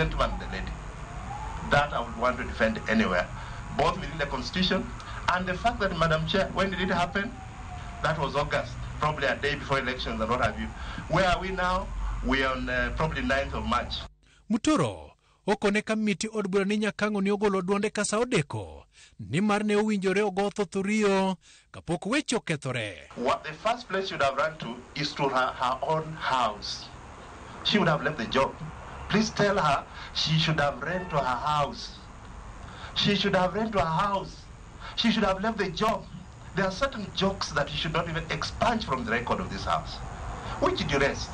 gentleman and the lady. That I would want to defend anywhere, both within the Constitution and the fact that, Madam Chair, when did it happen? That was August, probably a day before elections and what have you. Where are we now? We are on probably 9th of March. Mutoro okone kamiti od bura ni Nyakang'o ni ogolo duonde ka sa odeko nimar ne owinjore ogo thoth riyo kapok weche okethore. What the first place she would have run to is to her own house. She would have left the job. Please tell her she should have run to her house. She should have run to her house. She should have left the job. There are certain jokes that you should not even expunge from the record of this house. Which duress?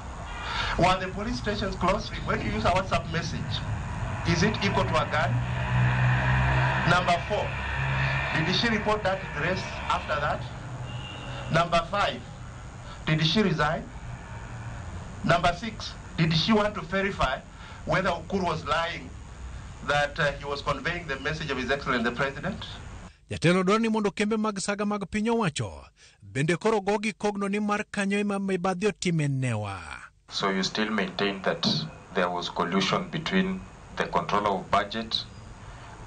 Were the police stations closed? When you use a WhatsApp message, is it equal to a gun? Number 4, did she report that duress after that? Number 5, did she resign? Number 6, did she want to verify whether Ukur was lying that he was conveying the message of His Excellency the President? Jatelo dwaro ni mondo kembe mag saga mag piny owacho bende koro gogi kogno ni mar kanyo ema mibadhi otime newa. So you still maintain that there was collusion between the controller of budget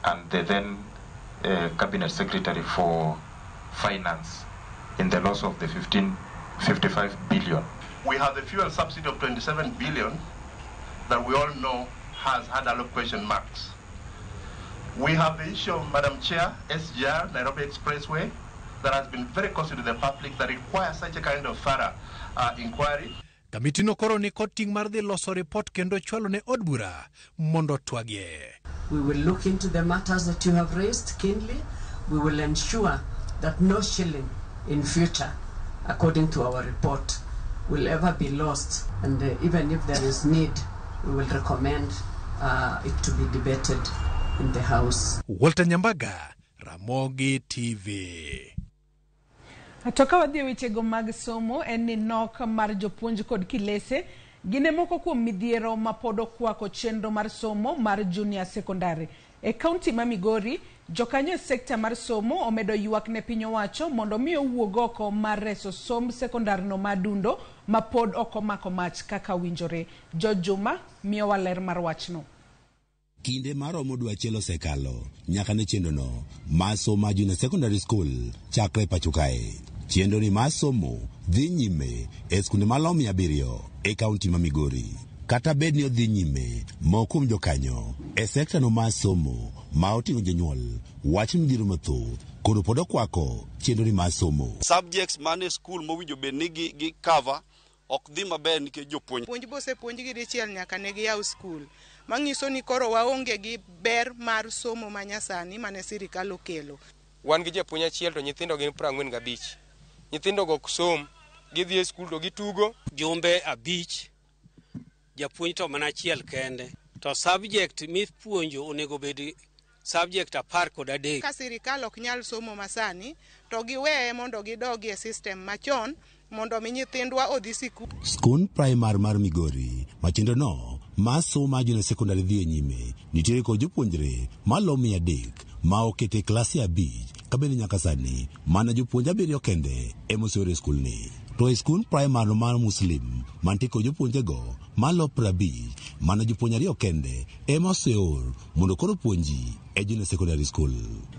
and the then cabinet secretary for finance in the loss of the 55 billion. We have the fuel subsidy of 27 billion that we all know has had a lot of question marks. We have the issue of, Madam Chair, SGR, Nairobi Expressway, that has been very costly to the public, that requires such a kind of thorough inquiry. Kamitino koro ni kod ting' mar dhi loso report kendo chwalo ne od bura mondo twagie. We will look into the matters that you have raised keenly. We will ensure that no shilling in future, according to our report, will ever be lost. And even if there is need, we will recommend it to be debated in the House. Walter Nyambaga, Ramogi TV. To ka wadhi e wechego mag somo en ni nok mar jopuonj kod kilese gin e moko kuom midhiero ma pod okwako chenro mar somo mar junior secondary. E kaunti ma Migori, jokanyo e sekta mar somo omedo ywak ne piny owacho mondo mi owuog oko mar reso somb sekondar no madundo ma pod ok omako mach kaka winjore. George Juma miyowa ler mar wachno. Kinde maromo dwe achiel osekalo nyaka ne chenrono mar somo mar junior secondary school chakre pacho kae. Chenro ni mar somo dhi nyime e skunde malomo 700 e kaunti ma Migori. Kata bed ni odhi nyime, moko kuom jokanyo e sekta no mar somo ma oting'o jonyuol wacho ni midhiero mathoth koro pod okwako chenro ni mar somo. Subjects mane school mowinjo bed ni gi cover ok dhi maber nikech jopuonj. Puonj bosepuonjgi dichiel nyaka ne giyaw skul. Manyiso ni koro waonge gi ber mar somo manyasani mane sirikal okelo. Wan gi japuonj achiel to nyithindo gin 45. Nyithindo go ok som, gidhi e skul to gitugo. Jumbe 5, japuonj to mana achiel kende. To subject mipuonjo onego bed subject 13. Ka sirikal ok nyal somo masani, to giweye mondo gidogi e system machon mondo mi nyithindwa odhi sikul. Skund primar mar Migori ma chenro no mar somo mar junior secondary dhi e nyime nitiere kod jopuonjre malomo 300 ma okete e klase 5 ka bende nyaka sani mana jopuonj 7 kende ema oseor e skulni. To e skund primar no mar Muslim mantie kod jopuonjego malo 50 mana jopuonj 2 kende ema oseor mondo koro puonji e junior secondary school.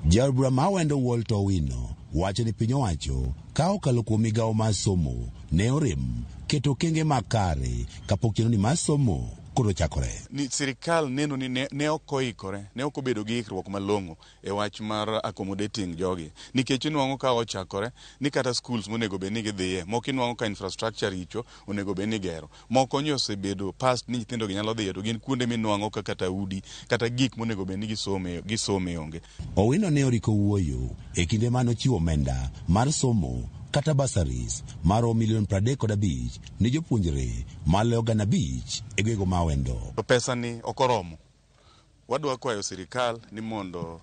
Jaod bura ma Awendo Walter Owino wacho ni piny owacho ka okalo kuom migawo mar somo ne orem keto okenge makare kapok chenro ni mar somo koro chakore. Ni sirikal neno ni ne ok oikore, ne ok obedo gi ikruok malong'o e wach mar accommodating jogi. Nikech inwang'o ka ochakore ni kata schools monego bed ni gidhiye, moko inwang'o ka infrastructure richo onego bed ni gero. Moko nyo osebedo past ni nyithindo gi nyalo dhiye to gin kuonde minwang'o ka kata udi kata gik monego bed ni gisome onge. Owino ne oriko wuoyo e kinde mane ochiwo omenda mar somo kata bursaries maromo milion 35 ne jopuonjre maloyo 5,000 e gwenge ma Awendo. To pesa ni ok oromo. Wadwa kwayo sirikal ni mondo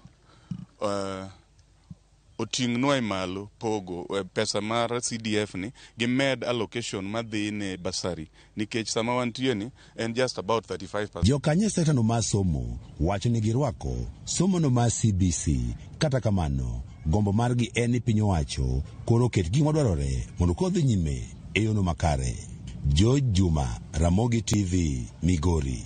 oting'nwa e malo pogo pesa mar CDF ni gimed allocation madhi ne bursary nikech sama wantie ni en just about 35%. Jokanyo e sekta no mar somo wacho ni girwako somo no mar CBC. Kata kamano, gombo margi en ni piny owacho koro oket gik madwarore mondo kodhi nyime e yono makare. George Juma, Ramogi TV, Migori.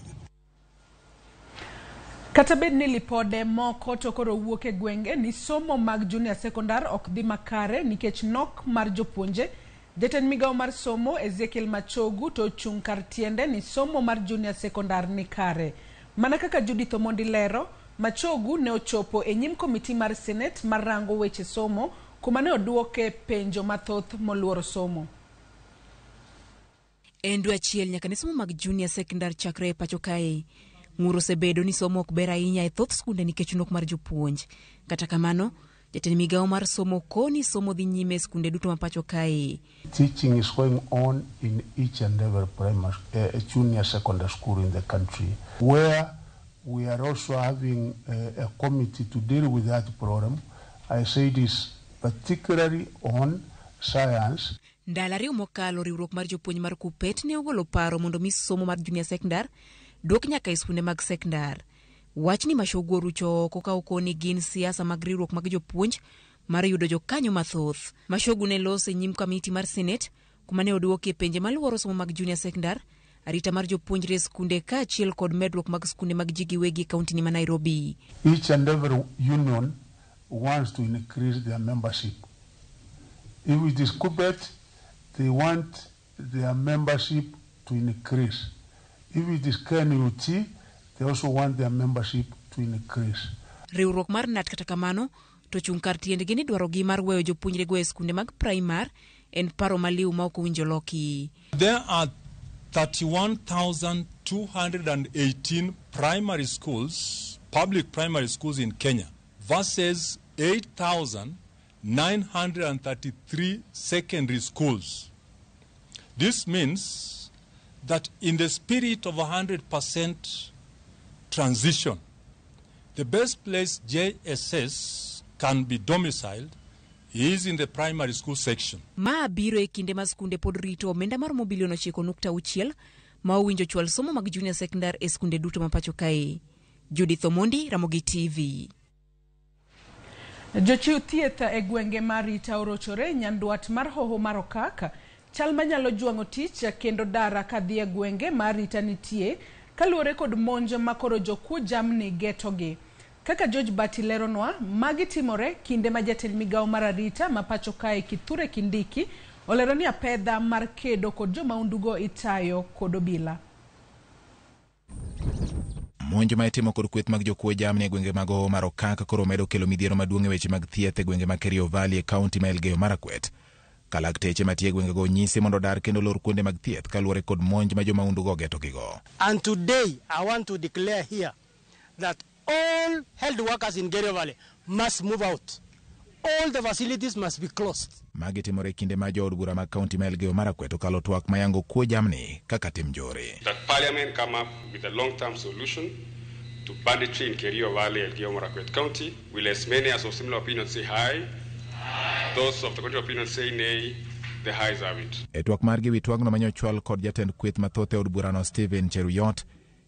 Kata bed ni lipode moko to koro wuok e gwenge ni somo mag junior secondary ok dhi makare nikech nok mar jopuonje, jatend migawo mar somo Ezekiel Machogu to ochung' kar tiende ni somo mar junior secondary ni kare. Mana kaka Judith Omondi lero, Machogu ne ochopo e nyim komiti mar Senate mar rango weche somo kuma ne oduoke penjo mathoth moluoro somo. En dwe achiel nyaka ne somo mag junior secondary chakre e pacho kae. Ng'ur osebedo ni somo ok ber ahinya e thoth skunde nikech nok mar jopuonj. Kata kamano, jatend migawo mar somo koni somo dhi nyime e skunde duto ma pacho kae. Teaching is going on in each and every primary, junior secondary school in the country, where we are also having a committee to deal with that problem. I say this particularly on science. Ndalo ariyo mokalo, riwruok mar jopuonj mar KUPPET ne ogolo paro mondo mi somo mar junior secondary duok nyaka e skunde mag sekondar. Wachni Machogu orucho oko ka okoni gin siasa mag riwruok mag jopuonj mar yudo jokanyo mathoth. Machogu ne loso e nyim kamiti mar Senate kuma ne oduokie penje maluoro somo mag junior secondary, arita mar jopuonjre e skunde kaachiel kod medruok mag skunde mag ji giwegi e kauntini ma Nairobi. Each and every union wants to increase their membership. If it is KUPPET, they want their membership to increase. If it is KNUT, they also want their membership to increase. Riwruok mar KNUT kata kamano to chung' kar tiendgi ni dwarogi mar weyo jopuonjrego e skunde mag primar en paro maliw ma ok owinjo loki. There are 31,218 primary schools, public primary schools in Kenya, versus 8,933 secondary schools. This means that in the spirit of 100% transition, the best place JSS can be domiciled is in the primary school section. Ma biro e kinde ma skunde pod rito omenda maromo bilion 9.6 ma owinjo chwal somo mag junior secondary e skunde duto ma pacho kae. Judith Omondi, Ramogi TV. Jochiw thieth e gwenge mar Rita orochore nyandwat mar hoho mar Okak, chal manyalo jwang'o tich kendo dara kadhi e gwenge mar Rita nitie kaluwore kod monj ma koro jokuo jamni getogi. Kaka George Bati leronwa, magi timore kinde ma jatend migawo mar arita ma pacho kae Kithure Kindiki olero ni apedha mar kedo kod jomaundugo itayo kod obila. Monj ma itimo kod kweth mag jokuo jamni e gwenge mag Hoho mar Okak koro medo kelo midhiero maduong' e weche mag thieth e gwenge mag Kerio Valley e kaunti ma Elgeyo Marakwet. Ka lakteche matiyo e gwengego onyisi mondo odar kendo olor kuonde mag thieth kaluwore kod monj ma jomaundugo ogetogigo. And today I want to declare here that all health workers in Kerio Valley must move out. All the facilities must be closed. Magi timore e kinde ma jood bura mag kaunti ma Elgeyo Marakwet okalo twak mayango kuo jamni kaka tim njore. That Parliament come up with a long-term solution to banditry in Kerio Valley, Elgeyo Marakwet County. Will as many as of similar opinion say aye? Those of the contrary opinion say nay. The ayes have it. E twak margi wi twagno manyochwal kod jatend kweth mathoth e od burano Stephen Cheruiyot,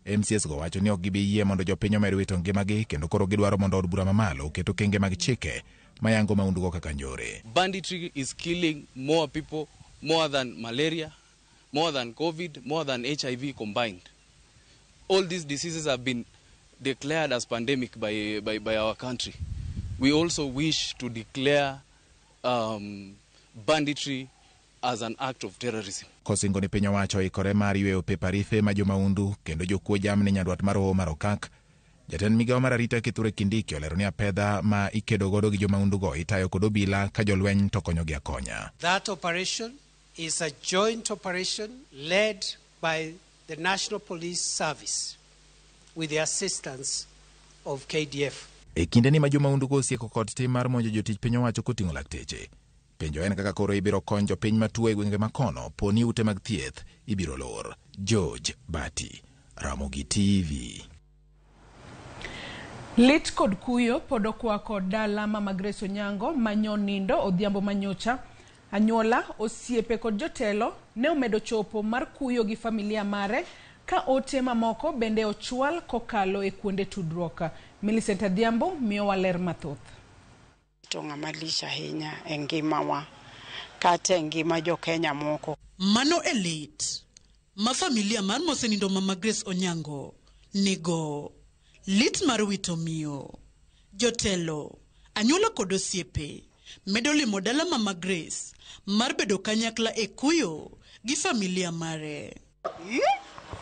MCS go wacho ni ok gibi yie mondo jopiny omed wito ngimagi kendo koro gidwaro mondo od bura mamalo oket okenge mag chike mayango maundugo kaka njore. Banditry is killing more people, more than malaria, more than COVID, more than HIV combined. All these diseases have been declared as pandemic by our country. We also wish to declare banditry as an act of terrorism. Kosingo ni piny owacho oikore mar yweyo pep arife ma jomaundu kendo jokuo jamni nyandwat mar Hoho mar Okak, jatend migawo mar arita Kithure Kindiki olero ni apedha ma ikedo godo gi jomaundugo itayo kod obila ka jolweny to konyogi akonya. That operation is a joint operation led by the National Police Service with the assistance of KDF. E kindeni ma jomaundugo osieko kod tim mar monjo jotich piny owacho koting'o lakteche, penjo en kaka koro ibiro kony jopiny matuo e gwenge makono po ni ute mag thieth ibiro lor. George Bati, Ramogi TV. Lit kod kuyo pod okwako dala Mama Grace Onyango manyo nindo odhiambo manyocha. Anyuola, osiepe kod jotelo ne omedo chopo mar kuyo gi familia mare ka ote mamoko bende ochwal kokalo e kuonde tudruok. Millicent Adhiambo miyowa ler mathoth. To ng'ama lich ahinya e ngimawa kata e ngima jo-Kenya moko. Mano e lit ma familia mar mosenindo Mama Grace Onyango nigo. Lit mar wito miyo, jotelo, anyuola kod osiepe medo limo dala Mama Grace mar bedo kanyakla e kuyo gi familia mare.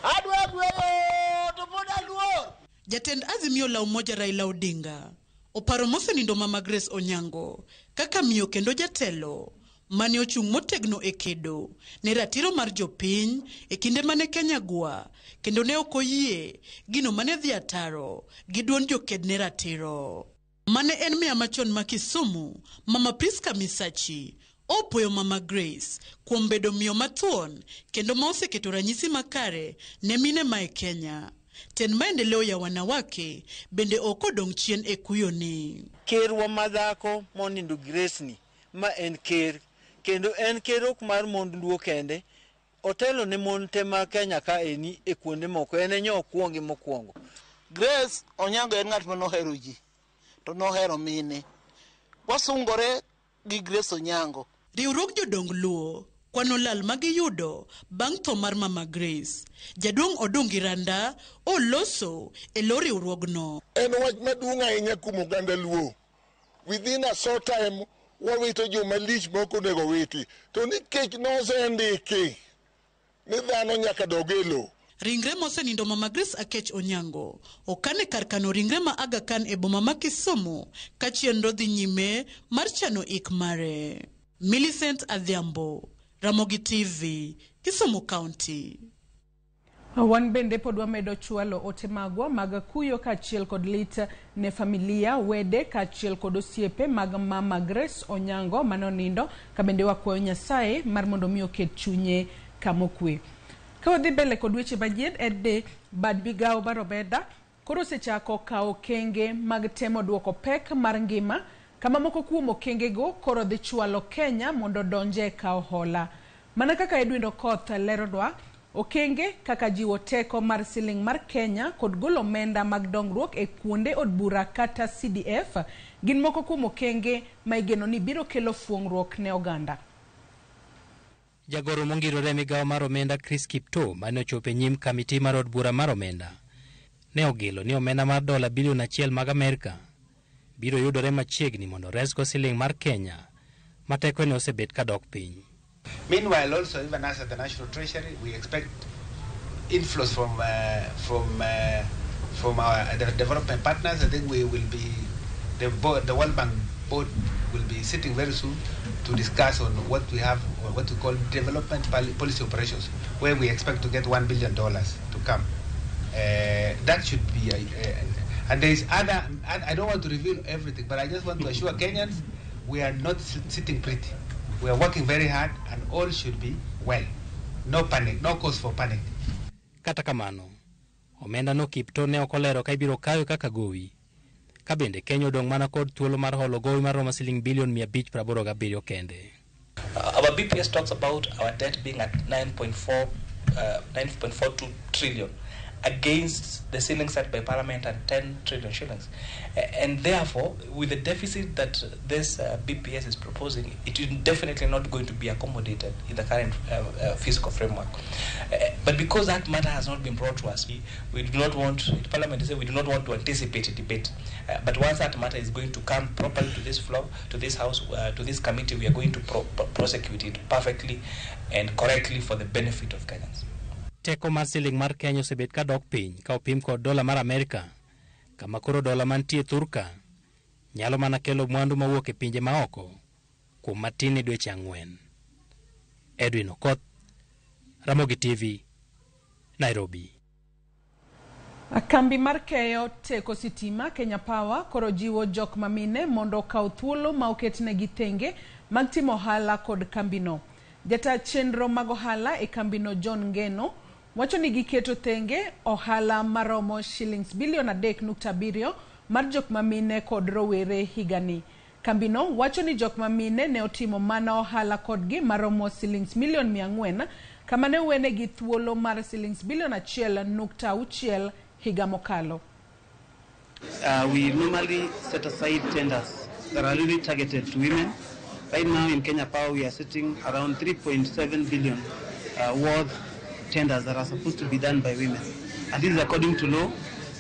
Adwa gweyo to pod aluor. Jatend Azimio la Umoja Raila Odinga oparo mosenindo Mama Grace Onyango kaka miyo kendo jatelo mane ochung' motegno e kedo ne ratiro mar jopiny e kinde mane Kenya gwa kendo ne ok oyie gino mane dhi ataro gi duond joked ne ratiro. Mane en meya machon ma Kisumu, Mama Priska Misachi, opuoyo Mama Grace kuom bedo miyo mathuon kendo ma oseketo ranyisi makare ne mine ma e Kenya. Tend maendeleo ya wanawake bende ok odong' chien e kuyoni. Kerwa madhako monindo Grace ni ma en ker kendo en ker ok mar mond Luo kende, otelo ne mon te ma Kenya ka eni e kuonde moko, en e nyo okwongi mokwongo. Grace Onyango en ng'at manohero ji to nohero mine. Wasungore gi Grace Onyango. Riwruog jodong Luo kwano lal ma giyudo bang' tho mar Mama Grace. Jaduong' Odungi Randa oloso e lo riwruogno. En wach maduong' ahinya kuom oganda Luo. Within a short time wawito joma lich ma ok onego witi. To nikech nosendiki ni dhano nyaka dog e lowo. Ringre mosenindo Mama Grace Akech Onyango okan e kar kano ringre ma Aga Khan e boma ma Kisumu ka chenro dhi nyime mar chano ik mare. Millicent Adhiambo, Ramogi TV, Kisumu County. Wan bende pod wamedo chwalo ote magwa mag kuyo kaachiel kod lit ne familia, wede kaachiel kod osiepe mag Mama Grace Onyango mane onindo, ka bende wakwayo Nyasaye mar mondo mi oket chunye kamokwe. Ka wadhi mbele kod weche manyien en ni bad migawo mar omenda koro osechako kawo okenge mag temo duoko pek mar ngima kama moko kuom okengego koro dhi chwalo Kenya mondo odonje e kawo hola. Mana kaka Edwin Okoth leronwa, okenge kaka jiwo teko mar siling mar Kenya kod golo omenda mag dongruok e kuonde od bura kata CDF gin moko kuom okenge ma igeno ni biro kelo fuong'ruok ne oganda. Jagoro mongirore e migawo mar omenda Chris Kiptoo mane ochopo e nyim kamiti mar od bura mar omenda ne ogilo ni omenda mar dola bilion 1 mag Amerka biro yudore machiegni mondo resgo siling mar Kenya ma tekone osebet ka dok piny. Meanwhile, also even us at the National Treasury, we expect inflows from our the development partners. I think we will be the board, the World Bank board will be sitting very soon to discuss on what we have, or what we call development policy operations, where we expect to get $1 billion to come. That should be, and there is other. I don't want to reveal everything, but I just want to assure Kenyans we are not sitting pretty. We are working very hard and all should be well. No panic, no cause for panic. Kata kamano, omenda no Kiptoo ne ok olero ka ibiro kawe kaka gowi. Ka bende Kenya odong' mana kod thuolo mar holo gowi maromo siling bilion 587 kende. Our BPS talks about our debt being at 9.42 trillion against the ceiling set by Parliament at 10 trillion shillings. And therefore, with the deficit that this BPS is proposing, it is definitely not going to be accommodated in the current fiscal framework. But because that matter has not been brought to us, we do not want, Parliament to say we do not want to anticipate a debate. But once that matter is going to come properly to this floor, to this house, to this committee, we are going to prosecute it perfectly and correctly for the benefit of Kenyans. Teko mar siling mar Kenya osebet ka dok piny ka opim kod dola mar Amerka, kama koro dola mantie thurka nyalo mana kelo mwandu mawuok e pinje maoko kuom matin e dweche 4. Edwin Okoth, Ramogi TV, Nairobi. Kambi mar keyo teko sitima Kenya Power koro jiwo jok mamine mondo okaw thuolo ma oketnegi tenge mag timo ohala kod kambino. Jata chenro mag ohala e kambino John Ngeno wacho ni giketo tenge ohala maromo shillings bilion 3.7 mar jok mamine kod rowere higani. Kambino wacho ni jok mamine ne otimo mana ohala kodgi maromo shillings milion 400 kama ne owenegi thuolo mar shillings bilion 1.6 higa mokalo. We normally set aside tenders that are really targeted to women. Right now in Kenya Power we are sitting around 3.7 billion worth tenders that are supposed to be done by women. And this is according to law.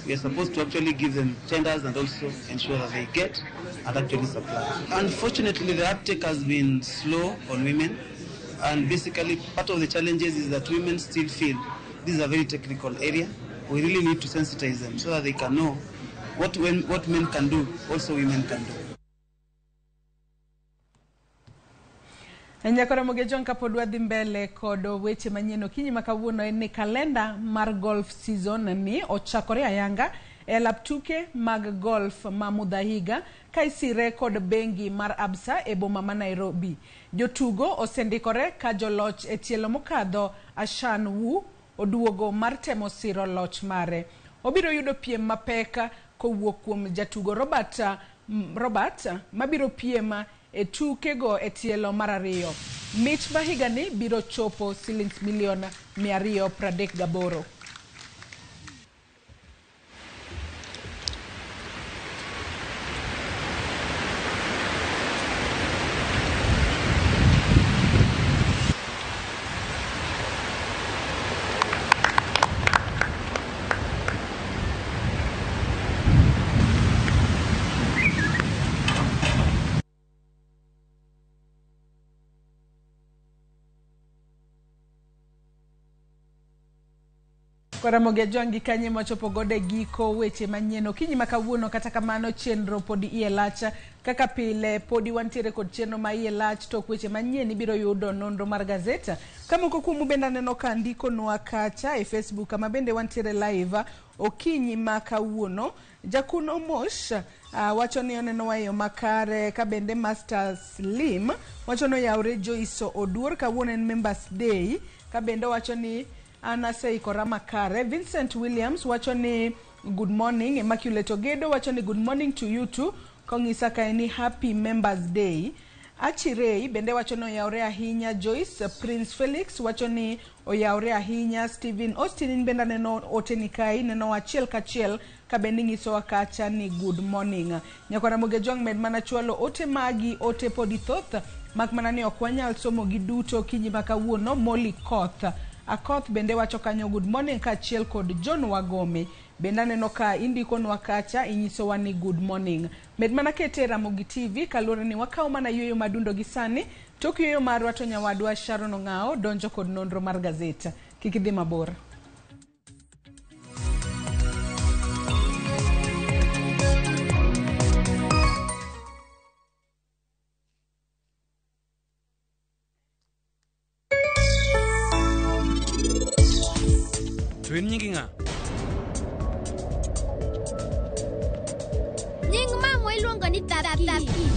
We are supposed to actually give them tenders and also ensure that they get and actually supply. Unfortunately, the uptake has been slow on women, and basically part of the challenges is that women still feel this is a very technical area. We really need to sensitize them so that they can know what men can do, also women can do. Nyakora Mogejong kapod wadhi mbele kod weche manyien okinyi ma kawuono en ni kalenda mar golf season ni ochakore ayanga e lap tuke mag golf ma Mudhahiga ka isire kod bengi mar Absa e boma ma Nairobi. Jotugo osendikore ka joloch e tielo mokadho Ashan Wu oduogo mar temo siro loch mare. Obiro yudo piem mapek kowuok kuom jatugo Robert mabiro piem e tukego e tielo mar ariyo. Mich ma higani biro chopo silings milion 238. Ramogi Ajwang' gi kanye machopo godo e giko weche manyien okinyi ma kawuono. Kata kamano chenro podi iye lach kaka pile, podi wantiere kod chenro ma iye lach. Tok weche manyien ibiro yudo nonro mar gazeta. Ka moko kuomu bende aneno ka ndikonwa kacha e Facebook kama bende wantiere live okinyi ma kawuono. Jakun Omosh wacho ni onenowa e yo makare, ka bende Master Slim wacho ni oyawre Joyce Oduor, kawuono en Members Day, ka bende wacho ni an aseikora makare. Vincent Williams wacho ni good morning. Immaculate Ogedo wacho ni good morning to you too, kong'isa ka ni happy Members Day. Achirei bende wacho ni oyawre ahinya. Joyce Prince Felix wacho ni oyawre ahinya. Stephen Austin in bende aneno oteni kae, neno achiel kachiel ka bende ng'isowa kacha ni good morning. Nyakwara Ramogi Ajwang' med mana chwalo ote magi, ote podi thoth mak mana ni ok wanyal somo gi duto okinyi ma kawuono. Molly Koth Akoth bende wacho kanyo good morning kaachiel kod John Wagome bende aneno ka indikonwa kacha inyisowa ni good morning. Med mana kete Ramogi TV kaluwore ni wakawo mana yueyo madundo gi sani. Tok yueyo marwa to nyawadwa Sharon Ong'ao donjo kod nonro mar gazeta. Kik idhi mabor. To in nyingi ng'a? Nying mamwa iluongo ni Tapi.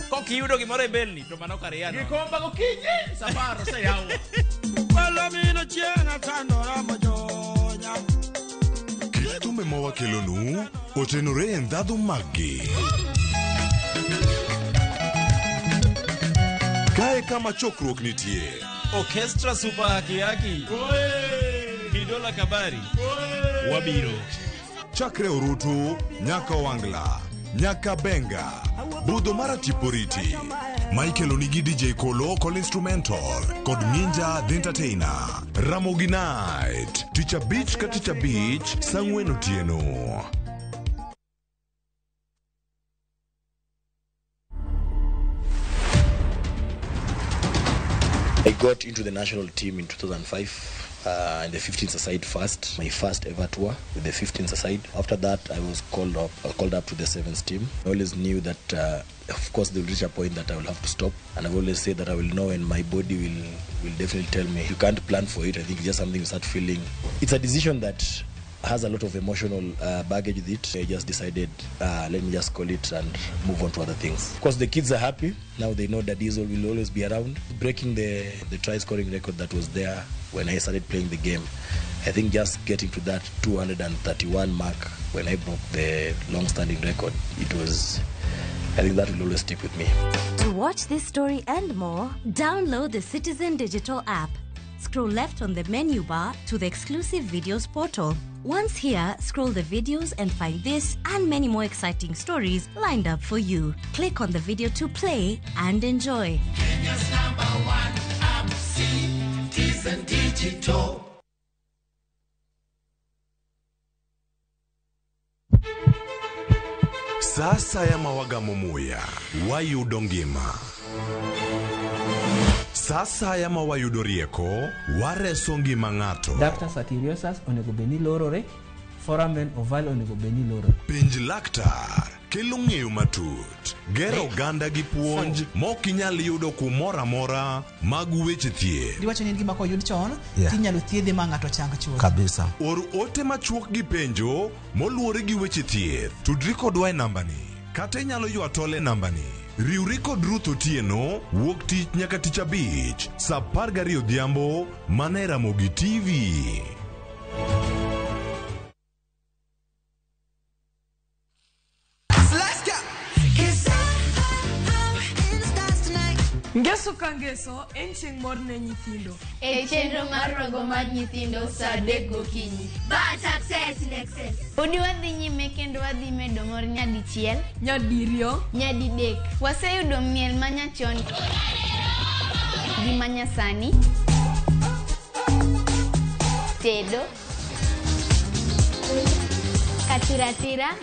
Kokiyudo gimoro e belni to mano kar yano. Gikomba gokinyi safar oseyawo. Palomino chieng' atandora mojonya. Kit thumbe ma wakelonu otenore e ndhadhu maggi. Kae kama chokruok nitie. Orchestra Super Haki Haki. Kidola Kabari. Wabiro. Chakre Orutu, nyaka Wangla, nyaka Benga, budho mar Atiporiti. Michael onigi DJ Kolo kod instrumental kod Ninja the Entertainer. Ramogi Night, tich abich ka tich abich, saa ang'wen otieno. I got into the national team in 2005. In the 15s aside first, my first ever tour with the 15s aside. After that, I was called up to the 7s team. I always knew that, of course, there will reach a point that I will have to stop. And I've always said that I will know when my body will definitely tell me. You can't plan for it. I think it's just something you start feeling. It's a decision that has a lot of emotional baggage with it. I just decided, let me just call it and move on to other things. Of course, the kids are happy. Now they know that Diesel will always be around. Breaking the try-scoring record that was there when I started playing the game. I think just getting to that 231 mark when I broke the long-standing record, it was, I think that will always stick with me. To watch this story and more, download the Citizen Digital app. Scroll left on the menu bar to the exclusive videos portal. Once here, scroll the videos and find this and many more exciting stories lined up for you. Click on the video to play and enjoy. Kenya's number one app, Citizen Digital. Sasa ya mawagamo muya wayudo ngima. Sasa ya mawayudo rieko wareso ngima ng'ato. Ductus arteriosus onego bed ni lorore, foramen ovale onego bed ni lorore. Penj laktar kelo ng'eyo matut, gero oganda gi puonj mok inyal yudo kumoro amora mag weche thieth. Giwacho ni en gima koyud chon Yeah. tinyalo thiedhe ma ng'ato chang chuth. Kabisa. Or ote machuok gi penjo moluwore gi weche thieth. Tudri kodwa e nambani kata inyalo ywa tol e nambani. Riwri kod Ruth Otieno wuok tich nyaka tich abich saa 12 odhiambo mana e Ramogi TV. Let's go. Ngeso ka ngeso en chieng' mor ne nyithindo. E chenro mar rogo mar nyithindo saa 3 gokinyi. Bad success in excess. Podi wadhi nyime kendo wadhi medo mor nyadichiel, nyadiriyo, nyadidek. Waseyudo miel manyachon gi manyasani, tedo, katiratira,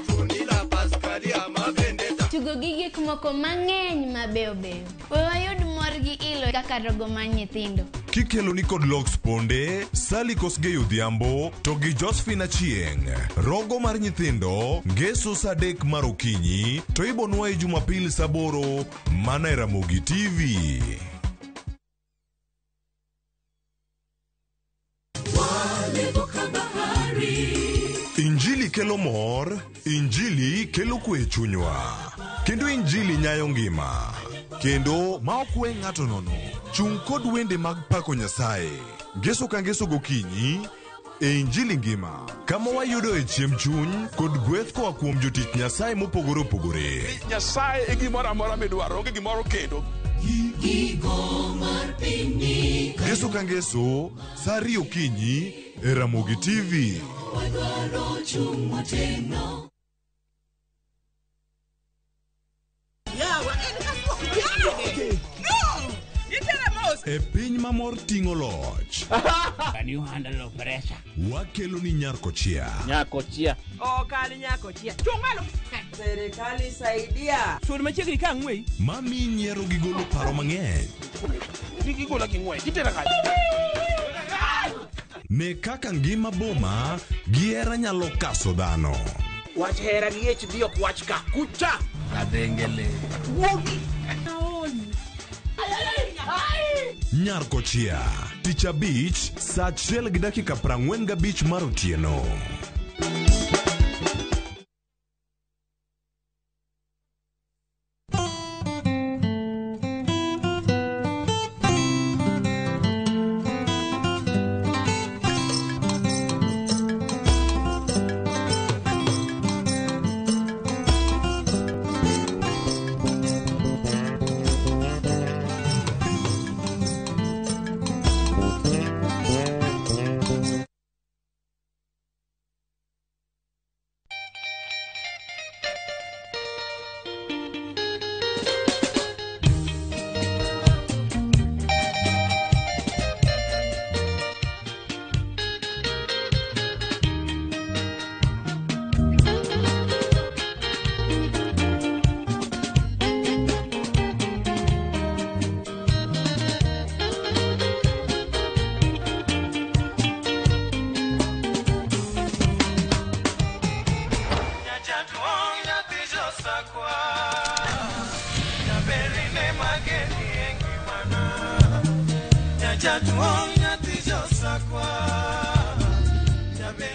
tugo gi gik moko mang'eny mabeyo beyo. We wayud mor gi ilo kaka rogo mar nyithindo. Kikelo ni kod Lox Ponde, Sally Kosgei Odhiambo to gi Josephine Achieng'. Rogo mar nyithindo ngeso saa 3 mar okinyi to ibonwaye Jumapil saa 8 mana e Ramogi TV. Injili kelo mor, Injili kelo kwe e chunywa, kendo Injili nyayo ngima, kendo ma ok we ng'ato nono. Chung' kod wende mag pako Nyasaye. Ngeso ka ngeso gokinyi e Injili ngima, kama wayudo e chiemb chuny kod gweth koa kuom jotich Nyasaye mopogore opogore. Nyasaye e gimoro amora midwaro, onge gimoro kendo. Ngeso ka ngeso, saa 2 okinyi e Ramogi TV. E piny ma mor ting'o loch. Can you handle pressure? Wakelo ni Nyarkochia. Nyakochia. Ok an nyakochia. Chung' malo. Serikali saidia. Sud machiegni ka ang'wei. Mami nyiero gi golo paro mang'eny. Gigola gi ng'wech. Itera kanye? Ne kaka ngima boma gi hera nyalo kaso dhano. Wach hera gi HB ok wach ka. Kucha. Kadengele. Wuogi. Nyarkochia. Tich abich saa 1:45 mar otieno.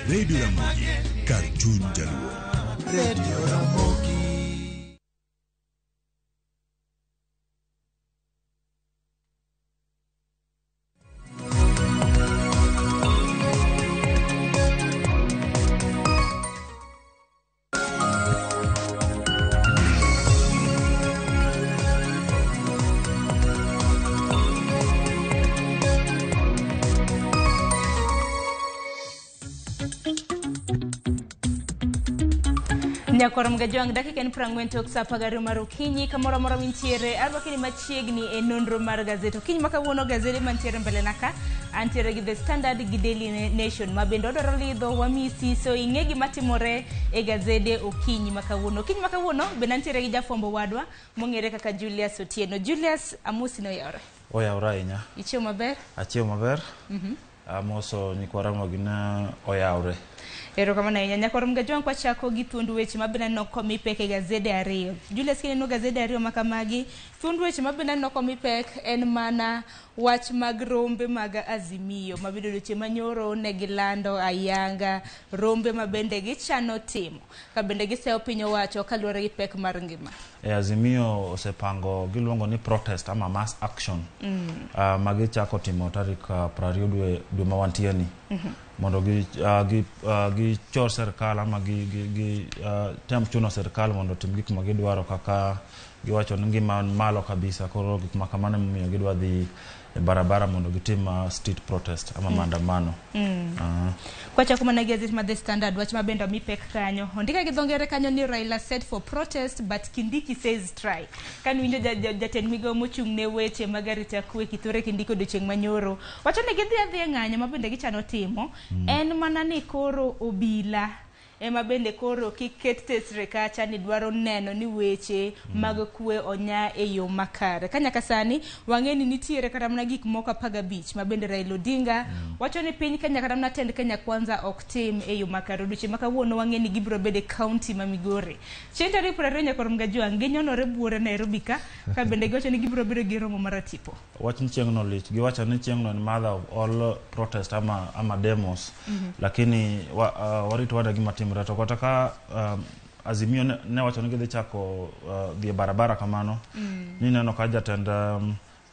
Radio Ramogi, kar chuny jaluo. Radio Ramogi. Nyakoro Mgajwang, dakika en 40 tok saa 12 mar okinyi, kamoro amora mintiere, arwaki ni machiegni e nonro mar gazet. Okinyi ma kawuono gazede mantiere mbele na ka, antiere gi The Standard gi Daily Nation, ma bende odwaro lidho wamiyi siso ing'e gima timore e gazede okinyi ma kawuono. Okinyi ma kawuono bende antiere gi jafwambo wadwa mong'ere kaka Julius Otieno. Julius, amosi noyawore. Oyawore ahinya. Ichiewo maber? Achiewo maber. Amoso nyikwa Ramogi na oyawre. Erokamano ahinya. Nyakoro Mgajwang', kwachako gi thuond weche ma bende aneno komi pek e gazede ariyo. Julius, kineno gazede ariyo ma kamagi, thuond weche ma bende aneno komi pek en mana wach mag rombe mag Azimio ma bende odiochieng' manyoro ne gilando ayanga rombe ma bende gichano timo ka bende giseyo piny owacho kaluwore gi pek mar ngima. E Azimio osepango giluongo ni protest ama mass action ma gichako timo tarik 20 dwe ma wantie ni. Mondo gichor sirkal ama gi tem chuno sirkal mondo otim gik ma gidwaro kaka giwacho ni ngima malo kabisa. Koro gik ma kamano emomiyo gidwa dhi e barabara mondo gitim street protest ama maandamano. Kwachako mana gi gazet mar The Standard, wach ma bende omi pek kanyo. Ondike gi dho ngere kanyo ni Raila set for protest but Kindiki says strike. Kane winjo jatend migawo mochung' ne weche mag arita kwe Kithure Kindiki odiochieng' manyoro, wacho ni gidhi adhiya e ng'anyo ma bende gichano timo, en mana ni koro obila ema bende koro kik ket tesre kacha ni dwaro neno ni weche mag kwe onya e yo makare. Ka nyaka sani wang'e ni nitiere kata mana gik moko 15 ma bende Raila Odinga wacho ni piny Kenya kata mana tend Kenya Kwanza ok tim e yo makare. Odiochieng' ma kawuono wang'e ni gibiro bedo e kaunti ma Migori. Chieng' tarik 20 Nyakoro Mgajwang' ginyonore buore Nairobi ka bende giwacho ni gibiro bedo gi romo mar tipo. Wach ni chieng'no lich. Giwacho ni chieng'no en mother of all protest ama demos. Lakini warito wane gima timore. To kata ka Azimio ne wacho ni gidhi chako dhi e barabara kamano, ni neno ka jatend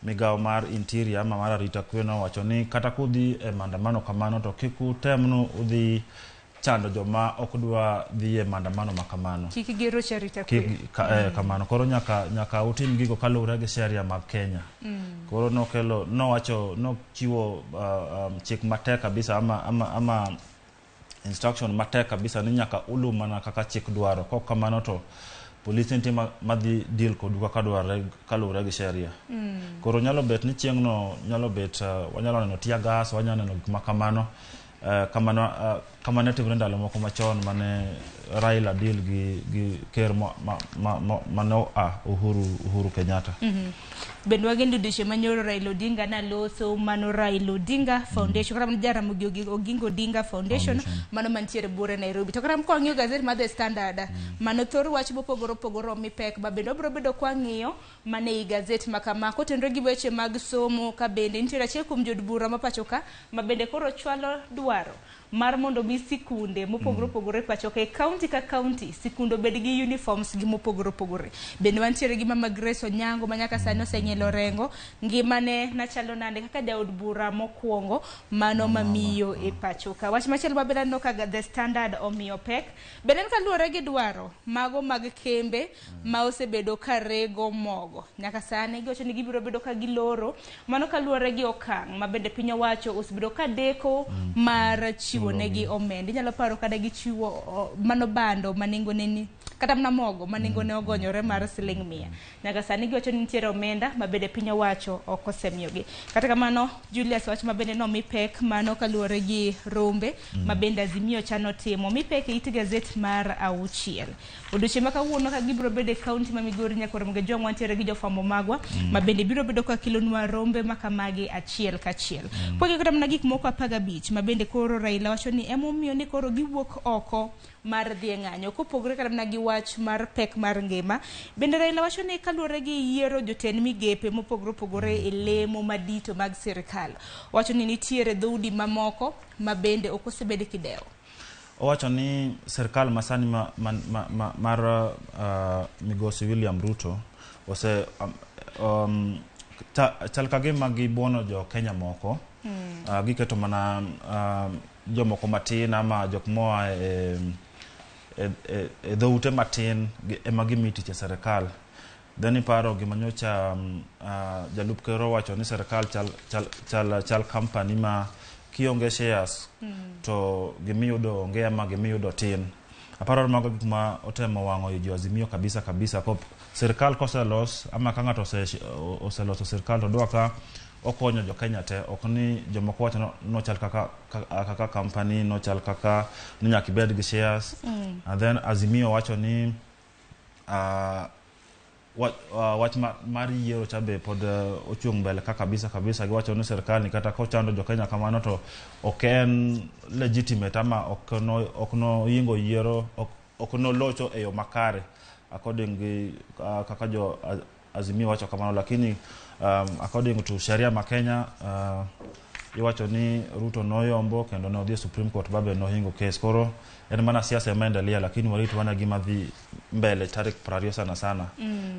migawo mar interior ama mar arita kwe nowacho ni kata kudhi e maandamano kamano to kik utem nu udhi chando joma ok dwa dhi e maandamano ma kamano. Kik giroch arita kwe. Kamano. Koro nyaka utim gigo kaluwore gi sheria mag Kenya. Koro nokelo nowacho nochiwo chik matek kabisa ama instruction matek kabisa ni nyaka ulu mana kaka chik dwaro. Kok kamano to polisi nitie madhi deal kodu kaka dwarore kaluwore gi sheria. Koro nyalo bet ni chieng'no nyalo bet wanyalo neno tear gas, wanyalo neno gik ma kamano. Kama ne timore ndalo moko machon mane Raila deal gi ker mane oa Uhuru Kenyatta. Bende wageno odiochieng' manyoro Raila Odinga naloso mano Raila Odinga Foundation, kata mana Jaramogi Oginga Odinga Foundation mano mantiere buore Nairobi. To kata kwang'iyo gazet mar The Standard, mano thor wach mopogore opogore omi pek ma bende wabiro bedo kwang'iyo mana ei gazet ma kama kotenore gi weche mag somo ka bende nitiere achiel kuom jood bura ma pacho ka ma bende koro chwalo dwaro mar mondo mi sikunde mopogore opogore pacho ka e kaunti ka kaunti sikunde obed gi uniforms gi mopogore opogore. Bende wantiere gi Mama Grace Onyango ma nyaka sani oseng'ielo rengo ngimane nachalo nade kaka jaod bura mokwongo mano mamiyo e pacho ka. Wach machielo ma bende aneno ka The Standard omiyo pek bende en kaluwore gi dwaro mago mag kembe ma osebedo ka rego mogo. Nyaka sani giwacho ni gibiro bedo ka giloro mano kaluwore gi okang' ma bende piny owacho osebedo ka deko mar chiwo negi omenda. Inyalo paro kata gichiwo mano bando ma nengone ni kata mana mogo ma nengone ogonyore mar siling 100. Nyaka sani giwacho ni nitiere omenda ma bende piny owacho ok osemiyogi. Kata kamano Julius, wach ma bende nomi pek mano kaluwore gi rombe ma bende Azimio chano timo omi pek e it gazet mar 6. Odiochieng' ma kawuono ka gibiro bedo e kaunti ma Migori Nyakoro Mgajwang' wantiere gi jofwambo magwa ma bende biro bedo ka kelonwa rombe ma kamagi achiel kachiel. Kwang'iyo kata mana gik moko 15 ma bende koro Raila wacho ni emomiyo ni koro giwuok oko mar dhi e ng'anyo kopogore kata mana gi wach mar pek mar ngima. Bende Raila wacho ni kaluwore gi yiero jotend migepe mopogore opogore e lemo madito mag sirikal, wacho ni nitiere dhoudi mamoko ma bende ok osebed kidewo. Owacho ni sirikal masani mar migosi William Ruto ose chal ka gima gibuono jo Kenya moko. Giketo mana jomoko matin ama jok moa e dhoute matin ema gimi tich e sirikal. Then iparo gima nyocha jalup ker owacho ni sirikal chal company ma kionge shares to gimiyudo onge ama gimiyudo tin. Aparo ni mago gik ma otemo wang'o i jo Azimio kabisa kabisa. Ko sirkal koselos ama ka ng'ato oseloso sirkal to dwa ka okonyo jo Kenya te, ok ni jomoko wacho nochal kaka kaka company, nochal kaka ni nyaka ibed gi shares. And then Azimio wacho ni wach mar yiero cha be pod ochung' mbele ka kabisa kabisa. Giwacho ni sirkal ni kata kochando jo Kenya kamano to ok en legitimate ama ok noyingo yiero, ok nolocho e yo makare according gi kaka jo Azimio wacho kamano. Lakini according to sheria ma Kenya, iwacho ni Ruto noyombo kendo ne odhi e Supreme Court babe nohingo case. Koro en mana siasa ema endelea, lakini warit mana gima dhi mbele tarik 20 sana sana,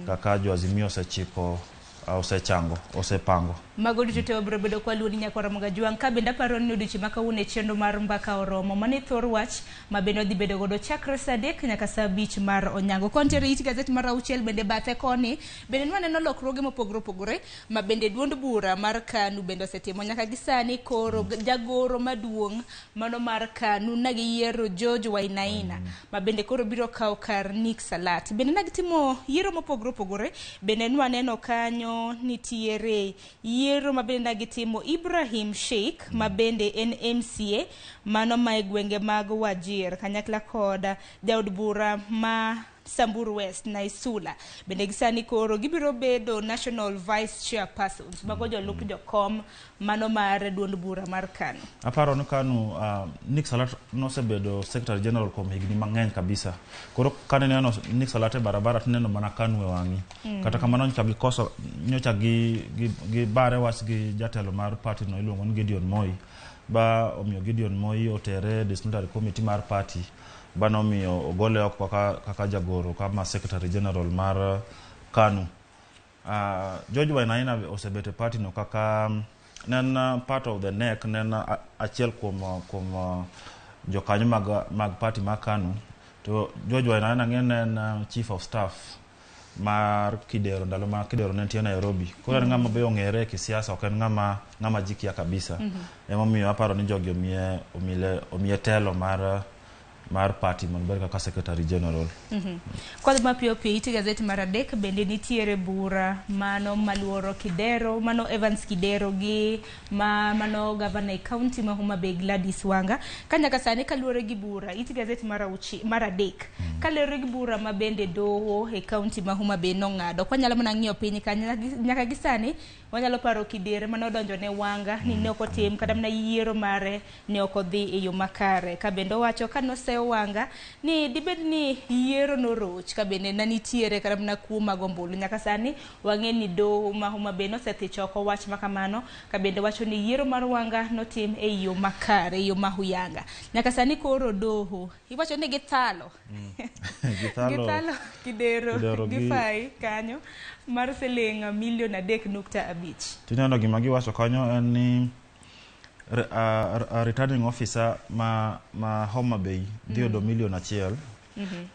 kaka jo Azimio osechiko, osechango, osepango. Mago duto te wabiro bedo kwa luoni nyakwara Mogajwang'. Ka bende aparo ni odiochieng' ma kawuono e chenro mar mbaka oromo mane thor wach ma bende wadhi bedo godo chakre saa 3 nyaka saa 5 mar onyango. Kontiere it gazet mar 6 bende bathe koni bende nwaneno lokruoge mopogore opogore ma bende duond bura mar KANU bende osetimo nyaka gi sani. Koro jagoro maduong' mano mar KANU nagiyiero George Wainaina ma bende koro biro kawo kar Nick Salat. Bende nagitimo yiero mopogore opogore, bende nwaneno kanyo nitiere yiero ma bende nagitimo Ibrahim Sheikh ma bende en MCA mano ma e gwenge mag Wajir kanyakla kod jaod bura ma Samburu West Naisula. Bende gi sani koro gibiro bedo National Vice Chairpersons, mago jolup jokom mano mar duond bura mar KANU. Aparo ni KANU, Nick Salat nosebedo Secretary General kuom higni mang'eny kabisa. Koro kane neno Nick Salat e barabara to neno mana KANU e wang'i. Kata kamano nyocha gikoso, nyocha gi bare wach gi jatelo mar party no iluongo ni Gideon Moi. Ba omiyo Gideon Moi otere disciplinary committee mar party, ba nomiyo ogole oko kaka jagoro kama Secretary General mar KANU. George Wainaina osebet e party no kaka ne en part of the neck, ne en achiel kuom jokanyo mag party mar KANU. To George Wainaina ng'e ne en chief of staff mar Kidero ndalo ma Kidero ne nitie Nairobi. Koro en ng'ama be ong'ere e kisiasa, ok en ng'ama ji kia kabisa. Emomiyo aparo ni jogi omiye telo mar party mondo obed kaka Secretary General. Kwadhi mapiyo piyo ite gazeti mar 3 bende nitiere bura mano maluoro Kidero, mano Evans Kidero gi mano governor e county ma Homa Bay Gladys Wanga. Ka nyaka sani kaluwore gi bura ite gazeti mar 3 kaluwore gi bura ma bende doho e county ma Homa Bay nong'ado. Kwanyalo mana ng'iyo piny ka nyaka gi sani wanyalo paro Kidero mane odonjo ne Wanga ni ne ok otim kata mana yiero mare ne ok odhi e yo makare. Ka bende owacho ka noseyo Wanga ni dibed ni yiero noroch ka bende ne nitiere kata mana kuo mag ombulu. Nyaka sani wang'e ni doho ma Homa Bay nosethich oko wach makamano, ka bende wacho ni yiero mar Wanga notim e yo makare, e yo mahuyanga. Nyaka sani koro doho iwacho ni githalo githalo Kidero gi fai kanyo mar siling milion 3.5. Tineno gima giwacho kanyo en ni returning officer ma Homa Bay dhi yudo milion 1.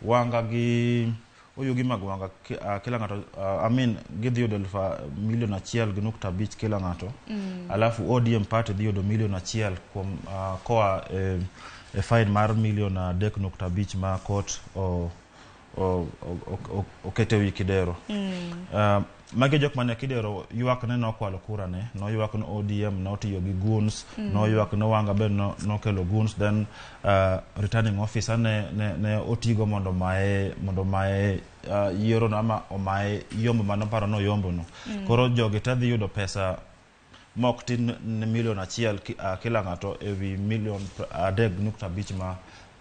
Wanga gi oyugi mag Wanga kila ng'ato, I mean gidhi yudo milion 1.5 kila ng'ato. Alafu ODM party dhi yudo milion 1 kuom koa e fine mar milion 3.5 ma court okete wi Kidero. Magi jok mane Kidero ywak ne nokwalo kura ne, noywak ni ODM notiyo gi goons, noywak ni Wanga be nokelo goons, then returning officer ne otigo mondo maye yiero no ama omaye yombo manoparo noyombo no. Koro jogi te dhi yudo pesa mok tin ne milion 1 kila ng'ato ewi milion 3.5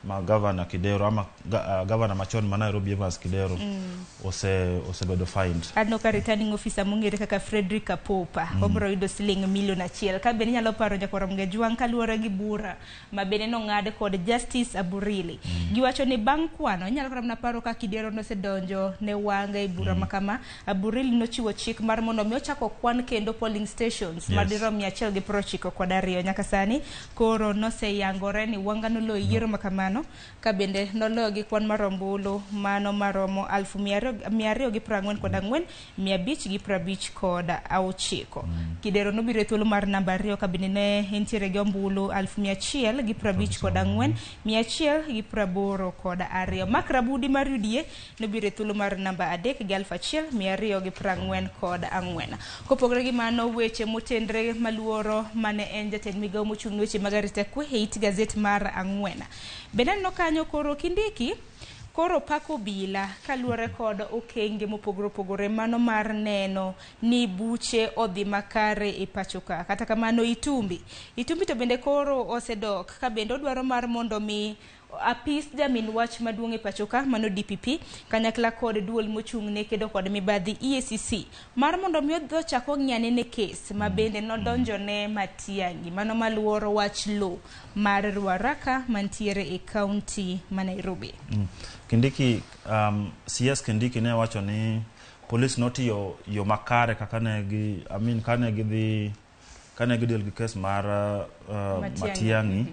ma governor Kidero ama governor machon ma Nairobi Evans Kidero osebedo fined. Aneno ka returning officer mong'ere kaka Frederick Apopa obiro yudo siling milion 1. Ka bende inyalo paro nyakwar Mgejwang' kaluwore gi bura ma bende nong'ad kod Justice Aburili. Giwacho ni bang' kwano inyalo kata mana paro ka Kidero nosedonjo ne Wanga e bura makama. Aburili nochiwo chik mar mondo mi ochako kwan kendo polling stations madirom 192. Nyaka sani koro noseyangore ni Wanga noloyo yiero makamano. 5 ka bende noloyo gi kwan mar ombulu mano maromo 244,559. Kidero nobiro e thuolo mar namba 2 ka bende ne entiere gi ombulu 154,182. Mark Rabudi mar UDA nobiro e thuolo mar namba 3 gi 1,244. Kopogore gi mano, weche motenre maluoro mane en jatend migawo mochung' ne weche mag arita kwe e it gazet mar 4. Bende aneno kanyo koro Kindiki koro pako obila kaluwore kod okenge mopogore opogore mano mar neno ni buche odhi makare e pacho ka. Kata kamano Itumbi to bende koro osedok ka bende odwaro mar mondo mi apis jamin wach maduong' e pacho ka mano DPP kanyakla kod duol mochung' ne kedo kod mibadhi EACC mar mondo mi odhi ochak ong'iyane ne kes ma bende nodonjo ne Matiang'i mano maluoro wach lo mar Ruaraka mantiere e kaunti ma Nairobi. Kindiki, CS Kindiki ne wacho ni polis notiyo yo makare kaka ne gi, I mean, kane gidhi kane gidil gi kes mar Matiang'i.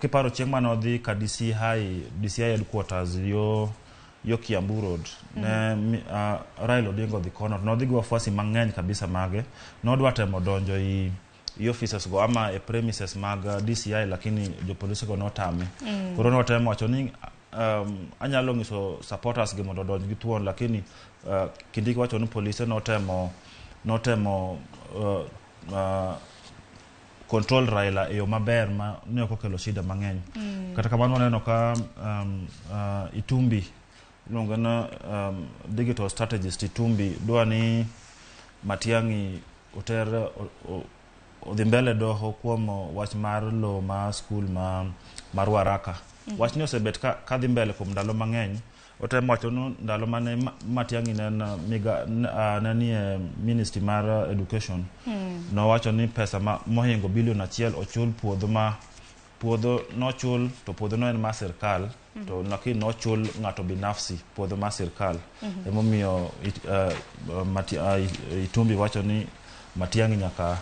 Kiparo chieng' mane odhi ka DCI headquarters yo Kiambu Road, ne Raila Odinga odhi kono, nodhi gi wafuasi mang'eny kabisa mage, nodwa temo donjo i offices go ama e premises mag DCI, lakini jopolisi go notame. Koro notemo wacho ni anyalo nyiso supporters gi mondo odonj gi thuon, lakini Kindiki wacho ni polise notemo control Raila e yo maber ma ne ok okelo shida mang'eny. Kata kamano waneno ka Itumbi iluongo ni digital strategist Itumbi dwa ni Matiang'i oter odhi mbele doho kuom wach mar lo ma skul ma Ruaraka. Wach ni osebet ka dhi mbele kuom ndalo mang'eny. Otemo wacho ni ndalo mane Matiang'i ne nie ministry mar education, nowacho ni pesa mohingo bilion 1 ochul puodho ma puodho nochul, to puodho no en mar sirkal, to lakini nochul ng'ato binafsi puodho mar sirkal. Emomiyo Itumbi wacho ni Matiang'i nyaka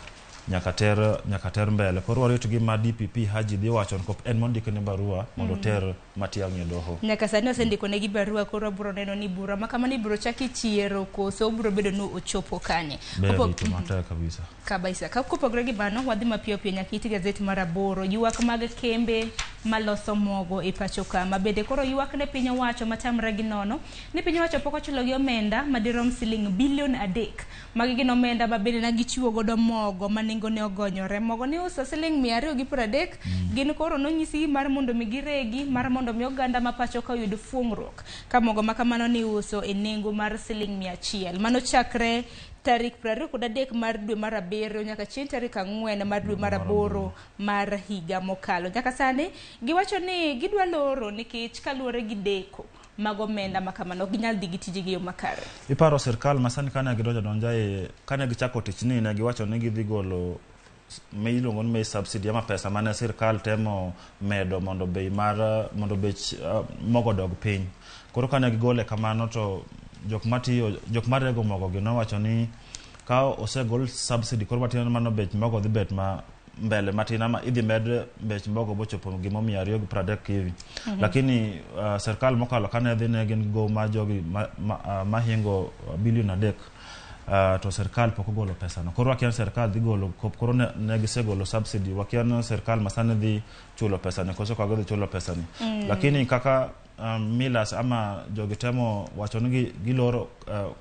ter mbele. Koro warito gima DPP Haji dhi wacho en mondikne barua mondo ter Matiang'i e doho. Nyaka sani osendikonegi barua, koro biro neno ni bura ma kamano ibiro chaki chiero koso obiro bedo ni ochopo kanye. Ber rito matek kabisa. Kabisa. Kopogore gi mano, wadhi mapiyo piyo nyaka it gazet mar 8. Ywak mag kembe maloso mogo e pacho ka ma bende koro ywak ne piny owacho matamre gi nono ni piny owacho pok ochulo gi omenda madirom siling bilion 3. Magi gin omenda ma bende ne gichiwo godo mogo ma nengo ne ogonyore. Mogo ne uso siling 230, gin koro nonyisi mar mondo mi giregi mar mondo mi oganda ma pacho ka oyud fuong'ruok ka mogo ma kamano ni uso e nengo mar siling 100. Mano chakre tarik 23 mar dwe mar 7 nyaka chieng' tarik 4 mar dwe mar 8 mar higa mokalo. Nyaka sani giwacho ni gidwa loro nikech kaluwore gi deko mag omenda ma kamano ok ginyal dhi gi tijegi yo makare. Iparo sirkal ma sani kane gidonjo donja e kane gichako tich ni ne giwacho ni gidhi golo miluongo ni maize subsidy ama pesa mane sirkal temo medo mondo bei mar mondo bech mogo dog piny. Koro kane gigole kamano to jok matiyo jok marego mogo gi nowacho ni ka osegol subsidy koro matin mano bech mogo dhi bet ma mbele matin ama idhi med bech mogo bochopo gimo 230 hivi. Lakini serikal mokalo kane dhi ne gin go ma jogi mahingo bilion 3 to serikal pok ogolo pesa no. Koro wakia serikal dhi golo koro ne gisegolo subsidy, wakia serikal masani dhi chulo pesa ni koso ka gidhi chulo pesa ni. Lakini kaka millers ama jogi temo wacho ni giloro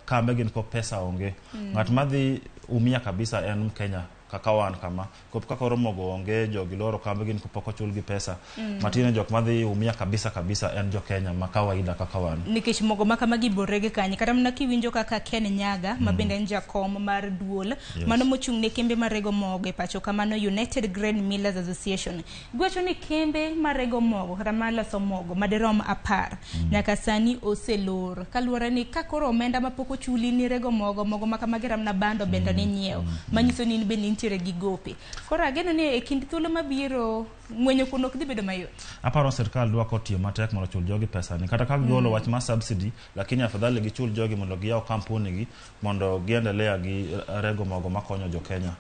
kambe gin ko pesa onge. Ng'at madhi umia kabisa en Mkenya kaka wan kama kop kaka oromo onge jogi loro kambe gin ko pok ochul gi pesa. Matine jok madhi umia kabisa kabisa en jo Kenya ma kawaida kaka wan. Nikech mogo ma kama giborege kanye kata mana kiwinjo kaka Ken Nyaga ma bende en jakom mar duol mano mochung' ne kembe marego mogo e pacho kamano United Grain Millers Association giwacho ni kembe marego mogo kata maloso mogo madirom 10 nyaka sani oselor kaluwore ni ka koro omenda mapok ochuli ni rego mogo mogo ma kama giramna bando bende ni nyiewo manyiso ni in bende intiere gi gope. Koro ageno ni e kind thuolo mabiro ng'wenyo kuno ok dhi bedo mayot. Aparo sirkal dwa kotiyo matek mondo ochul jogi pesa ni kata ka gigolo wach mar subsidy, lakini afadhali gichul jogi mondo giyaw kampuni gi mondo giendelea gi rego mogo makonyo jo Kenya.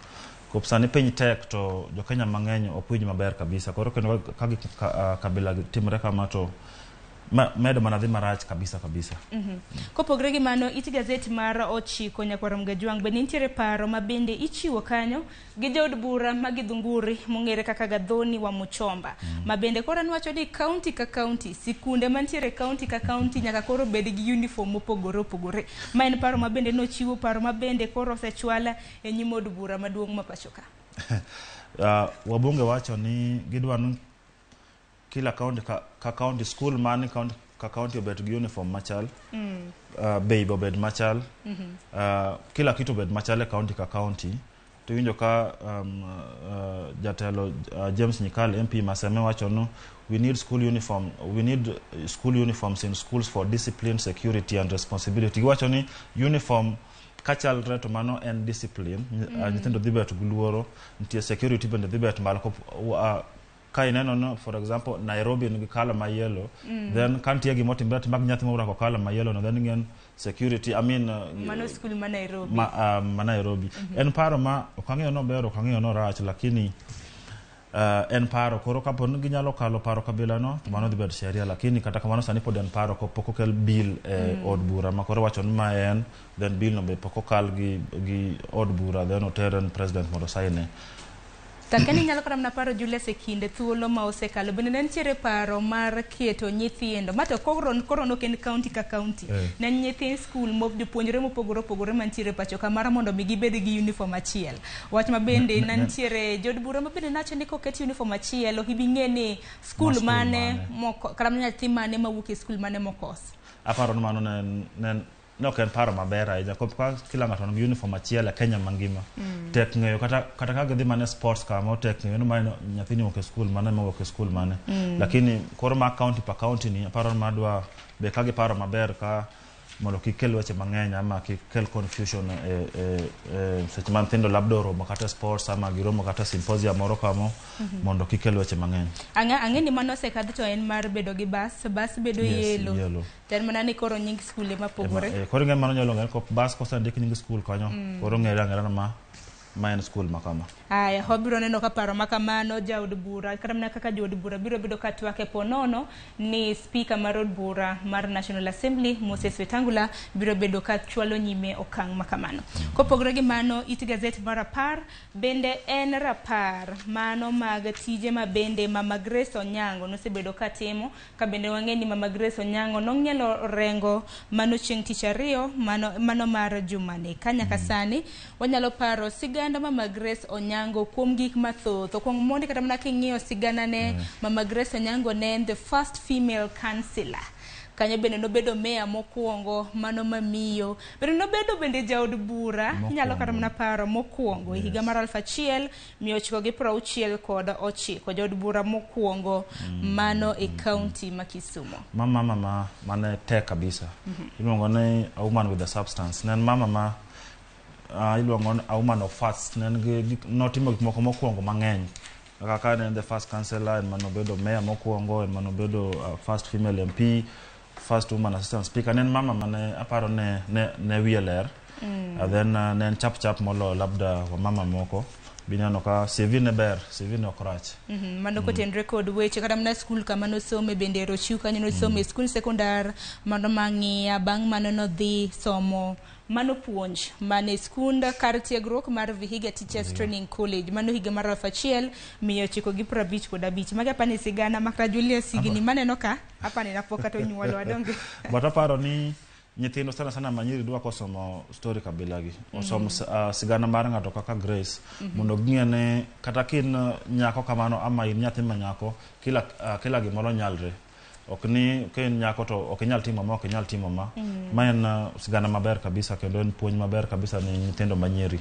Kop sani piny tek to jo-Kenya mang'eny ok winj maber kabisa. Koro kendo ka gik kabila gi timre kama to medo mana dhi marach kabisa kabisa. Kopogre gi mano, it gazet mar 9 Nyakwar Mgajwang' bende nitiere paro ma bende ichiwo kanyo gi jaod bura ma Githunguri mong'ere kaka Gathoni wa Muchomba. Ma bende koro nwacho ni kaunti ka kaunti, sikunde mantiere kaunti ka kaunti nyaka koro bed gi uniform mopogore opogore. Ma en paro ma bende nochiwo, paro ma bende koro osechwal e nyim od bura maduong' ma pacho ka. Wabunge wacho ni gidwa ni kila kaunti ka kaunti school man kaunti ka kaunti obed gi uniform machal. Bei be obed machal. Kila kitu obed machal e kaunti ka kaunti. To iwinjo ka jatelo James Nyikal MP Maseme wacho no we need school uniform, we need school uniforms in schools for discipline, security and responsibility. Giwacho ni uniform kachalre to mano en discipline. Nyithindo dhi bet gi luoro, nitie security bende dhi bet malo. Ka ineno no, for example, Nairobi nigi colour ma yellow, then ka nitie gimotimre to mag nyathi morwako colour ma yellow no, then ing'en security, I mean, Mano skul ma Nairobi. Ma Nairobi. En paro ma ok ang'eyo nober, ok ang'eyo norach, lakini en paro. Koro kapo ni ginyalo kalo paro kabila no, to mano dhi bedo sheria, lakini kata kamano sani pod en paro, pok okel bill e od bura ma koro wacho ni ma en, then bill no be pok okal gi od bura, then oter en president mondo sign. Takeni nyalo kata mana paro Julius e kinde thuolo ma osekalo bende ne nitiere paro mar keto nyithindo ma to koro nok en kaunti ka kaunti. Ne nyithind skul jopuonjre mopogore opogore mantiere pacho ka mar mondo mi gibed gi uniform achiel. Wach ma bende ne nitiere jod bura ma bende nacho ni koket uniform achiel ok ibi ng'e ni skul mane moko kata nyathi mane mawuok e skul mane mokos. Aparo ni mano ne ok en paro maber ahinya. Ka kila ng'ato nigi uniform achiel e Kenya mangima. Tek ng'eyo kata ka gidhi mana e sports kama tek ng'eyo ni mane nyathini owuok e skul mane mowuok e skul mane. Lakini koro ma county pa county ni aparo ni madwa be ka giparo maber ka mondo kik kel weche mang'eny ama kik kel confusion e seche ma nyithindo labda oromo kata sports ama giromo kata symposium moro kamo mondo kik kel weche mang'eny. Ang'e ni mano osekadh to en mar bedo gi bas, bas bedo yellow. Yellow. To en mana ni koro nying skul ema pogore. Koro ing'e mano nyalo ng'ere bas kosendik nying skul kanyo, koro ng'ere ang'era ma en skul ma kama. Aya, wabiro neno ka paro ma kamano jaod bura, kata mana kaka jaod bura biro bedo ka twak e ponono ni speaker mar od bura mar National Assembly Moses Wetangula biro bedo ka chwalo nyime okang' ma kamano. Kopogore gi mano, it gazet mar 10 bende en rapar mano mag tije ma bende Mama Grace Onyango nosebedo ka timo, ka bende wang'e ni Mama Grace Onyango nong'ielo rengo mano chieng' tich ariyo mano mar jumani. Ka nyaka sani wanyalo paro siganda Mama Grace Onyango kuom gik mathoth. Okuong mondi kata mana king'iyo sigana ne Mama Grace Onyango ne en the first female councillor. Kanyo bende nobedo meya mokwongo mano mamiyo. Bende nobedo bende jaod bura, inyalo kata mana paro mokwongo e higa mar 1969, jaod bura mokwongo mano e kaunti ma Kisumu. Mama mane tek kabisa. Iluongo ni a woman with a substance. Ne en mama ma iluongo ni a woman of first. Ne en gi notimo gik moko mokwongo mang'eny. Kaka ne en the first councillor, en manobedo mayor mokwongo, en manobedo first female MP, first woman assistant speaker. Ne en mama mane aparo ne wiye ler. Then ne en chap chap moloyo labda wamama moko. Bineno ka CV ne ber, CV ne ok rach. Mano kotenre kod weche kata mana skul kama nosome bende rochiw kanyo nosome skul sekondar mano mang'iya, bang' mano nodhi somo mano puonj mane skund kar tiegruok mar Vihiga Teachers Training College mano higa mar 1955. Magi apani sigana makra Julius higni maneno ka apani napok kata onyuolo adonge. But aparo ni nyithindo sana sana manyiri dwa kosomo story kabila gi. Osom sigana mar ng'ato kaka Grace mondo ging'e ni kata ka in nyako kamano ama in nyathi ma nyako, kila gimoro nyalre. Ok ni ka in nyako to ok inyal timo ma, ok inyal timo ma. Ma en sigana maber kabisa kendo en puonj maber kabisa ni nyithindo manyiri.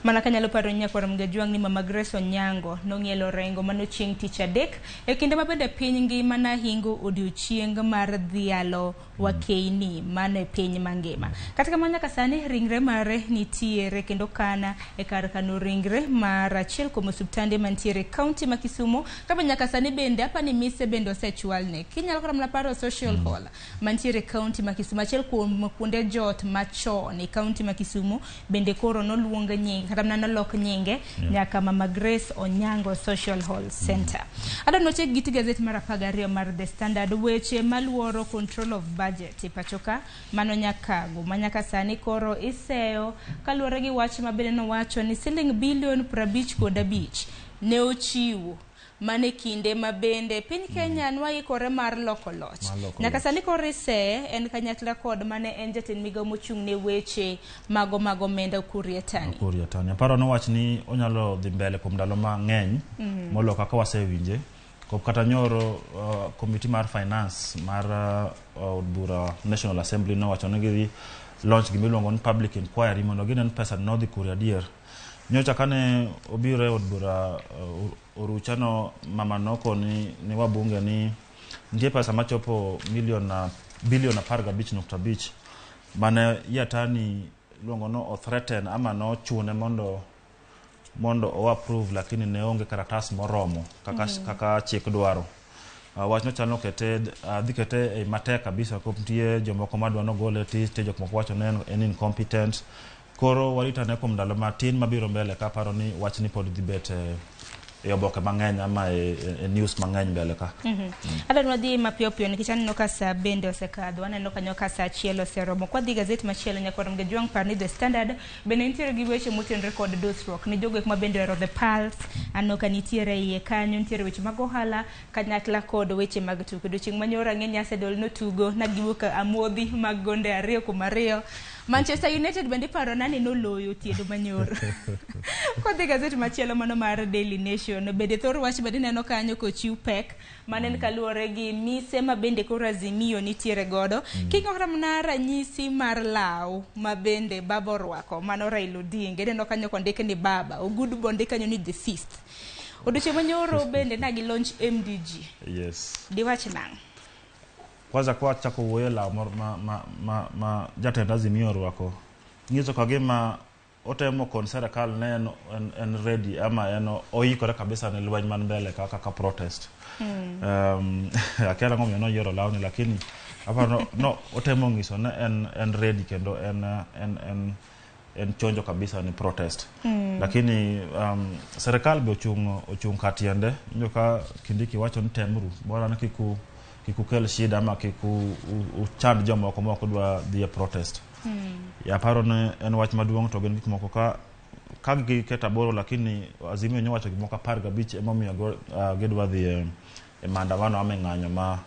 Mana kanyalo paro nyakwar Mgajwang' ni Mama Grace Onyango nong'ielo rengo mano chieng' tich adek e kinde ma bende piny ngima nahingo odiochieng' mar dhialo wakeini mano e piny mangima. Kata kamano nyaka sani ringre mare nitiere kendo kana e kar kano ringre mar achiel kuom osiptande mantiere e kaunti ma Kisumu. Ka nyaka sani bende apani mise bende osechwalne. Kinyalo kata mana paro social hall mantiere e kaunti ma Kisumu. Kama achiel kuom kuonde jot machon e kaunti ma Kisumu bende koro noluong nying kata mana nolok nyinge nyaka Mama Grace Onyango Social Hall Center. Adwa nochek gi gazet mar 12 mar The Standard, weche maluoro control of budget e pacho ka mano nyakago ma nyaka sani koro iseyo kaluwore gi wach ma bende nowacho ni siling bilion 55 ne ochiwo mane kinde ma bende piny Kenya nwaikore mar loko loch. Mar loko Nyaka loch. sani koro iseye en kanyakla kod mane en jatend migawo mochung' ne weche mago mag omenda Ukur Yatani. Ukur Yatani. Aparo ni wach ni onyalo dhi mbele kuom ndalo mang'eny molo kaka wasewinje. Kop kata nyoro committee mar finance mar od bura National Assembly nowacho ni gidhi launch gimiluongo ni public inquiry mondo ginen pesa nodhi kure adier. Nyocha kane obiro e od bura orucha no mama nokoni ni wabunge ni nitie pesa machopo milion bilion 15.5 mane Yatani iluongo no othreaten ama nochune mondo o approve, lakini ne onge karatas moromo kaka, kaka chik dwaro. Wachno chal nokete dhi kete e matek kabisa kop nitie jomoko madwa nogole e tich, nitie jok moko wacho ni en incompetent. Koro warit ane kuom ndalo matin mabiro mbele ka aparo ni wachni pod dhi bet e oboke mang'eny ama e news mang'eny mbele ka. Adwa ni wadhi mapiyo piyo nikech aneno ka sa bende osekadho, aneno kanyo ka sa 1 oseromo. Kwadhi gazet machielo nyaka warom gi Jwang' par ni The Standard bende nitiere gi weche motenore kod dosruok ni jogo eko ma bende ohero The Pulse. Aneno ka nitiere iye kanyo, nitiere weche mag ohala kanyakla kod weche mag tuke. Odiochieng' manyoro ang'e ni Arsenal notugo na giwuok amodhi mag gonde 2-2. Manchester United bende iparo nani noloyo tiedo manyoro. Kodhi gazet machielo mano mar Daily Nation bende thor wach bende ineno kanyo kochiw pek manen kaluwore gi mise ma bende koro Azimio nitiere godo. King'iyo kata mana ranyisi mar law ma bende baba orwako mano Raila Odinga, ineno kanyo kondik ni baba, ogudu bondik kanyo ni the fifth. Odiochieng' manyoro bende na gi launch MDG. Diwach nang'o? Kwanza kwa chako wuoyo e law mor ma jatend Azimio orwako nyiso ka gima otemo kon serikal ne en ready ama en oikore kabisa ne lweny man mbele kaka protest. Akia nang'o omiyo noyiero lawni, lakini aparo no otemo nyiso ne en ready kendo en chonjo kabisa ni protest. Lakini serikal be ochung' ka tiende. Iwinjo ka Kindiki wacho ni temuru bora ni kik ukel shida ama kik uchand jomoko ma ok dwa dhi e protest. Aparo ni en wach maduong' to gin gik moko ka giketo aboro, lakini Azimio nyowacho gik moko 15 emomiyo gidwa dhi e maandamano ama e ng'anyo ma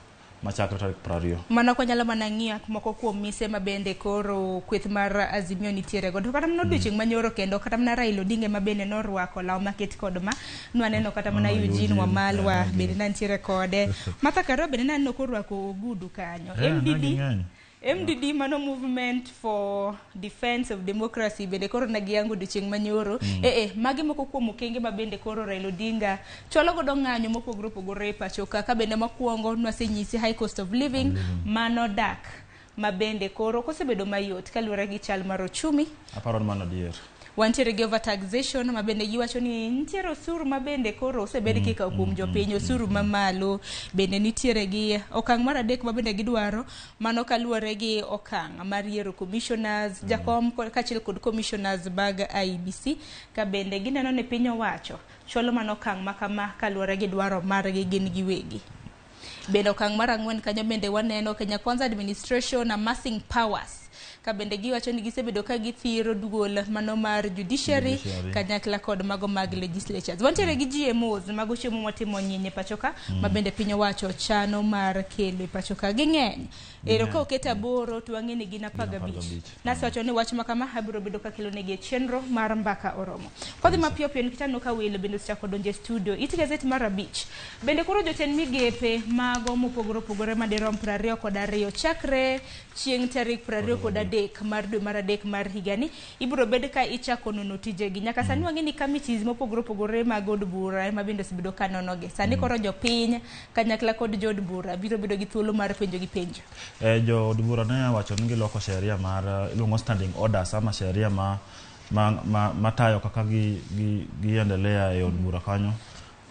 machakre tarik 20. Mano ok wanyalo mana ng'iyo moko kuom mise ma bende koro kweth mar Azimio nitiere godo. Kata mana odiochieng' manyoro kendo kata mana Raila Odinga ma bende norwako law maket kod ma nwaneno kata mana Eugene Eugene, Wamalwa bende nantiere kode. Martha Karua bende naneno korwako ogudu kanyo. MDD ging'eny. MDD mano Movement for Defense of Democracy bende koro ne giyango odiochieng' manyoro. Magi moko kuom okenge ma bende koro Raila Odinga chwalo godo ng'anyo mopogore opogore e pacho ka. Ka bende mokwongo nwasenyisi high cost of living, mano dak ma bende koro kosebedo mayot kaluwore gi chal mar ochumi. Aparo ni mano adier. Wantiere gi overtaxation ma bende giwacho ni nitiere osuru ma bende koro osebed kikawo kuom jopiny, osuru mamalo. Bende nitiere gi okang' mar adek ma bende gidwaro mano kaluwore gi okang' mar yiero commissioners, jakom kaachiel kod commissioners mag IEBC, ka bende gineno ni piny owacho chwalo mana okang' ma kama kaluwore gi dwaro margi gin giwegi. Bende okang' mar ang'wen kanyo bende waneno Kenya Kwanza administration amassing powers, ka bende giwacho ni gisebedo ka githiro duol mano mar judiciary, kanyakla kod mago mag legislatures. Wantiere gi GMOs, mago chiemo motimo nyinyi e pacho ka ma bende piny owacho chano mar kelo e pacho ka. Ging'eny ero ka oket aboro to wang'e ni gin 15. 15. Nasewacho ni wach ma kama abiro bedo kakelo negi e chenro mar mbaka oromo. Kodhi mapiyo piyo nikech aneno ka welo bende osechako donjo e studio. It gazet mar 5 bende koro jotend migepe mago mopogore opogore madirom 22 chakre chieng' tarik 23 mar dwe mar adek mar higani ibiro bed ka ichako nono tijegi. Nyaka sani wang'e ni committees mopogore opogore mag od bura ema bende osebedo ka nonogi. Sani koro jopiny kanyakla kod jood bura biro bedo gi thuolo mar penjo gi penjo. Jo od bura ne wacho ni giloko sheria mar iluongo standing orders ama sheria ma matayo kaka gi endelea e od bura kanyo.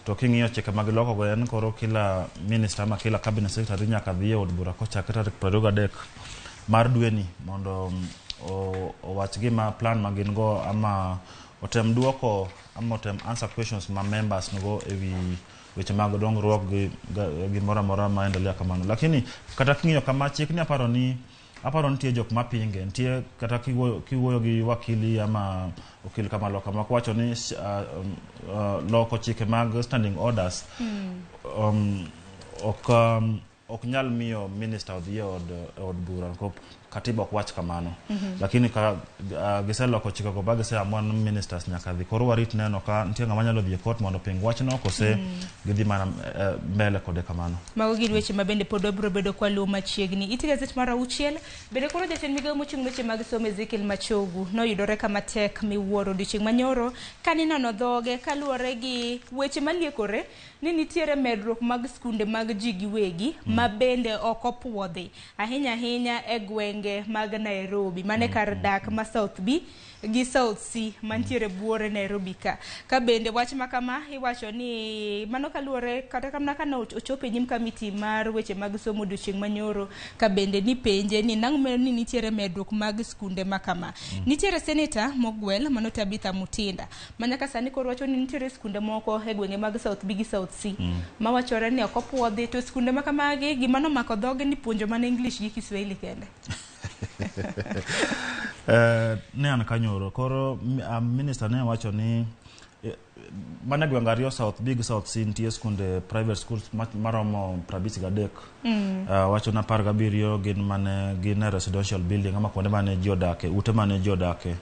To king'iyo chike ma giloko go en koro kila minister ama kila cabinet secretary nyaka dhi e od bura kochakre tarik 23. mar dweni mondo owach gima plan ma gin go ama otem duoko ama otem answer questions ma members nigo ewi weche mag dongruok gi gimoro amora maendelea kamano. Lakini kata king'iyo kama chik ni aparo nitie jok mapinge, nitie kata kiwuoyo gi wakili ama okil kamaloka moko wacho ni loko chike mag standing orders ok nyal miyo minister odhi e od bura katiba ok wach kamano. Lakini ka giseloko chikego ba giseamua ni ministers nyaka dhi, koro warit neno ka nitie ng'ama nyalo dhi e court mondo oping wachno kose gidhi mana mbele kode kamano. Mago gin weche ma bende pod wabiro bedo kwa luwo machiegni. Iti gazet mar 6 bende koro jatend migawo mochung' weche mag somo Ezekiel Machogu noyudore kama tek miwuoro odiochieng' manyoro kaninono dhoge kaluwore gi weche maliekore ni nitiere medruok mag skunde mag ji giwegi ma bende ok opuodhi ahinya ahinya e gwenge mag Nairobi mane kar dak ma South B gi South C mantiere buore Nairobi ka. Ka bende wach ma kama iwacho ni mano kaluwore kata kamna kana ochopo e nyim kamiti mar weche mag somo odiochieng' manyoro ka bende ni penje ni nang'o ni nitiere medruok mag skunde ma kama. Nitiere seneta mogwel mano Tabitha Mutinda ma nyaka sani koro wacho ni nitiere skunde moko e gwenge mag South B gi South C mawachore ni ok opuodhi to skunde ma kamagi gima nomako dhoge ni puonjo mana English gi Kiswahili kende. Ne an kanyoro koro minister ne wacho ni mana gwenge ariyo South B gi South C nitie skunde private schools maromo 53. Wacho na 17 gin mane gin e residential building ama kuonde mane ji odake, ute mane ji odake.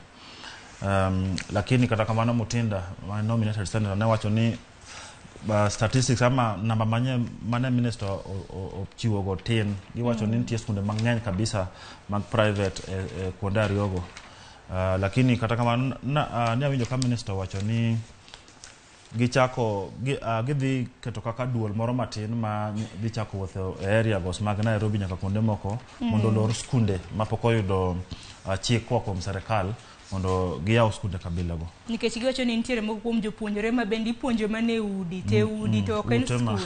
Lakini kata kamano Mutinda ma nominated senator ne wacho ni statistics ama namba mane minister ochiwo go tin. Giwacho ni nitie skunde mang'eny kabisa mag private kuonde ariyogo. Lakini kata kamano ne awinjo ka minister wacho ni gichako gidhi keto kaka duol moro matin ma dhi chako wuotho e area gos mag Nairobi nyaka kuonde moko mondo olor skunde mapok oyudo chik koa kuom serikal mondo giyaw skunde kabila go. Nikech giwacho ni nitiere moko kuom jopuonjre ma bende ipuonjo mana e udi te udi to ok en skul.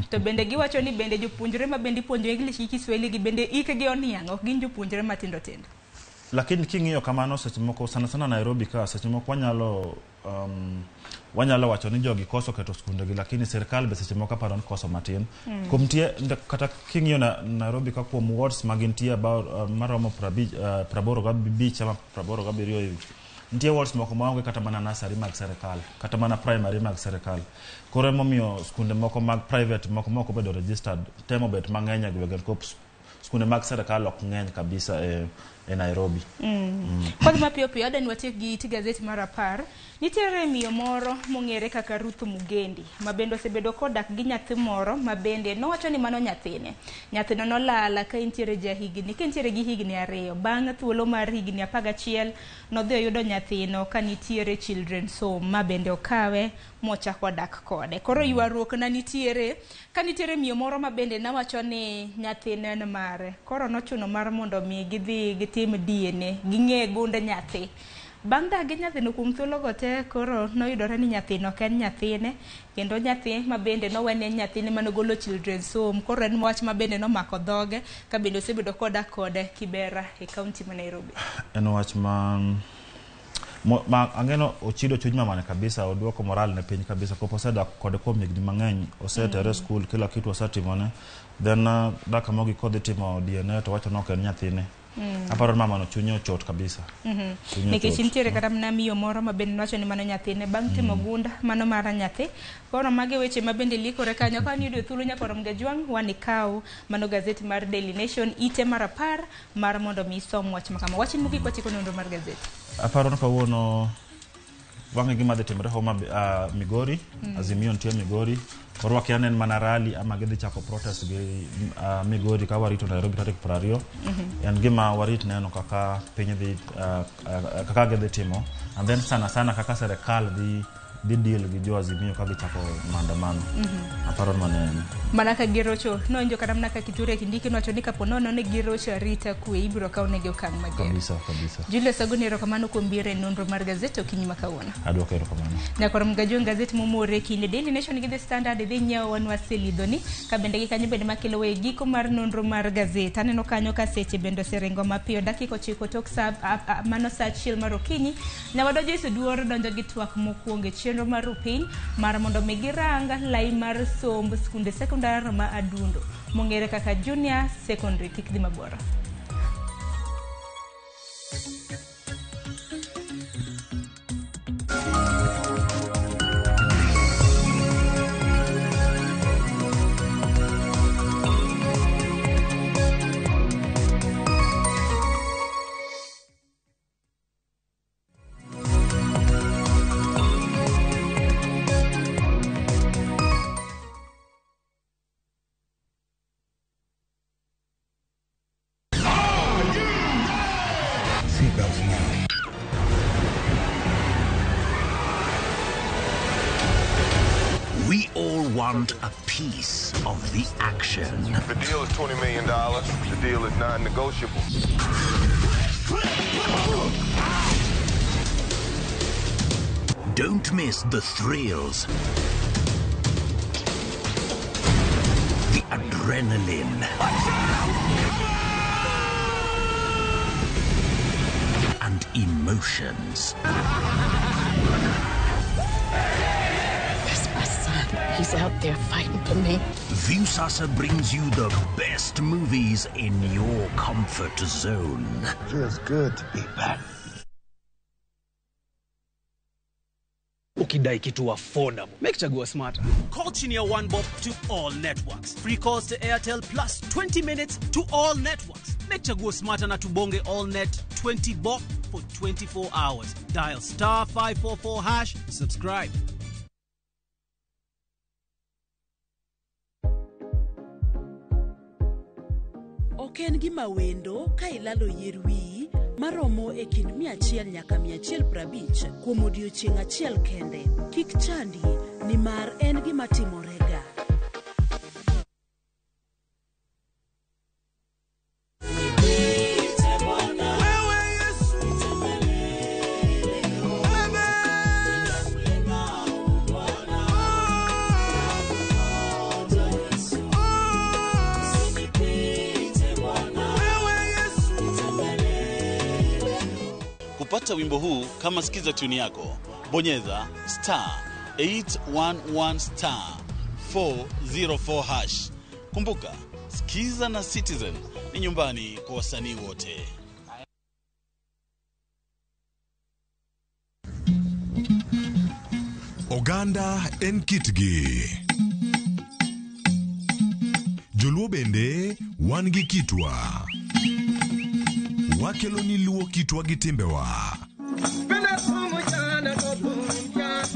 To bende giwacho ni bende jopuonjre ma bende ipuonjo English gi Kiswahili gi bende ikgi oniang', ok gin jopuonjre matindo tindo. Lakini king'iyo kamano seche moko sana sana Nairobi ka seche moko wanyalo wacho ni jogi koso keto skunde gi, lakini serikal be seche moko aparo ni koso matin. Kuom tie kata king'iyo Nairobi ka kuom wards ma gintie about maromo 85 ama 87 nitie wards moko maonge kata mana nursery mag serikal kata mana primary mag serikal. Koro emomiyo skunde moko mag private moko mok obedo registered temo bet mang'eny e gwenge nikop skunde mag serikal ok ng'eny kabisa e Nairobi. Kod mapiyo piyo adwa ni watiek gi iti gazeti mar 10. Nitiere miyo moro mong'ere kaka Ruth Mugendi ma bende osebedo kodak gi nyathi moro ma bende nowacho ni mano nyathine. Nyathino nolala ka entiere jahigni, ka entiere gi higni 2. Bang' thuolo mar higni 11 nodhi oyudo nyathino ka nitiere children's home ma bende okawe mochako dak kode. Koro ywaruok na nitiere ka nitiere miyo moro ma bende nawacho ni nyathine en mare. Koro nochuno mar mondo mi gidhi gitim DNA ging'e gund nyathi. Bang' dak gi nyathino kuom thuologo te, koro noyudore ni nyathino ok en nyathine, kendo nyathi ma bende nowene nyathine manogolo children's home. Koro en wach ma bende nomako dhoge ka bende osebedo kodak kode Kibera e kaunti ma Nairobi. En wach ma ang'eno ochido chuny mamane kabisa, oduoko moral ne piny kabisa. Kopo osedak kode kuom higni mang'eny, osetere skul, kila kitu osetimone, then dakika mogik kodhi timo DNA to wacho ni ok en nyathine. Aparo ni mamano chunye ochot kabisa. Nikech nitiere kata mana miyo moro ma bende nowacho ni mano nyathine bang' timo gunda mano mara nyathi. Koro magi weche ma bende likore kanyo. Ka niyudo thuolo nyaka rom gajwang' wanikaw mano gazeti mar Daily Nation ite mar 10 mar mondo mi isom wach makama. Wach mogik wachiko nonro mar gazeti. Aparo ni kawuono wang'e gima dhi timore Homa Migori. Azimio nitie Migori. Koro wakia ni en mana rally ama gidhi chako protest gi Migori ka warito Nairobi tarik 20. En gima warit neno kaka piny dhi kaka gidhi timo, and then sana sana kaka serikal dhi dhi deal gi jo Azimio ka gichako maandamano. Aparo ni mano en. Mana ka girocho nowinjo kata mana ka Kithure Kindiki nowacho ni kapo nono ni girocho arita kwe ibiro kawnegi okang' mager. Kabisa kabisa. Julius Agoni, erokamano kuom biro e nonro mar gazet okinyi ma kawuono. Adwoko erokamano. Nyakoro Mgajwang' gazet momore kinde Daily Nation gi The Standard dhi nyiewo wan waselidhoni ka bende gi kanyo bende makelo e giko mar nonro mar gazet. Aneno kanyo ka seche bende oseringo mapiyo dakika 9 tok sa mano sa 1 mar okinyi. Nyawadwa Joyce Oduor donjo gi twak mokwongo e chenro mar rupiny mar mondo mi girang lai mar somb skunde sekondar ma Adundo mong'ere kaka junior secondary. Kik dhi mabor. Seatbelts now. We all want a piece of the action. The deal is $20 million. The deal is non-negotiable. Don't miss the thrills, the adrenaline, and emotions. That's my son. He's out there fighting for me. Viusasa brings you the best movies in your comfort zone. Feels good to be back. Ukidai kitu affordable, make chagua smarter. Call Chinia 1 Bob to all networks. Free calls to Airtel plus 20 minutes to all networks. Make Chaguo smarter na tubonge all net 20 bob for 24 hours. Dial star 544 hash, subscribe. Ok en gima wendo ka ilalo yier wiyi maromo e kind 100 nyaka 150 kuom odiechieng' achiel kende. Kik chandi nimar en gima timorega. Kupata wimbo huu kama sikiza tune yako, bonyeza star 811 star 404 hash. Kumbuka, Sikiza na Citizen ni nyumbani kwa wasanii wote. Oganda en kitgi. Joluo bende wan gi kitwa. Wakelo ni luo kitwa gi timbewa.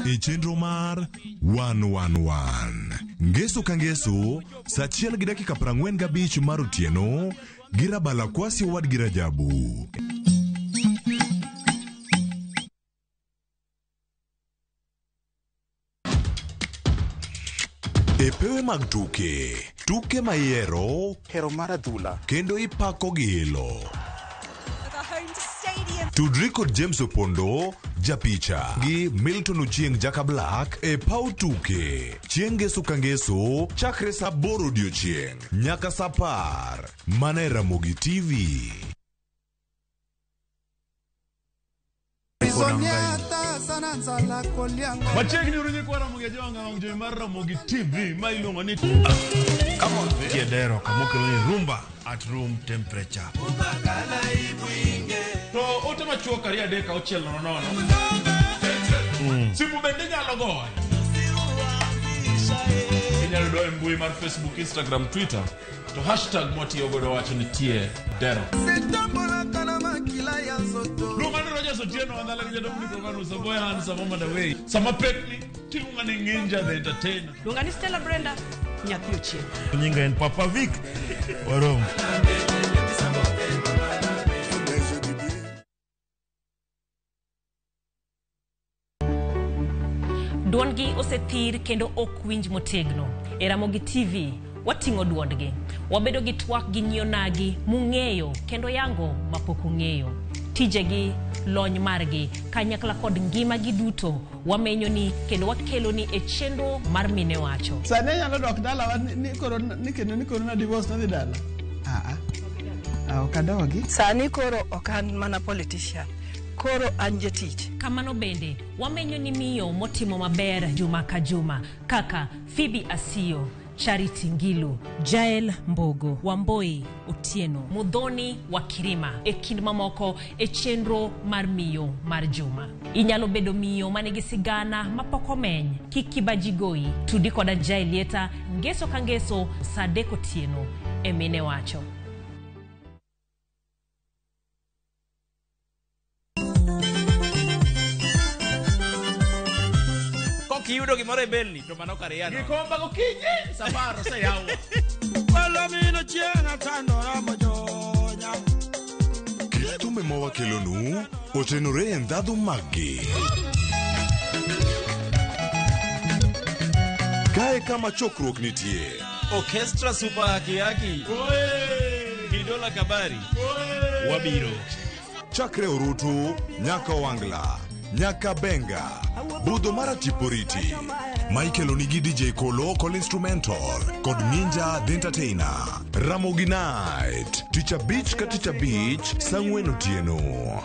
E chenro mar 111. Ngeso ka ngeso, saa 1:45 mar otieno, gi Rabala Kwasi owadgi Rajabu. E pewe mag tuke, tuke mayiero, hero mar adhula, kendo ipako gi ilo. Tudri kod James Opondo, japicha, gi Milton Ochieng' Jaka Black e paw tuke. Chieng' ngeso ka ngeso, chakre saa 8 odiochieng' nyaka saa 10. Mana e Ramogi TV. Machiegni uru nyikwa Ramogi Ajwang' wang' jowi mar Ramogi TV ma iluongo ni Kiedero kamokelo ni rumba at room temperature. To ote machuok 2 3 6 0 0. Simu bende inyalo goyo. Inyalo doyo e mbui mar Facebook, Instagram, Twitter to hashtag mwatiyo godo wacho ni tie dero. Luonga ni Rogers Otieno, andhala gi jadong' Mikogano, Saboya Hans, Samoma Dawei. Sama pekni, tiluonga ni Nginja the Entertainer. Luonga ni Stella Brenda, nyathi Ochieng'. Nyinga en Papa Vic. Warom. Duondgi osethir kendo ok winj motegno. E Ramogi TV, wating'o duondgi. Wabedo gi twak gi nyionagi mung'eyo kendo yango mapok ung'eyo. Tijegi, lony margi, kanyakla kod ngimagi duto wamenyoni kendo wakeloni e chenro mar Mine Wacho. Sani anyalo dok dalawa ni koro ni kendo ni koro na divorce nadhi dala. Ah, ok adogi. Sani koro ok an mana politician. Koro an jatich. Kamano bende, wamenyo ni miyo motimo maber juma ka juma kaka Phoebe Asiyo, Charity Ngilu, Jael Mbogo, Wamboi Otieno, Mudhoni wa Kirima e kind mamoko e chenro mar miyo mar juma. Inyalo bedo miyo manigi sigana mapok omeny. Kik kibaji goyi. Tudi koda Jael Lieta ngeso ka ngeso saa 3 otieno e Mine Wacho. Kiyudo gimoro e belni to mano kar yano. Gikomba gokinyi safar oseyawo. Walamino chieng' atandora mojonya. Kit thumbe mawakelonu otenore e ndhadhu maggi. Kae kama chokruok nitie. Orchestra Super Haki Haki. Kidola Kabari. Wabiro. Chakre Orutu nyaka Wangla, nyaka Benga, budho mar Tiporiti. Michael onigi DJ Kolo Kol Instrumental kod Ninja The Entertainer. Ramogi Night, tich abich ka tich abich, saa 4 otieno.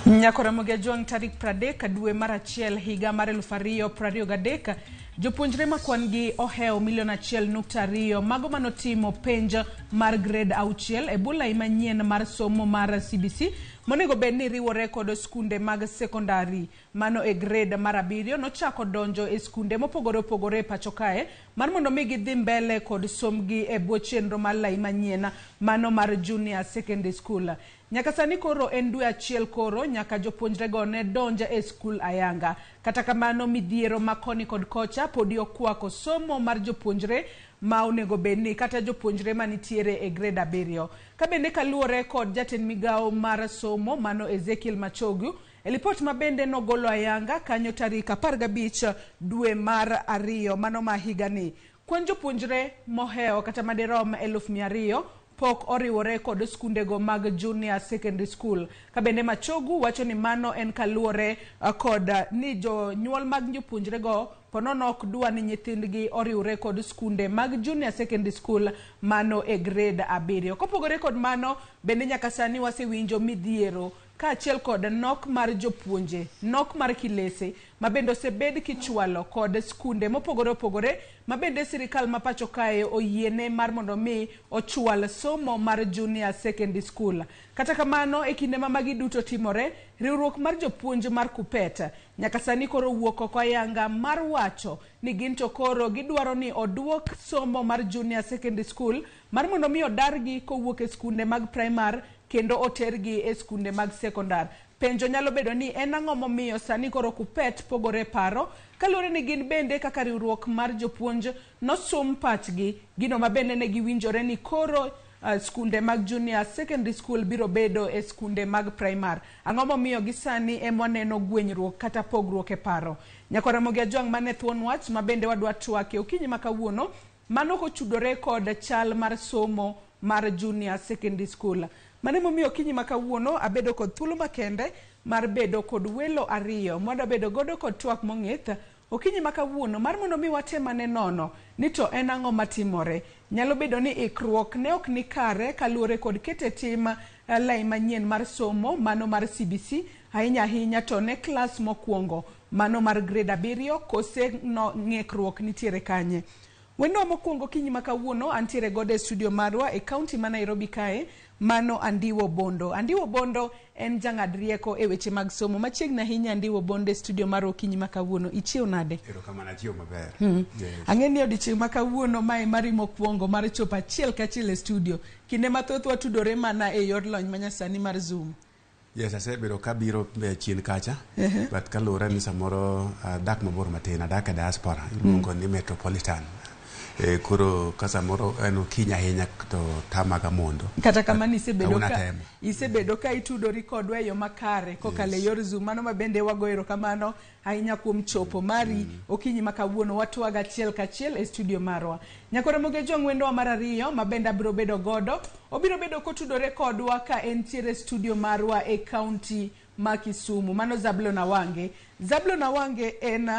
Nyako Ramogi Ajwang' tarik 30 dwe mar achiel higa mar 2023 jopuonjre ma kwan gi ohewo milion 1.2 mago manotimo penj mar grade 6 e bulai manyien mar somo mar CBC monego bed ni riwore kod skunde mag sekondari mano e grade mar 7 nochako donjo e skunde mopogore opogore e pacho kae mar mondo mi gidhi mbele kod somgi e bwo chenro mar lai manyien mano mar junior secondary school. Nyaka sani koro en dwe achiel koro nyaka jopuonjrego ne donja e skul ayanga. Kata kamano midhiero ma koni kod kocha podi okwako somo mar jopuonjre ma onego bed ni kata jopuonjre manitiere e grade 7. Ka bende kaluwore kod jatend migawo mar somo mano Ezekiel Machogu, e lipot ma bende nogolo ayanga kanyo tarik 15 dwe mar 2 mano ma higani. Kwan jopuonjre mohewo kata madirom 200,000 pok oriwore kod skundego mag junior secondary school. Ka bende Machogu wacho ni mano en kaluwore kod ni jonyuol mag jopuonjrego ponono ok dwa ni nyithindgi oriwre kod skunde mag junior secondary school mano e grade 7. Kopogore kod mano, bende nyaka sani wasewinjo midhiero kaachiel kod nok mar jopuonje, nok mar kilese ma bende osebed kichwalo kod skunde mopogore opogore ma bende sirikal ma pacho kae oyiene mar mondo mi ochwal somo mar junior secondary school. Kata kamano, e kinde ma magi duto timore, riwruok mar jopuonj mar Kupet nyaka sani koro wuok oko ayanga mar wacho ni gin to koro gidwaro ni oduok somo mar junior secondary school mar mondo mi odargi kowuok e skunde mag primar kendo otergi e skunde mag sekondar. Penjo nyalo bedo ni en ang'o momiyo sani koro Kupet pogore paro kaluwore ni gin bende kaka riwruok mar jopuonj nosum pachgi gino ma bende ne giwinjore ni koro skunde mag junior secondary school biro bedo e skunde mag primar. Ang'o momiyo gi sani ema waneno gwenyruok kata pogruok e paro? Nyako Ramogi Ajwang' mane thuon wach ma bende wadwa twake okinyi ma kawuono mano kochudore kod chal mar somo mar junior secondary school. Mano emomiyo okinyi ma kawuono abedo kod thuolo makende mar bedo kod welo ariyo mondo abedo godo kod twak mong'ith okinyi ma kawuono mar mondo mi watem ane nono ni to en ang'o matimore. Nyalo bedo ni ikruok ne ok ni kare kaluwore kod kete tim lai manyien mar somo mano mar CBC ahinya ahinya to ne klas mokwongo mano mar grade 7 kose no ng'ikruok nitiere kanye. Wendwa mokwongo kinyi ma kawuono antiere godo e studio marwa e kaunti ma Nairobi kae, mano Andiwo Bondo. Andiwo Bondo en jang'ad rieko e weche mag somo. Machiegni ahinya Andiwo Bondo e studio marwa okinyi ma kawuono. Ichiew nade? Erokamano, achiew maber. Yes. Ang'e ni odiochieng' ma kawuono mae mari mokwongo mar chopo achiel kachiel e studio. Kinde mathoth watudore mana e yor lony manyasani mar Zoom. Yes, asebedo kabiro chien kacha. But kaluwore ni samoro adak mabor matin, adak e diaspora, iluongo ni metropolitan. Koro ka samoro en okinyi ahinya to tamaga mondo. Kata kamano isebedo Kawuono ka atemo. isebedo ka itudori kodwa e yo makare kokalo e yor Zoom. Mano ma bende wago erokamano ahinya kuom chopo mari okinyi ma kawuono watwag achiel kachiel e studio marwa. Nyakoro Mogejwang' wendowa mar ariyo ma bende abiro bedo godo, obiro bedo kotudore kodwa ka entiere e studio marwa e kaunti ma Kisumu. Mano Zablon Awange. Zablon Awange en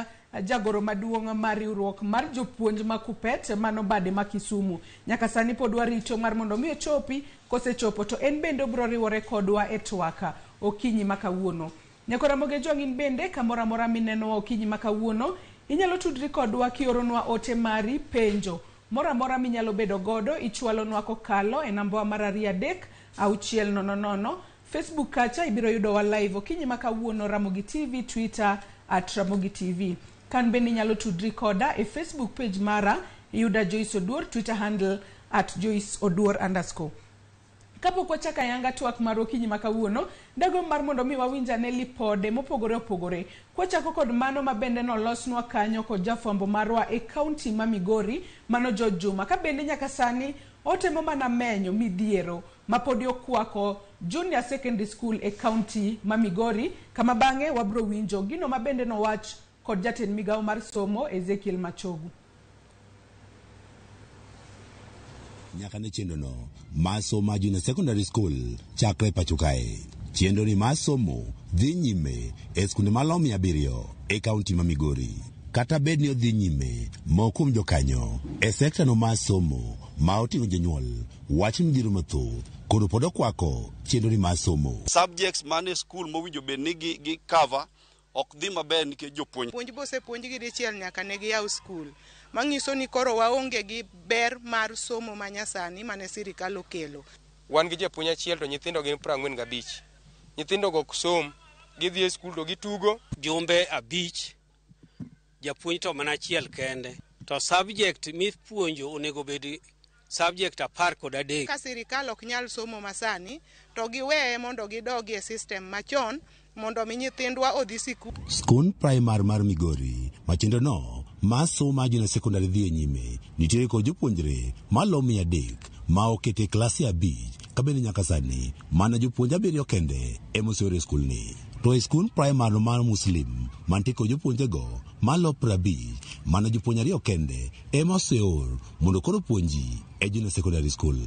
jagoro maduong' mar riwruok mar jopuonj ma Kupet mano bade ma Kisumu. Nyaka sani pod warito mar mondo mi ochopi, kosechopo to en bende obiro riwore kodwa e twak okinyi ma kawuono. Nyakora Mogejwang' in bende kamoro amora minenowa okinyi ma kawuono, inyalo tudri kodwa kioronwa ote mari, penjo moro amora minyalo bedo godo ichwalonwa kokalo e nambawa mar 2 3 6 0 0. Facebook kacha ibiro yudowa live okinyi ma kawuono Ramogi TV, Twitter @Ramogi TV. Kan bende inyalo tudri koda e Facebook page mara, iyuda Joyce Oduor, Twitter handle @JoyceOduor_. Kapok wachako ayanga twak mar okinyi ma kawuono, dago mar mondo mi wawinj ane lipode mopogore opogore. Kwachako kod mano ma bende nolosnwa kanyo kod jafwambo marwa e kaunti ma Migori, mano George Juma. Ka bende nyaka sani otemo mana menyo midhiero ma podi okwako Junior Secondary School e kaunti ma Migori, kama bang'e wabro winjo gino ma bende nowach kod jatend migawo mar somo Ezekiel Machogu. Nyaka ne chenro no mar somo mar Junior Secondary School chakre pacho kae. Chenro ni mar somo dhi nyime e skunde malomo 700 e kaunti ma Migori. Kata bed ni odhi nyime, moko kuom jokanyo e sekta no mar somo ma oting'o jonyuol wacho ni midhiero mathoth koro pod okwako chenro ni mar somo. Subjects man e school mowinjo bed ni gi cover ok dhi maber nikech jopuonj. Puonj bosepuonjgi dichiel nyaka ne giyaw skul. Manyiso ni koro waonge gi ber mar somo manyasani mane sirikal okelo. Wan gi japuonj achiel to nyithindo gin 45. Nyithindo go ok som, gidhi e skul to gitugo. Jumbe 5, japuonj to mana achiel kende. To subject mipuonjo onego bed subject 13. Ka sirikal ok nyal somo masani, to giweye mondo gidogi e system machon mondo mi nyithindwa odhi sikul. Skund primar mar Migori ma chenro no mar somo mar Junior Secondary dhi e nyime nitiere kod jopuonjre malomo 300 ma okete e klase 5 ka bende nyaka sani mana jopuonj 7 kende ema oseor e skul ni. To e skund primar no mar Muslim mantie kod jopuonjrego malo 50 mana jopuonj 2 kende ema oseor mondo koro puonji e Junior Secondary School.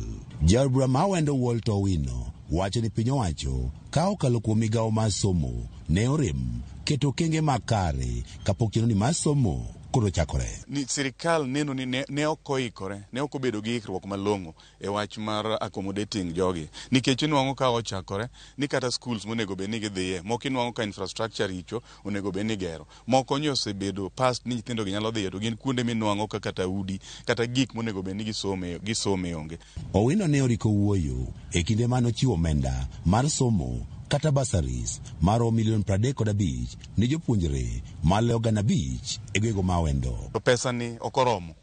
Jaod bura ma Awendo Walter Owino wacho ni piny owacho ka okalo kuom migawo mar somo ne orem keto okenge makare kapok chenro ni mar somo koro chakore. Ni sirikal neno ni ne ok oikore, ne ok obedo gi ikruok malong'o e wach mar accommodating jogi. Nikech inwang'o ka ochakore ni kata schools monego bed ni gidhiye, moko inwang'o ka infrastructure richo onego bed ni gero. Moko nyo osebedo past ni nyithindo gi nyalo dhiye to gin kuonde minwang'o ka kata udi kata gik monego bed ni gisome onge. Owino ne oriko wuoyo e kinde mane ochiwo omenda mar somo kata bursaries maromo milion 35 ne jopuonjre maloyo 5,000 e gwenge ma Awendo. To pesa ni ok oromo.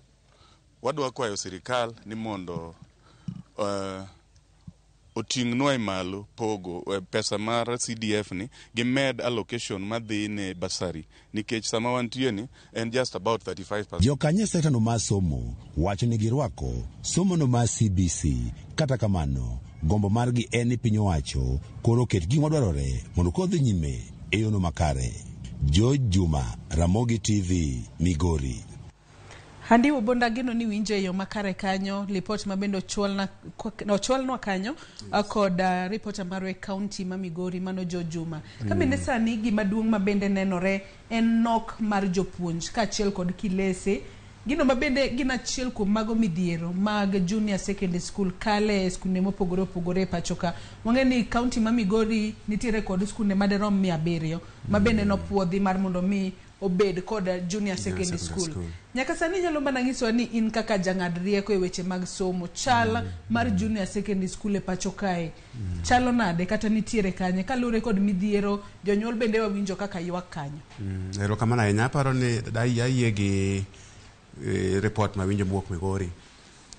Wadwa kwayo sirikal ni mondo oting'nwa e malo pogo pesa mar CDF ni gimed allocation madhi ne bursary nikech sama wantie ni en just about 35%. Jokanyo e sekta no mar somo wacho ni girwako somo no mar CBC. Kata kamano, gombo margi en ni piny owacho koro oket gik madwarore mondo kodhi nyime e yono makare. George Juma, Ramogi TV, Migori. Andiwo Bondo ageno ni winjo e yo makare kanyo lipot ma bende ochwalnwa kanyo kod ripota marwa e kaunti ma Migori mano George Juma. Ka bende sani gima duong' ma bende nenore en nok mar jopuonj kaachiel kod kilese. Gino ma bende gin achiel kuom mago midhiero mag Junior Secondary School kale e skunde mopogore opogore e pacho ka. Wang'eyo ni kaunti ma Migori nitiere kod skunde madirom 700 ma bende nopuodhi mar mondo mi obed kod junior secondary school. School. Nyaka sani inyalo mana nyisowa ni in kaka jang'ad rieko e weche mag somo, chal mar junior secondary school e pacho kae chalo nade kata nitiere kanye kaluwore kod midhiero jonyuol bende wawinjo kaka ywak kanyo? Erokamano ahinya. Aparo ni ayie gi report mawinjo mowuok Migori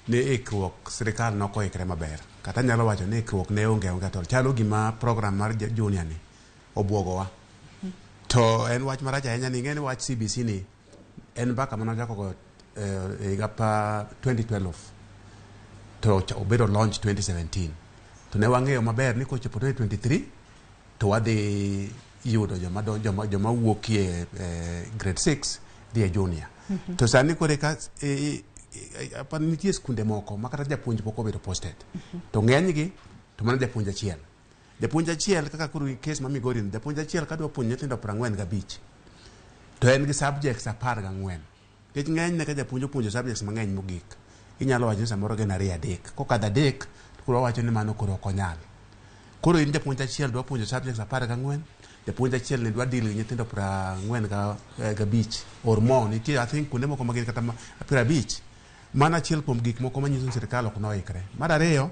ni ikruok sirikal nok oikre maber. Kata anyalo wacho ni ikruok ne onge aonge to chalo gima program mar junior ni obwogowa. To en wach marach ahinya ni ing'e ni wach CBC ni en mbaka mane wachako go e higa pa 2012 to obedo launch 2017, to ne wang'eyo maber ni kochopo 2023 to wadhi yudo joma wuokie grade 6 dhi e junior. To sani koro ka nitie skunde moko ma kata japuonj pok obedo posted, to ng'enygi to mana japuonj achiel. Japuonj achiel kaka koro case ma Migori ni, japuonj achiel kadwa puonjo nyithindo 45 to en gi subjects 14. Nikech ng'enyne ka japuonj opuonjo subjects mang'eny mogik, inyalo wacho ni samoro gin 2 3. Kokadho 3 to koro wawacho ni mano koro ok onyal. Koro in japuonj achiel dwa puonjo subjects 14, japuonj achiel ni dwa deal gi nyithindo 45 or more. Nitie I think kuonde moko ma gin kata 50. Mano achiel kuom gik moko manyiso ni sirikal ok noikre. Mar ariyo,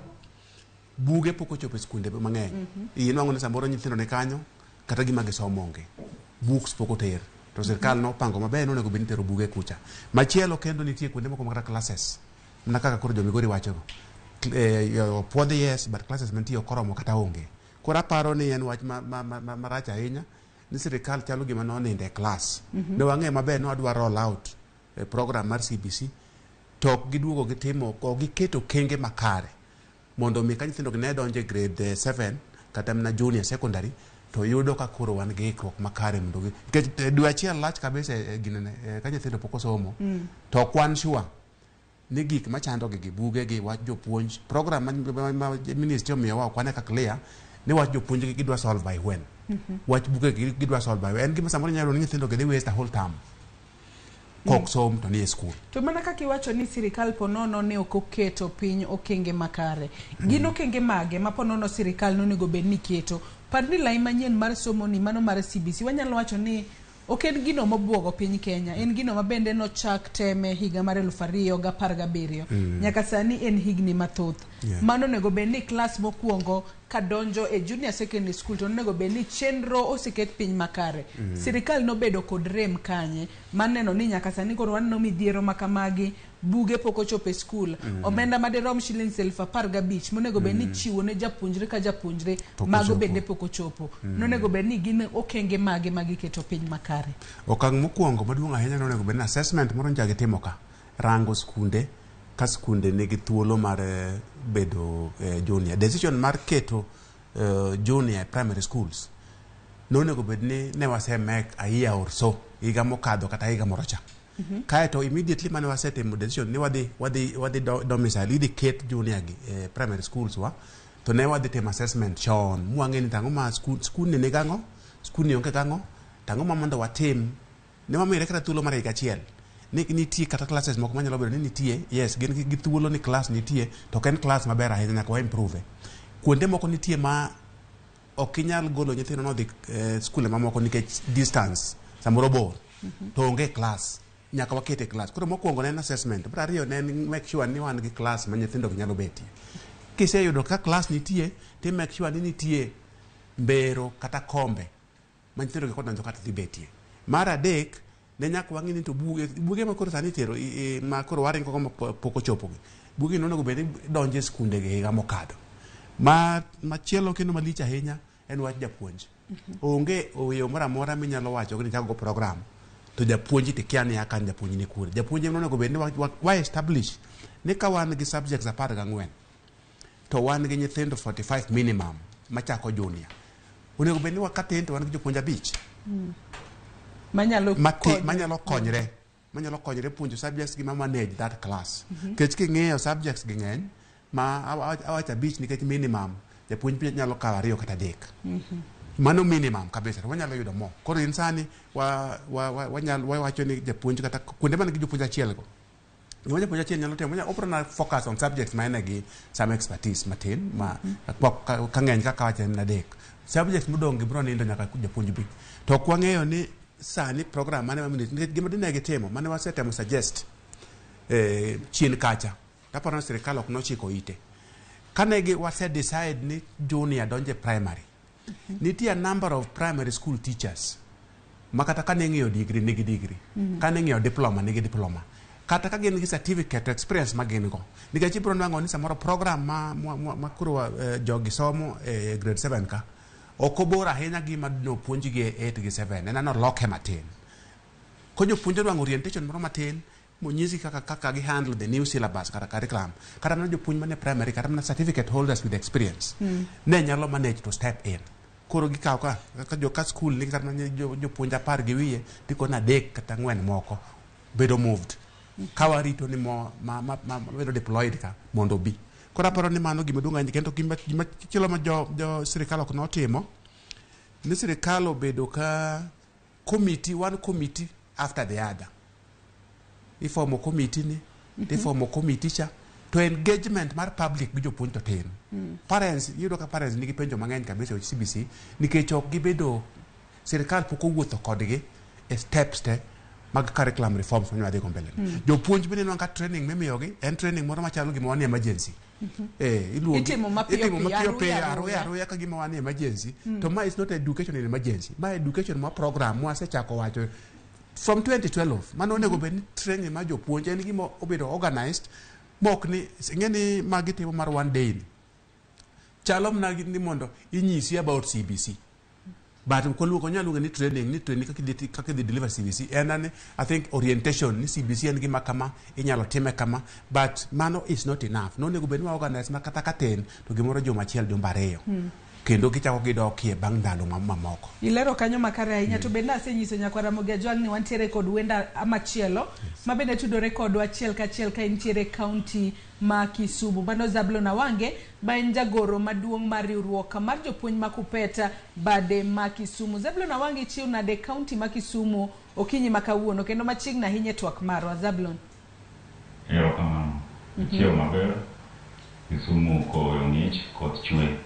buge pok ochopo e skunde mang'eny. Inwang'o ni samoro nyithindo ni kanyo kata gima gisomo onge. Books pok oter. To sirikal nopango maber ni onego bed ni itero buge kucha. Machielo kendo nitie kuonde moko ma kata classes. Mana kaka koro jo Migori wachogo. Opuodhi yes, but classes mantie ok oromo kata onge. Koro aparo ni en wach marach ahinya ni sirikal chalo gima nonindo e class. Ne wang'eyo maber ni wadwa roll out program mar CBC to ok giduogo gitimo, ok giketo okenge makare mondo mi ka nyithindo gi ne donjo e grade 7 kata mana junior secondary to yudo ka koro wan gi ikruok makare mondo gi nikech dwe achiel lach kabisa e ginene ka nyithindo pok osomo to ok wan sure ni gik machando gi buge gi wach jopuonj program ma ministry omiyowa ok wane ka clear ni wach jopuonj gi gidwa solve by when, wach buge gi gidwa solve by when. En gima samoro nyalo ni nyithindo gi dhi waste a whole term kok som to ni e school. To mana kaka iwacho ni sirikal ponono ne ok oketo piny okenge makare, gin okenge mage ma ponono sirikal nonego bed ni keto? Par ni lai manyien mar somo ni mano mar CBC wanyalo wacho ni ok en gino mobuogo piny Kenya, en gino ma bende nochak teme higa mar 2017. Nyaka sani en higni mathoth. Mano onego bed ni klas mokwongo kadonjo e junior secondary school to onego bed ni chenro oseket piny makare. Sirikal nobedo kod rem kanye maneno ni nyaka sani koro waneno midhiero makamagi, buge pok ochopo e skul, omenda madirom shillings 15,000 monego bed ni chiwo ne japuonjre ka japuonjre mago bende pok ochopo. Nonego bed ni gin okenge mage magiketo piny makare? Okang' mokwongo maduong' ahinya nonego bed ni assessment moro nyocha gitimo ka rango skunde ka skunde nigi thuolo mar bedo junior. Decision mar keto junior primary schools nonego bed ni ne wase make a year or so higa mokadho kata higa moro cha. Kaeto immediately mane wasetimo decision ni wadhi domicile idhi ket junior gi primary schools wa to ne wadhi timo assessment chon mwang'e ni tang'o ma skul ni nigang'o, skul ni onge gang'o, tang'o ma mondo watim ne wamire kata thuolo mar higa achiel ni nitie kata classes moko manyalo bedo ni nitie, yes, gin gi thuolo ni class nitie to ok en class maber ahinya, nyaka wa improve. Kuonde moko nitie ma ok inyal golo nyithindo nodhi skule mamoko nikech distance samoro bor to onge class, nyaka wakete class. Koro mokwongo ne en assessment, mar ariyo ne en make sure ni wan gi class ma nyithindo gi nyalo betie. Kiseyudo ka class nitie, ti make sure ni nitie mbero kata kombe ma nyithindo gi kodonjo kata dhi betie. Mar adek ne nyaka wang'i ni to buge ma koro sani itero ma koro waringo go ma pok ochopo gi, buge nonego bed ni donjo e skunde gi higa mokadho. Machielo kendo malich ahinya en wach japuonj. Onge yo moro amora minyalo wacho ni chako go program to japuonj tikia ni aka japuonj ni kure. Japuonj ema onego bed ni wa establish ni ka wan gi subjects 14 to wan gi nyithindo 45 minimum machako junior, onego bed ni wakatin to wan gi jopuonj 5 manyalo konyre puonjo subjects gi ma manage that class. Nikech king'iyo subjects gi ng'eny ma awacho 5 nikech minimum japuonj nyalo kawo 2 kata 3. Mano minimum kabisa, to wanyalo yudo mo. Koro in sani wawacho ni japuonj kata kuonde man gi jopuonj achiel go, gima japuonj achiel nyalo timo, obro na focus on subjects ma en gi some expertise matin ma ka ng'eny kaka wacho en 3. Subjects modong' gi bro nindo nyaka japuonj bi. To ok wang'eyo ni sani program mane nikech gima dine gitimo mane wasetemo suggest chien kacha, taparo ni sirikal ok nochiko ite. Kane gi wase decide ni junior donje primary, nitie a number of primary school teachers ma kata kane ng'iyo degree nigi degree, kane ng'iyo diploma nigi diploma, kata ka gin gi certificate to experience ma gin go, nikech ibiro nwang'o ni samoro program ma koro jogi somo e grade 7 ka ok obor ahinya gi ma nopuonjgi e 8 gi 7, en anoloke matin. Ko jopuonj onwang'o orientation moro matin monyisi kaka gi handle the new syllabus kata curriculum, kata mana jopuonj mane primary, kata mana certificate holders with experience ne nyalo manage to step in. Koro gikawo ka jo ka school nigi kata mana jopuonj 10 gi wiye, tikone 3 kata 4 moko bedo moved ka warito ni mo ma bedo deployed ka mondo obi. Koro aparo ni mano gima duong' ahinya. Kendo gima chielo ma jo sirikal ok notimo, ni sirikal obedo ka committee, one committee after the other. Ifomo committee ni, ifomo committee cha, to engagement mar public gi jopuonj to tin. Parents, iyudo ka parents nigi penjo mang'eny kabisa e weche CBC, nikech ok gibedo, sirikal pok owuotho kodgi e steps te mag curriculum reforms mane wadhi go mbele. Jopuonj bende nwang'o ka training mimiyogi en training moro machalo gima wan e emergency. Iluongi, Itimo mapiyo itimo piyo, mapiyo aruya, piyo, aruya. aruya, aruya ka gima wan e emergency. To ma is not education in emergency. Ma education ma program mwasechako wacho from 2012. Mano onego bed ni training mar jopuonj en gima obedo organized, mok ni ing'e ni magi timo mar one day ni. Chalo mana ni mondo inyisi about CBC. But ok onyal luonge ni training, ni training kaka idhi deliver CBC. En ani, I think orientation ni CBC en gima kama, inyalo time kama, but mano is not enough. Nonego bed ni wa organize ma kata ka tin, to gimoro juma achiel, jumbe 2. Kendo gichako gidokie bang' ndalo mamoko. Ilero kanyo makare ahinya. To bende asenyiso nyakwar Ramogi Ajwang' ni wantiere kod wenda machielo ma bende tudore kodwa achiel kachiel ka entiere kaunti ma Kisumu. Mano Zablon Awange ma en jagoro maduong' mar riwruok mar jopuonj ma Kupeta bade ma Kisumu. Zablon Awange, ichiew nade kaunti ma Kisumu okinyi ma kawuono kendo machiegni ahinya e twak marwa? Zablon. Erokamano. Achiew maber. Kisumu koyo ng'ich, koth chwe.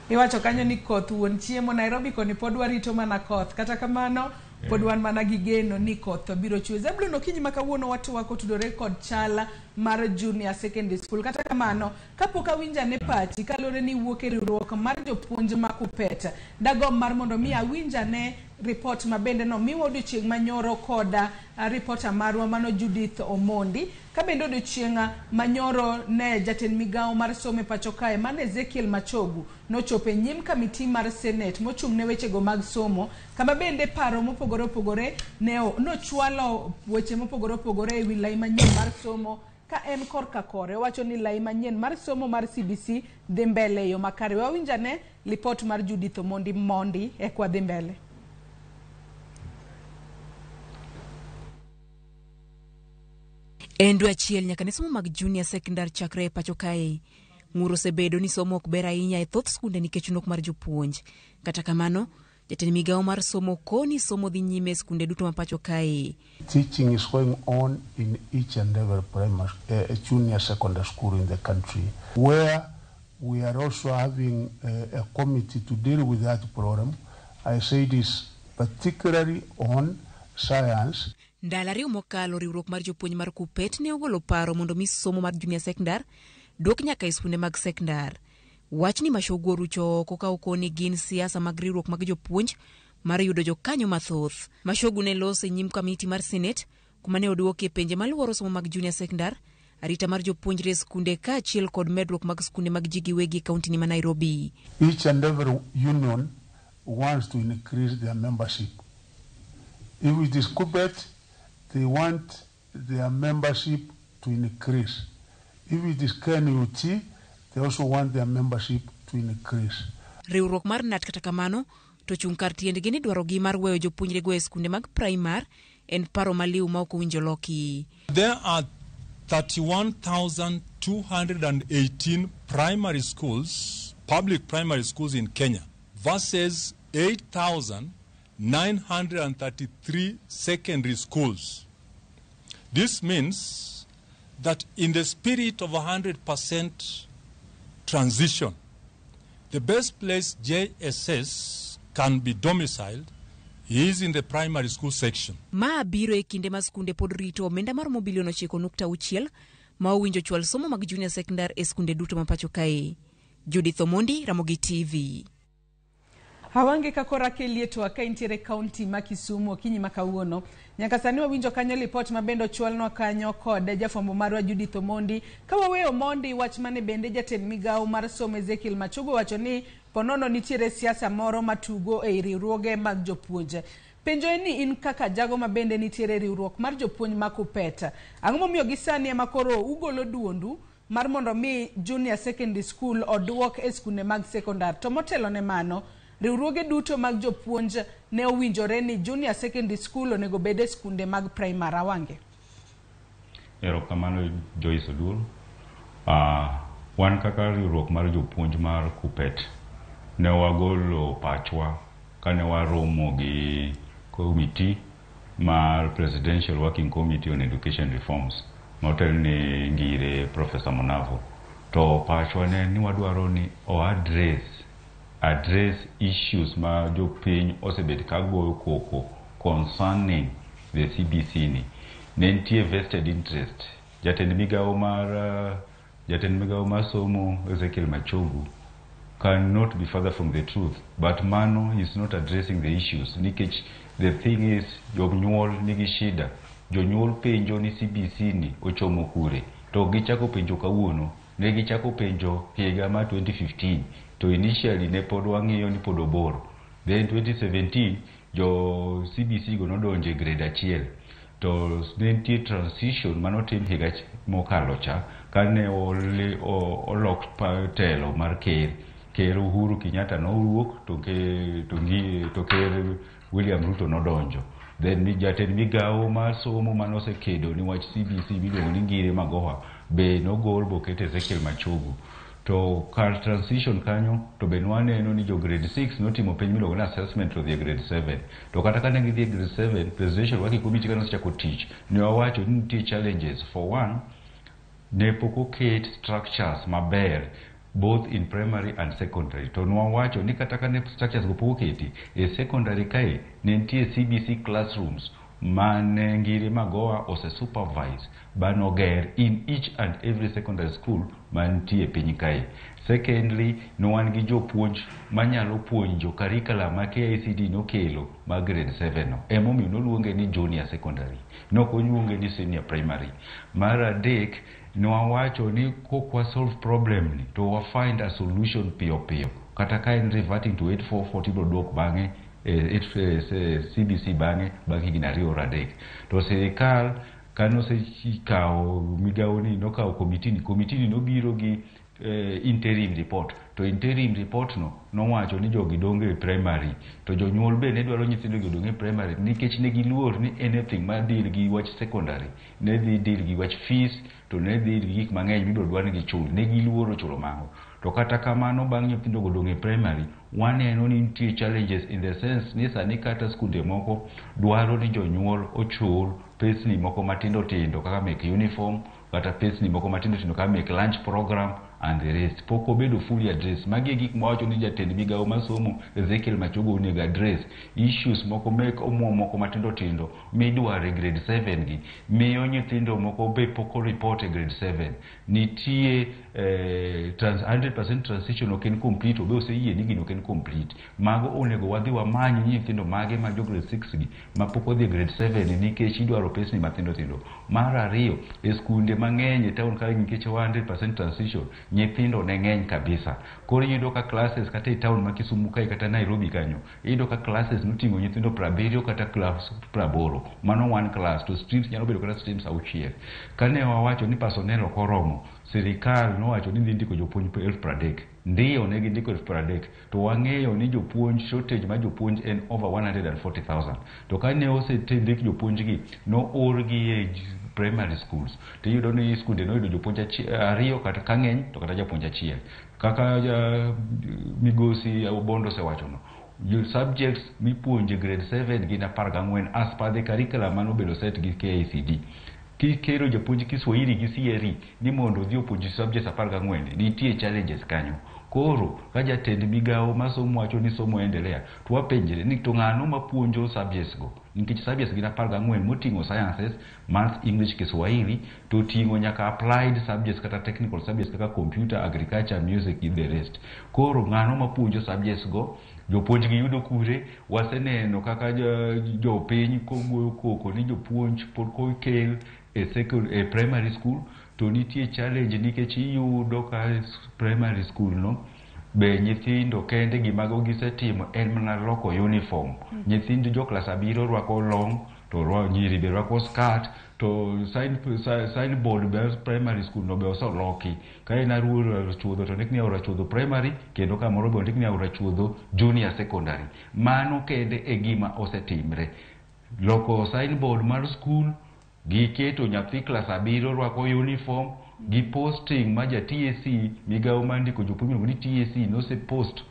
Iwacho kanyo ni koth wuon chiemo. Nairobi koni pod warito mana koth. Kata kamano pod wan mana gi geno ni koth biro chwe. Zablon, okinyi ma kawuono watwak otudore kod chala mar junior secondary school. Kata kamano, kapok awinjo ane pachi kaluwore ni iwuok e riwruok mar jopuonj ma Kupeta, dagomb mar mondo mi awinj ane report ma bende nomiwa odiochieng' manyoro koda ripota marwa mano Judith Omondi. Ka bende odiochieng' manyoro ne jatend migawo mar somo e pacho kae mano Ezekiel Machogu nochopo e nyim kamiti mar Senate mochung' ne wechego mag somo, kama bende paro mopogore opogore ne nochwalo weche mopogore opogore ewi lai manyien mar somo. Ka en korka kore owacho ni lai manyien mar somo mar CBC dhi mbele e yo makare. Wawinj ane lipot mar Judith Omondi mondi eka wadhi mbele. En dwe achiel nyaka ne somo mag junior secondary chakre e pacho kae. Ng'ur osebedo ni somo ok ber ahinya e thoth skunde nikech nok mar jopuonj. Kata kamano, jatend migawo mar somo koni somo dhi nyime e skunde duto ma pacho kae. Teaching is going on in each and every primary, junior secondary school in the country, where we are also having a committee to deal with that problem. I say this particularly on science. Ndalo ariyo mokalo, riwruok mar jopuonj mar Kupet ne ogolo paro mondo mi somo mar junior secondary dwok nyaka e skunde mag sekondar. Wachni Machogu orucho oko ka okoni gin siasa mag riwruok mag jopuonj mar yudo jokanyo mathoth. Machogu ne loso e nyim kamiti mar Senate kuma ne odwokie penje maluoro somo mag junior secondary, arita mar jopuonjre e skunde kaachiel kod medruok mag skunde mag ji giwegi e kauntini ma Nairobi. Each and every union wants to increase their membership. If it is Kupet, they want their membership to increase. If it is KNUT, they also want their membership to increase. Riwruok mar KNUT kata kamano to chung' kar tiendgi ni dwarogi mar weyo jopuonjrego e skunde mag primar en paro maliw ma ok owinjo loki. There are 31,218 primary schools, public primary schools in Kenya, versus 8,933 secondary schools. This means that in the spirit of 100% transition, the best place JSS can be domiciled is in the primary school section. Ma biro e kinde ma skunde pod rito omenda maromo bilion 9.6 ma owinjo chwal somo mag junior secondary e skunde duto ma pacho kae. Judith Omondi, Ramogi TV. Awange ka koro akelie twak ka intiere kaunti ma Kisumu okinyi ma kawuono. Nyaka sani wawinjo kanyo lipot ma bende ochwalnwa kanyo kod jafwambo marwa Judith Omondi. Ka waweyo Omondi, wach mane bende jatend migawo mar somo Ezekiel Machogo wacho ni ponono nitiere siasa moro matugo ei riwruoge mag jopuonj. Penjo en ni in kaka jago ma bende nitiere riwruok mar jopuonj ma KUPPET, ang'o momiyo gi sani ema koro ugolo duondu mar mondo mi junior secondary school oduok e skunde mag sekondar? To motelo ne mano, riwruoge duto mag jopuonj ne owinjore ni junior secondary school onego bed e skunde mag primary. Awange. Erokamano Joyce Oduor. Wan kaka riwruok mar jopuonj mar KUPPET ne wagolo pachwa kane waromo gi committee mar Presidential Working Committee on Education Reforms motelne ngire Professor Monavo. To pachwa ne ni wadwaro ni o address issues ma jopiny osebet ka goyo koko concerning the CBC ni. Ne nitie vested interest. Jatend migawo mar somo Ezekiel Machogu cannot be further from the truth, but mano is not addressing the issues. Nikech the thing is, jonyuol nigi shida. Jonyuol penjo ni CBC ni ochomo kure, to gichako penjo kawuono, ne gichako penjo higa mar 2015, to initially ne pod wang'iyo ni pod obor. Then 2017 jo CBC go nodonjo e grade 1, to ne nitie transition manotim higa mokalo cha kane olok telo mar ker. Ker Uhuru Kenyatta nowuok to ker William Ruto nodonjo. Then jatend migawo mar somo manosekedo ni wach CBC miluongo ni Ngire Magoha be nogol boket Ezekiel Machogu. To kar transition kanyo to be nwaneno ni jo grade 6 notimo penj miluongo ni assessment to dhi grade 7. To kata kane gidhi e grade 7, Presidential Working Committee kane osechako tich ne wawacho ni nitie challenges. For one, ne pok oket structures maber both in primary and secondary. To nwawacho ni kata kane structures go pok oketi e secondary kae ne nitie CBC classrooms mane Ngire Magoha ose supervise banoger in each and every secondary school mantie piny kae. Secondly, ne wan gi jopuonj manyalo puonjo curriculum ma KICD nokelo ma grade 7 no. Emomiyo noluonge ni junior secondary, nokoluonge ni senior primary. Mar adek, nwawacho ni kokwa solve problem ni to wa find a solution piyo piyo. Kata ka en reverting to 8440 ibiro duok bang'e CBC bang'e bang' higni 2 or 3. To sirikal kane osekawo migawo ni nokawo komiti ni nobiro gi interim report. To interim report no nowacho ni jogi donge e primary, to jonyuol be ne dwaro nyithindo gi odong e primary nikech ne giluor ni anything ma deal gi wach secondary ne dhi deal gi wach fees, to ne dhi gi gik mang'eny mibiro dwar ni gichul. Ne giluoro chulo mago. To kata kamano bang' nyithindo go dong e primary, waneno ni nitie challenges in the sense ni sani kata skunde moko dwaro ni jonyuol ochul pesni moko matindo tindo kaka mek uniform, kata pesni moko matindo tindo kaka mek lunch program and the rest. Pok obedo fully addressed. Magi e gik mawacho ni jatend migawo mar somo Ezekiel Machogu onego address issues moko mek omuom moko matindo tindo midwaro e grade 7 gi miyo nyithindo moko be pok oripot e grade 7. Nitie 100% transition ok en complete, obe oseyie ni gino ok en complete. Mago onego wadhi wamany nyithindo mage ma jo grade 6 gi ma pok odhi e grade 7 nikech idwaro pesni matindo tindo. Mar ariyo, e skunde mang'eny e town ka nikech 100% transition nyithindo ne ng'eny kabisa. Koro iyudo ka classes kata e town ma Kisumu kae kata Nairobi kanyo, iyudo ka classes noting'o nyithindo 70 kata class 80. Mano one class, to streams nyalo bedo kata streams 6. Kane wawacho ni personnel ok oromo, sirikal nowacho ni dhi ndiko jopuonj 30,000. Ndiyo ne gindiko 30,000, to wang'eyo ni jopuonj, shortage mar jopuonj en over 140,000. To kane osendik jopuonj gi, noorgi e primary schools. To iyudo ni skunde noyudo jopuonj 2 kata ka ng'eny to kata japuonj 1. Kaka migosi Obondo osewachono, subjects mipuonjo e grade 7 gin 14 as per the curriculum manobedo set gi KICD. Kikero japuonj Kiswahili gi CRE ni mondo odhi opuonj subjects 14, nitie challenges kanyo. Koro ka jatend migawo mar somo wacho ni somo endelea, to wapenjre ni to ng'ano mapuonjo subjects go, nikech subjects gin 14 moting'o sciences, maths, English, Kiswahili, to oting'o nyaka applied subjects kata technical subjects kaka computer, agriculture, music gi the rest. Koro ng'ano mapuonjo subjects go? Jopuonj gi yudo kure? Waseneno kaka jopiny kogoyo koko ni jopuonj pod kokel e primary school to nitie challenge, nikech iyudo ka primary school no be nyithindo kende gimago gisetimo en mana loko uniform. Nyithind jo klas 7 rwako long to nyiri be rwako skirt, to signboard be primary school no be oseloki. Ka en Aora Chuodho to ondik ni Aora Chuodho Primary, kendo kamoro be ondik ni Aora Chuodho Junior Secondary. Mano kende e gima osetimre. Loko signboard mar school, giketo nyathi klas 7 rwako uniform, gi posting ma ja TSC, migawo mar ndiko jopuonj miluongo ni TSC nose post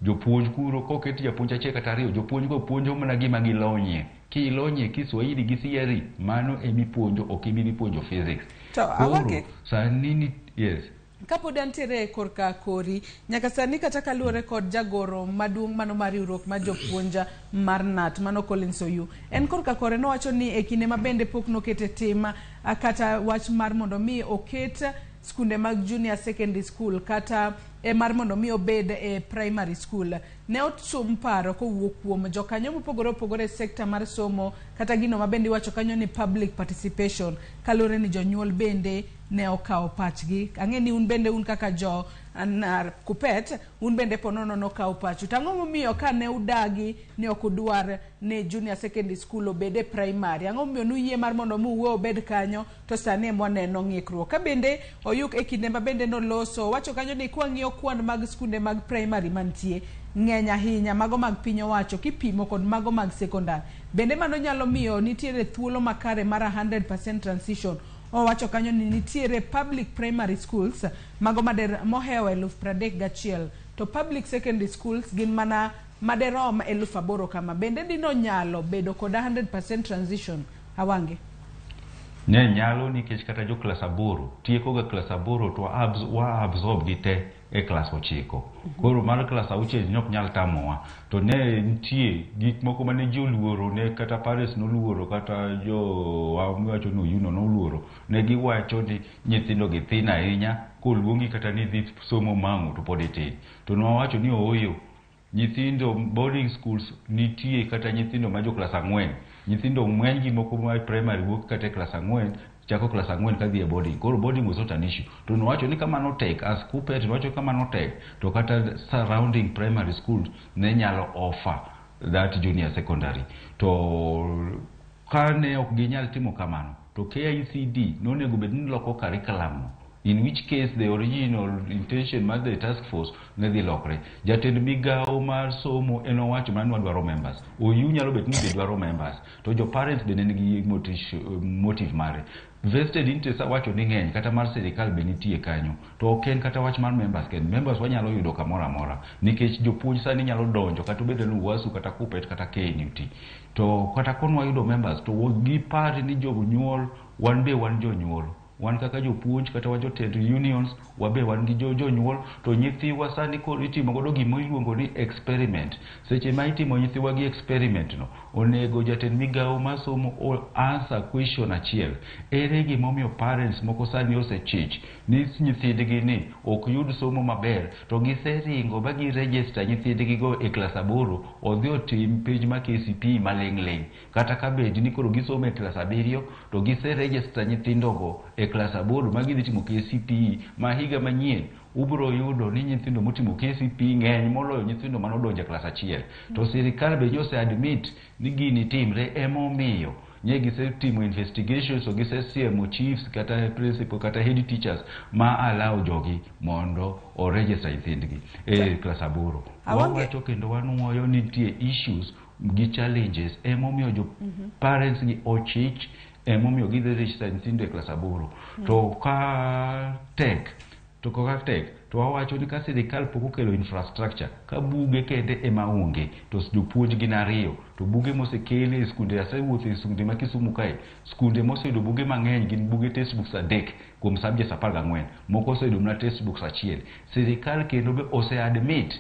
jopuonj kuro koket japuonj achiel kata ariyo. Jopuonj go puonjo mana gima gilonyie. Kilonyie Kiswahili gi CRE, mano emipuonjo, ok ibi puonjo physics. To Awange, sani ni yes. Kapod antiere korka kori, nyaka sani kata kaluwore kod jagoro maduong' mano mar riwruok mar jopuonj mar KNUT, mano Collins Oyu, en korka kore nowacho ni e kinde ma bende pok nokete tim kata wach mar mondo mi oket skunde mag junior secondary school kata mar mondo mi obed e primary school, ne osum paro kowuok kuom jokanyo mopogore opogore e sekta mar somo, kata gino ma bende iwacho kanyo ni public participation, kaluwore ni jonyuol bende ne okawo pachgi. Ang'e ni un bende un kaka jo KUPPET, un bende ponono nokawo pachu. To ang'o momiyo ka ne udagi ni ok udwar ni junior secondary school obed e primary? Ang'o momiyo nuyie mar mondo mi uwe obed kanyo, to sani ema waneno ng'ikruok? Ka bende Oyuk e kinde ma bende noloso, wacho kanyo ni kwang'iyo kwan mag skunde mag primary mantie ng'eny ahinya, mago mag piny owacho kipimo kod mago mag sekondar, bende mano nyalo miyo nitiere thuolo makare mar 100% transition. Owacho kanyo ni nitiere public primary schools mago mader mohewo 31,000, to public secondary schools gin mana maderom 8,000 kama. Bende dino nyalo bedo kod 100% transition, Awange? Ne nyalo, nikech kata jo klas 8 tieko ga klas 8 to wa absorb gi te e klas 9. Koro mar klas 6 ne ok nyal tamowa. To ne nitie gik moko mane ji oluoro, ne kata parents noluoro, kata jo wacho ni Oyuno noluoro. Ne giwacho ni nyithindo gi thin ahinya, koluongi kata ni dhi somo mang'o to pod itin. To nwawacho ni ooyo, nyithindo boarding schools nitie kata nyithindo ma jo klas 4. Nyithindo ng'eny gi moko ma primary wuok kata e klas 4, chako klas 4 kadhi e boarding. Koro boarding was not an issue. To nowacho ni kamano tek, as KUPPET nowacho kamano tek, to kata surrounding primary schools ne nyalo offer that junior secondary. To ka ne ok ginyal timo kamano, to KICD nonego bed ni loko curriculum no, in which case the original intention mar the task force ne dhi lokre. Jatend migawo mar somo en owacho mana ni wadwaro members. Oyu nyalo bet ni be dwaro members, to jo parents be ne nigi motive mare. Vested interest awacho ni ng'eny, kata mar sirikal be nitie kanyo, to ok en kata wach mar members kende. Members wanyalo yudo kamoro amora, nikech jopuonj sani nyalo donjo kata obed ni UASU kata KUPPET kata KNUT. To kata konwa yudo members, to gipar ni jonyuol, wan be wan jonyuol, wan kaka jopuonj kata wan jotend unions, wabe wan gi jonyuol. To nyithiwa sani koro itimo godo gima iluongo ni experiment. Seche ma itimo nyithiwa gi experiment no, onego jatend migawo mar somo o answer question achiel: ere gimomiyo parents moko sani osechich ni nyithindgi ni ok yud somo maber, to giseringo ba giregister nyithindgi go e klas 8 odhi otim penj ma KCPE maling' ling', kata ka bed ni koro gisomo e klas 7 to giseregister nyithindogo e klas 8 ma gidhi timo KCPE ma higa manyien? Ubiro yudo ni nyithindo motimo KCPE ng'eny moloyo nyithindo manodonjo e klas 1. To sirikal be nyose admit ni gini timre, emomiyo nye gisetimo investigations, to gisesiemo chiefs kata principal kata head teachers ma allow jogi mondo o register nyithindgi e klas 8. Wawacho kendo wanuoyo ni nitie issues gi challenges, emomiyo jo parents gi ochich, emomiyo gidhi register nyithindo e klas 8. To ka tek To kaka tek, to wawacho ni ka sirikal pok okelo infrastructure, ka buge kende ema onge, to jopuonj gin ariyo, to buge mosekel e skunde, asewuotho e skunde ma Kisumu kae, skunde moseyudo buge mang'eny gin buge textbooks 3 kuom subjects 14, moko oseyudo mana textbooks 1. Sirikal kendo be ose admit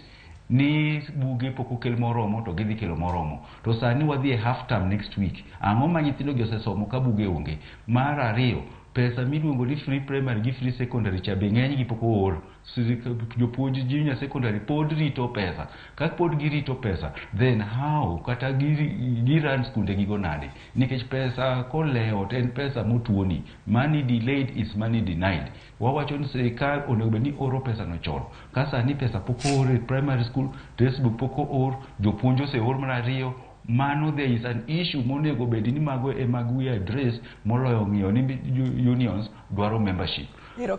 ni buge pok okel moromo to gidhi kelo moromo. To sani wadhi e half term next week. Ang'o ma nyithindo gi osesomo ka buge onge? Mar ariyo, pesa miluongo ni free primary gi free secondary cha be ng'eny gi pok oor. Jopuonj junior secondary pod rito pesa. Ka pod girito pesa, then how kata gi run skunde gigo nade? Nikech pesa kolewo to en pesa motuoni. Money delayed is money denied. Wawacho ni sirikal onego bed ni oro pesa no chon. Ka sani pesa pok oor e primary school, textbook pok oor, jopuonj oseor mana 2, mano there is an issue monego bed ni mago ema we address moloyo ng'iyo ni unions dwaro membership.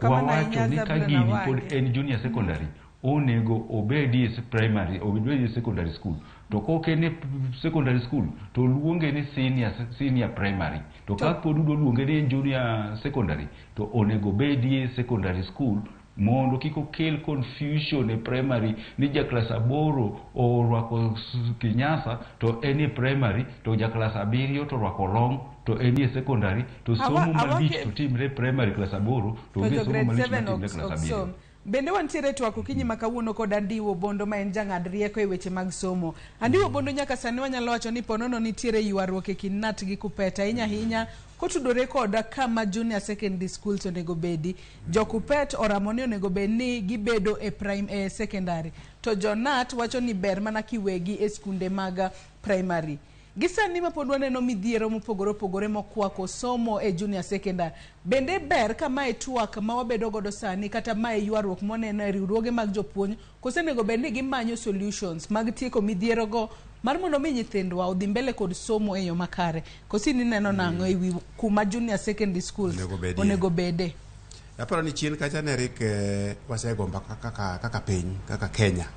Wawacho ni ka gini pod en junior secondary, onego obedi e primary, obedi e secondary school. To kok en e secondary school, to luonge ni senior primary. To ka pod udwa luonge ni junior secondary, to onego obedi e secondary school mondo kik okel confusion e primary ni ja klas 8 orwako kinyasa to en e primary, to ja klas 7 to orwako long to en e secondary, to somo malich to timre primary klas 8 to onge somo malich matimre klas 7. Bende wantiere twak okinyi ma kawuono kod Andiwo Bondo ma en jang'ad rieko e weche mag somo. Andiwo Bondo, nyaka sani wanyalo wacho ni ponono nitiere ywaruok e kind KNUT gi KUPPET ahinya ahinya kotudore kod kama junior secondary schools onego bedi. Jo KUPPET oramo ni onego bed ni gibedo e prime e secondary, to jo KNUT wacho ni ber mana kiwegi e skunde mag primary. Gisani ma pod waneno midhiero mopogore opogore mokwako somo e junior secondary. Bende ber ka mae twak ma wabedo godo sani kata mae ywaruok moneno e riwruoge mag jopuonj, koso onego bed ni gimanyo solutions mag tieko midhiero go mar mondo mi nyithindwa odhi mbele kod somo e yo makare. Koso in ineno nang'o e wi kuma junior secondary schools onego bede? Aparo ni chien kacha ne rik wasego mbaka kaka piny, kaka Kenya,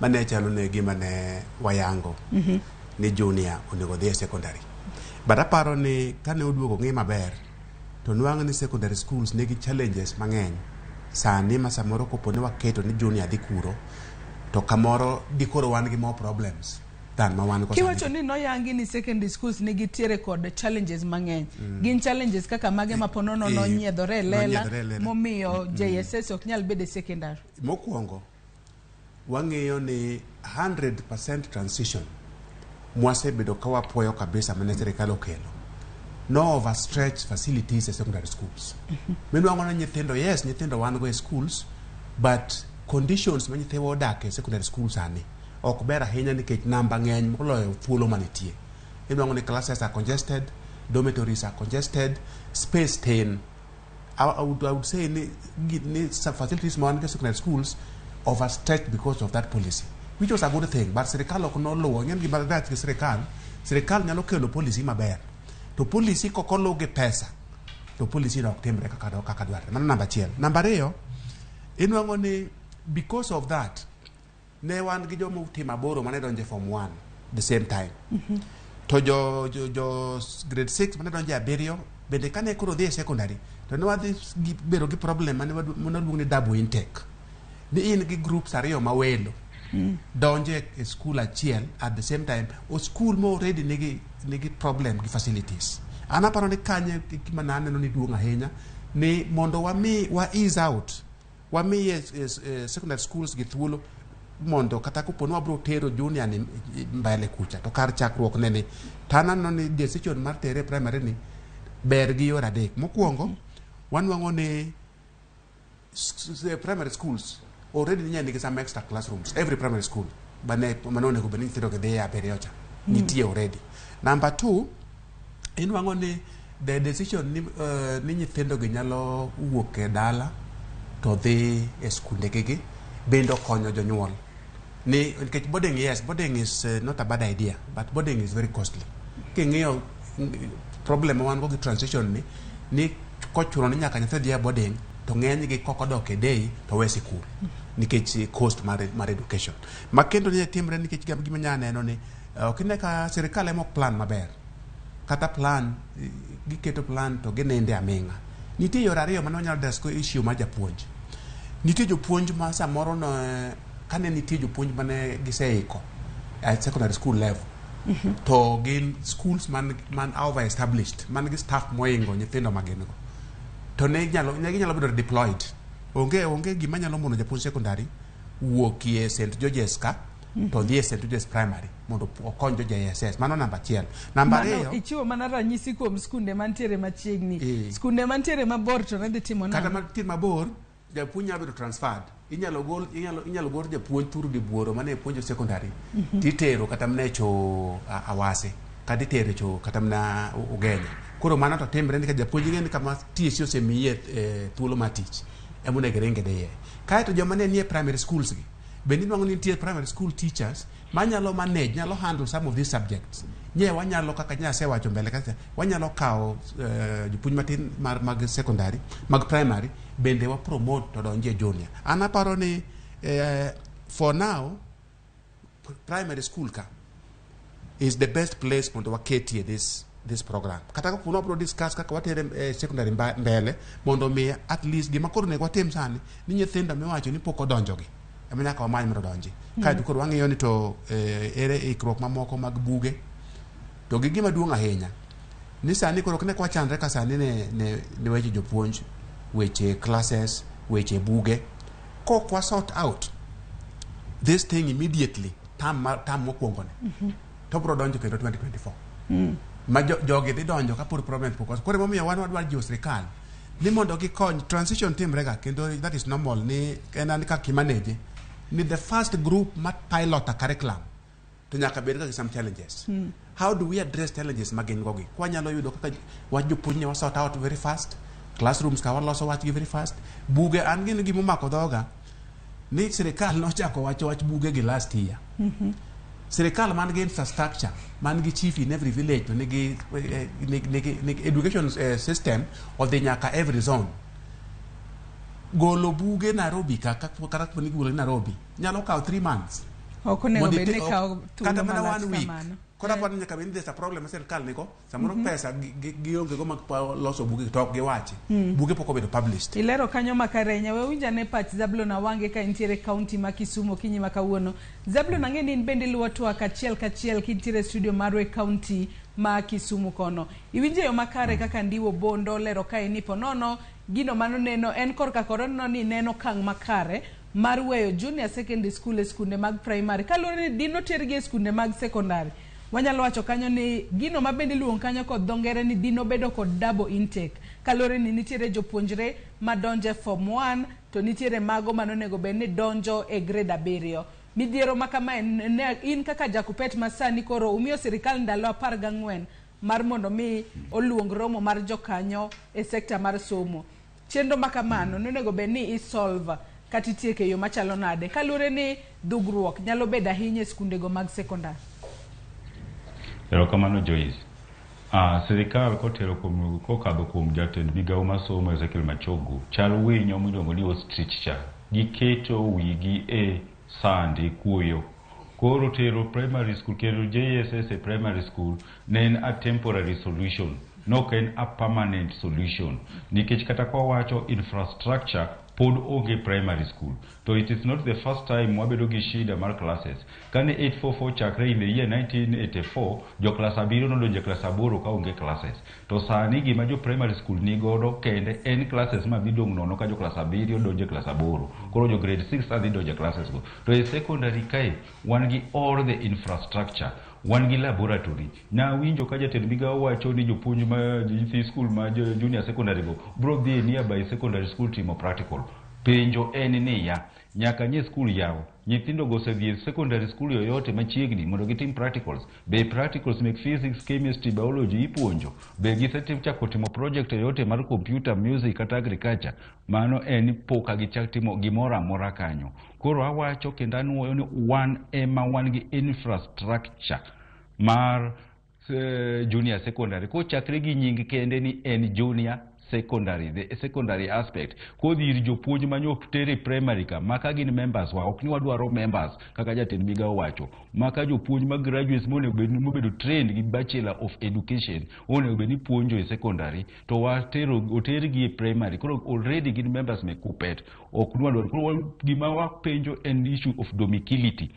mane chalo ne gima ne wayango. Ni junior onego dhi e secondary. But aparo ni kane oduogo ng'i maber, to nwang'o ni secondary schools nigi challenges mang'eny. Sani ma samoro kopo ni waketo ni junior dhi kuro, to kamoro dikoro wan gi more problems than ma wan go sani. Kiwacho ni noyangi ni secondary schools nigi tiere kod challenges mang'eny. Gin challenges kaka mage ma ponono nonyiedhore e lela momiyo JSS ok nyal bedo e secondary? Mokwongo, wang'eyo ni 100% transition mwasebedo ka wapuoyo kabisa mane sirikal okelo no overstretch facilities e secondary schools. Minwang'o ni nyithindo, yes, nyithindo wan go e schools, but conditions ma nyithiwa odak e secondary school sani ok ber ahinya nikech namba ng'eny moloyo thuolo manitie. Inwang'o ni classes are congested, dormitories are congested, space tin. I would say ni facilities ma wan go e secondary schools overstretched because of that policy, which was a good thing, but sirikal ok noluwo. Ing'e gima rach gi sirikal, sirikal nyalo kelo policy maber, to policy kok oluw gi pesa, to policy no ok timre kaka dwarre. Mano namba 1. Namba 2, inwang'o ni because of that, ne wan gi joma otimo 8 mane donjo e form 1 the same time. To jo grade 6 mane donjo e 7, bende kane koro dhi e secondary, to ne wadhi bedo gi problem mane waluongo ni double intake. Ni in gi groups 2 mawelo donje e school achiel at the same time, o school mo already nigi problem gi facilities. An aparo ni kanye gima naneno ni duong' ahinya ni mondo wami wa ease out, wamiye secondary schools gi thuolo mondo kata kopo ni wabiro tero junior ni mbele kucha, to kar chakruok ne ni to aneno ni decision mar tere primary ni ber gi yore 3. Mokwongo, wanwang'o ni primary schools already nigi some extra classrooms. Every primary school mane onego bed ni nyithindo gi dhi e 7 cha nitie already. Number 2, inwang'o ni the decision ni nyithindo gi nyalo wuok e dala to dhi e skunde gi bende okonyo jonyuol. Ni nikech boarding, yes, boarding is not a bad idea, but boarding is very costly. King'iyo problem wan go gi transition ni kochuno ni nyaka nyathi dhi e boarding, to ng'eny gi kok odok e day to we sikul nikech cost mar education. Ma kendo ni timre nikech gima nya neno ni ok ine ka sirikal ema ok plan maber. Kata plan, giketo plan to gininde aming'a. Nitie yore 2 mane wanyalo address go issue mar japuonj. Nitie jopuonj ma samoro no, kane nitie jopuonj mane giseiko at secondary school level, to gin schools man over established, man gi staff moingo nyithindo ma gin go, to ne ginyalo bedo deployed. Onge gima nyalo mono japuonj secondary wuokie St George's ka to dhi e St George's Primary mondo okony jo JSS. Mano namba achiel. Namba Mano ariyo, ichiwo mana ranyisi kuom skunde mantiere machiegni. Eh. Skunde mantiere mabor to ne dhi timo kata nang'o? mantie mabor, japuonj nyalo bedo transferred. Inyalo gol japuonj thuru di buoro mane puonjo secondary, titero kata mana e cho Awase, kata itero e cho kata mana Ugenya. Koro mano to timre nikech japuonj ing'e ni kama TSC osemiye thuolo mar tich ema onego iringe dhiye. Kaeto joma ne nie primary schools gi bende inwang'o ni nitie primary school teachers manyalo manage, nyalo handle some of these subjects. Nye wanyalo, kaka nye asewacho mbele kacha, wanyalo kawo jopuonj matin mag secondary, mag primary bende wa promote to donjie junior. An aparo ni for now primary school ka is the best place mondo waketie this program, kata ka wabro discuss kaka watere secondary mbele mondo mi at least gima koro onego watim sani ni nyithindo miwacho ni pok odonjogi ema nyaka wamany mondo odonji. Kaeto koro wang'iyo ni to ere ikruok mamoko mag buge. To gi gima duong' ahinya ni sani koro ok ne kwachandre ka sani ne weche jopuonj, weche classes, weche buge, kok wa sort out this thing immediately term mokwongo ni, to bro donjo kendo 2024 ma jogi dhi donjo kapod problem pok koro emomiyo wan wadwaro jiwo sirikal ni mondo gikony. Transition timre ga kendo that is normal, ni en an kaka imanage ni the first group ma pilot a curriculum to nyaka bed ka gi some challenges. How do we address challenges ma gin go gi? Kwanyalo yudo kaka wach jopuonj ne wa sort out very fast, classrooms ka waloso wach gi very fast, buge an gin gimomako dhoga ni sirikal nochako wacho wach buge gi last year. Sirikal man gi infrastructure, man gi chief in every village, to nigi education system odhi nyaka every zone. Golo buge Nairobi ka kata kapo ni golo Nairobi nyalo kawo 3 months. Ok onego Mondo bed ni kawo thuolo kata mana malach one week. kamano. Koro aparo ni nyaka bed ni there's a problem ma sirikal nigo samoro, pesa gionge go mag loso buge to ok giwachi. Buge pok obedo published. Ilero kanyo makare ahinya. We winj ane pach Zablon Awange ka intiere kaunti ma Kisumu okinyi ma kawuono. Zablon, ang'e ni in bende iluwo twak achiel kachiel kintiere e studio marwa e kaunti ma Kisumu kono. Iwinjo e yo makare kaka Ndiwo Bondo lero kae ni ponono gino manoneno en korka koro ni neno okang' makare mar weyo junior secondary school e skunde mag primary kaluwore ni dino tergi e skunde mag secondary. Wanyalo wacho kanyo ni gino ma bende iluongo kanyo kod dho ngere ni dino bedo kod double intake, kaluwore ni nitiere jopuonjre madonjo e form 1 to nitiere mago manonego bed ni donjo e grade 7. Midhiero ma kamae in kaka jakupet ma sani koro umiyo sirikal ndalo 14 mar mondo mi oluong romo mar jokanyo e sekta mar somo. Chenro ma kamano nonego bed ni isolve kata itieko e yo machalo nade, kaluwore ni dhugruok nyalo bedo ahinya e skundego mag sekondar? Erokamano, Joyce. Sirikal kotelo kuom kokadho kuom jatend migawo mar somo Ezekiel Machogu chal winyo miluongo ni ostrich cha giketo wigi e sand e kuoyo. Koro tero primary school, kero JSS e primary school ne en a temporary solution, nok en a permanent solution, nikech kata kwawacho infrastructure pod onge primary school. To it is not the first time wabedo gi shida mar classes. Kane 844 chakre in the year 1984, jo klas 7 nodonjo e klas 8 ka onge classes. To sani gima jo primary school ni godo kende en classes ma dhi dong' nono ka jo klas 7 donjo e klas 8. Koro jo grade 6 adhi donjo e classes go. To e secondary kae wan gi all the infrastructure, wan gi laboratory. Nawinjo ka jatend migawo wacho ni jopuonj ma nyithi skul ma junior secondary go bro dhi e nearby secondary school timo practical. Penjo en niya, nyaka nye skul yaw, nyithindo go osedhi e secondary school yoyote machiegni mondo gitim practicals? Be practicals mek physics, chemistry, biology ipuonjo? Be gisechako timo project yoyote mar computer, music kata agriculture? Mano en poka gichak timo gimoro amora kanyo. Koro awacho kendo anuoyo ni wan ema wan gi infrastructure mar junior secondary kochakre gi nying kende ni en junior. secondary, the secondary aspect. Kodhi ir jopuonj manyo tere primary ka, maka gin members wa, ok ni wadwaro members kaka jatend migawo wacho. Maka jopuonj ma graduates monego bed ni mobedo trained gi Bachelor of Education, onego bed ni puonjo e secondary, to watero otergi e primary. Koro already gin members me KUPPET. Ok ni wadwaro. Koro gima wapenjo en issue of domicility.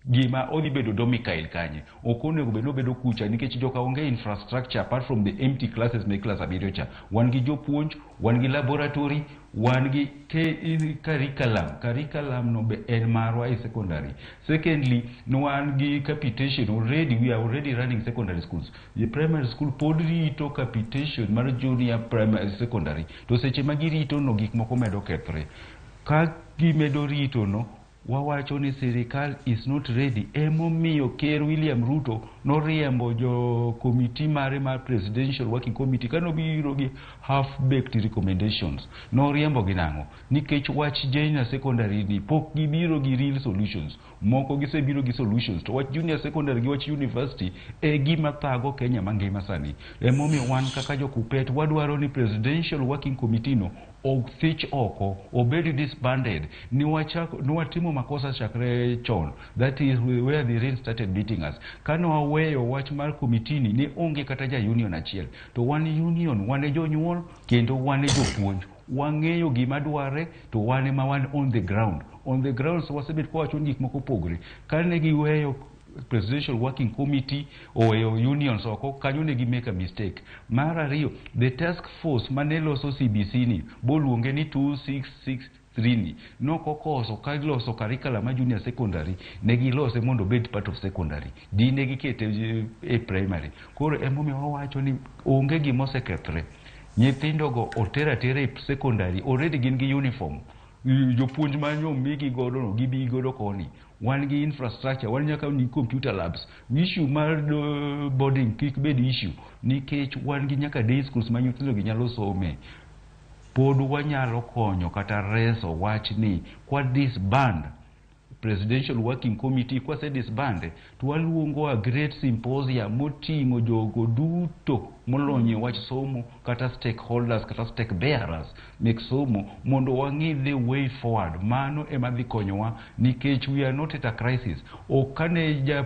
Gima odhi bedo domicile kanye ok onego bed ni obedo kucha nikech joka onge infrastructure apart from the empty classes me klas abiriyo cha. Wan gi jopuonj, wan gi laboratory, wan gi curriculum. Curriculum no be en marwa e secondary. Secondly, wan gi capitation already. We are already running secondary schools. The primary school pod rito capitation mar junior primary secondary, to seche ma girito no, gik moko medo kethre. Ka gimedo rito no, wawacho ni sirikal is not ready. Emomiyo Ker William Ruto noriembo jo committee mare mar Presidential Working Committee kanobiro gi half baked recommendations. Noriembo gi nang'o? Nikech wach junior secondary ni pok gibiro gi real solutions. Moko gisebiro gi solutions, to wach junior secondary gi wach university e gima thago Kenya mangima sani. Emomiyo wan kaka jo KUPPET wadwaro ni Presidential Working Committee no othich oko, obed disbanded. Ni watimo makosa chakre chon. That is where the rain started beating us. Kane waweyo wach mar committee ni, ne onge kata ja union achiel. To wan union, wan e jonyuol kendo wan e jopuonj. Wang'eyo gima dware, to wan ema wan on the ground. On the ground, so wasebet kawacho ni gik moko opogore. Kane giweyo Presidential Working Committee oweyo unions oko kanyo, ne gi make a mistake. Mar ariyo, the task force mane loso CBC ni boluonge ni 2663 ni nokokoso ka loso curriculum ma junior secondary. Ne gilose mondo obed part of secondary, dine gikete e primary. Koro emomiyo wawacho ni onge gima osekethre. Nyithindogo oter atera e secondary, already gin gi uniform. Jopuonj manyo migi godo no gibi godo koni. Wan gi infrastructure, wan nyaka ni computer labs. Issue mar boarding kik bed issue nikech wan gi nyaka day schools ma nyithindo gi nyalo some. Pod wanyalo konyo kata reso wachni kwa disband Presidential Working Committee. Kwase disband, to waluongo a great symposium moting'o jogo duto molony e wach somo, kata stakeholders kata stake bearers mek somo, mondo wang'i the way forward. Mano ema dhi konyowa nikech we are not at a crisis. Ok kane ja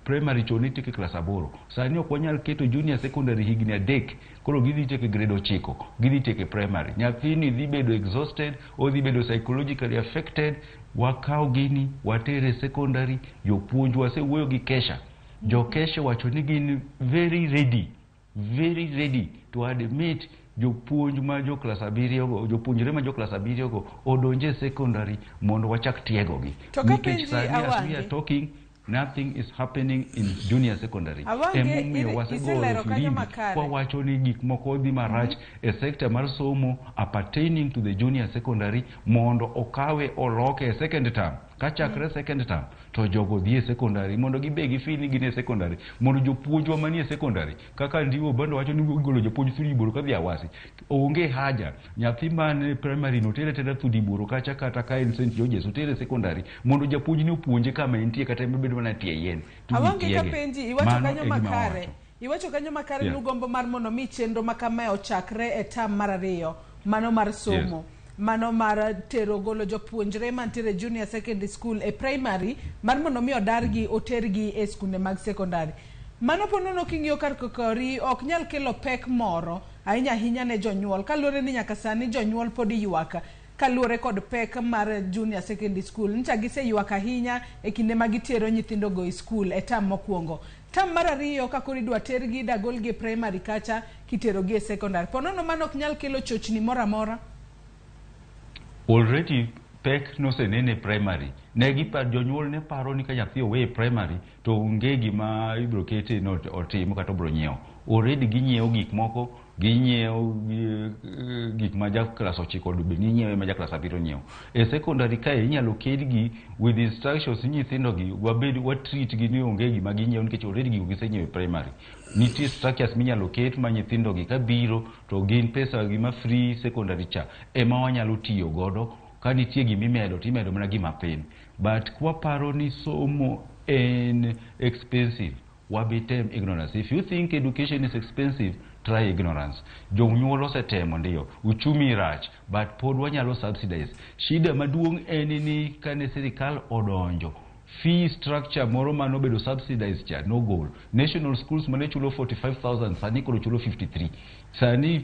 primary chon itieko e klas 8, sani ok wanyal keto junior secondary higni 3. Koro gidhi tieko e grade 9, gidhi tieko e primary, nyathini dhi bedo exhausted, odhi bedo psychologically affected. Wakaw gini watere secondary. Jopuonj wasewuoyo gi KESSHA. Jo KESSHA wacho ni gin very ready, very ready to admit jopuonj ma jo klas 7 go, jopuonjre ma jo klas 7 go odonje e secondary mondo wachak tiegogi. To ka Nikech penji, sani as we Awange. are talking, nothing is happening in junior secondary. Awange, Emomiyo wasegoyo iselero kanyo firimbi makare. kwawacho ni gik moko dhi marach e sector mar somo appertaining to the junior secondary, mondo okawe oloke e second term. Kachakre second term to jogo dhi e secondary mondo gibe gi feel ni gin e secondary, mondo jopuonjwa manie secondary kaka Ndiwo bando wacho ni igolo jopuonj Thudi Boro kadhi Awasi, onge haja. Nyathi man e primary no tere tera Thudi Boro kacha, kata ka en St Georges, otere secondary mondo japuonj ni opuonje kama entie, kata en bedo mana tie yien to Awange, gitiege. kapenji, iwacho Mano kanyo e gima makare. wawacho. Iwacho kanyo makare nugombo mar mondo mi chenro ma kamae ochakre e term mar ariyo, mano mar somo. Mano mar tero golo jopuonjre mantiere junior secondary school e primary mar mondo mi odargi otergi e skunde mag secondary. Mano po nono king'iyo kar kokori ok nyal kelo pek moro ahinya ahinya ne jonyuol, kaluwore ni nyaka sani jonyuol pod ywak kaluwore kod pek mar junior secondary school. Ncha giseywak ahinya e kinde ma gitero nyithindogo e skul e term mokwongo. Term mar ariyo ka koro idwa tergi dagolgi e primary kacha kiterogi e secondary. Po nono mano ok nyal kelo chochni moro amora. Already pek nosenene primary. Ne gipa jonyuol ne paro ni ka nyathi owe e primary to onge gima ibiro kete no otim kata obiro nyiewo. Already ginyiewo gik moko, ginyiewo gik ma ja klas 9 onego bed ni nyiewo ema ja klas 7 nyiewo. E secondary kae inyalo kelgi with instructions ni nyithindo gi wabed wa treat gi ni onge gima ginyiewo nikech already gigo gisenyiewo e primary. Nitie structures minyalo ket ma nyithindo gi kabiro to gin pesa gima free secondary cha ema wanyalo tiyo godo. Ka nitie gimimedo, timedo mana gima piny. But kwaparo ni somo en expensive, wabitem ignorance. If you think education is expensive, Try ignorance. Jonyuol osetemo ndiyo, uchumi rach, but pod wanyalo subsidize. Shida maduong' en ni kane sirikal odonjo, fee structure moro manobedo subsidized cha nogol. National schools mane chulo 45,000 sani koro chulo 53. Sani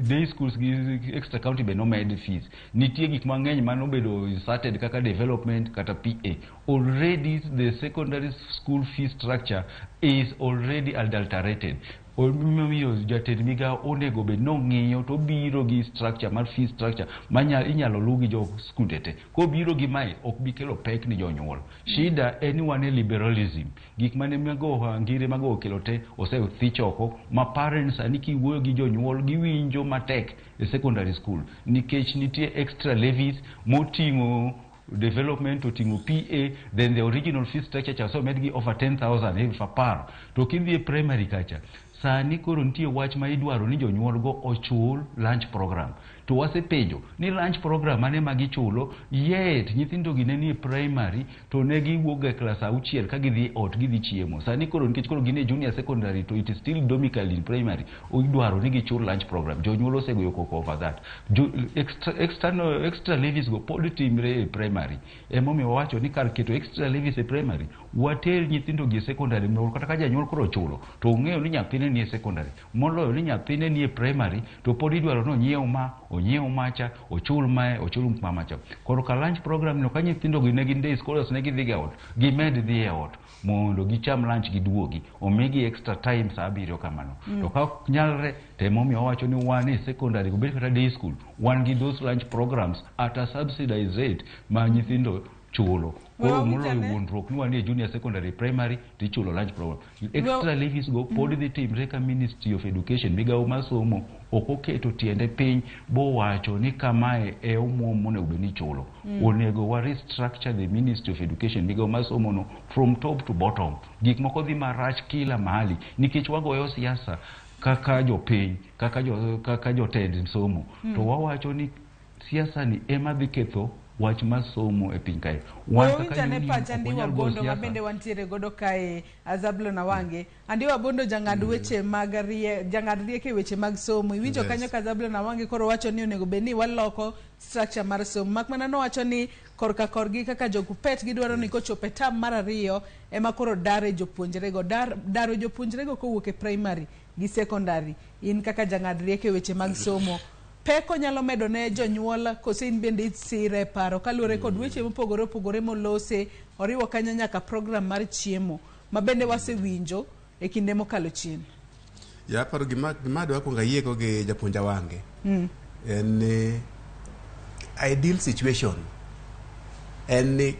day schools gi extra county be nomed fees. Nitie gik mang'eny manobedo inserted kaka development kata PA. Already the secondary school fee structure is already adulterated. Omiyo jatend migao onego bed nong'iyo to obiro gi structure mar fee structure manya inyalo luw gi jo skunde te. Kobiro gi mae ok bi kelo pek ni jonyuol. Shida en ni wan e liberalism. Gik mane mago ngire mago okelo te osethich oko ma parents sani kiwuoyo gi jonyuol giwinjo matek e secondary school nikech nitie extra levies moting'o development, oting'o PA, then the original fee structure cha osemed gi over 10,000, 10,000. To kidhi e primary kacha sani koro nitie wach ma idwaro ni jonyuol go ochul lunch program. To wasepenjo ni lunch program mane ma gichulo, yet nyithindo gi ne nie primary to ne giwuok e klas 6 ka gidhi ot gidhi chiemo. Sani koro nikech koro gin e junior secondary to it is still domicile in primary, idwaro ni gichul lunch program. Jonyuol osegoyo koko over that. Extra levies go pod timre e primary. Emomiyo wawacho ni kar keto extra levies e primary, water nyithindo gi e secondary mondo kata ka janyuol koro ochulo to ong'eyo ni nyathine nie secondary, moloyo ni nyathine nie primary to pod idwaro ni onyiew ma, onyiew macha, ochul mae, ochul macha. Koro ka lunch program no ka nyithindo gi ne gin day scholars ne gidhi ga ot, gimed dhi e ot mondo gicham lunch giduogi, omigi extra time saa 7 kamano. To ka ok nyalre to emomiyo wawacho ni wan e secondary obed kata day school, wan gi those lunch programs at a subsidized rate ma nyithindo chulo. Koro moloyo wuondruok ni wan e junior secondary primary tichulo lunch program. Extra levies go pod dhi timre ka Ministry of Education, migawo mar somo ok oketo tiende piny bowacho ni kamae e omuom monego bed ni ichulo. Onego wa restructure the Ministry of Education, migawo mar somo no from top to bottom. Gik moko dhi marach kila mahali nikech wagoyo siasa kaka jopiny, kaka jotend somo. To wawacho ni siasa ni ema dhi ketho wach mar somo e piny kae. Wan kaka Ane union pacha ok Andiwa wanyal goyo Bondo ma siasa. bende wantiere godo kae Zablon Awange. Andiwa Bondo jang'ad weche mag jang'ad rieko e weche mag somo. Iwinjo kanyo ka Zablon Awange koro wacho ni onego bed ni waloko structure mar somo. Mak mana nowacho ni korka korgi kaka jokupet gidwaro ni kochopo e term mar 2 ema koro dare jopuonjrego. Daro jopuonjrego kowuok e primary gi secondary. In kaka jang'ad rieko e weche mag somo, pek onyalo medo ne jonyuol kose in bende isire paro kaluwore kod weche mopogore opogore molose, oriwo kanyo nyaka program mar chiemo ma bende wasewinjo e kinde mokalo chien. Ya aparo gima adwa kuongo ayiego gi japuonj Awange en ni ideal situation en ni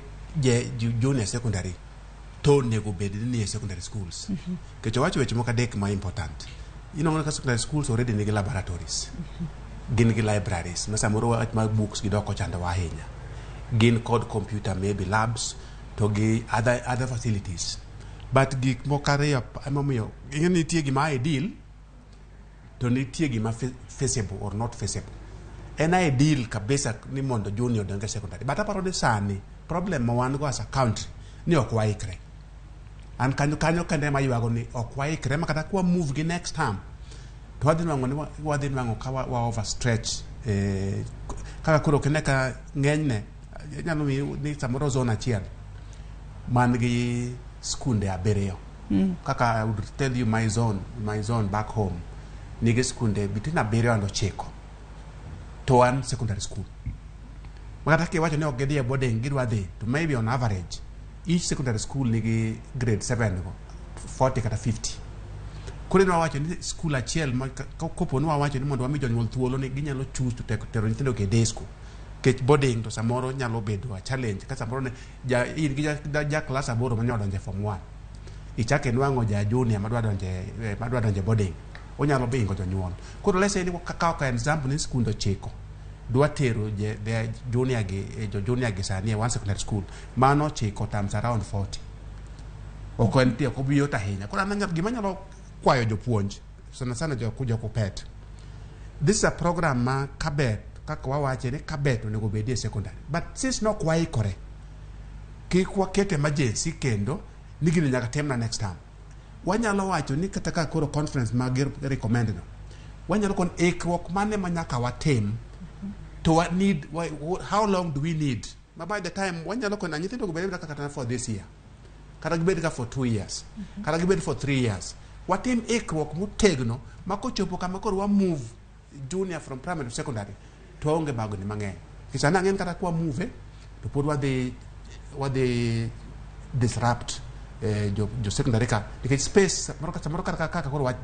junior secondary to onego bed ni e secondary schools. Nikech owacho weche moko adek ma important. Inwang'o ka secondary schools already nigi laboratories, gin gi libraries ma samoro wach mar books gi dok ochandowa ahinya, gin kod computer maybe labs to gi other facilities. But gik moko ariyo emomiyo ing'e ni nitie gima ideal to nitie gima feasible or not feasible. En ideal kabisa ni mondo junior odonj e secondary, but aparo ni sani problem ma wan go as a country ni ok waikre. An kanyo kende ema ywago ni ok waikre ma kata kwa move gi next term to wadhi nwang'o ni wadhi nwang'o ka wa overstretch kaka koro kine ka ng'enyne inyalo miyi ni samoro zone achiel man gi skunde 7. Kaka I would tell you my zone back home nigi skunde between 7 and 9 to one secondary school. Makata kiwacho ni ok gidhi e boarding gidwa dhi to maybe on average each secondary school nigi grade 7 go 40 kata 50. Koro ne wawacho ni school achiel ma kopo ni wawacho ni mondo wami jonyuol thuolo ni ginyalo choose to tero nyithindo e day school. Nikech boarding to samoro nyalo bedo a challenge ka samoro ne in gi ja class 8 manyalo donjo e form 1. Ichako inwang'o ja junior madwa donjo e boarding, onyalo bingo jonyuol. Koro let's say ni kakawo ka example ni skunde 9 dwa tero junior gi jo junior gi sani e one secondary school, mano 9 times around 40. Ok en ok obi yot ahinya. Koro an gima anyalo kwayo jopuonj sana sana jokupet, this is a program ma kabet kaka wawache ni kabet onego bed e secondary, but since nok waikore kik waket emergency kendo ni gini nyaka timna next term. Wanyalo wacho ni kata ka koro conference mag recommend no, wanyalo kon ikruok mane ma nyaka watim to wa need how long do we need ma by the time wanyalo kono nyithindo go bed kaka kata for this year, kata gibed ka for 2 years, kata gibed for 3 years. Watim ikruok motegno ma kochopo kama koro wa move junior from primary to secondary to waonge bagni mang'eny. Nikech sani ang'en kata kwa move to pod wadhi disrupt jo secondary ka, nikech space samoro samoro kata kaka koro wach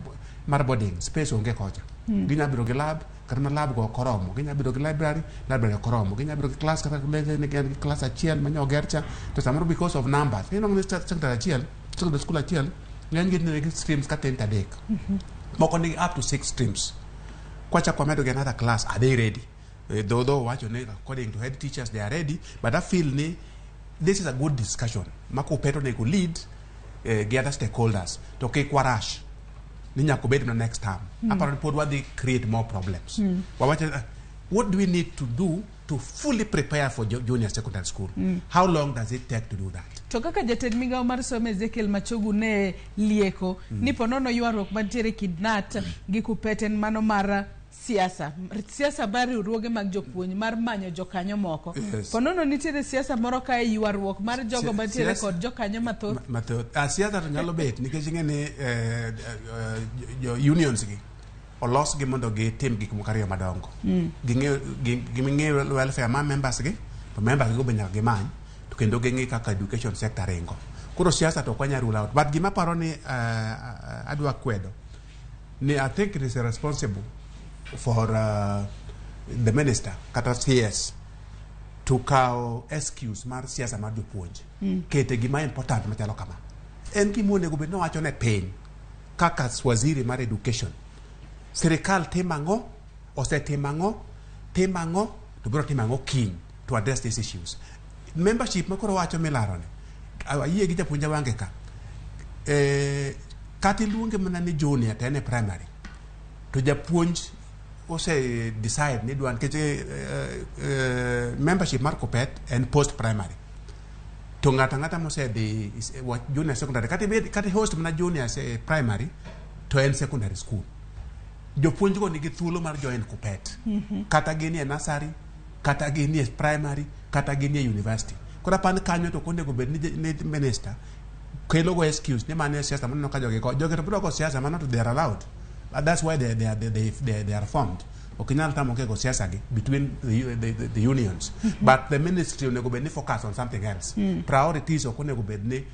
mar boarding space onge kocha. Ginya biro gi lab, kata ma lab go ok oromo. Ginya biro gi library, library ok oromo. Ginya biro gi class, kata ne gin gi class achiel manya oger cha, to samoro because of numbers ineno ni secondary achiel, secondary school achiel, ng'eny gi nigi streams ka tin to adek, moko nigi up to six streams. Kwachako wamedo gi another class, are they ready? Though wacho ni according to head teachers they are ready, but I feel ni this is a good discussion ma KUPPET onego lead gi other stakeholders, to kik warash ni nyaka obed na next term. Aparo ni pod wadhi create more problems. Wawacho what do we need to do to fully prepare for junior secondary school? How long does it take to do that? To kaka jatend migawo mar somo Ezekiel Machogu ne lieko ni ponono ywaruok mantiere e kind KNUT gi KUPPET en mano mar siasa, siasa mar riwruoge mag jopuonj mar manyo jokanyo moko. Ponono nitiere siasa moro kae, ywaruok mar jogo mantiere kod jokanyo mathoth. Mathoth. Siasa to nyalo bet nikech ing'e ni jo unions gi olos gi mondo gitim gik moko ariyo madongo. Ging'eyo welfare mar members gi, to members go be nyaka gimany, to kendo ging'i kaka education sector ringo. Koro siasa to ok wanyal rule out, but gima paro ni adwa kwedo ni I think it is responsible for the minister kata CS to kawo excuse mar siasa mar jopuonj kete gima important machalo kama en gima onego bed nowacho ne piny kaka waziri mar education. Sirikal timo ang'o, osetimo ang'o, timo ang'o, to biro timo ang'o kiny to address these issues? Membership ma koro wacho milaro ni, ayie gi japuonj Awange ka, kata iluonge mana ni junior to en e primary, to japuonj ose decide ni dwa nikech membership mar KUPPET en post primary, to ng'ato ang'ata mosedhi junior secondary, kata ibed kata host mana junior primary to en secondary school, jopuonj go nigi thuolo mar join KUPPET, kata gin e nursery, kata gin e primary, kata gin e university. Koro apan kanyo to ok onego bed ni minister kelo go excuse ni mano e siasa maneno ka jogi go jogi to biro go siasa mano to they are allowed. That's why they are formed. Ok inyal tamo go siasa gi between the unions, but the ministry onego bed ni focus on something else. Priorities ok onego bed ni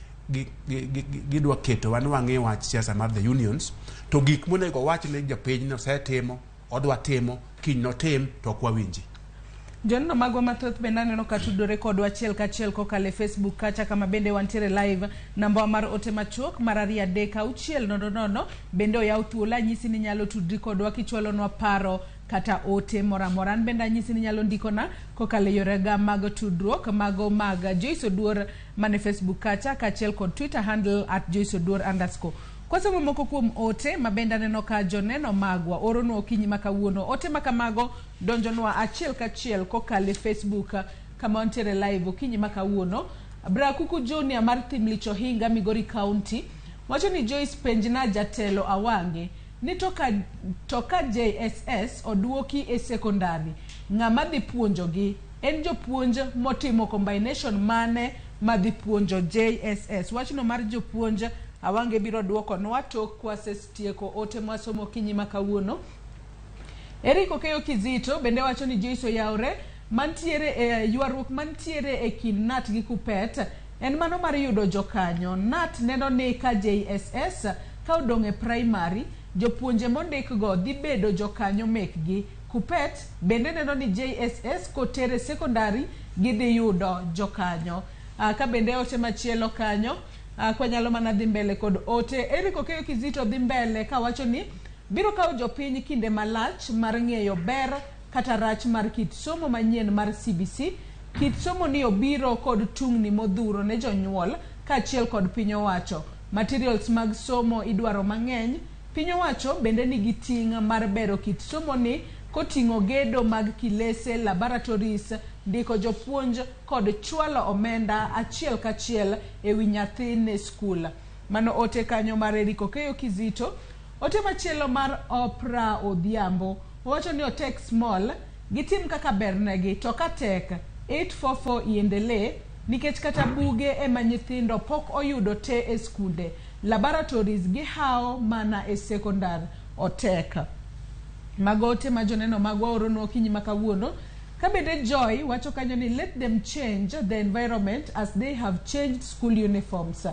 gidwa keto wan wang'i wach siasa mar the unions, to gik monego wach ni jopiny nosetimo, odwa timo kiny, notim to ok wawinji. Joneno magwa mathoth bende aneno ka tudore kodwa achiel kachiel kokalo e Facebook kacha kama bende wantiere live. Namba mar ote machuok mar 23600 bende oyaw thuolo. Anyisi ni nyalo tudri kodwa kichwalonwa paro kata ote moro amora. An bende anyisi ni nyalo ndikona kokalo e yorega mag tudruok mago mag Joyce Oduor mane Facebook kacha, kaachiel kod Twitter handle @JoyceOduor_. Kwasomo moko kuom ote ma bende aneno ka joneno magwa oronwa okinyi ma kawuono. Ote ma kamago donjonwa achiel kachiel kokalo e Facebook kama wantiere live okinyi ma kawuono. Brakuku Junior mar Thimlich Ohinga, Migori County wacho ni Joyce, penjna jatelo Awange ni to ka JSS oduoki e sekondari, ng'ama dhi puonjogi? En jopuonj motimo combination mane madhi puonjo JSS? Wachno mar jopuonj Awange biro duokonwa tok kwasetieko ote mwasomo okinyi ma kawuono. Eric Okeyo Kizito bende wacho ni Joyce oyawre mantiere e ywaruok mantiere e kind KNUT gi KUPPET en mano mar yudo jokanyo. KNUT neno ni ka JSS ka odong' e primary, jopuonje mondikgo dhi bedo jokanyo mekgi. KUPPET bende neno ni JSS kotere secondary gidhi yudo jokanyo. Ka bende ote machielo kanyo, kwanyalo mana dhi mbele kod ote. Eric Okeyo Kizito dhi mbele kawacho ni biro kawo jopiny kinde malach mar ng'eyo ber kata rach mar kit somo manyien mar CBC. Kit somo ni obiro kod tungni modhuro ne jonyuol kaachiel kod piny owacho. Materials mag somo idwaro mang'eny. Piny owacho bende nigi ting' mar bero kit somo ni koting'o gedo mag kilese, laboratories, ndiko jopuonj kod chwalo omenda achiel kachiel ewi nyathi ne skul. Mano ote kanyo mar Eric Okeyo Kizito. Ote machielo mar Oprah Odhiambo owacho ni otek small gitim kaka bernegi to ka tek 844 iendelee nikech kata buge ema nyithindo pok oyudo te e skunde laboratories gihawo mana e sekondar otek. Mago ote ma joneno magwa oronwa okinyi ma kawuono. Ka bende Joy wacho kanyo ni let them change the environment as they have changed school uniforms.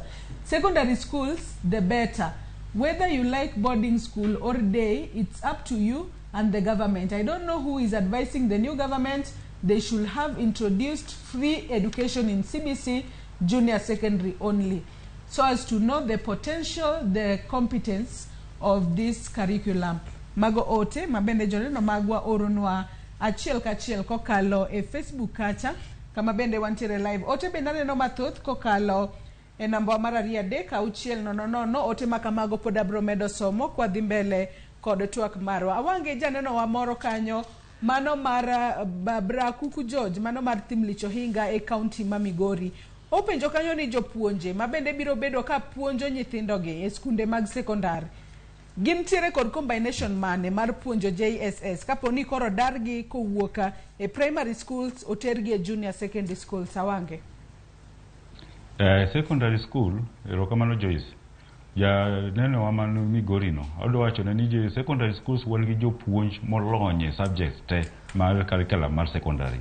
Secondary schools, the better. Whether you like boarding school or day, it's up to you and the government. I don't know who is advising the new government. They should have introduced free education in CBC junior secondary only, so as to know the potential, the competence of this curriculum. Mago ote mabende joneno magwa oronwa achiel kachiel kokalo e Facebook kacha kama bende wantiere live. Ote bende aneno mathoth kokalo e namba mar 2 3 6 0 0. Ote makamago pod abro medo somo kwadhi mbele kod twak marwa. Awange janeno wa moro kanyo mano mar Babra Kuku George, mano mar Thimlich Ohinga e kaunti ma Migori. Openjo kanyo ni jopuonje mabende biro bedo ka puonjo nyithindogi e skunde mag sekondar gintiere kod combination mane mar puonjo JSS kapo ni koro dargi kowuok e primary schools otergi e junior secondary schools? Awange. Secondary school, erokamano Joyce. Ja neno wa man Migori no, adwa wacho ne ni je secondary schools wan gi jopuonj molony e subjects te mar curriculum mar secondary.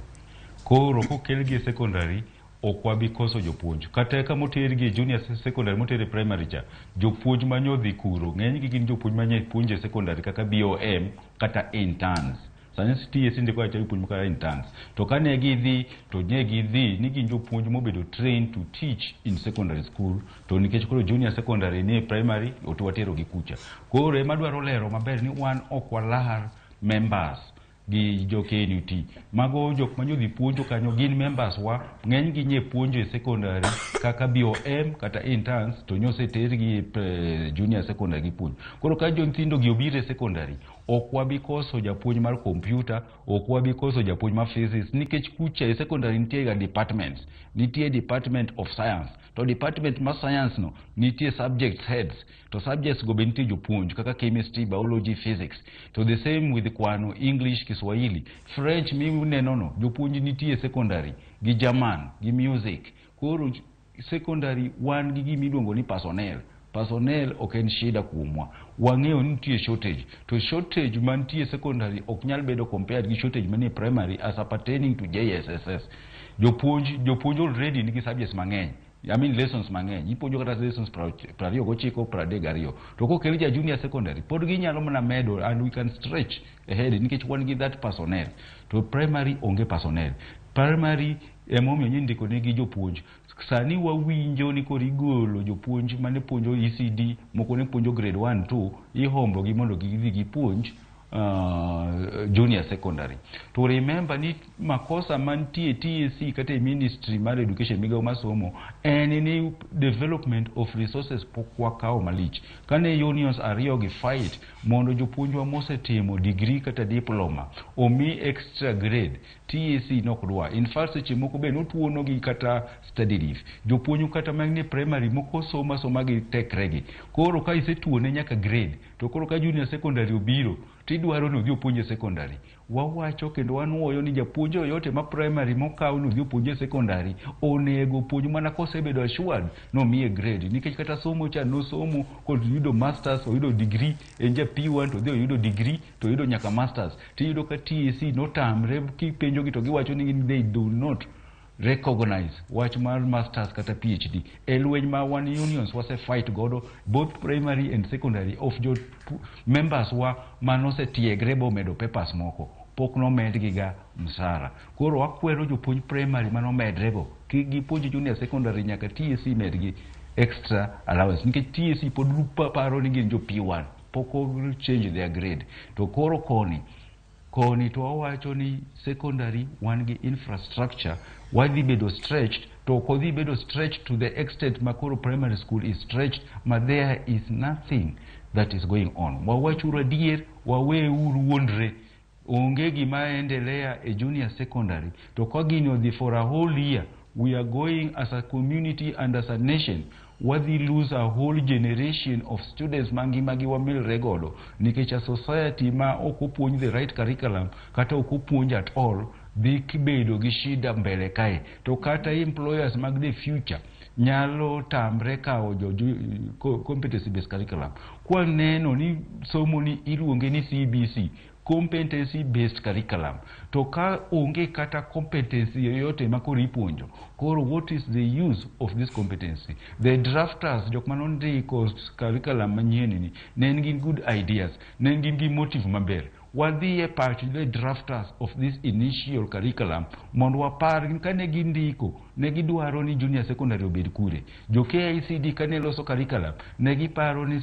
Koro kokelgi e secondary ok wabi koso jopuonj. Kata ka motergi e junior secondary moter e primary cha, jopuonj manyodhi kuro, ng'enygi gin jopuonj manye puonjo e secondary kaka BOM kata interns. Sani TSC ndiko acha jopuonj kaka interns. To kane gidhi to ne gidhi ni gin jopuonj mobedo trained to teach in secondary school, to nikech koro junior secondary ni e primary to watero gi kucha. Koro ema dwaro lero maber ni wan ok walar members gi jo KNUT. Mago jok manyodhi puonjo kanyo gin members wa, ng'eny gi nye puonjo e secondary kaka BOM kata interns to nyosetergi e junior secondary gi puonjo. Koro ka jo nyithindo gi obiro e secondary, ok wabi koso japuonj mar computer, ok wabi koso japuonj mar physics, nikech kucha e secondary nitie ga departments. Nitie department of science. To department mar science no nitie subject heads. To subjects go be nitie jopuonj kaka chemistry, biology, physics. To the same with kwano, English, Kiswahili, French mineno no, jopuonj nitie secondary gi German, gi music. Koro secondary wan gi gima iluongo ni personnel. Personnel ok en shida kuomwa. Wang'eyo ni nitie shortage. To shortage mantie secondary ok nyal bedo compared gi shortage manie primary as appertaining to JSSS. Jopuonj already nigi subjects mang'eny. I mean lessons mang'eny. Ipuonjo kata lessons 29, 32. To kokel ja junior secondary, pod ginyalo mana medo and we can stretch ahead nikech wan gi that personnel. To primary onge personnel. Primary emomiyo nyindiko nigi jopuonj. Sani wawinjo ni koro igolo jopuonj mane puonjo ECD, moko ne puonjo grade 1, 2, ihombo gi mondo gidhi gipuonj junior secondary. To remember ni makosa mantie TSC kata e ministry mar education, migawo mar somo, en ni development of resources pok wakawo malich. Kane unions ariyo gi fight mondo jopuonjwa mosetimo degree kata diploma omi extra grade, TSC nok dwa. In fact, seche moko be notuono gi kata study leave. Jopuonj kata manie primary moko somo asoma gi tekregi. Koro ka isetuone nyaka grade, to koro ka junior secondary obiro, tidwaro ni odhi opuonj e secondary. Wawacho kendo wanuoyo ni japuonj yoyote ma primary mokaw ni odhi opuonj e secondary onego puonj mana kosebedo assured nomiye grade, nikech kata somo cha nosomo kod yudo masters, oyudo degree, en ja P1 to odhi oyudo degree to oyudo nyaka masters. Tiyudo ka TSC notamre, kipenjogi to giwacho ni gin they do not recognize wach mar masters kata PhD. E lweny ma wan unions wase fight godo both primary and secondary of jo members wa manosetiegre bomedo papers moko pok nomedgi ga msara. Koro wakwero jopuonj primary manomedrego kik gipuonj junior secondary nyaka TSC medgi extra allowance, nikech TSC pod paro ni gin jo P1, pok o change their grade. To koro koni to wawacho ni secondary wan gi infrastructure, wadhi bedo stretched, to ok odhi bedo stretched to the extent ma koro primary school is stretched ma there is nothing that is going on. Wawachuru adier, waweuru wuondre. Onge gima endelea e junior secondary. To ka gini odhi for a whole year We are going as a community and as a nation wadhi lose a whole generation of students ma ngimagi wamilre godo nikech a society ma ok opuonj the right curriculum kata ok opuonj at all dhi bedo gi shida mbele kae. To kata employers mag the future nyalo tamre kawo jo competency based curriculum. Kwaneno ni somo ni iluonge ni CBC, competency based curriculum, to ka onge kata competency yoyote ma koro ipuonjo, koro what is the use of this competency? The drafters, jok manondiko curriculum manyien ni, ne en gi good ideas, ne gin gi motive maber. Wadhi e pach the drafters of this initial curriculum mondo wapar kane gindiko ne gidwaro ni junior secondary obed kure. Jo KICD kane loso curriculum ne giparo ni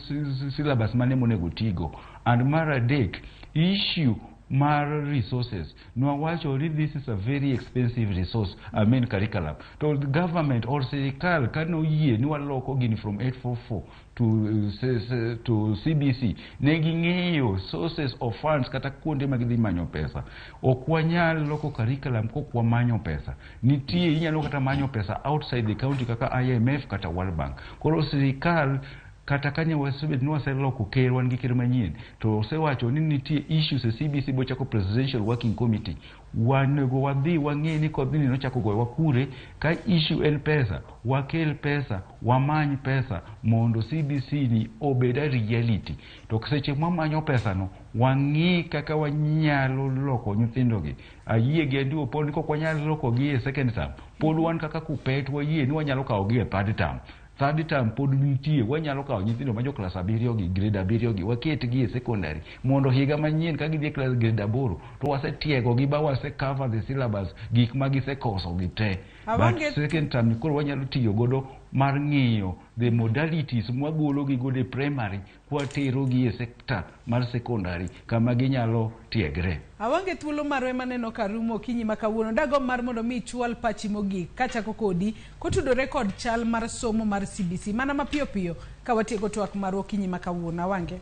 syllabus mane monego tigo. And mar adek, issue mar resources. Nwawacho ni this is a very expensive resource, I mean curriculum. To the government or sirikal kane oyie ni waloko gini from 844 to CBC, ne ging'eyo sources of funds kata kuonde ma gidhi manyo pesa. Ok wanyal loko curriculum kok wamanyo pesa. Nitie inyalo kata manyo pesa outside the county kaka IMF kata World Bank. Koro sirikal kata kanye wasebet ni waseloko ker, wan gi ker manyien, to osewacho ni nitie issues e CBC bochako Presidential Working Committee. Wanego wadhi wang'e ni kodhni nochako goyowa kure. Ka issue en pesa, wakel pesa, wamany pesa mondo CBC ni obed a reality. To seche mwamanyo pesa no, wang'i kaka wanyalo loko nyithindogi. Ayie gi Andy Opol ni kok wanyal lokogi e second term, pod wan kaka KUPPET wayie ni wanyalo kawogi e third term. Third term pod nitie, wanyalo kawo nyithindo ma jo klas 7 gi, grade 7 gi, waketgi e secondary mondo higa manyien ka gidhi e klas grade 8 to wasetiegogi ba wase cover the syllabus, gik ma gisekoso gi te. But second term ni koro wanyalo tiyo godo mar ng'iyo the modalities mwagolo gi godo e primary kwatero gi e sector mar secondary kama ginyalo tiegre. Awange thuolo marwa ema neno ka rumo okinyi ma kawuono. Dagomb mar mondo mi ichwal pachi mogik kachako kodi kotudore kod chal mar somo mar CBC mana mapiyo piyo ka watieko twak marwa okinyi ma kawuono. Awange.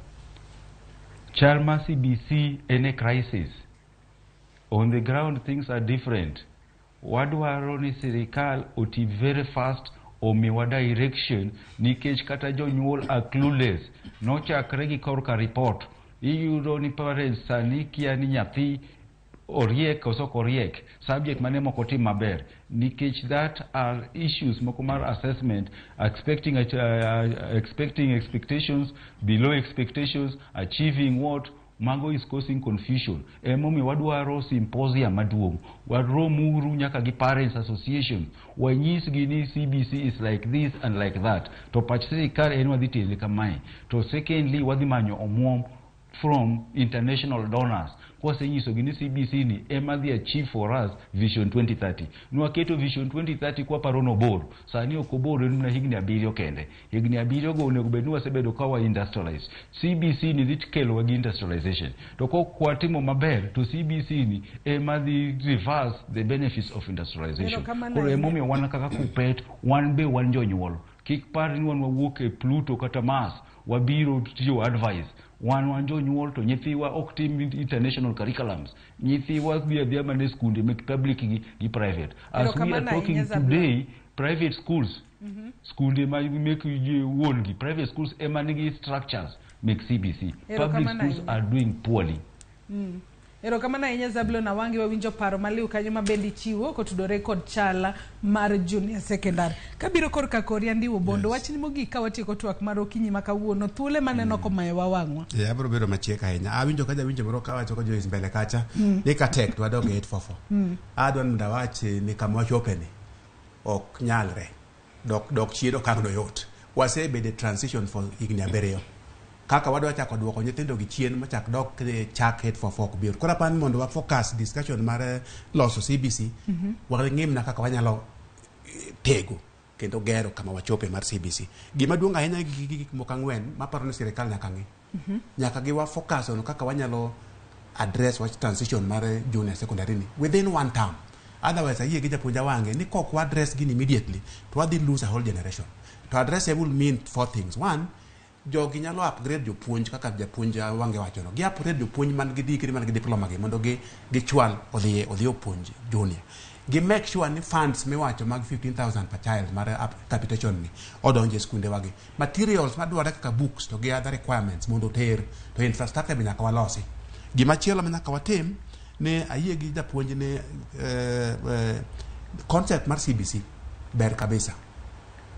Chal mar CBC en a crisis. On the ground things are different. Wadwaro ni sirikal oti very fast, omiwa direction, nikech kata jonyuol are clueless. Nochakre gi korka report. Iyudo ni parents sani kia ni nyathi oriek koso ok oriek, subject mane mok otim maber, nikech that are issues moko mar assessment, expecting expectations, below expectations, achieving what, mago is causing confusion. Emomiyo wadwaro symposium maduong', waromuru nyaka gi parents association, wanyisgi ni CBC is like this and like that. To pach sirikal en wadhi tiende kamae. To secondly, wadhi manyo omuom from international donors kwasenyisogi ni CBC ni ema dhi achieve for us Vision 2030. Nwaketo Vision 2030 kwaparo nobor, sani ok obor, en mana higni 7 kende. Higni 7 go onego bed ni wasebedo ka wa industrialize. CBC ni dhi kelowa gi industrialization, to kok watimo maber to CBC ni ema dhi reverse the benefits of industrialization. Erokamano Koro ahinya. emomiyo wan kaka KUPPET, wan be wan jonyuol, kik par ni wan wawuok e Pluto kata Mars wabiro tiyo advice. Wan jonyuol, to nyithiwa ok tim international curriculums, nyithiwa dhi adhiya mana e skunde mek public gi private. As we are Erokamano talking ahinya, Zablon. today, private schools, skunde ma mek wuon gi private schools ema nigi structures mek CBC. Public Erokamano schools ahinya. are doing poorly. Erokamano ahinya, Zablon Awangi. Wawinjo paro maliw kanyo ma bende ichiwo kotudore kod chala mar junior secondary. Kabiro korka kori, Andiwo Bondo, wachni mogik ka watieko twak mar okinyi ma kawuono, thuole maneno komayowa wang'wa. Yeah, abiro bedo machiek ahinya. Awinjo ka jawinjo moro kawacho ko Joyce mbele kacha ni ka tek to wadog e 844. Adwa ni mondo awach ni kama wachope ni ok nyalre. Dok chien okang' no yot. Wasebedo e transition for higni 7. Kaka wadwa chako duoko nyithindo gi chien machak dok chak 844 ok bi yot. Koro apani mondo wa focus discussion mar loso CBC, wang'i mana kaka wanyalo tego kendo gero kama wachope mar CBC. Gima duong' ahinya gi gik moko ang'wen maparo ni sirikal nyaka ng'i. Nyaka giwa focus on kaka wanyalo address wach transition mar junior secondary ni within one term. Otherwise ayie gi japuonj Awange ni kok wa address gini immediately to wadhi lose a whole generation. To address will mean four things. One, jogi nyalo upgrade jopuonj kaka japuonj Awange wachono. Gi upgrade jopuonj man gi degree, man gi diploma gi mondo gi gichwal odhi opuonj junior. Gi make sure ni funds miwacho mag 15,000 per child mar capitation ni odonjo e skunde wagi. Materials madwarore kaka books to gi other requirements mondo oter to infrastructure be nyaka walosi. Gimachielo ma nyaka watim ni ayie gi japuonj ni concept mar CBC ber kabisa.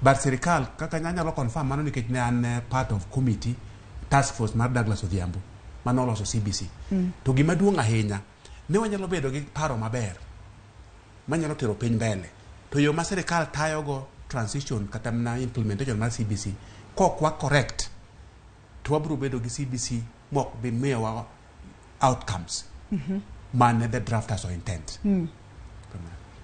But sirikal kaka anyalo confirm mano nikech ne an part of committee task force mar Douglas Odhiambo manoloso CBC. To gima duong' ahinya ni wanyalo bedo gi paro maber manyalo tero piny mbele. To yo ma sirikal tayogo transition kata mana implementation mar CBC kok wa correct to wabiro bedo gi CBC mok bi miyowa outcomes mane the drafters o intent.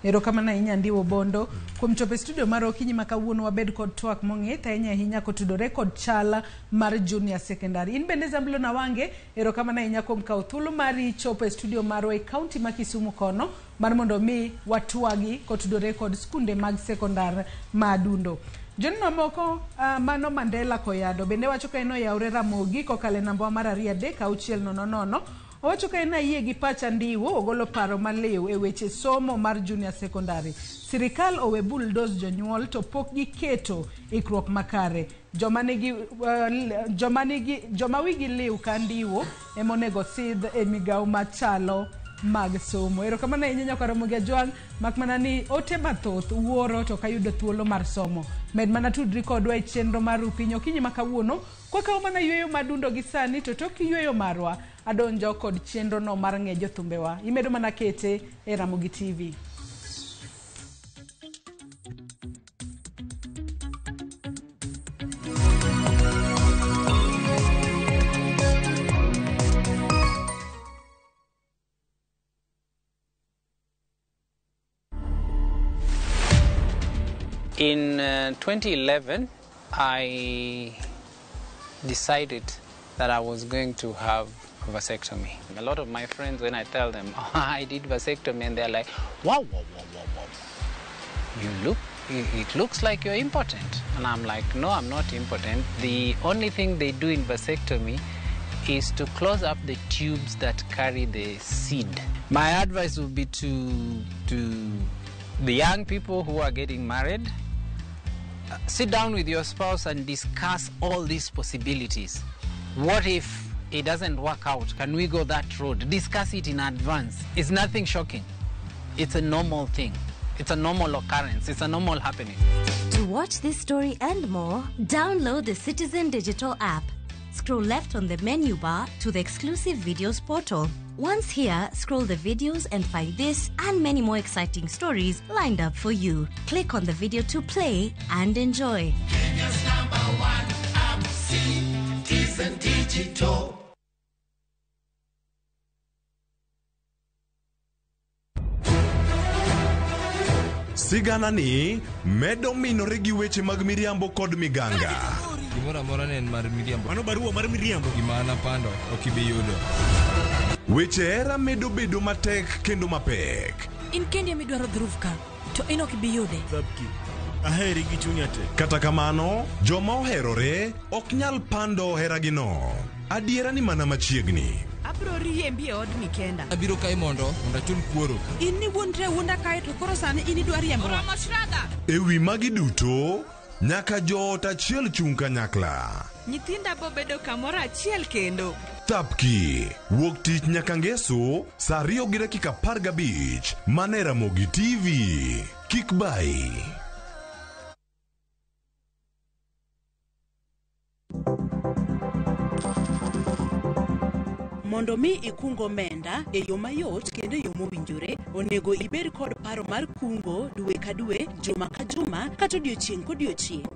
Erokamano ahinya Ndiwo Bondo kuom chopo e studio mar okinyi ma kawuono wabed kod twak mong'ith ahinya ahinya kotudore kod chal mar junior secondary. In bende Zambulon Awange, erokamano ahinya kuom kawo thuolo mari chopo e studio marwa e kaunti ma Kisumu kono mar mondo mi watwagi kotudore kod skunde mag sekondar ma Adundo. Joneno moko mano Mandela Koyado bende wacho ka en oyawre Ramogi kokalo e namba mar 2 3 6 0 0. Owacho ka en ayie gi pacha Ndiwo ogolo paro maliw e weche somo mar junior secondary. Sirikal owe bulldoze jonyuol to pok giketo ikruok makare. Joma wigi liw ka Ndiwo ema onego sidh e migawo machalo mag somo. Erokamano ahinya nyaka Ramogi Ajwang', mak mana ni ote mathoth wuoro to kayudo thuolo mar somo. Med mana tudri kodwa e chenro mar Rupiny okinyi ma kawuono kwakawo mana yweyo madundo gi sani to tok yweyo marwa adonjo kod chenro no mar ng'e jothumbewa. Imedo mana kete e Ramogi TV. In 2011, I decided that I was going to have vasectomy. A lot of my friends, when I tell them, oh, I did vasectomy, and they're like, wow, wow, wow, wow, wow. It looks like you're impotent. And I'm like, no, I'm not impotent. The only thing they do in vasectomy is to close up the tubes that carry the seed. My advice would be to the young people who are getting married, sit down with your spouse and discuss all these possibilities. What if it doesn't work out? Can we go that road? Discuss it in advance. It's nothing shocking. It's a normal thing. It's a normal occurrence. It's a normal happening. To watch this story and more, download the Citizen Digital app. Scroll left on the menu bar to the exclusive videos portal. Once here, scroll the videos and find this and many more exciting stories lined up for you. Click on the video to play and enjoy. Kenya's #1 app, Citizen Digital. Sigana ni medo minore gi weche mag miriambo kod miganga. Gimoro amora ne en mar miriambo. Mano barua mar miriambo. Gima an apando ok ibi yudo. Weche hera medo bedo matek kendo mapek. In kendi midwaro dhruv ka, to in ok ibi yude. Aheri gi chunya te. Kata kamano, joma oherore ok nyal pando heragino. Adiera ni mana machiegni. Abro riembi e odni kenda. Abiro kae mondo achul kuoro. In ni wuondre wuonda kae to koro sani in idwa riembo. Oromo Shraga. E wi magi duto, nyaka joot achiel chung' kanyakla. Nyithinda bo bedo kamoro achiel kendo. Thapki, wuok tich nyaka ngeso, saa 2:15, mana Ramogi TV. Kik bai. Mondo mi ikung omenda e yo mayot kendo e yo mowinjore, onego ibed kod paro mar kungo dwe ka dwe, juma ka juma, kata odiochieng' kodiochieng'.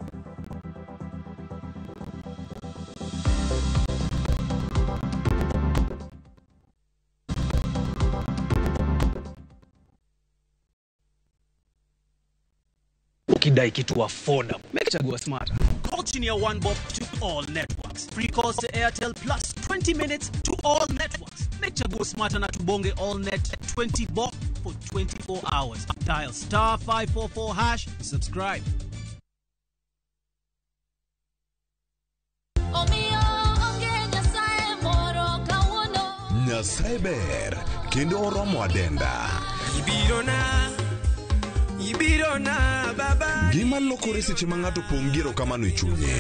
Ukidai kitu affordable, make chagua smart. Call chini ya 1 bob to all networks. Free calls to Airtel plus 20 minutes to all networks. Make chagua smarter na tubonge all net 20 bob for 24 hours. Dial *544# to subscribe. Nyasaye ber kendo oromo adenda. Ibirona Ibiro na baba. Ngima lokore seche ma ng'ato pong' gi erokamano e chunye.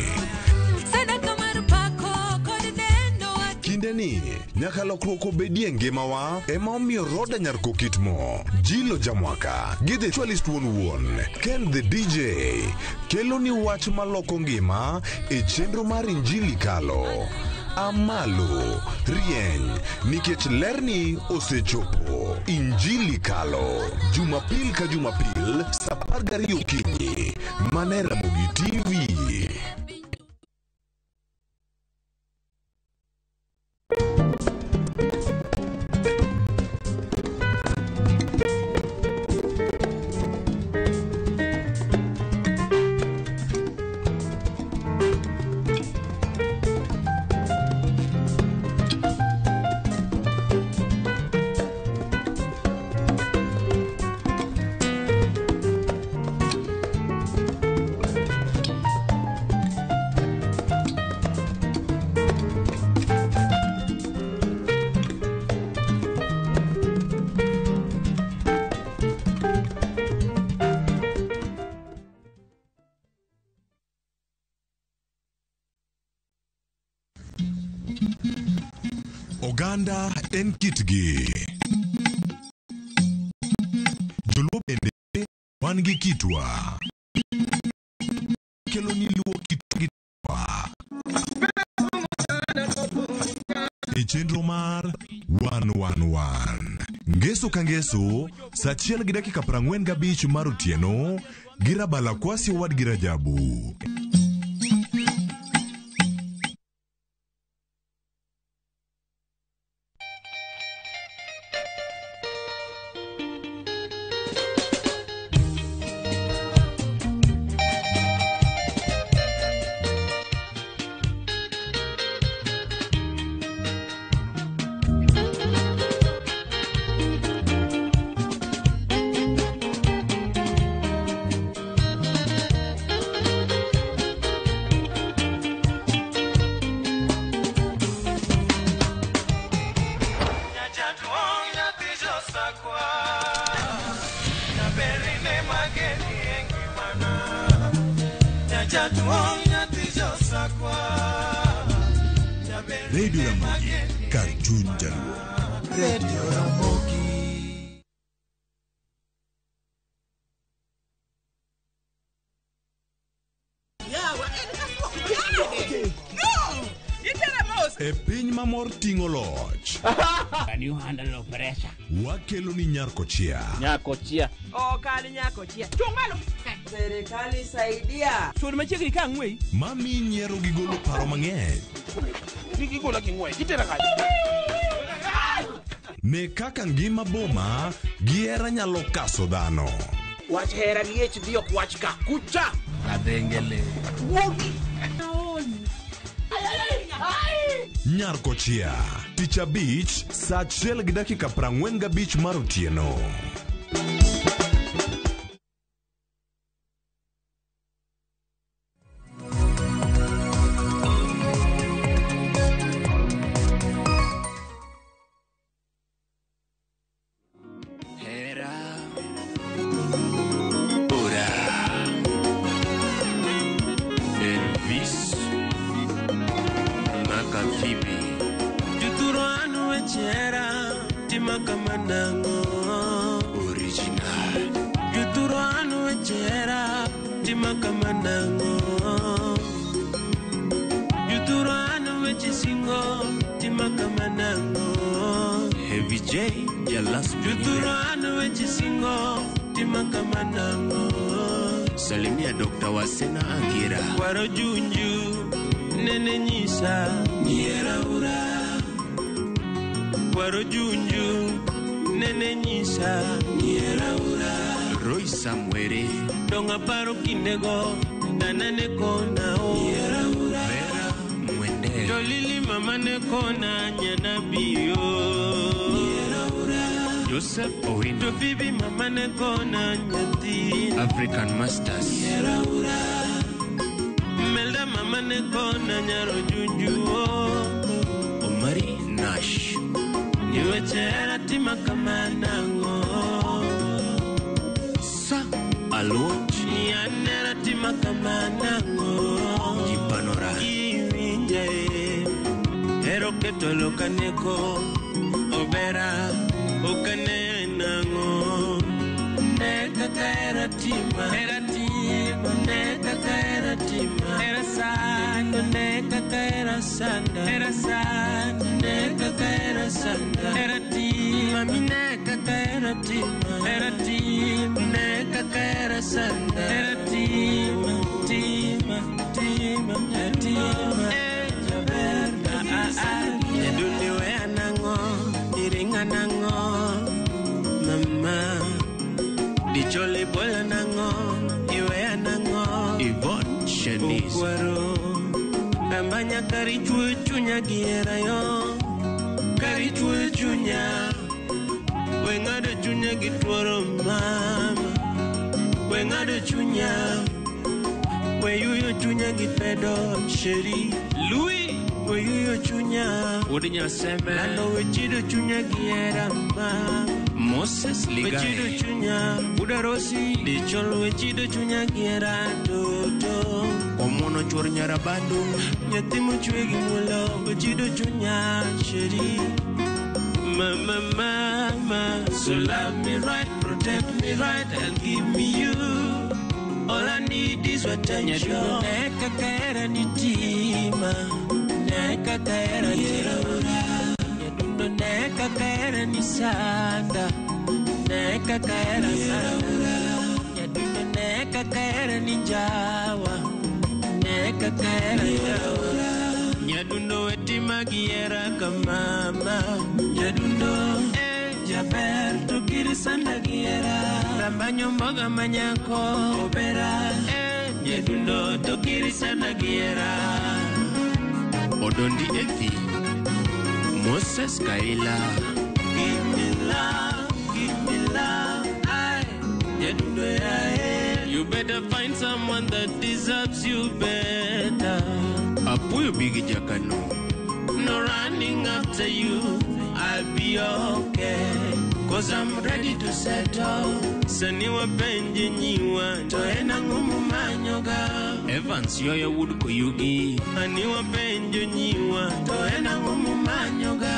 Sadaka mar pako kod dendo. Kinde ni nyaka lokruok obedie ngimawa ema omiyo Roda Nyar Kokitmo, Jilo Jamwaka gi The Ritualist wuon wuon Ken the DJ kelo ni wach maloko ngima e chenro mar Injili Kalo. Amalo rieny nikech lerni osechopo. Injili Kalo Jumapil ka Jumapil saa 12 okinyi mana e Ramogi TV. Oganda en kitgi. Joluo bende wan gi kitwa. Kelo ni luo kitwa. E chenro mar 111 Ngeso ka ngeso saa 1:45 mar otieno gi Rabala Kwasi owadgi Rajabu. Radio Ramogi, kar chuny Jaluo. Radio Ramogi. E piny mamor ting'o loch. Can you handle pressure? Wakelo ni Nyar Kochia. Nyakochia. Ok an nyakochia. Chung' malo. Serikali saidia. Sud machiegni ka ang'weyi. Mami nyiero gi golo paro mang'eny. Gigola gi ng'wech. Itera kanye? Ne kaka ngima boma gi hera nyalo kaso dhano. Wach hera gi ich dhi ok wach ka. Kucha. Adhengele. Wuogi. Nyar Kochia. Tich abich saa 1:45 mar otieno. Hera Ora Elvis Makafibi Juturo anu wechera Timakamanango Original Juturo anu wechera Timakamanango Juturo anu wechisingo Timakamanango Heavy J Jalas Juturo anu wechisingo Timakamanango Salimia Dr. Wasena Akira Kwaro junju Nene nyisa Niera ura Kwaro junju Nene nyisa Niera ura Roy Samwere Donga paro kindego Dana ne kona o Niera ura Vera Mwende Jolili mama ne kona Nyana biyo Niera ura Joseph Owino To bibi mama ne kona Nyati African Masters Niera ura Melda mama ne kona Nyaro junju o Omari Nash Niwechera timakamanango Sa Tolo kaneko obera okanenango ne kaka era tima era tima ne kaka era tima era sando ne kaka era sanda era sando ne kaka era sanda era tima mi ne kaka era tima era tima ne kaka era sanda era tima tima tima tima jaber nyadundi we anango iringa nango mama dichole bola nango iwe anango Yvonne Shanice Okwaro ambanya karichwe chunya giera yo karichwe chunya wengado chunya gitworo mama wengado chunya weyuyo chunya gipedo sheri Louis weyuyo chunya Wuod Nyaseme lando wechido chunya giera mama Moses wechido Ligae chunya Udarosi dichol wechido chunya giera toto Omuono chuor Nyarabando nyathi mochwe gi muolo wechido chunya sheri mama mama so love me right protect me right and give me you all I need is your attention ne kaka era ni tima ne kaka era tima nyadundo ne kaka era ni sanda ne kaka era sanda nyadundo ne kaka era ni njawa ne kaka era njawa nyadundo wetima giera kamama nyadundo jaber to kir sanda giera rambanyo mboga manyako obera nyadundo to kir sanda giera Odondi Ethi Moses Kaila give me love I nyadundo yae you better find someone that deserves you better Apuyo Bigi Jakano no running after you I'll be okay cause I'm ready to settle sani wapenje nyiwa to en ang'o momanyoga Evans Yoyo Wood Koyugi ani wapenjo nyiwa to en ang'o momanyoga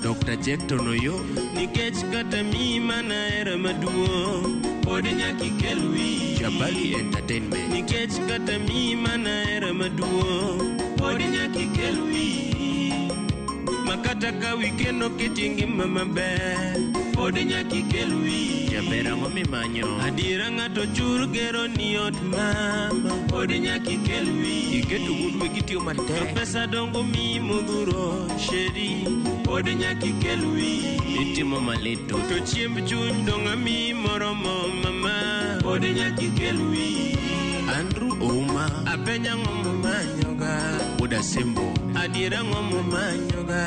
Dr. Jackton Oyo nikech kata miyi mana hera maduong' pod nyaka ikel wiyi Jabali Entertainment nikech kata miyi mana hera maduong' pod nyaka ikel wiyi makata ka weekend oketi ngima maber pod nyaka ikel wiyi Jaber ang'o mimanyo adiera ng'ato chur gero ni ot mama pod nyaka ikel wiyi Iketo wuod wegi tiyo to matek pesa dongo miyi modhuro sheri pod nyaka ikel wiyi Itimo malito to chiemb chuny dong' amiyi moromo mama pod nyaka ikel wiyi Andrew Ouma apenja ang'o momanyoga Wuod Asembo adiera ang'o momanyoga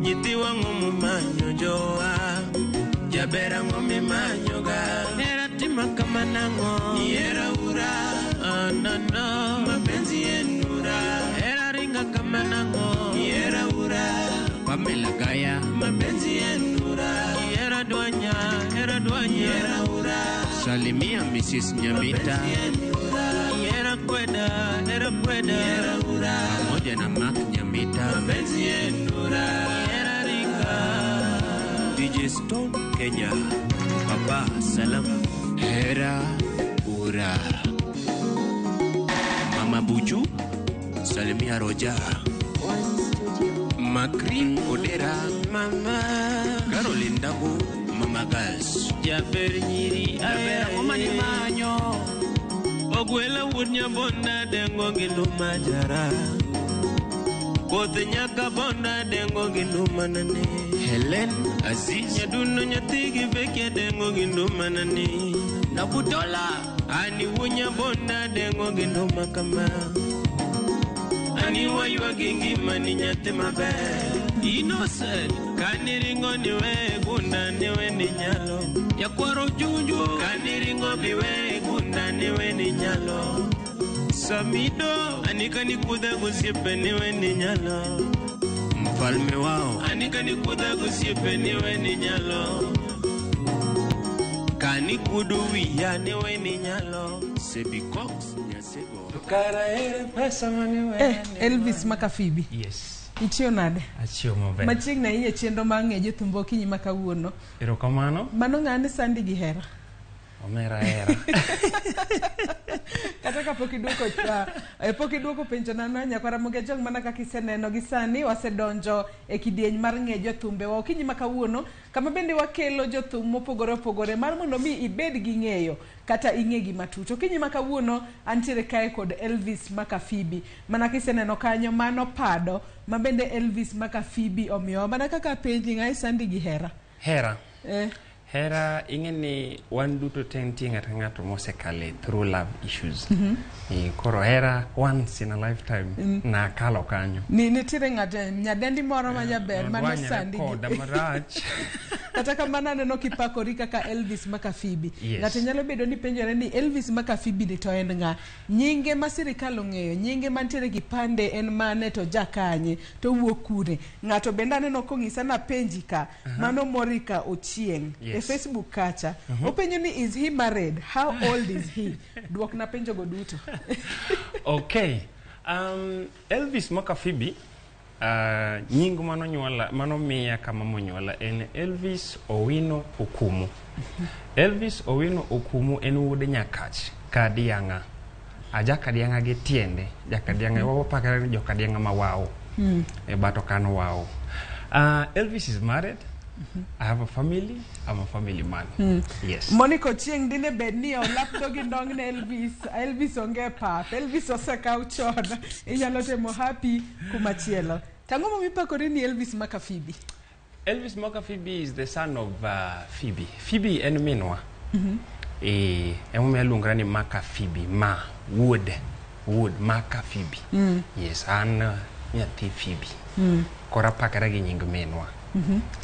nyithiwa ang'o momanyo jowa jaber ang'o mimanyoga hera tima kama nang'o ni hera ura oh, no, no. mapenzi yenura hera ringa kama nang'o ni hera ura Pamela Gaya mapenzi yenura hera dwanya hera dwanya hera ura Salimia Mrs. Nyamita hera kweda hera kweda hera ura pamoja na Mark Nyamita mapenzi yenura hera ringa DJ Stone Kenya Papa Salam Hera Ura Mama Buju Salimia Roja Makrin Odera mama Caroline Dago Mama Girls jaber nyiri Jaber ang'o manimanyo ogwela wuod nyabonda dengo gi nduma jara koth nyaka bonda dengo gi nduma nane Helen Aziz nyadundo nyathi gi bekia dengo gi nduma nane Nabutola ani wuo nyabonda dengo gi nduma kama ani waywagi ngimani nyathi maber innocent kaniringo niwe gunda niwe ni nyalo Nyakwaro Junju kaniringo biwe gunda niwe ni nyalo samido anika nikudha gosiepe niwe ni nyalo Mfalme wao anika nikudha gosiepe niwe ni nyalo kanikudo wiya niwe ni nyalo Sebi Cox Nyasego kara ere pesa maniwe Elvis Makafibi. Yes. Ichieo nade? Achiewo maber. Machiegni ahinya e chenro mar ng'e jothumbe okinyi ma kawuono. Erokamano. Mano ng'ane sandi gi hera? Omera hera. Kata kapok iduoko pok iduoko penjo na no nyakwara Ramogi Ajwang' mana kaka iseneno gi sani wasedonjo e kidieny mar ng'e jothumbewa okinyi ma kawuono kama bende wakelo jothum mopogore opogore mar mondo mi ibed gi ng'eyo kata ing'egi matut. Okinyi ma kawuono antiere kae kod Elvis Makafibi. Mana kiseneno kanyo mano pado ma bende Elvis Makafibi omiyowa mana kaka penji ng'a isandi gi hera. Hera. Hera ing'e ni wan duto te nitie ng'ato ka ng'ato mosekale through love issues. Koro hera once in a lifetime nakalo kanyo. Ni nitiere ng'ato nyadendi moro ma jaber mano Odwanyore sandi gi. koda marach. Kata kamano aneno kipakori kaka Elvis Makafibi. Yes. Ng'ato nyalo bedo ni penjore ni Elvis Makafibi ni to en ng'a? Nyinge ma sirikal ong'eyo, nyinge mantiere e kipande en mane to ja kanye, to owuok kure? Ng'ato bende aneno kong'isa napenji ka, mano Morika Ochieng' e Facebook kacha. Openjo ni is he married? How old is he? Duokna penjo go duto. Okay. Elvis Makafibi nying manonyuola manomiya kama monyuola en Elvis Owino Okumu. Elvis Owino Okumu en wuod Nyakach Kadiang'a. Aja Kadiang'a gi tiende. Jakadiang'a wapakre ni jokadiang'a ma wao. E but ok an wao. Elvis is married. I have a family. I'm a family man. Yes. Monica Ochieng' dine bed ni olap dhogi ndong' ne Elvis, Elvis onge e pap, Elvis osekaw chon, inyalo temo happy kumachielo. Tang'o momiyo ipakori ni Elvis Makafibi? Elvis Makafibi is the son of Phoebe. Phoebe en minwa. Emomiyo aluongra ni Makafibi. Ma, wuod, wuod Makafibi. Yes, an nyathi Phoebe. Koro apakra gi nying minwa.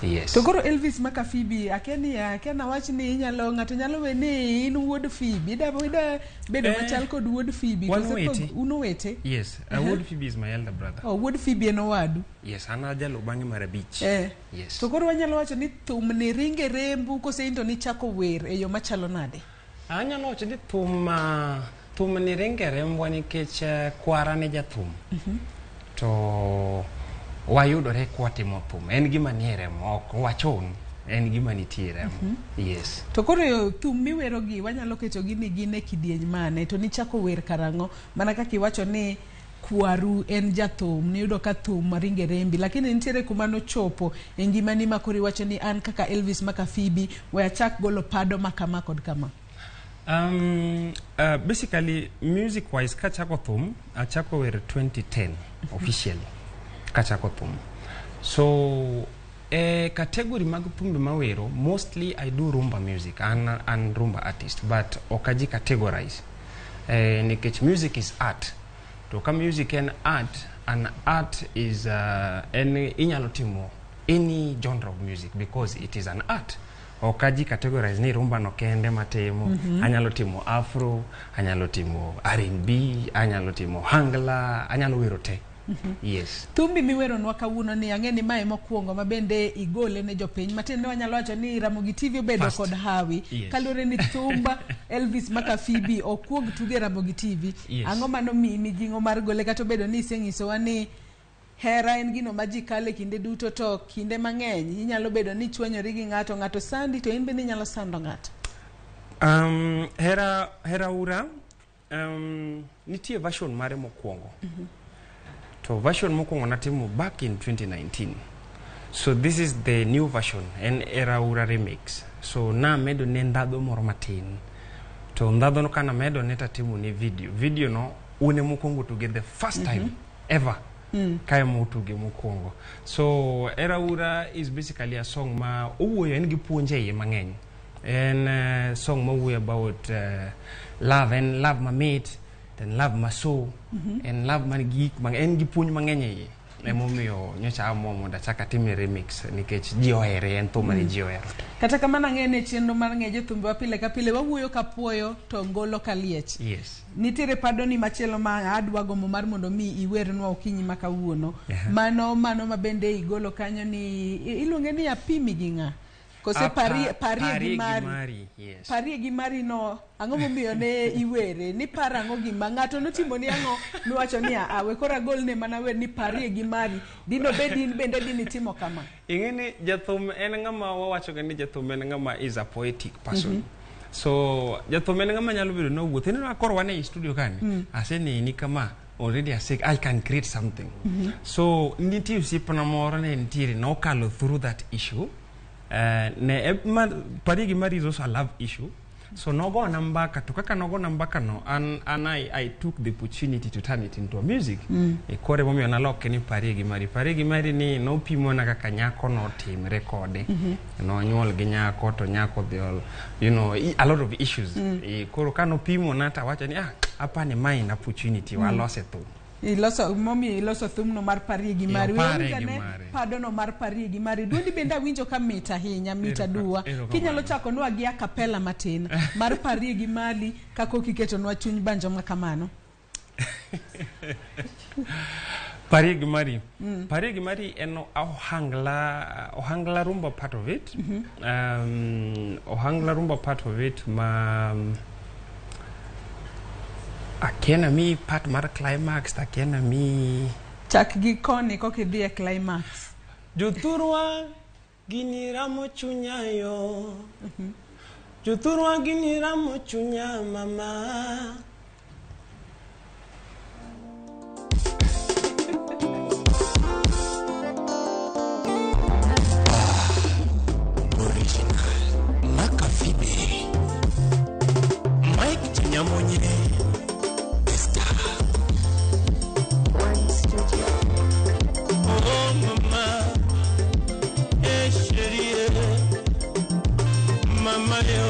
Yes. To koro Elvis Makafibi, akia ni akia nawach ni inyalo ng'ato nyalo we ni in wuod Phoebe, ida ida bedo machal kod wuod Phoebe. Wan koso owete. Un owete? Yes, wuod Phoebe is my elder brother. Oh, wuod Phoebe en owadu. Yes, an ajaluw bang'e mar abich. Yes. To koro wanyalo wacho ni thum ni ringe rembu kose in to nichako wer e yo machalo nade? Anyalo wacho ni thum thum ni ringe rembwa nikech kwara ne jathum. To wayudore kwatimo thum. En gima nie remo, ok wachun. En gima nitie e remo. Yes. To koro thum miwero gi wanyalo keto gi ni gin e kidieny mane to nichako wer karang'o? Mana kaka iwacho ni kwaru en jathum, niyudo ka thum ringe rembi, lakini nitiere kuma nochopo e ngimani ma koro iwacho ni an kaka Elvis Makafibi we achak golo pado ma kama kod kama. Basically, music wise, kachako thum, achako wer 2010 officially. Kachako thum. So, category mag thumbe mawero, mostly I do rumba music. An, an rumba artist, but ok aji categorize. Nikech music is art. To ka music en art, and art is en inyalo timo any genre of music because it is an art. Ok aji categorize ni rumba no kende matimo. Anyalo timo afro, anyalo timo R&B, anyalo timo hangla, anyalo wero te. Yes. Thumbi miweronwa kawuono ni ang'e ni mae mokwongo ma bende igole ne jopiny matiende wanyalo wacho ni Ramogi TV obedo First. kod hawi kaluwore ni thumba Elvis Makafibi okuong tuge Ramogi TV. Ang'o manomiyi mijing'o mar gole kata obedo ni iseng'isowa ni hera en gino ma ji kale kinde duto to kinde mang'eny inyalo bedo ni ichwanyori gi ng'ato, ng'ato sandi to in bende inyalo sando ng'ato. Hera, hera ura, nitie version mare mokwongo. To version mokwongo natimo back in 2019. So this is the new version, en Hera Ura remix. So namedo ne ndhadhu moro matin. To ndhadhu no kanamedo ne tatimo ne video. Video no une mokwongo tuge the first time ever. Kae motuge mokwongo. So Hera Ura is basically a song ma owuoyo en gi puonj e iye mang'eny. En song ma wuoyo about love, en love mamit, then love maso, en love man gi gik mang'eny, en gi puonj mang'eny e iye. Emomiyo nyocha amua mondo achak atime remix nikech ji ohere, en thum mane ji ohero. Kata kamano ang'e ni e chenro mar ng'e jothumbewa pile ka pile wawuoyo ka puoyo to ngolo ka liech. Yes. Nitiere padoni machielo ma adwa gombo mar mondo mi iwernwa okinyi ma kawuono. Mano mano ma bende igolo kanyo ni iluonge ni apimi gi ng'a? Kose parie gi mari. Yes. Parie gi mari no, ang'o momiyo ne iwere? Ni par ang'o gima ng'ato notimo ni ang'o miwacho ni a we koro agolne mana wer ni parie gi mari. Dino bed in bende dini timo kama. Ing'e ni jathum en ng'ama wawacho ga ni jathum en ng'ama is a poetic person. So jathum en ng'ama nyalo bedo nowuotho. Ineno koro wan ei studio kani. Aseneni kama already ase I can create something. So nitie osiepna moro ne nitiere nokalo through that issue. Ne parie gi mari is also a love issue. So nogona mbaka to kaka nogona mbaka no an I took the opportunity to turn it into a music. E kore momiyo naloke ni parie gi mari. Parie gi mari ni nopimona kaka nyako notimre kode. Nonyuol gi nyako to nyako dhi ol, you know, a lot of issues. E koro ka nopimona tawacho ni apani mae opportunity walose thum. Iloso momiyo iloso thumno mar parie gi mari. Parie. Padono mar parie gi mari. Duondi bende awinjo ka mit ahinya, mit aduwa. Kinyalo chako nwa gi acapella matin mar parie gi mari kako kiketonwa chuny banjo ma kamano. Parie gi mari. Parie gi mari en ohangla rumba part of it. Ohangla rumba part of it ma akiena mi part mar climax, akiena mi chak gi koni koka idhi e climax. Jothurwa gini ramo chunya yo. Jothurwa gini ramo chunya mama. Original Makafibe Mike Nyamonye. Oh mama, eh chérie, mama yo,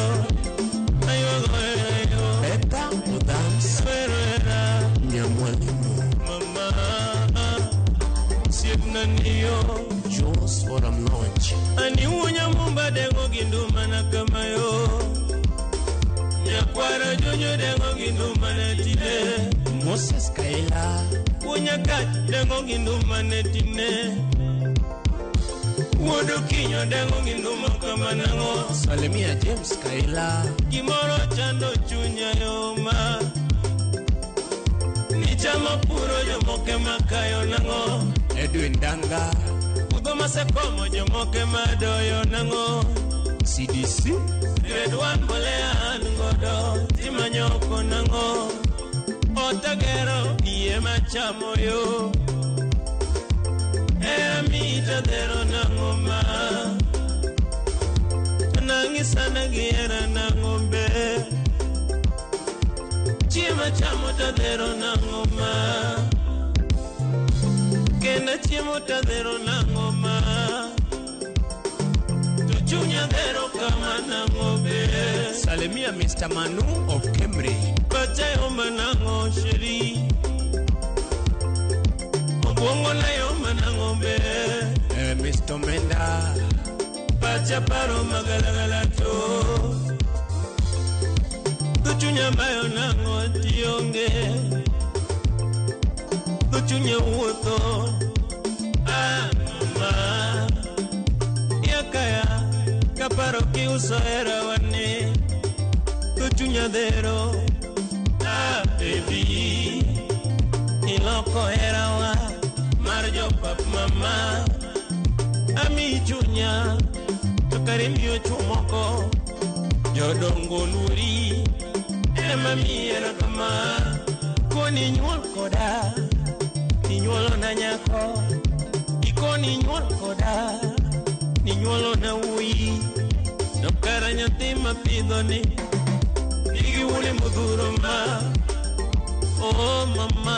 ayo ayo, Beta Odams, Ferreira, Nyamwalimu, mama, Siebnaniyo, Jos Forum Launch, ani unya mumba dengo ginduma na kama yo, Nyakwara jonyo dengo ginduma na tine, Moses Kaila, Unyaka dengo ginduma ne tine, Wuodo kinyo dengo ginduma kama nang'o, Salimia James Kaila, Gimoro chando chunya yoma, Nichamo puro jomoke makayo nang'o, Edwin Danga, Pudho masekomo jomoke madoyo nang'o, CDC, Grade 1 mbolea an godo, timanyoko nang'o, Otagero iye machamo yo, Era mita dhero nang'o ma, Nang'isana gi hera nang'o be, Chiemo chamo tadhero nang'o ma, Kenda chiemo tadhero nang'o ma, To chunya dhero kama nang'o be. Salimia Mr. Manu of Kemri, Pacha yoma nang'o sheri, Obwongo na yoma nang'o be, Mr. Menda, Pacha paro magalagala to, To chunya bayo nang'o tionge, To chunya wuotho, ah mama, Yakaya kaparo kiuso hera wane, To chunya dhero, ah baby, Iloko herawa mar jopap mama, Ami chunya to kare miyo chuo moko, Jodongo luori ema miero kama, Koni nyuol koda, ninyuolo na nyako, Ikoni nyuol koda, ninyuolo na wuoyi, To kara nyathi mapidho ni, nigi wuone modhuro ma, Oh mama,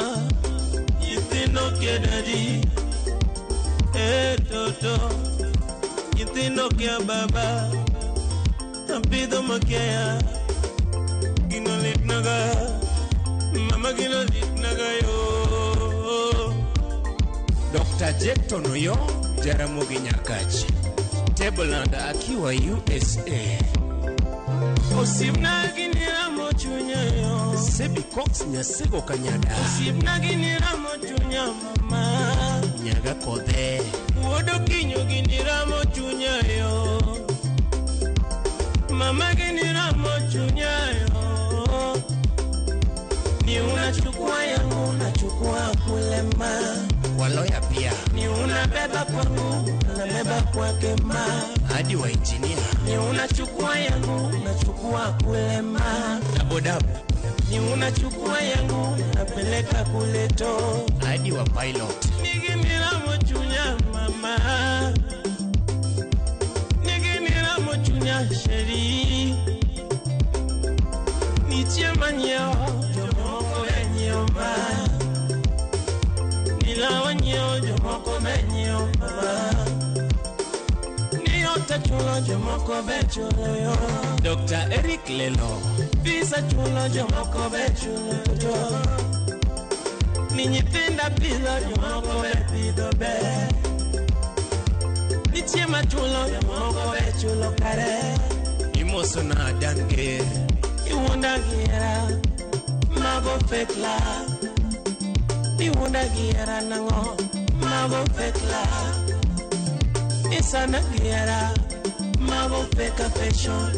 nyithindo kia dadi, eh toto, nyithindo kia baba, apidho makia, gino litnaga, mama gino litnaga yo. Dr. Jackton Oyo, Jaramogi Nyakach, Tableland akiwa USA, Osiepna gini ramo chunya yo, Sebi Cox Nyasego Kanyada, Osiepna gini ramo chunya mama, Nyaga Kodhe, Wuodo kinyo gini ramo chunya yo, Mama giniramo chunyayo. Ni unachukua yangu unachukua kulema. Waloya pia. Ni unabeba kwangu unabeba kwake ma. Hadi wa engineer. Ni unachukua yangu unachukua kulema. Dabodabu. Ni unachukua yangu unapeleka kuleto. Hadi wa pilot. Niginiramo chunya mama. Niginiramo chunya sheri. Nitie manyeo jomoko benyeo ma. Nilawa nyeo jomoko benyeo mama. Niota chulo jomoko bechulo yo. Dr. Eric Lelo. Visa chulo jomoko bechulo yo. Ni nyithinda pidho jomoko be pidho be. Nitie machulo jomoko be chulo kare. Imoso na Dan Ger. Iwuonda gi hera mago fake love. Iwuonda gi hera nang'o mago fake love. Isana gi hera mago fake affection.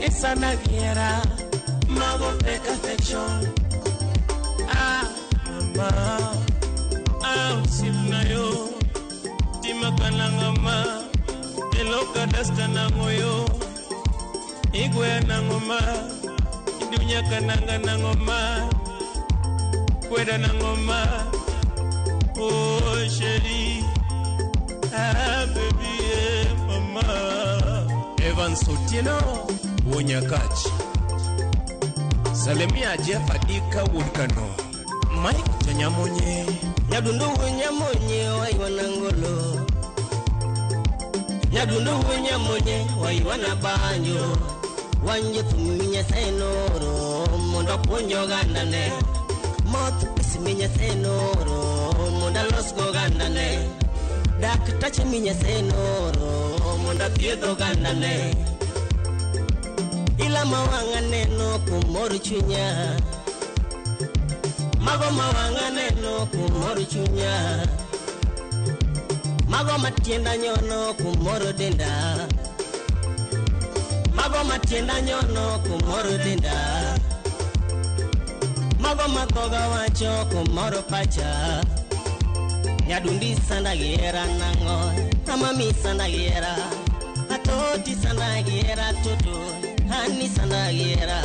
Isana gi hera mago fake affection. Ah mama, ah usimna yo timakananga ma eloka dasta nango yo. Igwe nangoma, idunya kananga nangoma, kweda nangoma. Oh sheri, ah baby, eh, mama. Evans Otieno, Wonyakach. Salimia Jeff Adika Woodkano. Mike Chanyamonye. Nyadundu Nyamonye waiwana ngolo. Nyadundu Nyamonye waiwana banjo. Wanje tuminya senoro mondo puonjo gandane. Moth pisi minya senoro mondo alos go gandane. Daktache minya senoro mondo athiedho gandane. Ila mawanga neno kumor chunya. Mago mawanga neno kumor chunya. Mago matienda nyono kumoro denda. Mago matienda nyono kumoro denda. Mago makoga wacho kumoro pacha. Nyadundi sanda giera nango, amami sanda giera. Atoti sanda giera toto, hani sanda giera.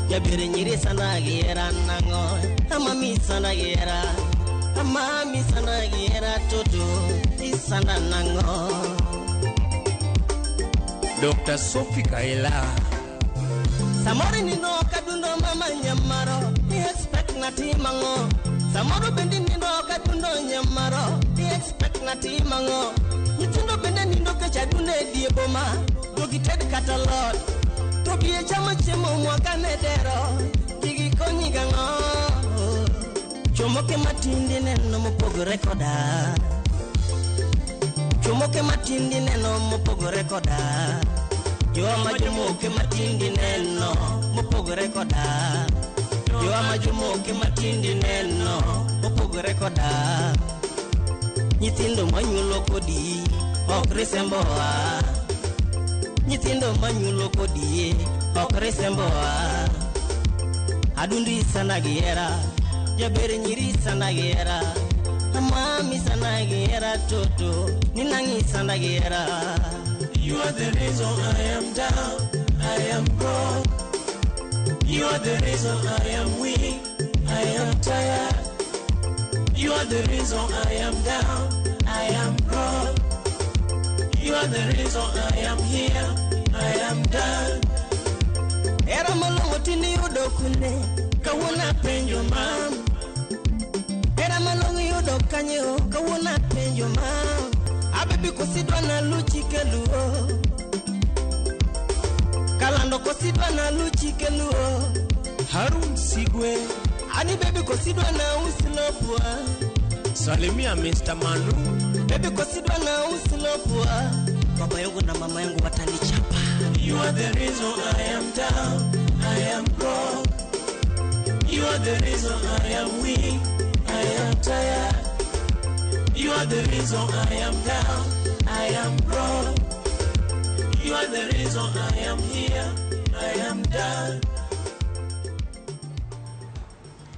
Jabiri nyiri sanda giera nango, amami sanda giera. Amami sanda giera toto, isanda nango. Dr. Sophie Kaila. Samoro nindo kadundo mama nyamaro, ni expect na timango. Samoro bende nindo kadundo nyamaro, ni expect na timango. Nyithindo bende nindo kechadunde die boma, to gited kata lot. To bie chamo chiemo mwaka ne dero, gigikonyi gang'o. Chomoke matindi neno mopogore koda. Chomoke matindi neno mopogore koda. Joama jomoke matindi neno mopogore koda. Joama jomoke matindi neno mopogore koda. Nyithindo manyuolo kodi ok risemboa. Nyithindo manyuolo kodi ok risemboa. Adundi sana gi hera, jaber nyiri sana gi hera. Mami sana gi hera toto, ninangi sana gi hera. You are the reason I am down, I am broke. You are the reason I am weak, I am tired. You are the reason I am down, I am broke. You are the reason I am here, I am done. Era malong'o tinde yudo kune, kawuono apenjo mam. Era malong'o yudo kanye o, kawuono apenjo mam. Abebi kosidwa na luchi keluo. Kalando kosidwa na luchi keluo. Harun Sigwe. Ani baby kosidwa na usilopua. Salimia Mr. Manu. Baby kosidwa na usilopua. Baba yangu na mama yangu watanichapa. You are the reason I am down, I am broke. You are the reason I am weak, I am tired. You are the reason I am down, I am broke. You are the reason I am here. I am done.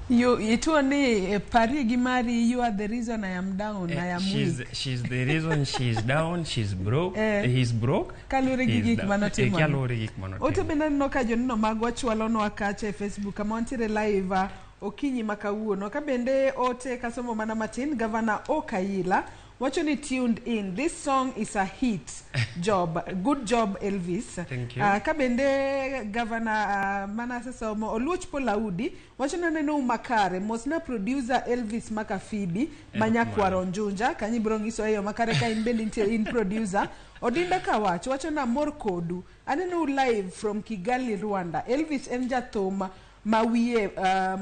You ituo ni parie gi mari, you are the reason I am down, I am she's, weak. She's the reason she's down, she's broke, Eh. he's broke. Kaluwore gi He's gik down. manotimo. Eh, kaluwore gi gik manotimo. Ote bende aneno ka joneno magwa chwalonwa kacha e Facebook kama wantiere live okinyi ma kawuono. Ka bende ote kasomo mana matin, Gavana Okaila wacho ni tuned in. This song is a hit job. Good job, Elvis. Thank you. Ka bende gavana mana asesomo Oluoch Polaudi wacho ni aneno makare. Mosna producer Elvis Makafibi manyakwaro Njunja kanyo ibiro nyiso e yo makare ka in bende intie in producer. Odinda Kawach wacho ni amor kodu. Aneno live from Kigali, Rwanda. Elvis en jathum ma wiye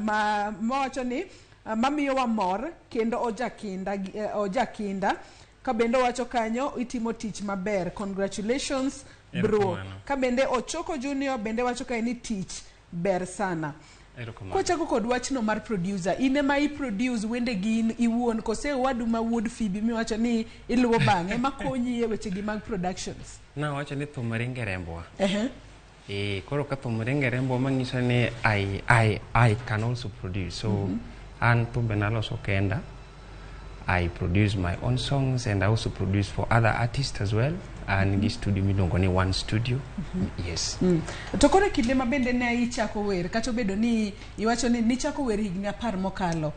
ma mawacho ni mamiyowa mor kendo ojakinda ojakinda ka bende owacho kanyo itimo tich maber, congratulations bro. Erokamano. Ka bende Ochoko Junior bende wacho kae ni tich ber sana. Erokamano. Kwachako kod wachno mar producer, in ema i produce wende gi in iwuon kose owadu ma wuod Fibi miwacho ni iluwo bang'e ema konyi e wechegi mag productions? Nawacho ni thum ringe rembwa. Ehe. Eh, koro ka thum ringe rembwa manyiso ni I can also produce. So an thumbe naloso kenda. I produce my own songs and I also produce for other artists as well. An gi studio miluongo ni One Studio. Yes. To koro e kinde ma bende ne ichako wer, kata obedo ni iwacho ni nichako wer higni 10 mokalo,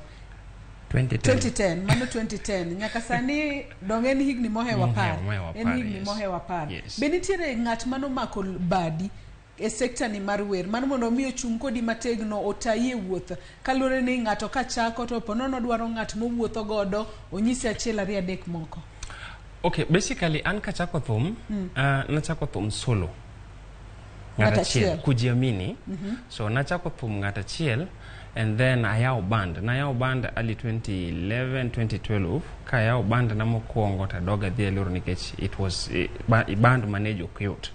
2010. 2010, mano 2010 nyaka sani dong en higni mohewo 10. Mohewo En 10, higni yes. mohewo 10. Yes. Be nitiere ng'at manomako badi e sekta ni mar wer mano mondo mi ochung' kodi mategno, otayi e wuoth, kaluwore ni ng'ato kachako to ponono dwaro ng'at mowuotho godo, onyisi achiel ariyo adek moko? Okay, basically an kachako thum, nachako thum solo. Ng'at Ng'at achiel, achiel. Kujiamini. So nachako thum ng'at achiel and then ayawo band. Nayawo band early 2011, 2012. Ka ayawo band na mokwongo tadog adhi aloro nikech it was band manage ok yot.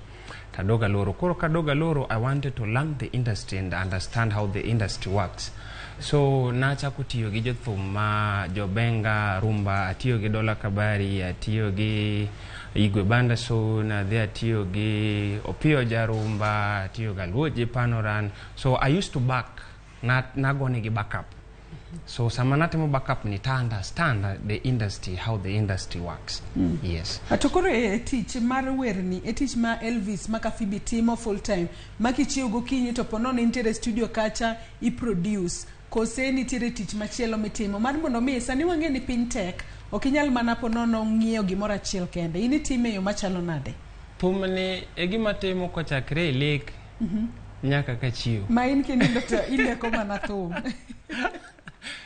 Tadog aloro. Koro kadog aloro, I wanted to learn the industry and understand how the industry works. So nachako tiyo gi jothum ma jobenga, rumba, atiyo gi Dola Kabari, atiyo gi Igwe Bandason, adhi atiyo gi Opiyo Jarumba, atiyo gi Aluoje Panoran. So I used to back, na, nagonegi backup. So sama natimo backup ni ta understand the industry, how the industry works. Yes. To koro e tich mar werni, e tich ma Elvis Makafibi timo full time, ma kichiew gokinyi to ponono intiere studio kacha i produce, kose nitiere tich machielo mitimo mar mondo mi sani wang'e ni piny tek, ok inyal mana ponono ng'iyo gimoro achiel kende, in itime e yo machalo nade? Thum ni e gima timo kochakre e lek nyaka kachiew. Ma in kinindo to ileko mana thum?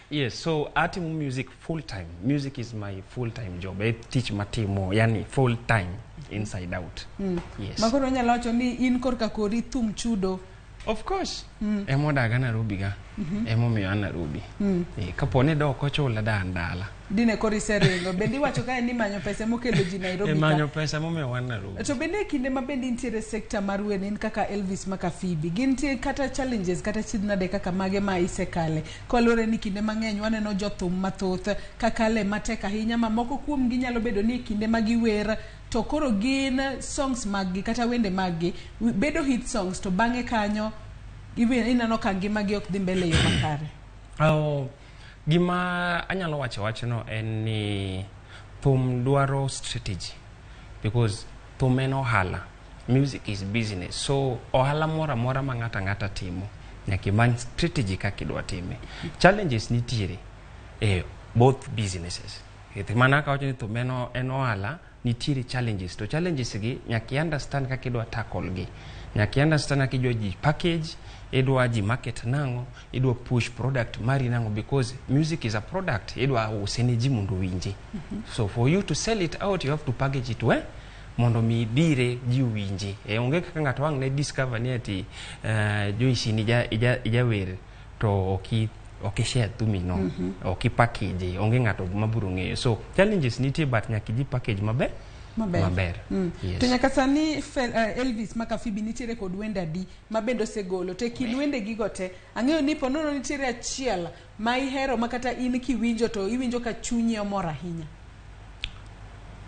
Yes, so atimo music full time. Music is my full time job. E tich matimo, yani full time, inside out. Yes. Ma koro onyalo wacho ni in korka kori thum chudo? Of course. Emodaga Nairobi ga. Emomiyo an Nairobi. Eh, kapo ni dok ochula da an dala. Dine koro iseringo bende iwacho kae ni manyo pesa emokelo ji Nairobi E ka. manyo pesa momiyo wan Nairobi. To bende e kinde ma bende intiere sekta mar wer in kaka Elvis Makafibi, gintie kata challenges kata chiedh kaka mage ma isekale, kaluwore ni kinde mang'eny waneno jothum mathoth kakale matek ahinya, ma moko kuomgi nyalo bedo ni e kinde ma giwer to koro gin songs mag gi kata wende mag gi bedo hit songs, to bang'e kanyo ineno ka ngimagi ok dhi mbele e yo makare? Oh, gima anyalo wacho wachno en ni thum dwaro strategy because thum en ohala. Music is business. So ohala moro amora ma ng'ato ang'ata timo nyaka imany strategy kaka idwa time. Challenges nitiere e both businesses. Mana kaka awacho ni thum en ohala, nitiere challenges to challenges gi nyaka i understand kaka idwa tackle gi. Nyaka i understand kaka idwa ji package, idwa ji market nang'o, idwa push product mari nang'o, because music is a product, idwa use ne ji mondo owinje. So for you to sell it out, you have to package it well mondo mi idire ji owinje. E, onge kaka ng'ato wang' ne discover ni ati Joyce ni ija wer to ok i share thumi no, ok i package, onge ng'ato mabiro ng'eyo. So challenges nitie, but nyaka iji package maber. Maber. Maber. Yes. To nyaka sani Elvis Makafibi nitiere kod wende adi ma bende osegolo? To e kind wende gigo te, ang'eyo ni ponono nitiere achiel ma ihero ma kata in kiwinjo to iwinjo ka chunyi omor ahinya.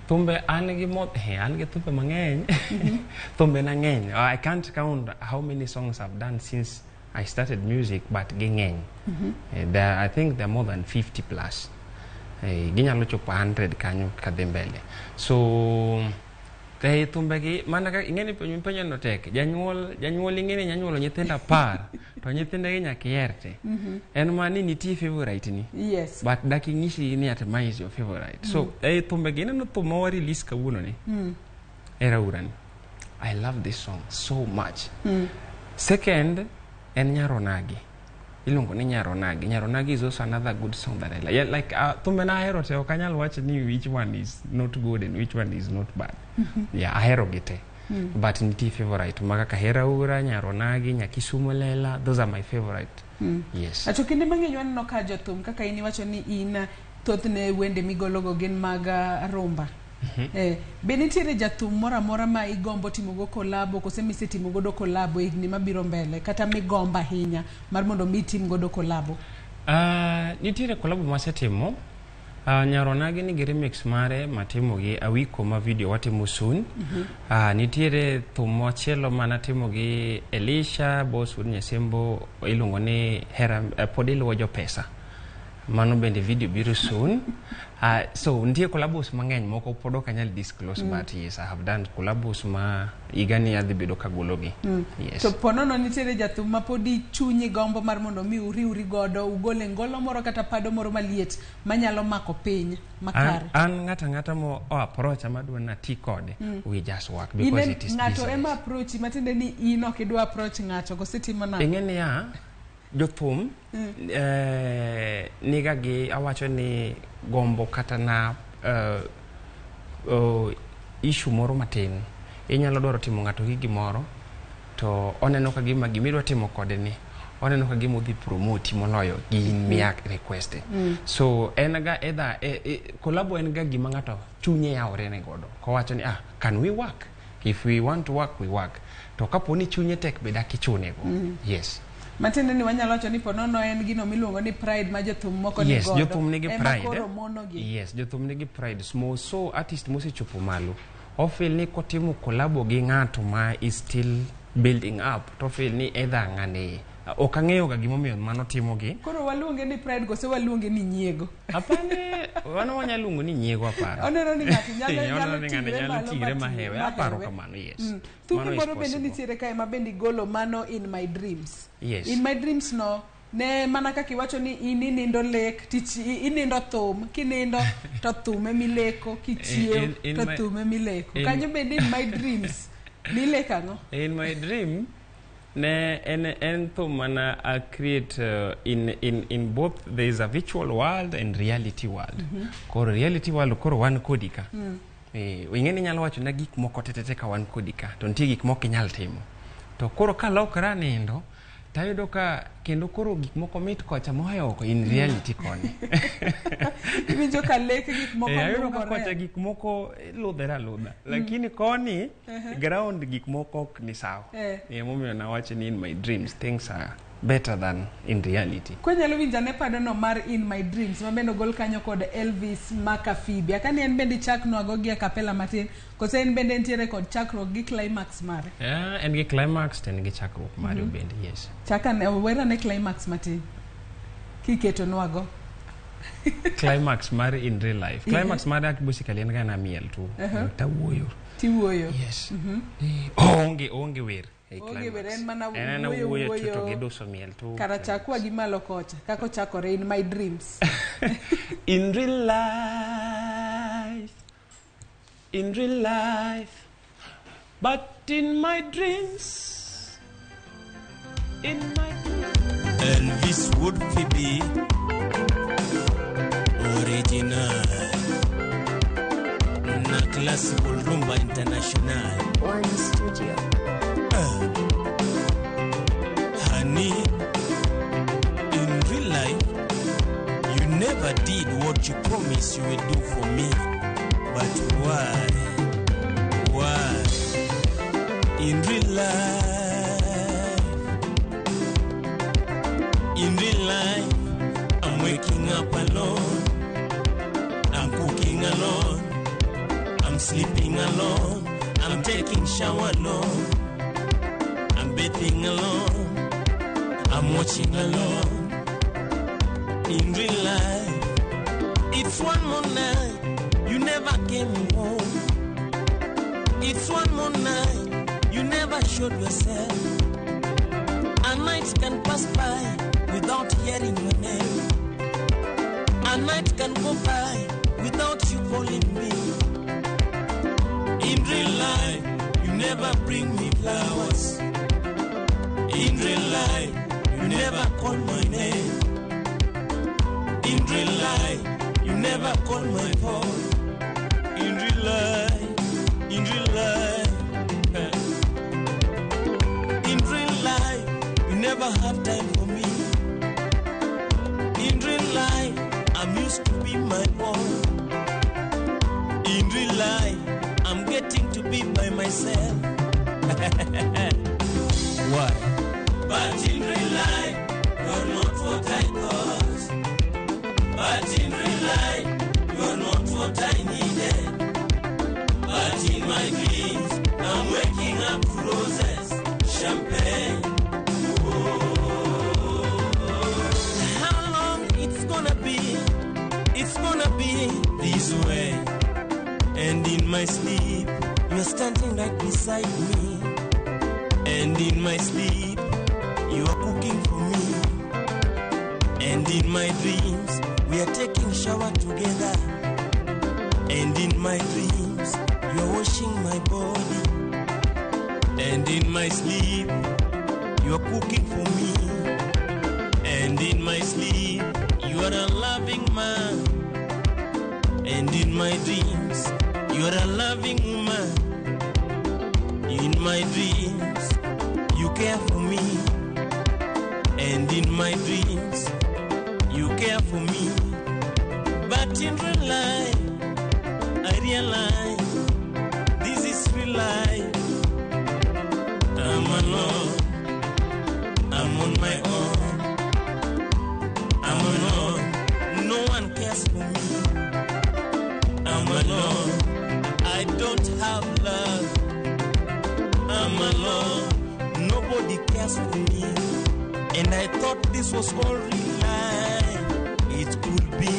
Thumbe an gi mo an gi thumbe mang'eny. Thumbe na ng'eny. I can't count how many songs I've done since I started music, but ging'eny. There, I think there are more than 50 plus. Ginyalo chopo 100 kanyo kadhi mbele. So thumbegi mana ka ing'eni penjo no tek. Janyuol ing'eni nyanyuolo nyithindo 10 to nyithindegi nyaka iher te. En ma ni nitie favorite ni. Yes. But dak ing'isi ni at ma is your favorite. So thumbegi ineno thum ma wa release kawuono ni. Era Urani. I love this song so much. Second, en Nyaronagi. Iluongo ni Nyaronagi. Nyaronagi is also another good song that I like. Yeah, like thumbe na ahero te ok anyal wacho ni which one is not good and which one is not bad. Yeah, ahero gi te. But nitie favorite ma kaka Hera Ura, Nyaronagi, Nyakisumo Lela, those are my favorite. Yes. To kinde mang'eny waneno ka jothum kaka in iwacho ni in thothne wende migologo gin mag rumba. Be nitiere jathum moro amora ma igombo timogo kolabo kose misetimo godo kolabo higni mabiro mbele kata migombo ahinya mar mondo mi itim godo kolabo? Nitiere kolabo masetimo. Nyaronagi nigi remix mare matimo gi Awiko ma video watimo soon. Nitiere thum machielo manatimo gi Elisha Boss wuod Nyasembo iluongo ni Hera pod iluwo jopesa. Mano bende video biro soon. So nitie collabos mang'eny moko pod ok anyal disclose. But yes, I have done collabos ma higani adhi bedo kagologi. Yes. To ponono nitiere jathum ma podi chunyi gombo mar mondo mi uriwri godo ugole ngolo moro kata pado moro maliet manyalo mako piny makare. An ng'ata ng'ata mo o approach amadwa nati kode. We just work because it is ng'ato business. Ema approach matiende ni in ok idwa approach ng'ato kose timo nang'o? Ing'e niya, jothum niga gi awacho ni gombo kata na issue moro matin. Inyalo dwaro timo ng'ato gi gimoro to oneno ka gima gimidwa timo kode ni oneno ka gima odhi promote moloyo gin miya request. So en ga either collabo en ga gima ng'ato chunye yawore ne godo kowacho ni can we work? If we want to work, we work. To kapo ni chunye tek be dak ichune go. Yes. Matiende ni wanyalo wacho ni ponono en gino miluongo ni pride ma jothum moko ni Yes, godo. jothum nigi Ema pride. koro monogi. Yes, jothum nigi pride. Small so artist mosechopo malo ofeel ni kotimo collabo gi ng'ato ma is still building up to feel ni either ng'ani ok ang'eyo ga gimomiyo mano timogi. Koro waluonge ni pride kose waluonge ni nyiego? Apane wan wanyalo luongo ni nyiego aparo. Oneno ni ng'ato nyalo Oneno nyalo ni ng'ato ting're nyalo malo ting're mahewe. mahewe. Aparo kamano, yes. Thumbi Mano is moro bende possible. nitiere kae ma bende igolo mano In My Dreams. Yes. In My Dreams no ne mana kaka iwacho ni in inindo lek tich inindo thum kinindo to thum emileko kichiew In to my- thum emileko. in- Kanyo bende in my dreams nileko ang'o? In my dream ne en thum mana a create in both there is a virtual world and reality world. Koro reality world koro wan kodi ka. Ing'e ni inyalo wacho na gik moko tetete ka wan kodi ka to nitie gik moko inyal timo. To koro kalokra nindo tayudo ka kendo koro gik moko mit kocha mohewo oko in reality koni. Iwinjo ka lek gik moko Ayudo ka lungore. kocha gik moko ludhere aludha. Lakini koni ground gik moko ok ni sawa. Emomiyo nawacho ni in my dreams things are better than in reality. Kwanyalo winjo ane padono mar In My Dreams ma bende ogol kanyo kod Elvis Makafibi. Akani en bende ichaknwago gi acapella matin kose en bende entiere kod chakruok gi climax mare? En gi climax to en gi chakruok mare bende, yes. Chakane werane climax matin kiketonwago. Climax mar in real life. Climax mar basically en ga na miel to tawuoyo. Tiwuoyo. Yes. Onge wer. Ei Onge wer, climax. en mana En ana wuoyo, wuoyo tu to wuoyo. giduso miel tu. Kara chakwa gi malo kocha kaka ochakore In My Dreams. In real life, in real life, but in my dreams, in my Elvis Wood Phoebe Original na Classical Rumba International. One Studio. Honey, in real life, you never did what you promised you would do for me. But why? Why? In real life, in real life, I'm waking up alone. I'm cooking alone. Sleeping alone, I'm taking shower alone. I'm bathing alone, I'm watching alone. In real life, it's one more night, you never came home. It's one more night, you never showed yourself. A night can pass by without hearing your name. A night can go by without you calling me. In real life, you never bring me flowers. In real life, you never call my name. In real life, you never call my phone. In real life, in real life, eh. In real life, you never have time for me. In real life, I'm used to be my own. In real life, I'm getting to be by myself. Why? But in real life, you're not what I thought. But in real life, you're not what I needed. But in my dreams, I'm waking up to roses, champagne. Oh. How long it's gonna be? It's gonna be this way. And in my sleep, you're standing right beside me. And in my sleep, you are cooking for me. And in my dreams, we are taking shower together. And in my dreams, you are washing my body. And in my sleep, you are cooking for me. And in my sleep, you are a loving man. And in my dreams, you are a loving woman. In my dreams, you care for me. And in my dreams, you care for me. But in real life, I realize this is real life. I'm alone. I'm on my own. I'm alone. No one cares for me. I'm alone. I don't have love. I'm alone. Nobody cares for me. And I thought this was all real life. It could be.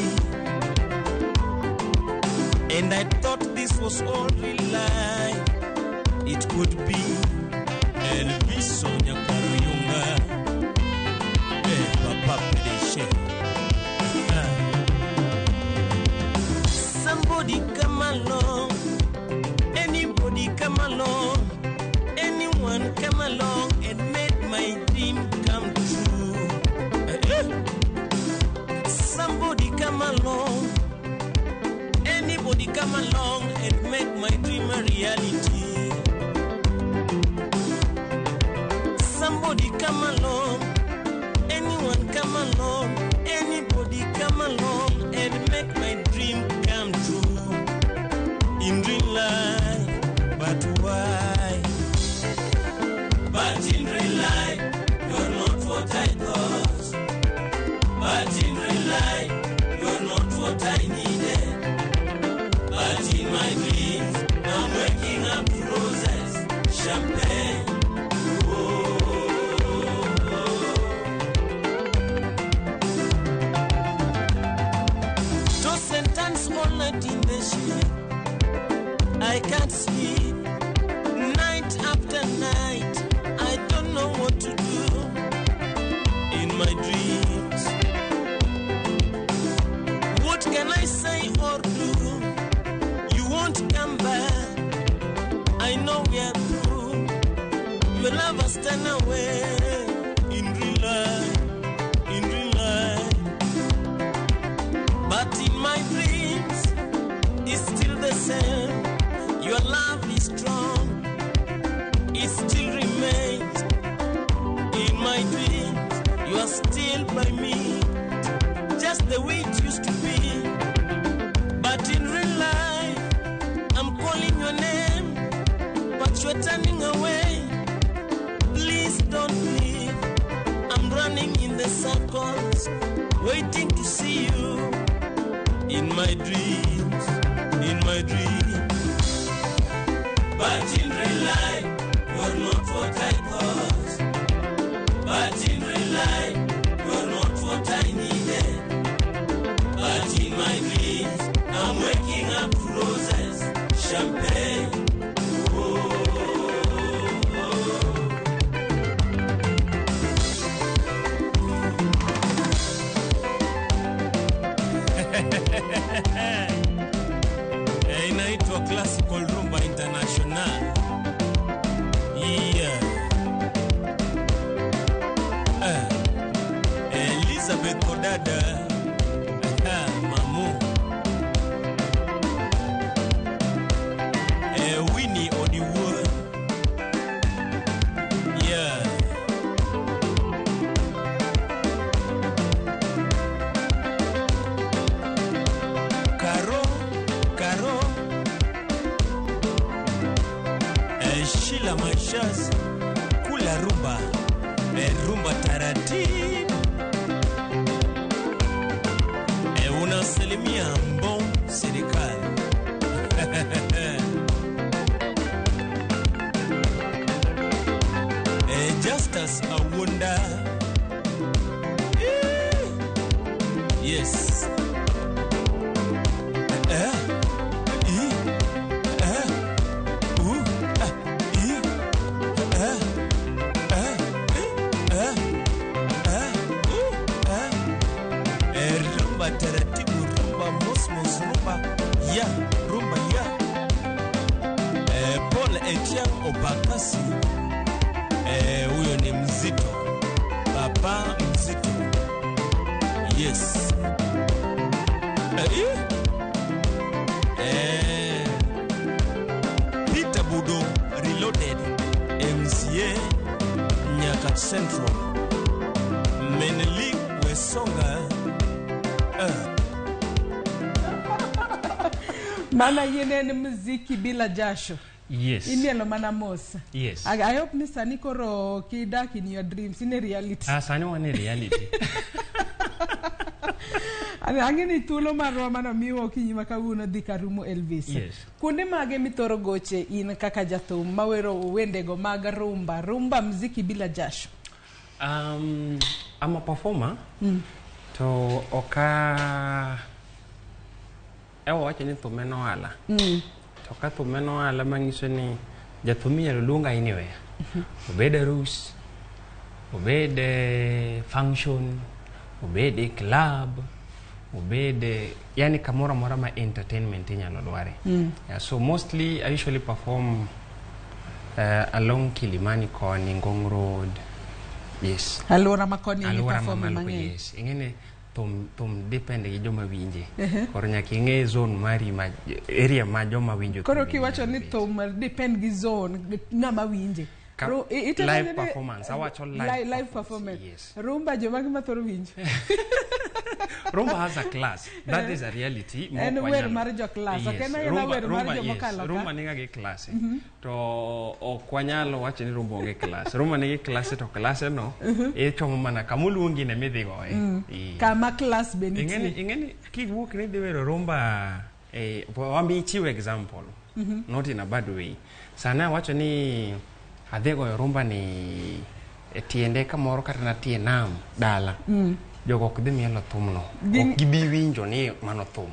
And I thought this was all real life. It could be. Elvis Nyakaruyunga. Eh, Papa Pedeshe. Somebody come along. Anybody come along. Anyone come along and make my dream come true. Somebody come along. Anybody come along and make my dream a reality. Somebody come along. Anyone come along. Anybody come along and make my dream come true. In real life, but why? But in real life, you're not what I thought. But in real life, you're not what I needed. But in my dreams, I'm waking up to roses, champagne. Oh. Toss and turns all night in the shade. I can't sleep. Night after night, I don't know what to do in my dreams. What can I say or do? You won't come back. I know we are through. Your love has turned away. In real life, in real life. But in my dreams, it's still the same. Your love is strong. It still remains. In my dreams, you are still by me, just the way it used to be. But in real life, I'm calling your name, but you're turning away. Please don't leave. I'm running in the circles, waiting to see you. In my dreams, in my dreams. Champagne. Eh, inaitwa Classical Rumba International. Yeah. Eh, Elizabeth Odada. Aha, Mamu. Eh, Winnie Odiwuor. Yeah. Caro, Caro. Eh, Sheila Mashas, kula rumba, eh, rumba taratibu. Eh, unasalimia mbom serikali. Eh, Justus Awunda. Eh, yes. Eh, I, eh, U, eh, I, eh, eh, I, eh, eh, U, eh. Eh, rumba taratibu, rumba mosmos, rumba ya, rumba ya. Eh, Paul Etiang Obakasi. Eh, huyo ni mzito, baba mzito. Yes. Eh, eh. Eh, Peter Budo Reloaded MCA Nyakat Central Meneli Wesonga eh. Mana yien en mziki bila jasho. Yes. Imielo mana mos. Yes. I hope ni sani koro kidak in your dreams in a reality. Ah, sani wan e reality. Ang'e ni thuolo marwa manomiwa okinyi ma kawuono dhi karumo Elvis. Yes. Kuonde mage mithoro goche in kaka jathum mawero wendego mag rumba, rumba mziki bila jasho. I'm a performer. To oka ewa wacho ni thum en ohala. To ka thum en ohala manyiso ni jathum inyalo luonga anywhere. Obed arus, obed e function, obed e club, obed e, yani kamoro amora ma entertainment inyalo dware. Yeah, so mostly I usually perform along Kilimani koni, Ngong Road. Yes. Alwora ma koni ema Alwora iperforme mamalo mang'eny. yes. Ing'eni thum depend gi joma winje. Ehe. Koro nyaka ing'e zone mari ma area ma joma winjo Koro thum kiwacho ni thum depend gi zone ng'ama winje. Itemo Live ni- performance, awacho live live performance. Yes. Rumba jomage mathoro winjo. Rumba has a class. That is a reality. ma En ok wer wanyal- mar jo class, ok en aena Rumba- wer mar rumba, joma yes. okalo ka. Rumba niga gi class. Mhm. To ok wanyal wacho ni rumba onge class. Rumba nigi class to class no ichomo mana kamoluongi ne midhi goye. Kama class be Ing'eni nitie. ing'eni kiwuok ni dhi wero rumba eh, wambi ichiwo example. Not in a bad way. Sana awacho ni adhi goyo rumba ni e tiende kamoro kata na tie nam dala. Jogo ok dhi mielo thumno. Gin- Ok gibi winjo ni mano thum.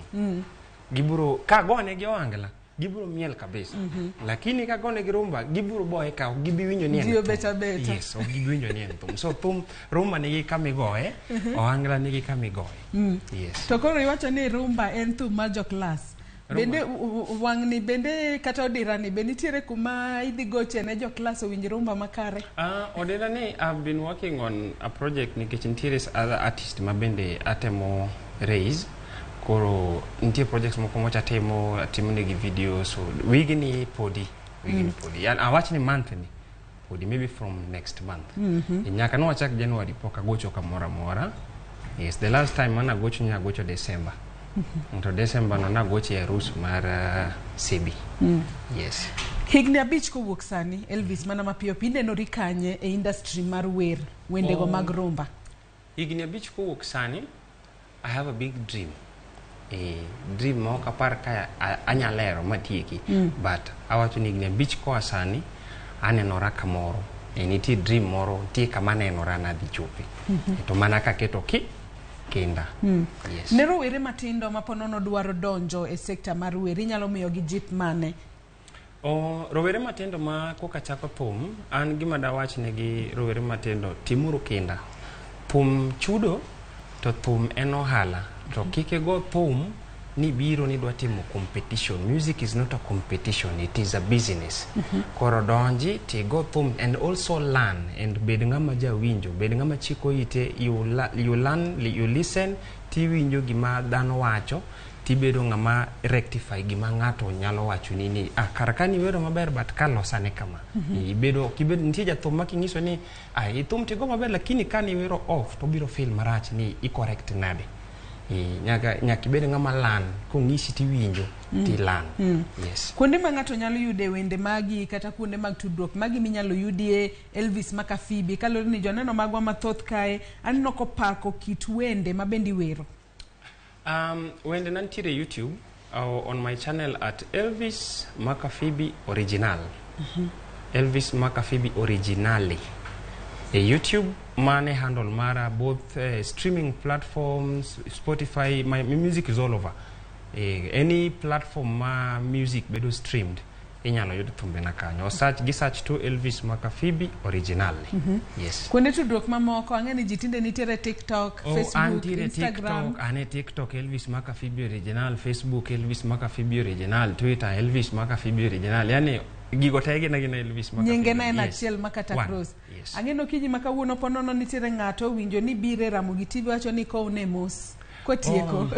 Gibiro kagone gi ohangla gibiro miel kabisa. Lakini kagone gi rumba gibiro boye ka ok gibi winjo ni en Ji thum. obet abeta. Yes, ok gibi winjo ni en thum. So thum rumba nigi kama igoye, ohangla nigi kama igoye. Yes. To koro iwacho ni rumba en thum mar jo class. Rumba. Bende wang'ni bende kata odirani be nitiere kuma idhi goche ne jo class owinj rumba makare. Odera ni I've been working on a project nikech nitiere other artist ma bende atemo raise koro nitie projects moko mocha timo atimo negi video so wigni podi wigni podi yani awach ni month ni podi maybe from next month. Nyaka nwachak January pok agocho kamoro amora. Yes, the last time mana agocho ne agocho December. To December no nagocho e arus mar Sebi. Yes. Higni 5 kowuok sani Elvis mana mapiyo piyo inenori kanye e industry mar wer wendego Oh. mag rumba. Higni 5 kowuok sani, I have a big dream. Dream ma ok apar ka anyalo lero matieki. But awacho ni higni 5 koa sani, anenora kamoro. Nitie dream moro, nitie kama anenora nadhi chope. To mana kaketo ki kinda. Yes. Ne rowere matindo ma po nono dwaro donjo e sekta mar wer inyalo miyogi jip mane Rowere matindo ma koka chako thum, an gima dawach negi rowere matindo, timuru kinda. Thum chudo to thum en ohala. To kik igo thum ni biro ni dwa timo competition. Music is not a competition, it is a business. Koro donji tigo thum and also learn and bed ng'ama jawinjo, bed ng'ama chiko ite, you learn, you listen, tiwinjo gima dhano wacho, tibedo ng'ama rectify gima ng'ato nyalo wacho ni kar ka niwero maber but ka losane kama. Ibedo kibedo nitie jathum ma king'iso ni ithum tigo maber lakini ka niwero off to biro feel marach ni i correct nade. Nyaka ibed ng'ama learn, kong'isi tiwinjo ti learn. Yes. Kuonde ma ng'ato nyalo yude wende magi kata kuonde mag tudruok magi minyalo yudie Elvis Makafibi, kaluwore ni joneno magwa mathoth kae aneno kopako kit wende ma bende iwero. Wende nantiere YouTube on my channel at Elvis Makafibi Original. Elvis Makafibi Originale. E YouTube mane handle mara both streaming platforms, Spotify, my music is all over. Any platform ma music bedo streamed inyalo yud thumbena kanyo. Search gi search to Elvis Makafibi Originale. Yes. Kuonde tudruok mamoko ang'e ni ji tinde nitiere TikTok, Facebook, antiere Instagram. TikTok, ane TikTok Elvis Makafibi Original, Facebook Elvis Makafibi Original, Twitter Elvis Makafibi Original. Yani gigo te gin agina Elvis Makafibi. Nyinge na en Yes. achiel makata One. cross. Yes. Ang'e okinyi ma kawuono po nono nitiere ng'ato winjo ni bire Ramogi TV wacho ni kowne mos kotieko.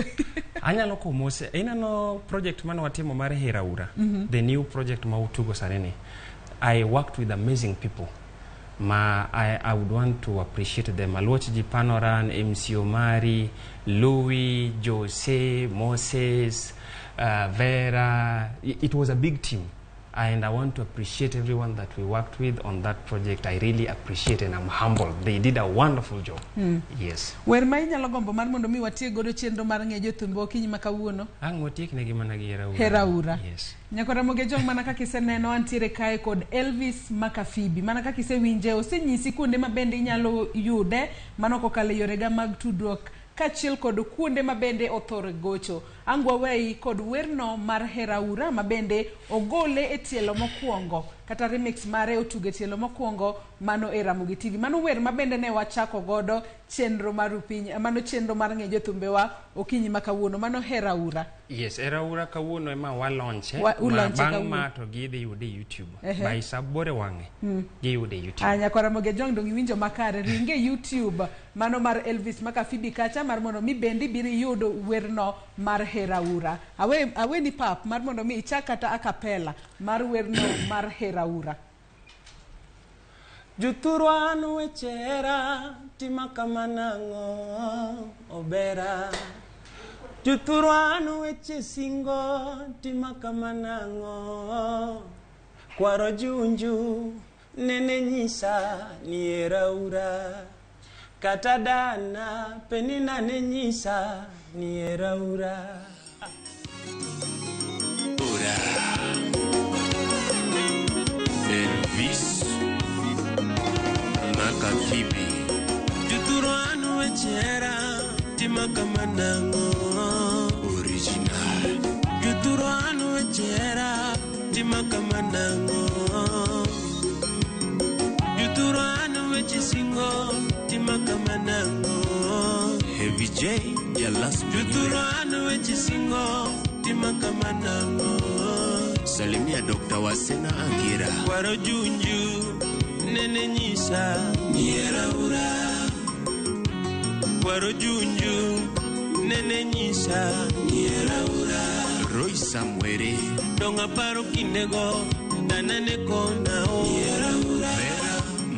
Anyalo kowo mos. Ineno project mane watimo mar Heraura, the new project ma utugo sani ni. I worked with amazing people. Ma I would want to appreciate them. Aluoch Ji Panoran, MC Omari, Louis, Jose, Moses, Vera. It was a big team. And I want to appreciate everyone that we worked with on that project. I really appreciate and I'm humbled. They did a wonderful job. Yes. Wer ma inyalo gombo mar mondo mi watiek godo chenro mar ng'e jothumbe okinyi ma kawuono? Ang' watiek negi mana gi Heraura. Heraura. Yes. Nyakwa Ramogi Ojwang' mana kaka iseneno antiere kae kod Elvis Makafibi. Mana kaka isewinje, osenyisi kuonde ma bende inyalo yude mano kokalo e yorega mag tudruok kaachiel kod kuonde ma bende othoro gocho. Ang' waweyi kod werno mar Heraura ma bende ogole e tielo mokwongo kata remix mare otugo e tielo mokwongo mano e Ramogi TV. Mano wer ma bende ne wachako godo chenro mar upiny, mano chenro mar ng'e jothumbewa okinyi ma kawuono, mano Heraura. Yes, Heraura kawuono ema walonche. Ulonche bang' kawuono. ma to gidhi yude YouTube. Ehe. By sa aboro e wang'e, giyude YouTube. Nyakwa Ramogi Ojwang' dong' iwinjo makare, ringe YouTube mano mar Elvis Makafibi kacha mar mondo mi bende ibiro iyud werno mar Heraura. Aweni pap mar mondo mi ichak kata a cappella mar werno mar Heraura. Jothurwa an weche hera tima kama nang'o obera. Jothurwa an weche singo tima kama nang'o. Kwaro junju nene nyisa ni Heraura. Kata dana penina ne nyisa ni Heraura. Ura. Elvis Makafibi. Jothurwa an weche hera tima kama nang'o. Original. Jothurwa an weche hera tima kama nang'o. Jothurwa an weche singo tima kama nang'o. Heavy J Jalas. Jothurwa an weche singo tima kama nang'o. Salimia Dr. Wasena Angira. Kwaro junju nene nyisa ni Heraura. Kwaro junju nene nyisa ni Heraura. Roy Samwere. Dong' aparo kindego dana ne kona o. Ni Heraura. Vera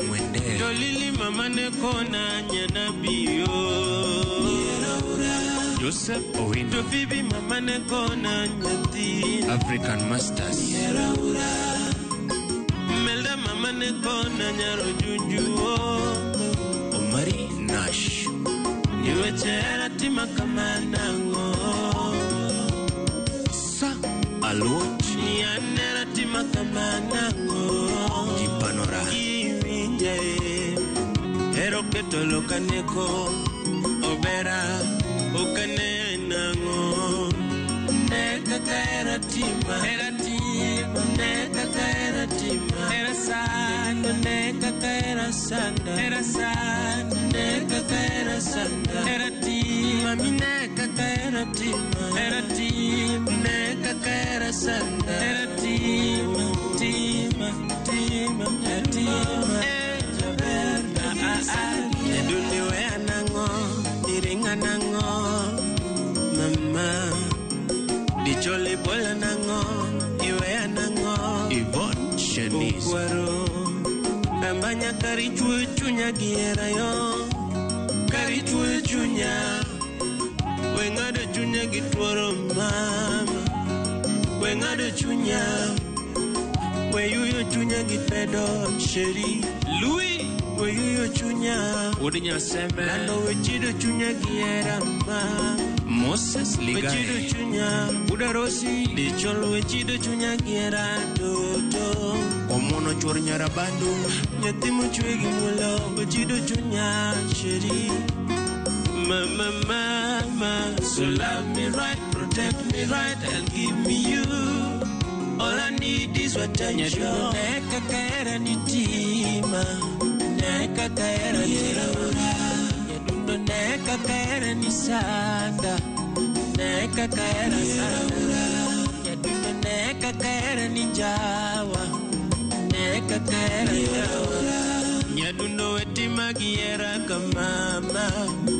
Mwende. To Lili mama ne kona nyana biyo. Ni Heraura. Joseph Owino. To Phoebe mama ne kona nyathi. African Masters. Ni Heraura. Melda mama ne kona nyaro junju o. Omari Nash. Ni weche hera tima kama nang'o. Sa Aluoch. Ni an hera tima kama nang'o. Jipanora. Kiwinja e. Hero keto lokaneko. Obera okane nang'o. Neka. kaka hera tima, hera tima, ne kaka hera tima, hera sanda, ne kaka hera sanda, hera sanda, ne kaka hera sanda, hera tima, mami ne kaka hera tima, hera tima, ne kaka hera sanda, hera tima, tima, tima, tima, eh jaber, ah ah, nyadundi weya nang'o, iringa nang'o, mama. Dichole bola nang'o, iweya nang'o, Yvonne Shanice. Okwaro, rambanya kari chwe chunya giera yo, kari chwe chunya, we ng'ado chunya gi tuoro mama, we ng'ado chunya, we yuyo chunya gi pedo sheri, Louis we yuyo chunya, Wuod Nyaseme. lando we chido chunya gi hera mama. Moses Wechido Ligae. chunya, Udarosi. dichol wechido chunya gi hera toto. Omuono chuor Nyarabandu. Nyathi mochwe gi muolo wechido chunya sheri. Mama, mama, so love me right, protect me right, and give me you. All I need is your attention. Ne kaka hera ni tima, ne kaka hera tima. Nyadundo ne kaka hera ni sanda, ne kaka hera sanda. Nyadundo ne kaka hera ni jawa, ne kaka hera jawa. Nyadundo wetima gi hera kamama.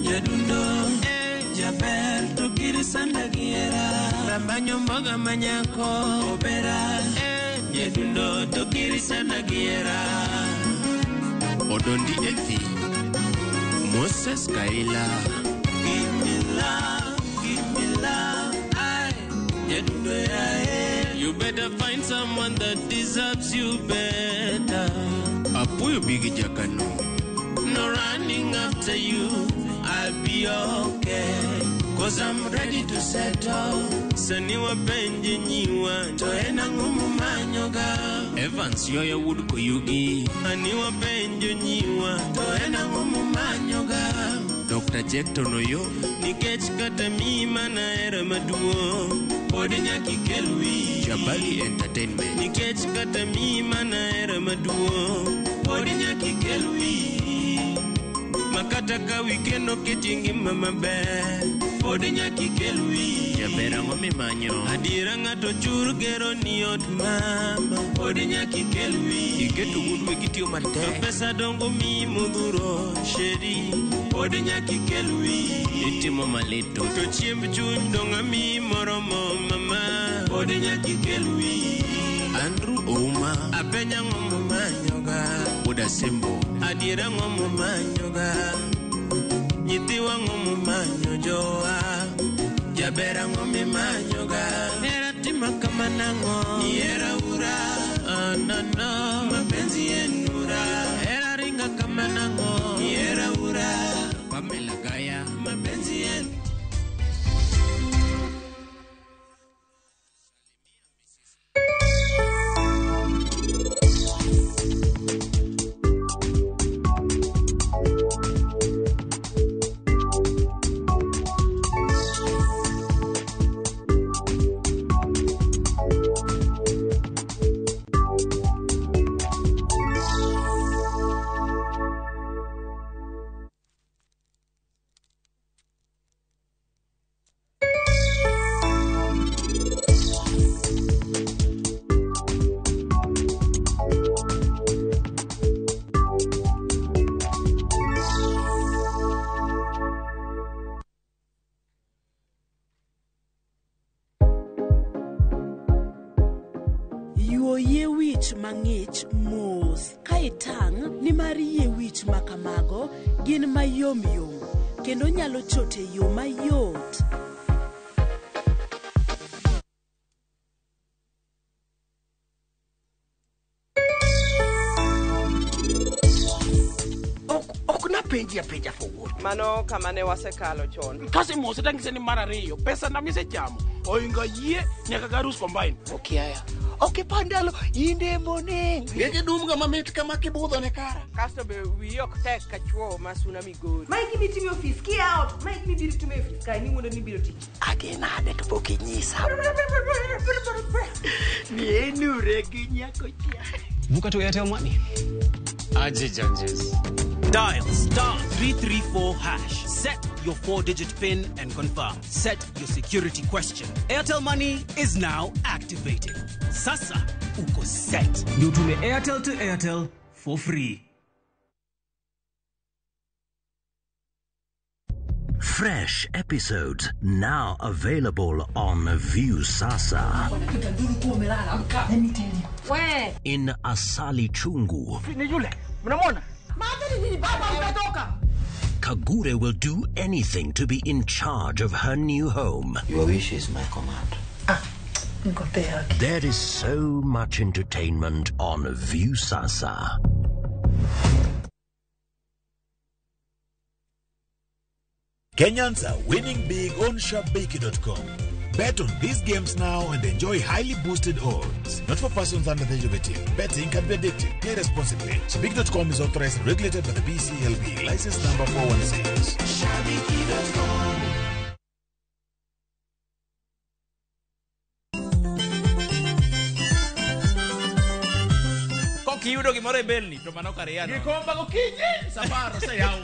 Nyadundo eh jaber to kir sanda gi hera. Rambanyo mboga manyako obera eh nyadundo to kir sanda gi hera. Odondi Ethi. Moses Kaila. Give me love, give me love, I nyadundo ya eh. You better find someone that deserves you better. Apuyo Bigi Jakano. No running after you, I'll be okay. Cause I'm ready to settle. Sani wapenje nyiwa, to en ang'o mumanyoga. Evans Yoya Wood Koyugi. Ani wapenjo nyiwa, to en ang'o mumanyoga. Dr. Jackton Oyo. Nikech kata miyi mana hera maduong', pod nyaka ikel wiyi. Jabali Entertainment. Nikech kata miyi mana hera maduong', pod nyaka ikel wiyi. Makata ka weekend oketi ngima maber, pod nyaka ikel wiyi. Jaber ang'o mimanyo? Adiera ng'ato chur gero ni ot mama, pod nyaka ikel wiyi. Iketo wuod wegi tiyo To matek. pesa dongo miyi modhuro sheri, pod nyaka ikel wiyi. Itimo malit To toto. chiemb chuny dong' amiyi moromo mama, pod nyaka ikel wiyi. Andrew Ouma. Apenja ang'o mumanyoga, Wuod Asembo. adiera ang'o mumanyoga, nyithiwa ang'o mumanyo jowa, jaber ang'o mimanyoga, hera tima kama nang'o, ni hera ura, ah, no, no, mapenzi yenura, hera ringa kama nang'o, ni hera ura, Pamela Gaya. mapenzi yenu. Yuo yie wich mang'ich mos ka itang' nimar yie wich ma kamago gin mayomyom kendo nyalo chot e yo mayot. Ok napenji apenja for what? Mano kama ne wasekalo chon. Kasemose tang'ise ni mar ariyo, pesa na misechamo oingo yie nyaka garus combine. Okiaya. Ok ipand ndalo inde moning'. Gige dum ga mamit kama kibudho ne kara. Kasto be wiyi ok tek ka chuo ma suna migori. Mae gima itimo e ofis kia ot, mae gima ibiro timo e ofis kae ni wuondo ni ibiro tich. Adhi nade to pok inyisa. Ni enure gi nyako cha. Vuka to Airtel Money. Aje Janjes. Dial star 334 hash. Set your 4-digit PIN and confirm. Set your security question. Airtel Money is now activated. Sasa uko set. Ndio tume Airtel to Airtel for free. Fresh episodes now available on Viusasa. We. In Asali Chungu, Ni yule. Mnamwona? Baba umetoka. Kagure will do anything to be in charge of her new home. Your wish is my command. There is so much entertainment on Viusasa. Kenyans are winning big on Shabiki.com. Bet on these games now and enjoy highly boosted odds. Not for persons under the age of 18. Betting can be addictive. Play responsibly. Shabiki.com is authorized and regulated by the BCLB. License number 416. Shabiki.com. Kokiyudo gimoro e belni to mano kar yano. Gikomba gokinyi safar oseyawo.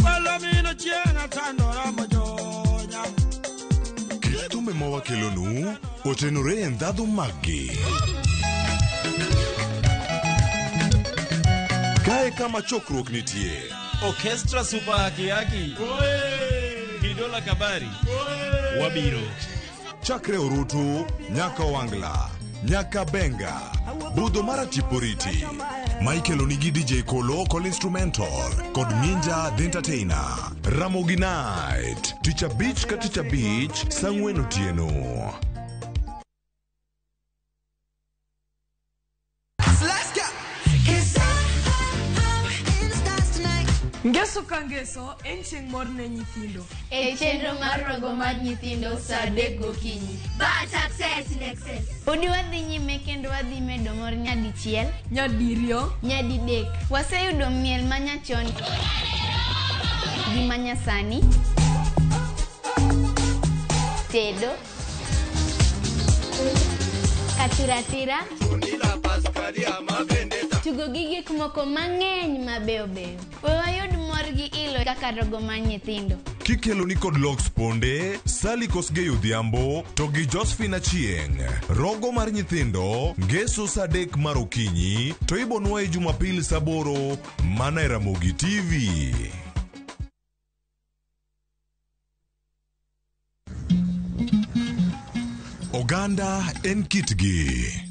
Palomino chieng' atandora mojonya. Kit thumbe ma wakelonu otenore e ndhadhu maggi. Kae kama chokruok nitie. Orchestra Super Haki Haki. Kidola Kabari. Wabiro. Chakre orutu nyaka Wangla, nyaka Benga, budho mar Tiporiti. Michael onigi DJ Kolo Kol Instrumental kod Ninja The Entertainer. Ramogi Night, tich abich ka tich abich, saa ang'wen otieno. Let's go. Ngeso ka ngeso en chieng' mor ne nyithindo. E chenro mar rogo mar nyithindo saa 3 gokinyi. But success in excess. Podi wadhi nyime kendo wadhi medo mor nyadichiel, nyadiriyo, nyadidek. Waseyudo miel manyachon gi manyasani, tedo, katiratira, tugo gi gik moko mang'eny mabeyo beyo. We wayud mor gi ilo kaka rogo mar nyithindo. Kikelo ni kod Lox Ponde, Sally Kosgei Odhiambo to gi Josephine Achieng'. Rogo mar nyithindo, ngeso saa 3 mar okinyi to ibonwa e Jumapil saa 8 mana e Ramogi TV. Oganda en kitgi.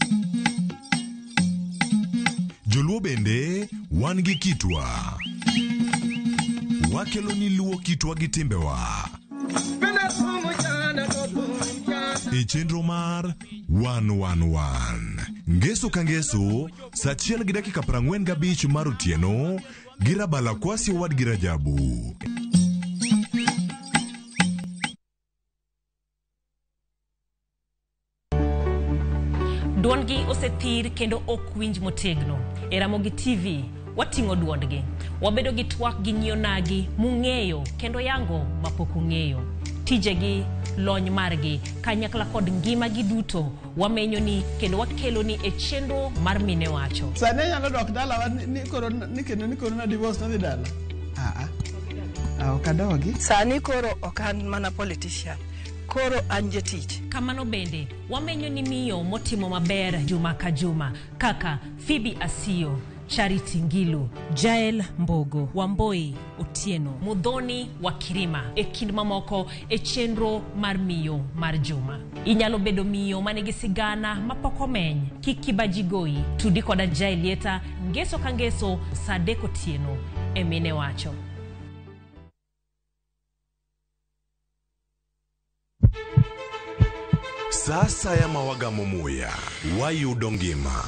Joluo bende wan gi kitwa. Wakelo ni luo kitwa gi timbewa. E chenro mar 111. Ngeso ka ngeso, saa 1:45 mar otieno, gi Rabala Kwasi owadgi Rajabu. Duondgi osethir kendo ok winj motegno. E Ramogi TV, wating'o duondgi. Wabedo gi twak gi ng'iyo nagi mung'eyo kendo yango mapok ung'eyo. Tijegi, lony margi, kanyakla kod ngimagi duto wamenyo ni kendo wakelo ni e chenro mar Mine Wacho. Sani anyalo dok dalawa ni koro ni kendo ni koro na divorce nadhi dala. Ok adogi. Sani koro ok an mana politician. Koro an jatich. Kamano bende, wamenyo ni miyo motimo maber juma ka juma kaka Phoebe Asiyo, Charity Ngilu, Jael Mbogo, Wamboi Otieno, Mudhoni wa Kirima, e kind mamoko e chenro mar miyo mar juma. Inyalo bedo miyo manigi sigana mapok omeny. Kik kibaji goyi, tudi koda Jael Lieta, ngeso ka ngeso saa 3 otieno e Mine Wacho. Sasa ya mawagamo muya, wayudo ngima.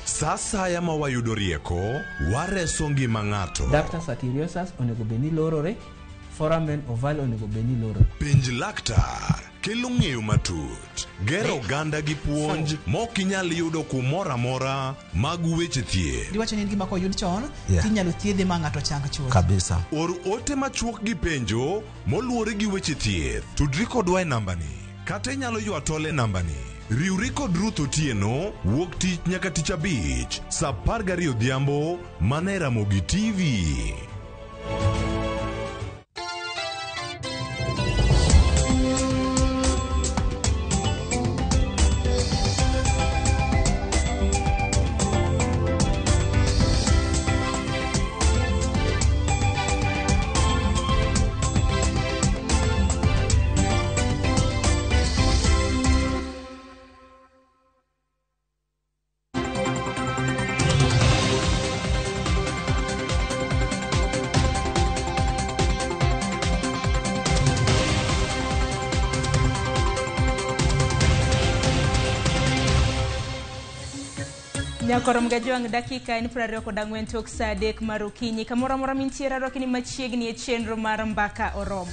Sasa ya mawayudo rieko, wareso ngima ng'ato. Ductus arteriosus onego bed ni lorore, foramen ovale onego bed ni lorore. Penj laktar Kelo ng'eyo matut, gero oganda gi puonj mok inyal yudo kumoro amora mag weche thieth. Diwacho ni en gima koyud chon Yeah. tinyalo thiedhe ma ng'ato chang chuth. Kabisa. Or ote machuok gi penjo moluwore gi weche thieth. Tudri kodwa e nambani kata inyalo ywa tol e nambani. Riwri kod Ruth Otieno wuok tich nyaka tich abich saa 12 odhiambo mana e Ramogi TV. Nyakorom gajwang' dakika en 24 tok saa 3 mar okinyi. Kamoro amora mintiere arwaki ni machiegni e chenro mar Mbaka Oromo.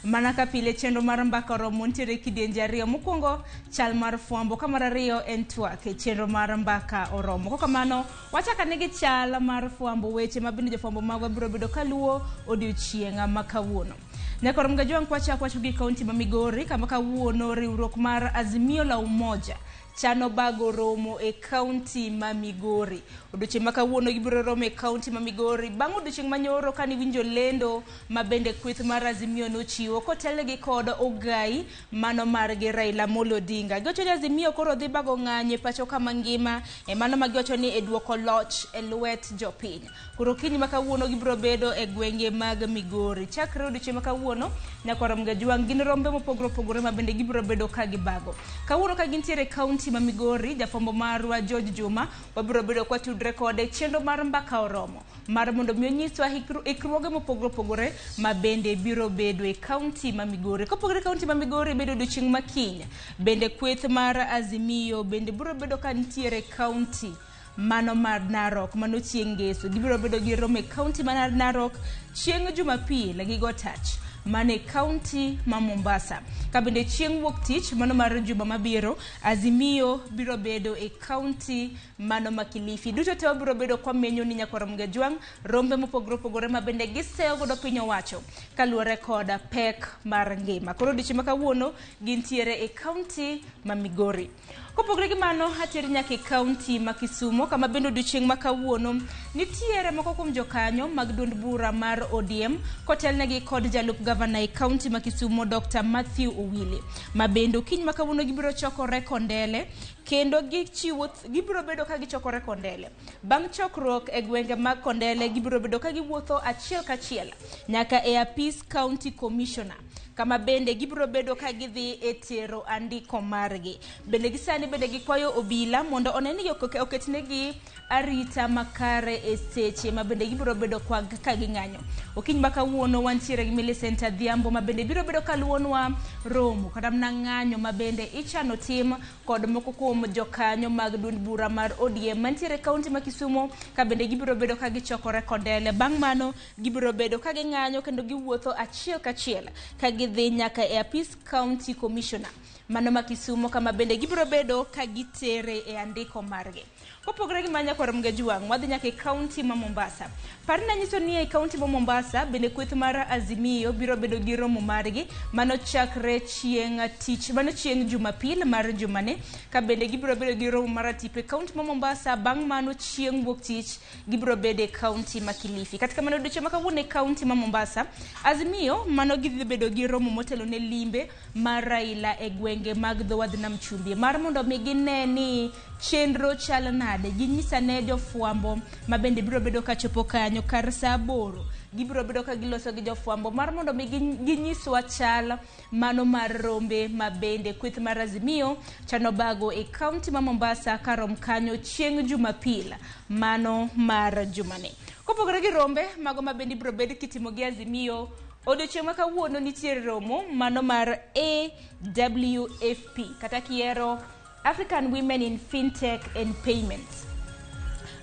Mana ka pile chenro mar Mbaka Oromo nitiere kidienje ariyo. Mokwongo chal mar fwambo, ka mar ariyo en twak e chenro mar Mbaka Oromo. Kokamano wachak ane gi chal mar fwambo, weche ma bende jofwambo magwa biro bedo kaluwo odiochieng' ma kawuono. Nyakorom gajwang' kwachako wacho gi kaunti ma Migori kama kawuono riwruok mar Azimio la Umoja chano bago romo e kaunti ma Migori. Odiochieng' ma kawuono gibiro romo e kaunti ma Migori bang' odiochieng' manyoro kane iwinjo lendo ma bende kweth mar Azimio nochiwo kotelnegi kod ogai mano margi Raila Amolo Odinga. Giwacho ni Azimio koro dhi bago ng'anyo e pacho kama ngima e mano ma giwacho ni e duoko loch e lwet jopiny. Koro okinyi ma kawuono gibiro bedo e gwenge mag Migori. Chakre odiochieng' ma kawuono nyakwar Mgajwang' gin rombe mopogore opogore ma bende gibiro bedo ka gibago. Kawuono ka gintiere e kaunti ma Migori, jafwambo marwa George Juma wabiro bedo kwa tudre kode chenro mar Mbaka Oromo mar mondo mi onyiswa ikruoge mopogore opogore ma bende biro bedo e kaunti ma Migori. Kopogore kaunti ma Migori bedo odiochieng' ma kiny, bende kweth mar Azimio bende biro bedo ka nitiere kaunti mano mar Narok, mano chieng' Ngeso. Gibiro bedo gi romo e kaunti mar Narok chieng' Jumapil gi go tach mane kaunti ma Mombasa. Ka bende chieng' wuok tich mano mar juma mabiro, Azimio biro bedo e kaunti mano ma Kilifi. Duto te wabiro bedo kwa menyo ni nyakwar Mgajwang' rombe mopogore opogore ma bende giseyo godo piny owacho kaluwore kod pek mar ngima. Koro odiochieng' ma kawuono gintiere e kaunti ma Migori. Kopogore gi mano, ateri nyaka e kaunti ma Kisumo kama bende odiochieng' ma kawuono nitiere moko kuom jokanyo mag duond bura mar ODM kotelnegi kod jalup gavana e kaunti ma Kisumo Dr. Matthew Owili ma bende okinyi ma kawuono gibiro chokore Kondele kendo gibiro bedo ka gichokore Kondele. Bang' chokruok e gwenge mag Kondele gibiro bedo ka giwuotho achiel kachiel nyaka e apis County Commissioner kama bende gibiro bedo ka gidhi e tero andiko margi. Bende gisani bende gikwayo obila mondo one ni oketnegi arita makare e seche ma bende gibiro bedo ka ging'anyo. Okinyi ma kawuono wantiere gi Millicent Adhiambo ma bende biro bedo kaluwonwa romo kata mana ng'anyo ma bende ichano tim kod moko kuom jokanyo mag duond bura mar ODM mantiere e kaunti ma Kisumo ka bende gibiro bedo ka gichokore Kondele. Bang' mano gibiro bedo ka ging'anyo kendo giwuotho achiel kachiel ka gidhi nyaka e apis County Commissioner mano ma Kisumo kama bende gibiro bedo ka gitere e andiko margi. Kopogore gi manya kwar Mgajwang', wadhi nyaka e kaunti ma Mombasa. Parna nyiso ni e kaunti ma Mombasa bende kweth mar Azimio biro bedo gi romo margi mano chakre chieng' tich mano chieng' Jumapil mar jumani ka bende gibiro bedo gi romo mar atipo e kaunti ma Mombasa. Bang' mano chieng' wuok tich gibiro bedo e kaunti ma Kilifi. Kata kamano odiochieng' ma kawuono e kaunti ma Mombasa, Azimio mano gidhi bedo gi romo motelo ne limbe mar Raila e gwenge mag dho wadh nam chumbi mar mondo mi gine ni chenro chal nade. Ginyisa ne jofwambo ma bende biro bedo kachopo kanyo kar saa 8. Gibiro bedo ka giloso gi jofwambo mar mondo mi ginyiswa chal mano mar rombe ma bende kweth mar Azimio chano bago e kaunti ma Mombasa karom kanyo chieng' Jumapil mano mar jumani. Kopogore gi rombe mago ma bende ibiro bed kitimo gi Azimio, odiochieng' ma kawuono nitiere romo mano mar AWFP kata kiero African Women in Fintech and Payments.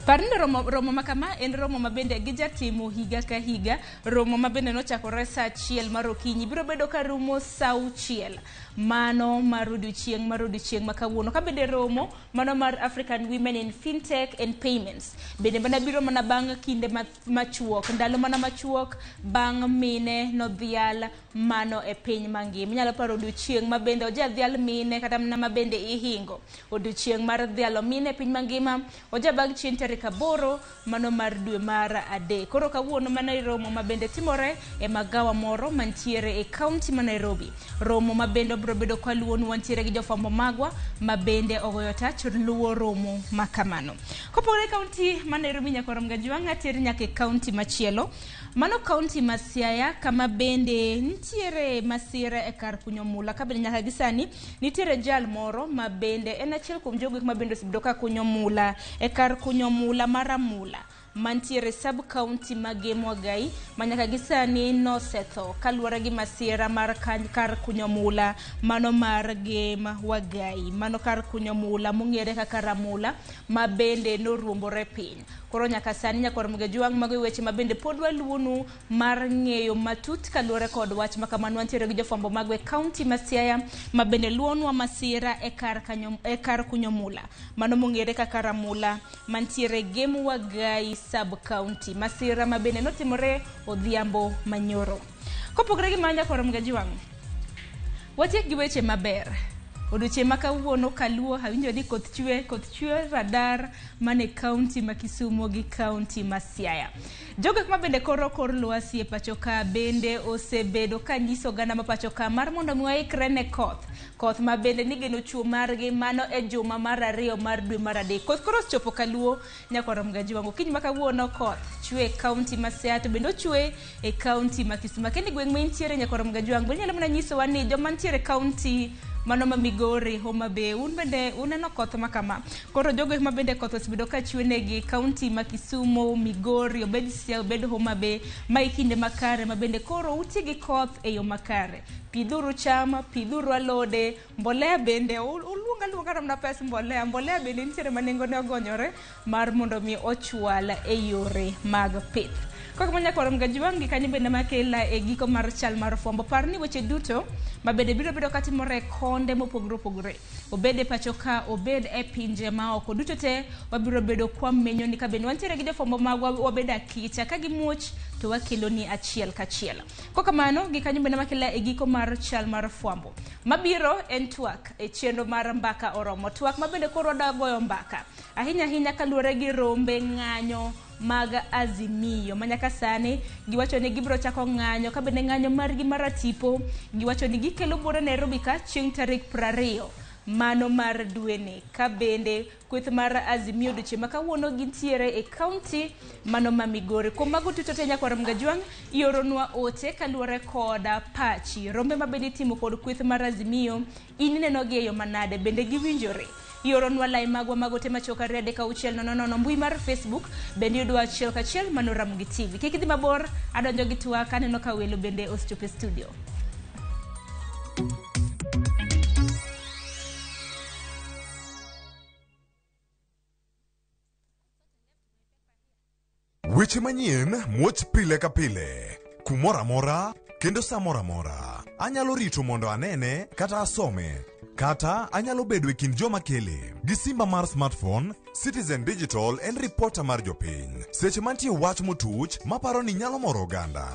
Par ni romo ma kama en romo ma bende gijatimo higa ka higa, romo ma bende nochakore saa 1 mar okinyi biro bedo ka rumo saa 6 mano mar odiochieng' ma kawuono. Ka bende romo mano mar African Women in Fintech and Payments bende mana biro mana bang' kinde machuok, ndalo mana machuok bang' mine nodhial mano e piny mangima. Inyalo paro odiochieng' ma bende ojadhial mine kata mana ma bende ihingo odiochieng' mar dhialo mine e piny mangima ojabag chien tarik 8 mano mar dwe mar 3. Koro kawuono mana romo ma bende timore e magawa moro mantiere e kaunti ma Nairobi, romo ma bende obiro bedo ka luwonu wantiere gi jofwambo magwa ma bende ogoyo tach luwo romo ma kamano. Kopogore e kaunti ma Nairobi nyakorom Gajwang' ater nyaka e kaunti machielo, mano kaunti ma Siaya kama bende nitiere masira e kar kunyo mula. Ka bende nyaka gi sani nitiere jal moro ma bende en achiel kuom jogo ma bende osebedo ka kunyo mula e kar kunyo mula mar Amula mantiere sub county ma Gem Wagai ma nyaka gi sani nosetho kaluwore gi masira mar kar kunyo mula mano mar Gem Wagai, mano kar kunyo mula mong'ere kaka Ramula ma bende noruombore piny. Koro nyaka sani nyakwar Mgajwang' mago weche ma bende pod waluwonu mar ng'eyo matut kaluwore kod wach ma kamano. Wantiere gi jofwambo magwa e kaunti ma Siaya ma bende luwonwa masira e kar kunyo mula mano mong'ere kaka Ramula mantiere Gem Wagai sub county, masira ma bende notimore odhiambo manyoro. Kopogore gi mano nyakwar Mgajwang', watiek gi weche maber. Odiochieng' ma kawuono kaluo awinjo ni koth chwe radar mane kaunti ma Kisumu gi kaunti ma Siaya. Jogo ma bende koro kor lwasi e pacho ka bende osebedo ka nyiso oganda ma pacho ka mar mondo mi waikre ne koth ma bende nigeno chuo margi mano e juma mar 2 mar dwe mar 3. Koth koro osechopo kaluo nyakwar Mgajwang'. Okinyi ma kawuono koth chwe e kaunti ma Siaya to bende ochwe e kaunti ma Kisumu. Kendo gweng' ma intiere nyakwar Mgajwang' bende inyalo mana nyisowa ni joma ntiere kaunti mano ma Migori, Homa Bay, un bende uneno koth ma kama. Koro jogo ma bende koth osebedo ka chwe negi kaunti ma Kisumu, Migori, obed Siaya, obed Homa Bay, ma e kinde makare ma bende koro uti gi koth e yo makare. Pidhuru cham, pidhuru alode, mbolea bende uluonga luonga namna pes mbolea bende nitiere ma nengone ogonyore mar mondo mi ochwal e yore mag pith. Kaka nyakwar Mgajwang' gi kanyo bende makela e giko mar chal mar fwambo. Par ni weche duto ma bende biro bedo katimore konde mopogore opogore, obed e pacho ka, obed e pinje maoko, duto te wabiro bedo kwa menyo ni ka bende wantiere gi jofwambo magwa wabedo akicha ka gimuoch to wakelo ni achiel kachiel. Kokamano gi kanyo bende makela e giko mar chal mar fwambo. Mabiro en twak e chenro mar Mbaka Oromo, twak ma bende koro wadwa goyo mbaka ahinya ahinya kaluwore gi rombe ng'anyo mag Azimio ma nyaka sani giwacho ni gibiro chako ng'anyo ka bende ng'anyo margi maratipo giwacho ni gikelo buora Nairobi ka chieng' tarik 20 mano mar dweni. Ka bende kweth mar Azimio odiochieng' ma kawuono gintiere e kaunti mano ma Migori. Kuom mago duto te nyakwar Mgajwang' ioronwa ote kaluwore koda pachi. Rombe ma bende itimo kod kweth mar Azimio in ineno gi e yo manade, bende giwinjore? Ioronwa lai magwa mag ote machuok 2 3 6 0 0, mbui mar Facebook bende yudwa 1 ka 1 mano Ramogi TV. Kik idhi mabor, adonjo gi twak aneno ka welo bende osechopo e studio. Weche manyien muoch pile ka pile, kumoro amora kendo sa moro amora. Anyalo rito mondo anene kata asome, kata anyalo bedo e kind joma kele. Gi simba mar smartphone, Citizen Digital en ripota mar jopiny. Seche mantie wach motuch maparo ni nyalo moro oganda,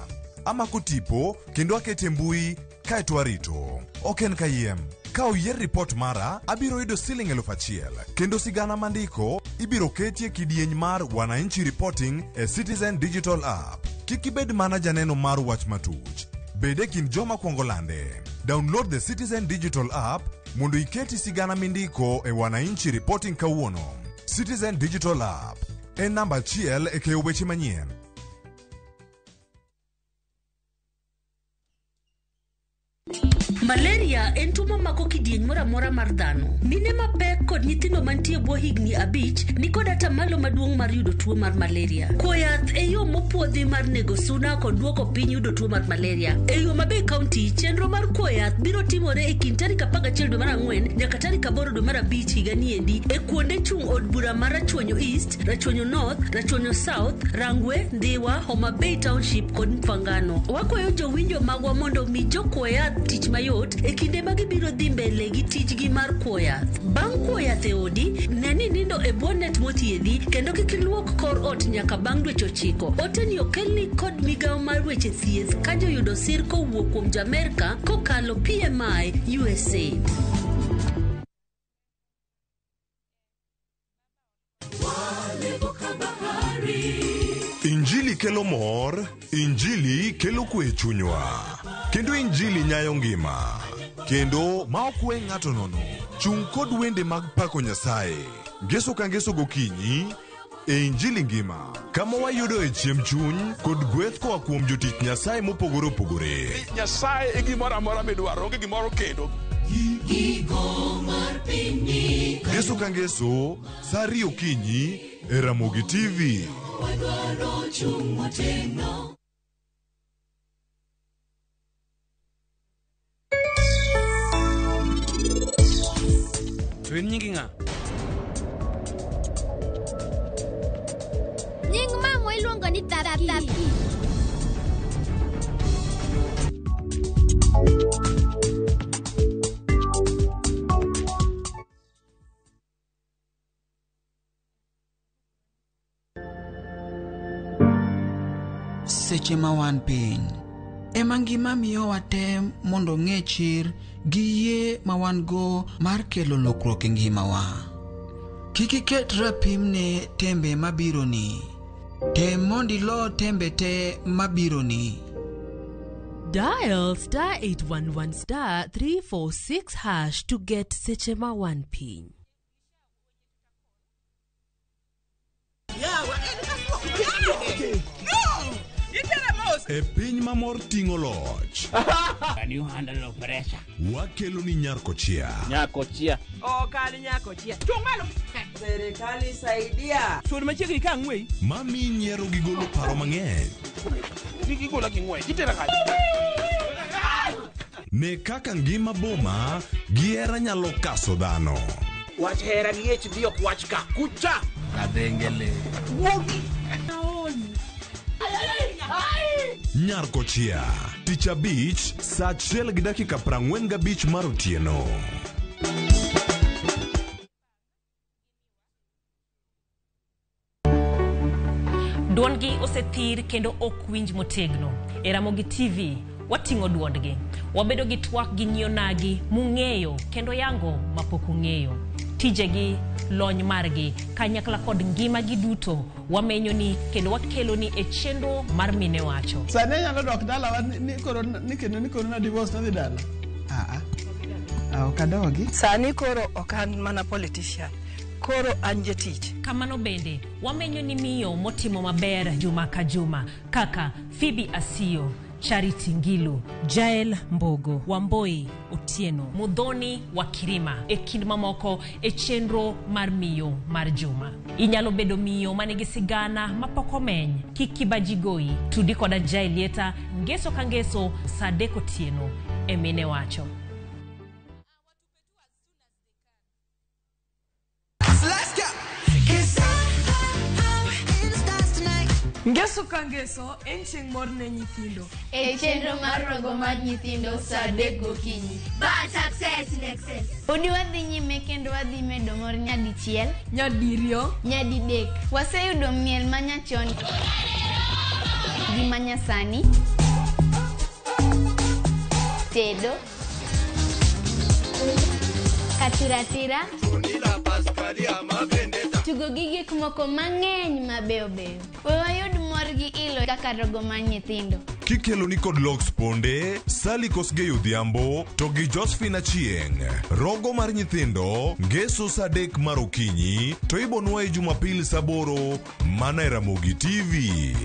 amako tipo kendo akete mbui kaeto arito. Ok en kayiem. Ka oyier ripot mara, abiro yudo siling 1000 kendo sigana mandiko ibiro ketie kidieny mar Wananchi Reporting e Citizen Digital App. Kik ibed mana janeno mar wach matuch, bed e kind joma kwongo lande. Download the Citizen Digital App mondo iketi sigana mindiko e Wananchi Reporting kawuono. Citizen Digital App en namba 1 e keyo weche manyien. Malaria en tuo mamako kidieny moro amora mar dhano. Mine mapek kod nyithindo mantie bwo higni 5 nikod atamalo maduong' mar yudo tuo mar malaria. Kuo yath e yo mopuodhi mopuodhi mar nego suna kod duoko piny yudo tuo mar malaria. E Homa Bay County, chenro mar kuo yath biro timore e kind tarik 11 dwe mar ang'wen nyaka tarik 8 dwe mar abich higa niendi e kuonde chung' od bura mar Rachuonyo East, Rachuonyo North, Rachuonyo South, Rangwe, Ndhiwa, Homa Bay Township kod Mfangano. Wakwayo jowinjo magwa mondo omi jokuo yath tich mayot e kinde ma gibiro dhi mbele gi tijgi mar kuo yath. Bang' kuo yath e odi, ne ni nindo e bwo net mothiedhi kendo kik iluok kor ot nyaka bang' dweche 9. Oteni okelni kod migawo mar weche thieth ka joyudo sir kowuok kuom jo-Amerka kokalo PMI USA. Injili kelo mor, Injili kelo kwe e chunywa, kendo Injili nyayo ngima, kendo ma ok we ng'ato nono. Chung' kod wende mag pako Nyasaye, ngeso ka ngeso gokinyi e Injili ngima, kama wayudoe chiemb chuny kod gweth koa kuom jotich Nyasaye mopogore opogore. Nyasaye e gimoro amora midwaro, onge gimoro kendo. Ngeso ka ngeso, sa 2 okinyi e Ramogi TV. To in nyingi ng'a? Nying mamwa iluongo ni Thathi. Seche ma wan piny, ema ngima miyowa tem mondo ng'e chir gi yie ma wan-go mar kelo lokruok e ngimawa. Kik iket rapim ne tembe mabironi. Tem mondo ilo tembe te mabironi. Dial star 811 star 346 hash to get seche ma wan piny. E piny ma mor ting'o loch. Can you handle pressure? Wakelo ni Nyarkochia. Nyakochia. Ok an nyakochia. Chung' malo. Serikali saidia. Sud machiegni ka ang'weyi. Mami nyiero gi golo paro mang'eny. Kik igola gi ng'wech, itera kanye? Ne kaka ngima boma gi hera nyalo kaso dhano. Wach hera gi HD ok wach ka. Kucha! Kadhengele. Wuogi! Nyarkochia. Tich abich, sa 1:45 mar otieno. Duondgi osethir kendo ok winj motegno. E Ramogi TV, wating'o duondgi. Wabedo gi twak gi nyionagi mung'eyo kendo yango mapok ung'eyo. Tijegi, lony margi, kanyakla kod ngimagi duto wamenyo ni kendo wakelo ni e chenro mar Mine Wacho. Sani anyalo dok dalawa ni koro ni kendo ni koro na divorce nadhi dala. Ok adogi. Sani koro ok an mana politician. Koro an jatich. Kamano bende, wamenyo ni miyo motimo maber juma ka juma kaka Phoebe Asiyo, Charity Ngilu, Jael Mbogo, Wamboi Otieno, Muthoni wa Kirima e kind mamoko e chenro mar miyo mar juma. Inyalo bedo miyo manigi sigana mapok omeny. Kik kibaji goyi. Tudi koda Jael Lieta ngeso ka ngeso saa 3 otieno e Mine Wacho. Ngeso ka ngeso en chieng' mor ne nyithindo. E chenro mar rogo mar nyithindo saa 3 gokinyi. Bad success in excess. Podi wadhi nyime kendo wadhi medo mor nyadichiel, nyadiriyo, nyadidek. Waseyudo miel manyachon gi manyasani, tedo, katiratira, tugo gi gik moko mang'eny mabeyo beyo. We wayud mor gi ilo kaka rogo mar nyithindo. Kikelo ni kod Lox Ponde, Sally Kosgei Odhiambo to gi Josephine Achieng'. Rogo mar nyithindo, ngeso saa 3 mar okinyi to ibonwa e Jumapil saa 8 mana e Ramogi TV.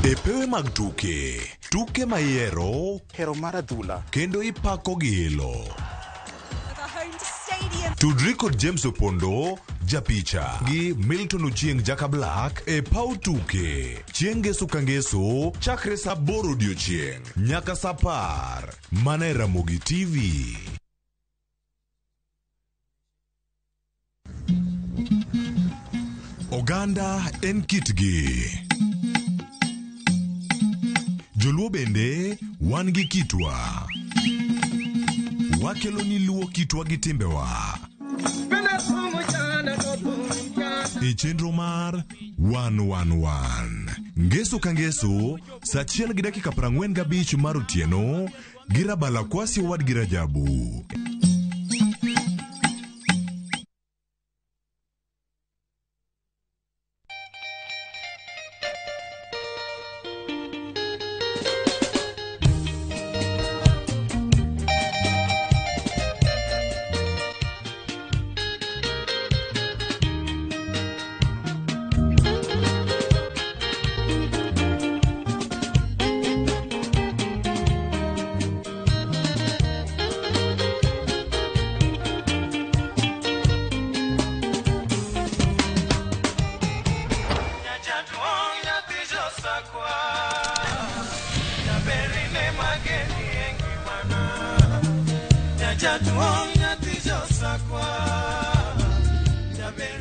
E pewe mag tuke, tuke ma ihero, hero mar adhula, kendo ipako gi ilo. Tudri kod James Opondo, japicha, gi Milton Ochieng Jaka Black e paw tuke. Chieng' Ngeso ka Ngeso, chakre saa aboro odiochieng' nyaka saa apar. Mana e Ramogi TV. Oganda en kitgi. Joluo bende wan gi kitwa. Wakelo ni luo kitwa gi timbewa. E chenro mar 111. Ngeso ka ngeso, saa achiel gi dakika 45 mar otieno gi Rabala Kwasi owadgi Rajabu.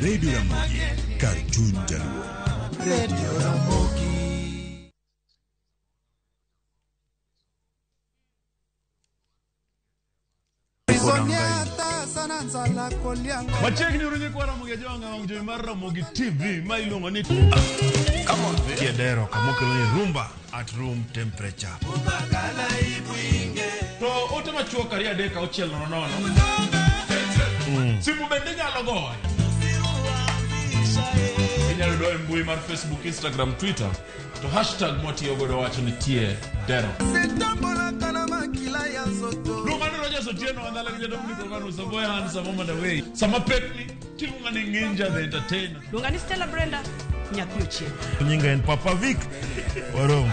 Radio Ramogi, kar chuny jaluo. Radio Ramogi. Machiegni uru nyikwa Ramogi Ajwang' wang' jowi mar Ramogi TV ma iluongo ni Kiedero kamokelo ni rumba at room temperature. To ote machuok 2 3 6 0 0. Simu bende inyalo goyo. Inyalo yudo e mbui mar Facebook, Instagram, Twitter to hashtag mwatiyo godo wacho ni tie dero. Luonga ni Rogers Otieno Andala gi Jadomni Kormanu Saboya Hands Moment Away. Sama pekni tiluonga ni Nginja the Entertainer. Luonga ni Stella Brenda, nyathi Ochieng'. Nyinga en Papa Vic. Warom.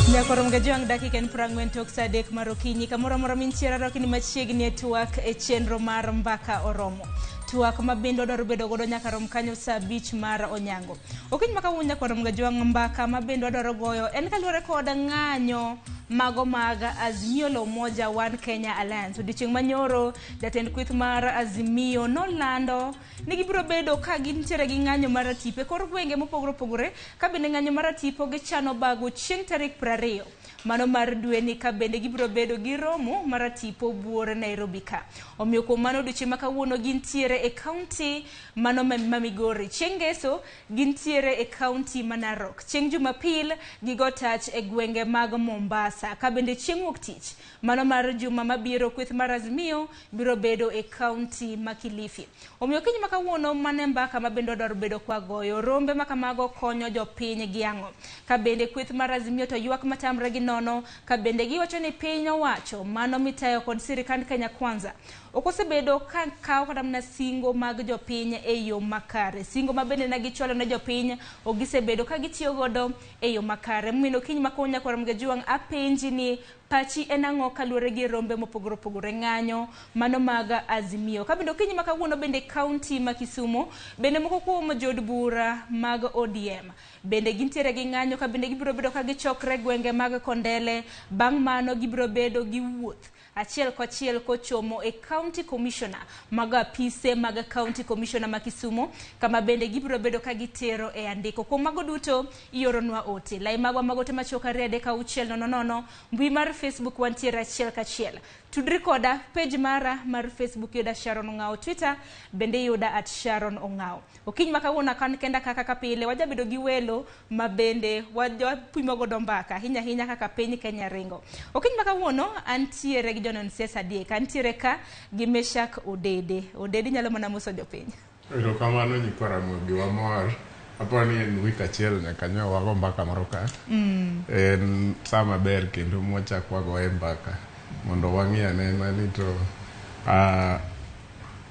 Nyakorom gajwang' dakika en 40 tok saa 3 mar okinyi kamoro amora mintiere arwaki ni machiegni e twak e chenro mar Mbaka Oromo. Twak ma bende wadwaro bedo godo nyaka rom kanyo saa 5 mar onyango. Okinyi ma kawuono nyakorom gajwang' mbaka ma bende wadwaro goyo en kaluwore kod ng'anyo mago mag Azimio la Umoja One Kenya Alliance. Odiochieng' manyoro jatend kweth mar Azimio nolando ni gibiro bedo ka gintiere gi ng'anyo mar atipo e kor gwenge mopogore opogore ka bende ng'anyo mar atipo gichano bago chieng' tarik 20 mano mar dwe ni ka bende gibiro bedo gi romo mar atipo buore Nairobi ka. Omiyo kuom mano odiochieng' ma kawuono gintiere e kaunti mano ma Migori. Chieng' Ngeso gintiere e kaunti ma Narok. Chieng' Jumapil gigo tach e gwenge mag Mombasa. Ka bende chieng' wuok tich mano mar juma mabiro kweth mar Azimio biro bedo e kaunti ma Kilifi. Omiyo kiny ma kawuono mane mbaka ma bende wadwaro bedo kwa goyo rombe ma kamago konyo jopiny gi ang'o. Ka bende kweth mar Azimio to ywak matamre gi nono ka bende giwacho ni piny owacho mano mitayo kod sirikand Kenya Kwanza ok osebedo ka kawo kata mana singo mag jopiny e yo makare. Singo ma bende ne gichwalo ne jopiny ok gisebedo ka gitiyo godo e yo makare. Momiyo kiny ma kawuono nyakwar Mgajwang' apenji ni pachi en ang'o kaluwore gi rombe mopogore opogore ng'anyo mano mag Azimio. Ka bende okinyi ma kawuono bende kaunti ma Kisumu bende moko kuom jood bura mag ODM bende gintiere gi ng'anyo ka bende gibiro bedo ka gichokre gwenge mag Kondele. Bang' mano gibiro bedo gi wuoth achiel kwachiel kochomo e County Commissioner mag apise mag County Commissioner ma Kisumu, kama bende gibiro bedo ka gitero e andiko. Kuom mago duto ioronwa ote lai magwa mag ote machuok 2 3 6 0 0, mbui mar Facebook wantiere achiel kachiel. Tudri koda page mara mar Facebook yuda Sharon Ong'ao, Twitter bende yuda at Sharon Ong'ao. Okinyi ma kawuono kan kenda kaka pile wajabedo gi welo ma bende wapimo godo mbaka ahinya ahinya kaka piny Kenya ringo. Okinyi ma kawuono antiere gi jonon siasa adek, antiere ka gi Meshak Odede. Odede nyalo mana moso jopiny. Erokamano nyikwa Ramogi, wamor. Apo ni en wik achiel nyaka nyo wago mbaka moro ka. En saa maber kendo mwachak wagoye mbaka mondo wang'i anena ni to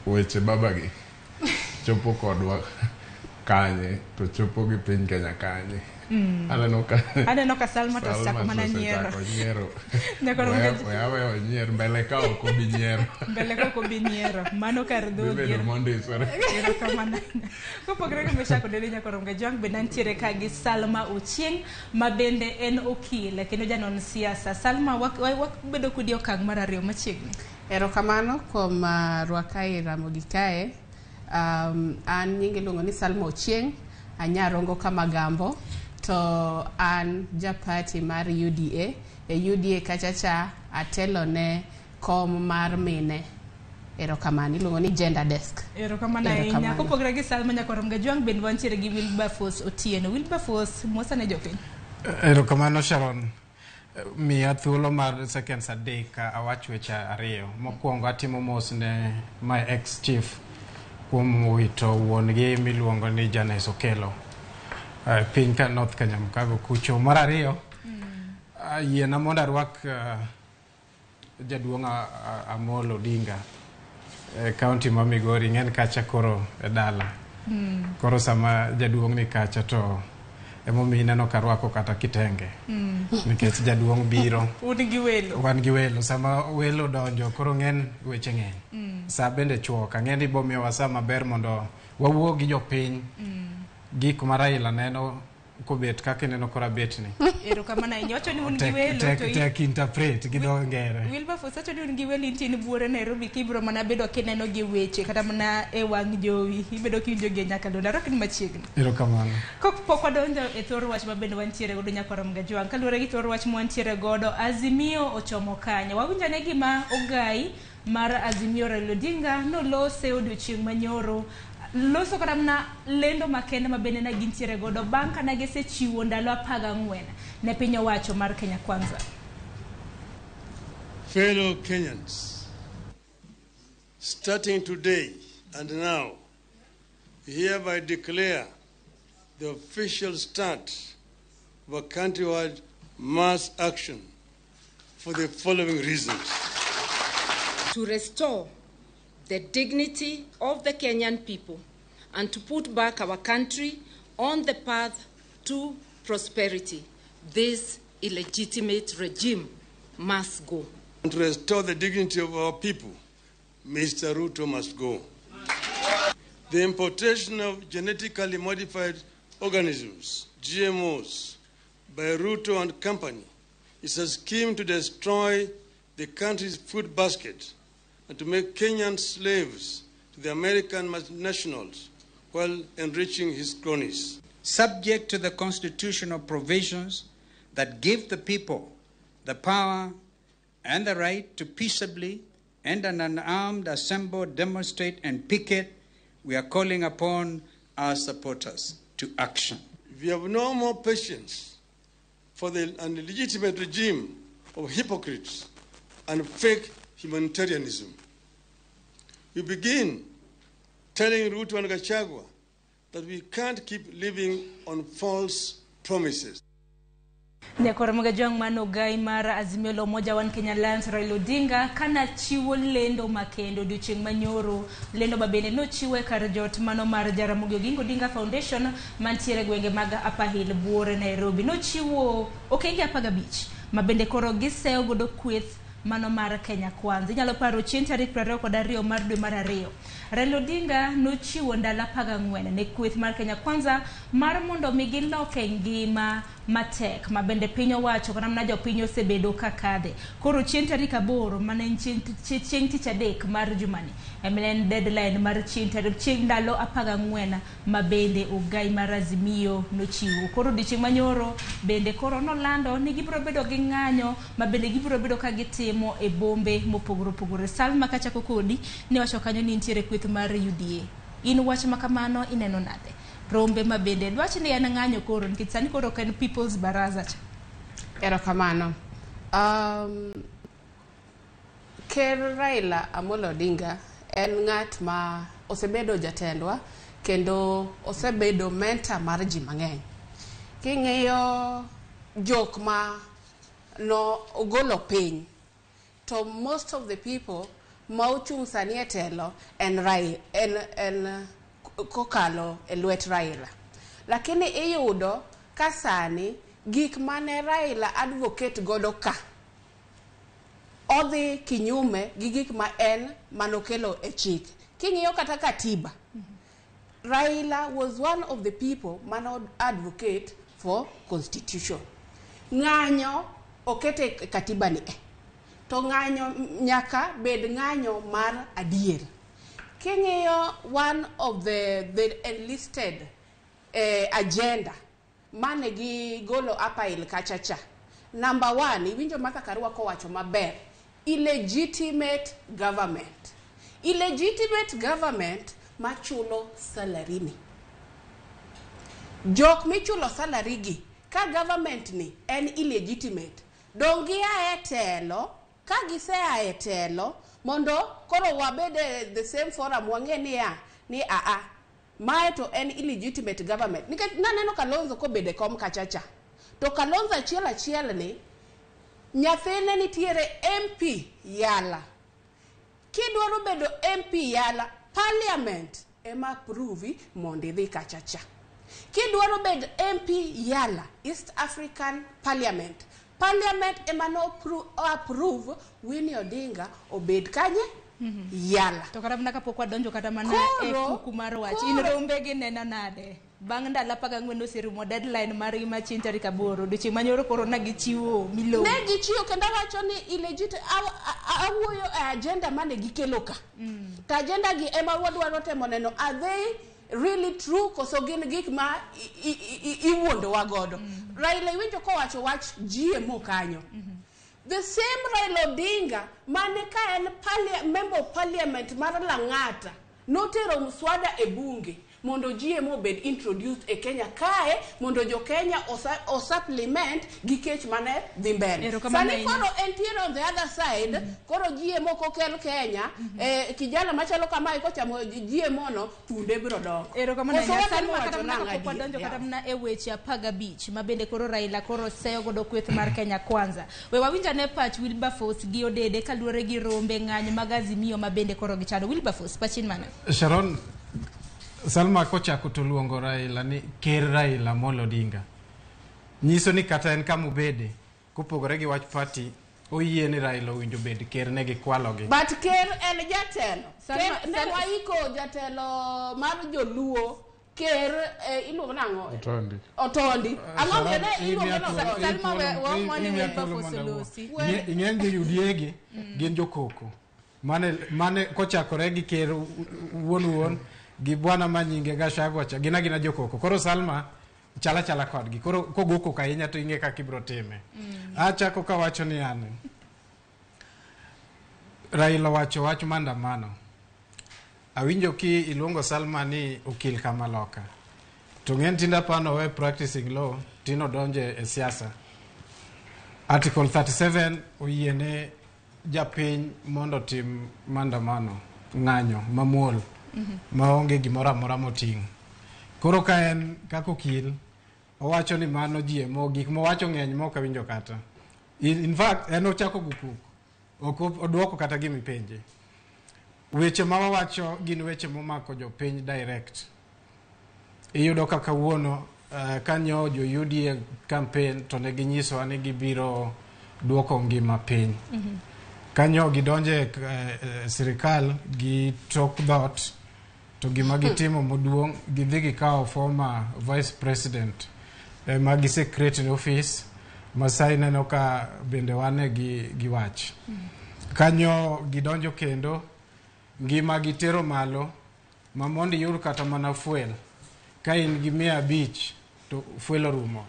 weche babagi chopo kodwa kanye to chopo gi piny Kenya kanye. Aneno ka Salma to osechako mana nyiero. Wewe nyier mbele ka ok obi nyiero. Mbele ka ok obi nyiero. Mano kar dhogi. Bibedo mondisore. Erokamano. Kopogore gi Meshak Odede Nyakoro Mgajwang' bende nitiere ka gi Salma Ochieng' ma bende en okil kendo janon siasa. Salma, wabedo kodi okang' mar ariyo machiegni. Erokamano kuom rwaka e Ramogi kae. An nyinge iluongo ni Salma Ochieng', anyarongo Kamagambo, to an japati mar UDA. E UDA kachacha atelo ne kom mar mine. Erokamano, iluongo ni gender desk. Erokamano ahinya. Kopogore gi Salma Nyakoro Mgajwang' bende wantiere gi Wilberforce Otieno. Wilberforce, mosa ne jopiny. Erokamano Sharon. Miya thuolo mar seconds adek awach weche ariyo. Mokwongo atimo mos ne my ex chief kuom wito wuon gi miluongo ni Janice Okello piny ka North Kenya Mkago kucho. Mar ariyo, yiena mondo arwak jaduong' Amolo Odinga e county ma Migori. Ng'en kacha koro e dala. Koro sama jaduong' ni kacha to emomiyo ineno ka arwako kata kitenge. Nikech jaduong' biro. Un gi welo. Wan gi welo. Sama welo donjo koro ng'en weche ng'eny. Sa bende chuok. Ang'e ni bomiyowa sa maber mondo wawuo gi jopiny. Gik ma Raila neno kobet kaka ineno kora betni. Erokamano ahinya. Wacho ni un gi welo to tek interpret gi dho ngere. Wilberforce wacho ni un gi welo intie ni buore Nairobi kibiro mana bedo kineno gi weche kata mana e wang' jowi ibedo kiwinjo gi e nyakalondo. Arwaki ni machiegni. Erokamano. Kapok wadonjo e thor wach ma bende wantiere godo Nyakoro Mgajwang', kaluwore gi thor wach mwantiere godo, Azimio ochomo kanye? Wawinjo ane gima ogai mar Azimio Raila Odinga nolose odiochieng' manyoro, loso kata mana lendo makende ma bende ne gintiere godo bang' ka ne gisechiwo ndalo 14 ne piny owacho mar Kenya Kwanza. Fellow Kenyans, starting today and now, we hereby declare the official start of a countrywide mass action for the following reasons. To restore the dignity of the Kenyan people and to put back our country on the path to prosperity, this illegitimate regime must go. And to restore the dignity of our people, Mr. Ruto must go. The importation of genetically modified organisms, GMOs, by Ruto and company is a scheme to destroy the country's food basket and to make Kenyans slaves to the American nationals while enriching his cronies. Subject to the constitutional provisions that give the people the power and the right to peaceably and unarmed assemble, demonstrate, and picket, we are calling upon our supporters to action. We have no more patience for the illegitimate regime of hypocrites and fake humanitarianism. We begin telling Ruto and Gachagua that we can't keep living on false promises. Nyakoro Mgajwang' mano ogai mar Azimio la Umoja One Kenya Alliance Raila Odinga kana chiwo lendo makende odiochieng' manyoro. Lendo ma bende nochiwe kar jot mano mar Jaramogi Oginga Odinga Foundation mantiere gwenge mag Upper Hill buore Nairobi. Nochiwo okenge 15 ma bende koro giseyo godo kweth mano mar Kenya Kwanza. Inyalo paro chieng' tarik 22 mar dwe mar 2. Raila Odinga nochiwo ndalo 14 ne kweth mar Kenya Kwanza mar mondo mi giloke ngima matek ma bende piny owacho kata mana jopiny osebedo ka kadhe. Koro chieng' tarik 8 mane en chieng' tich adek mar jumani ema ne en deadline mar chieng' tarik chieng' ndalo 14 ma bende ogai mar Azimio nochiwo. Koro odiochieng' manyoro bende koro nolando ni gibiro bedo gi ng'anyo ma bende gibiro bedo ka gitimo e bombe mopogore opogore. Salma, kachako kodi, ne wacho kanyo ni nitiere kweth mar UDA. In wach ma kamano ineno nade? Rombe ma bende dwach ni en ng'anyo koro nikech sani koro ok en People's Baraza cha. Erokamano. Ker Raila Amolo Odinga en ng'at ma osebedo jatendwa kendo osebedo mentor mar ji mang'eny. King'iyo jok ma no ogolo piny, to most of the people ma ochung' sani e telo en, Rai, en kokalo e lwet Raila. Lakini iyudo ka sani gik mane Raila advocate godo ka odhi kinyume gi gik ma en manokelo e chik. King'iyo kata katiba, Raila was one of the people mano advocate for constitution. Ng'anyo okete katiba ni e. To ng'anyo nyaka bed ng'anyo mar adier. King'iyo one of the enlisted agenda mane gigolo apail kacha cha. Number one, iwinjo Martha Karua kowacho maber, illegitimate government. Illegitimate government machulo salary ni. Jok michulo salary gi, ka government ni en illegitimate, dong gia e telo, ka gisea e telo, mondo koro wabed e the same forum wang'e niya, ni aa, mae to en illegitimate government. Nikech naneno Kalonzo kobedo e kom kacha cha. To Kalonzo achiel achiel ni, nyathine nitiere MP Yala. Kidwaro bedo MP Yala, parliament ema approve mondo idhi kacha cha. Kidwaro bedo MP Yala, East African Parliament, Parliament ema no approve Winnie Odinga obed kanye? Yala. To kata mana kapok wadonjo kata mana e kuku mar wach, in rombe gi neno nade? Bang' ndalo 14 oserumo deadline margi ma chieng' tarik 8 odiochieng' manyoro koro ne gichiwo milome. Ne gichiwo kendo awacho ni illegit awuoyo e agenda mane gikelo ka. To agenda gi ema wadwaro temo neno, are they really true koso gin gik ma iwuondowa godo. Raila iwinjo kowacho wach GMO kanyo. The same Raila Odinga mane ka en member of parliament mar Lang'ata notero mswada e bunge mondo GMO obed introduced e Kenya kae mondo jo Kenya osupplement gi kech mane dhi mbele. Sani koro entiere on the other side, koro GMO kokel Kenya, kijana machalo kamae kochamo GMO no tunde biro dongo. Erokamano ahinya. Salma, kata mana kapok wadonjo kata mana e weche 15 ma bende koro Raila koro seyo godo kweth mar Kenya Kwanza. We wawinj ane pach Wilberforce gi Odede kaluwore gi rombe ng'anyo mag Azimio ma bende koro gichano. Wilberforce, pachin mane? Sharon, Salma kochako to luongo Raila ni Ker Raila Amolo Odinga. Nyiso ni kata en kama obede, kopogore gi wach party, oyie ni Raila owinjo bed ker ne gikwalogi. But ker en jatelo. Ker ne waiko jatelo mar joluo, ker iluongo nang'o? Otondi. Otondi. Ang'o ne iluongo no? Salma, we ni Wilberforce olosi. Ing'en gi UDA gi gin jokoko. Mane kochakore gi ker wuon gi bwana manyinge Gachagua cha gina jokoko. Koro Salma chala chala kodgi. Koro kogo koko ahinya to ing'e kaka ibiro time. Achako kawacho ni an Raila wacho wach maandamano. Awinjo ki iluongo Salma ni okil kamaloka. To ng'en tinda pano we practicing law tino donje e siasa. Article 37 oyiene japiny mondo tim maandamano ng'anyo mamuol maonge gimoro amora moting'o. Koro ka en kaka okil owacho ni mano GMO, gik mowacho ng'eny mok awinjo kata. In fact en ochako go koko, ok oduoko kata gimipenje. Weche ma wawacho gin weche momako jopiny direct. Iyudo ka kawuono kanyo jo UDA campaign to ne ginyisowa ni gibiro duoko ngima piny. Kanyo gidonje sirikal gi tok dhoot to gima gitimo maduong' gidhi gikawo former vice president Ema gise create an office Masai neno ka bende wane gi wach. Kanyo gidonjo kendo ngima gitero malo ma mondo iyud kata mana fuel ka in gi 500 to fuel orumo.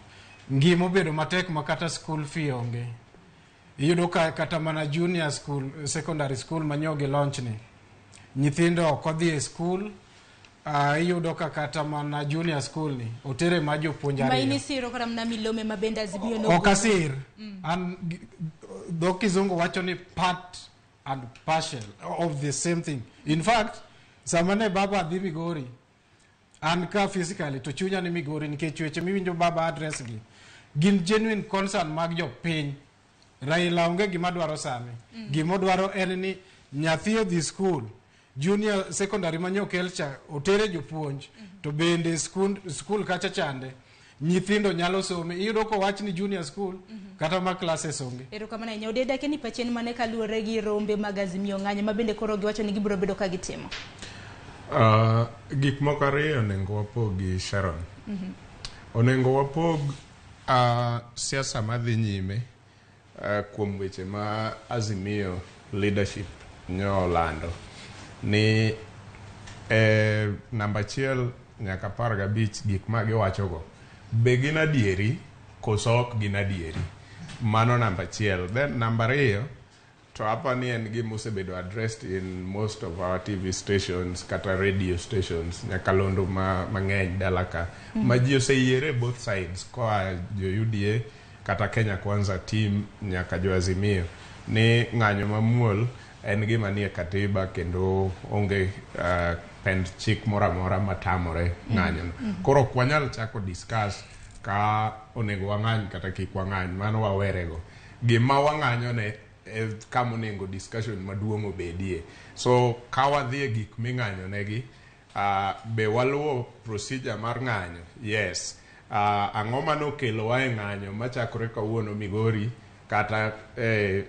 Ngima obedo matek ma kata school fee onge. Iyudo ka kata mana junior school, secondary school manyo gi launch ni nyithindo ok odhi e school. Iyudo ka kata mana junior school ni otere ma jopuonj ariyo. Ma in isiro kata mana milome ma bende Azimio no. Ok asir. An dho kizungu wacho ni part and partial of the same thing. In fact, sama ne baba dhi Migori, an ka physically to chunya ni Migori nikech weche miwinjo baba address gi gin genuine concern mag jopiny. Raila onge gima dwaro sani. Gima odwaro en ni nyathi odhi school, junior secondary manyo okel cha otere jopuonj, to bende school kacha chande nyithindo nyalo some. Iyudo kowach ni junior school kata ma classes onge. Erokamano ahinya. Odede ake ni pachien mane kaluwore gi rombe mag Azimio ng'anyo ma bende koro giwacho ni gibiro bedo ka gitimo. Gik moko ariyo onego wapogi, Sharon. Onego wapog siasa madhi nyime kuom weche ma Azimio leadership nyo olando ni namba 1 nyaka 15 gik ma giwachogo be gin adieri koso ok gin adieri. Mano namba 1. Then namba 2 to apa ni en gima osebedo addressed in most of our TV stations kata radio stations nyakalondo mang'eny dala ka ma ji oseyiere both sides koa jo UDA kata Kenya Kwanza team nyaka jo Azimio ni ng'anyo mamuol en gima nie katiba kendo onge pend chik moro amora matamore ng'anyo no. Koro ok wanyal chako discuss ka onego wang'any kata kik wang'any, mano wawerego. Gima wang'anyo ne e kama onego discussion maduong' obedie. So ka wadhi e gik ming'anyo negi, be waluwo procedure mar ng'anyo? Yes. Ang'o manokelowa e ng'anyo machakore kawuono Migori kata e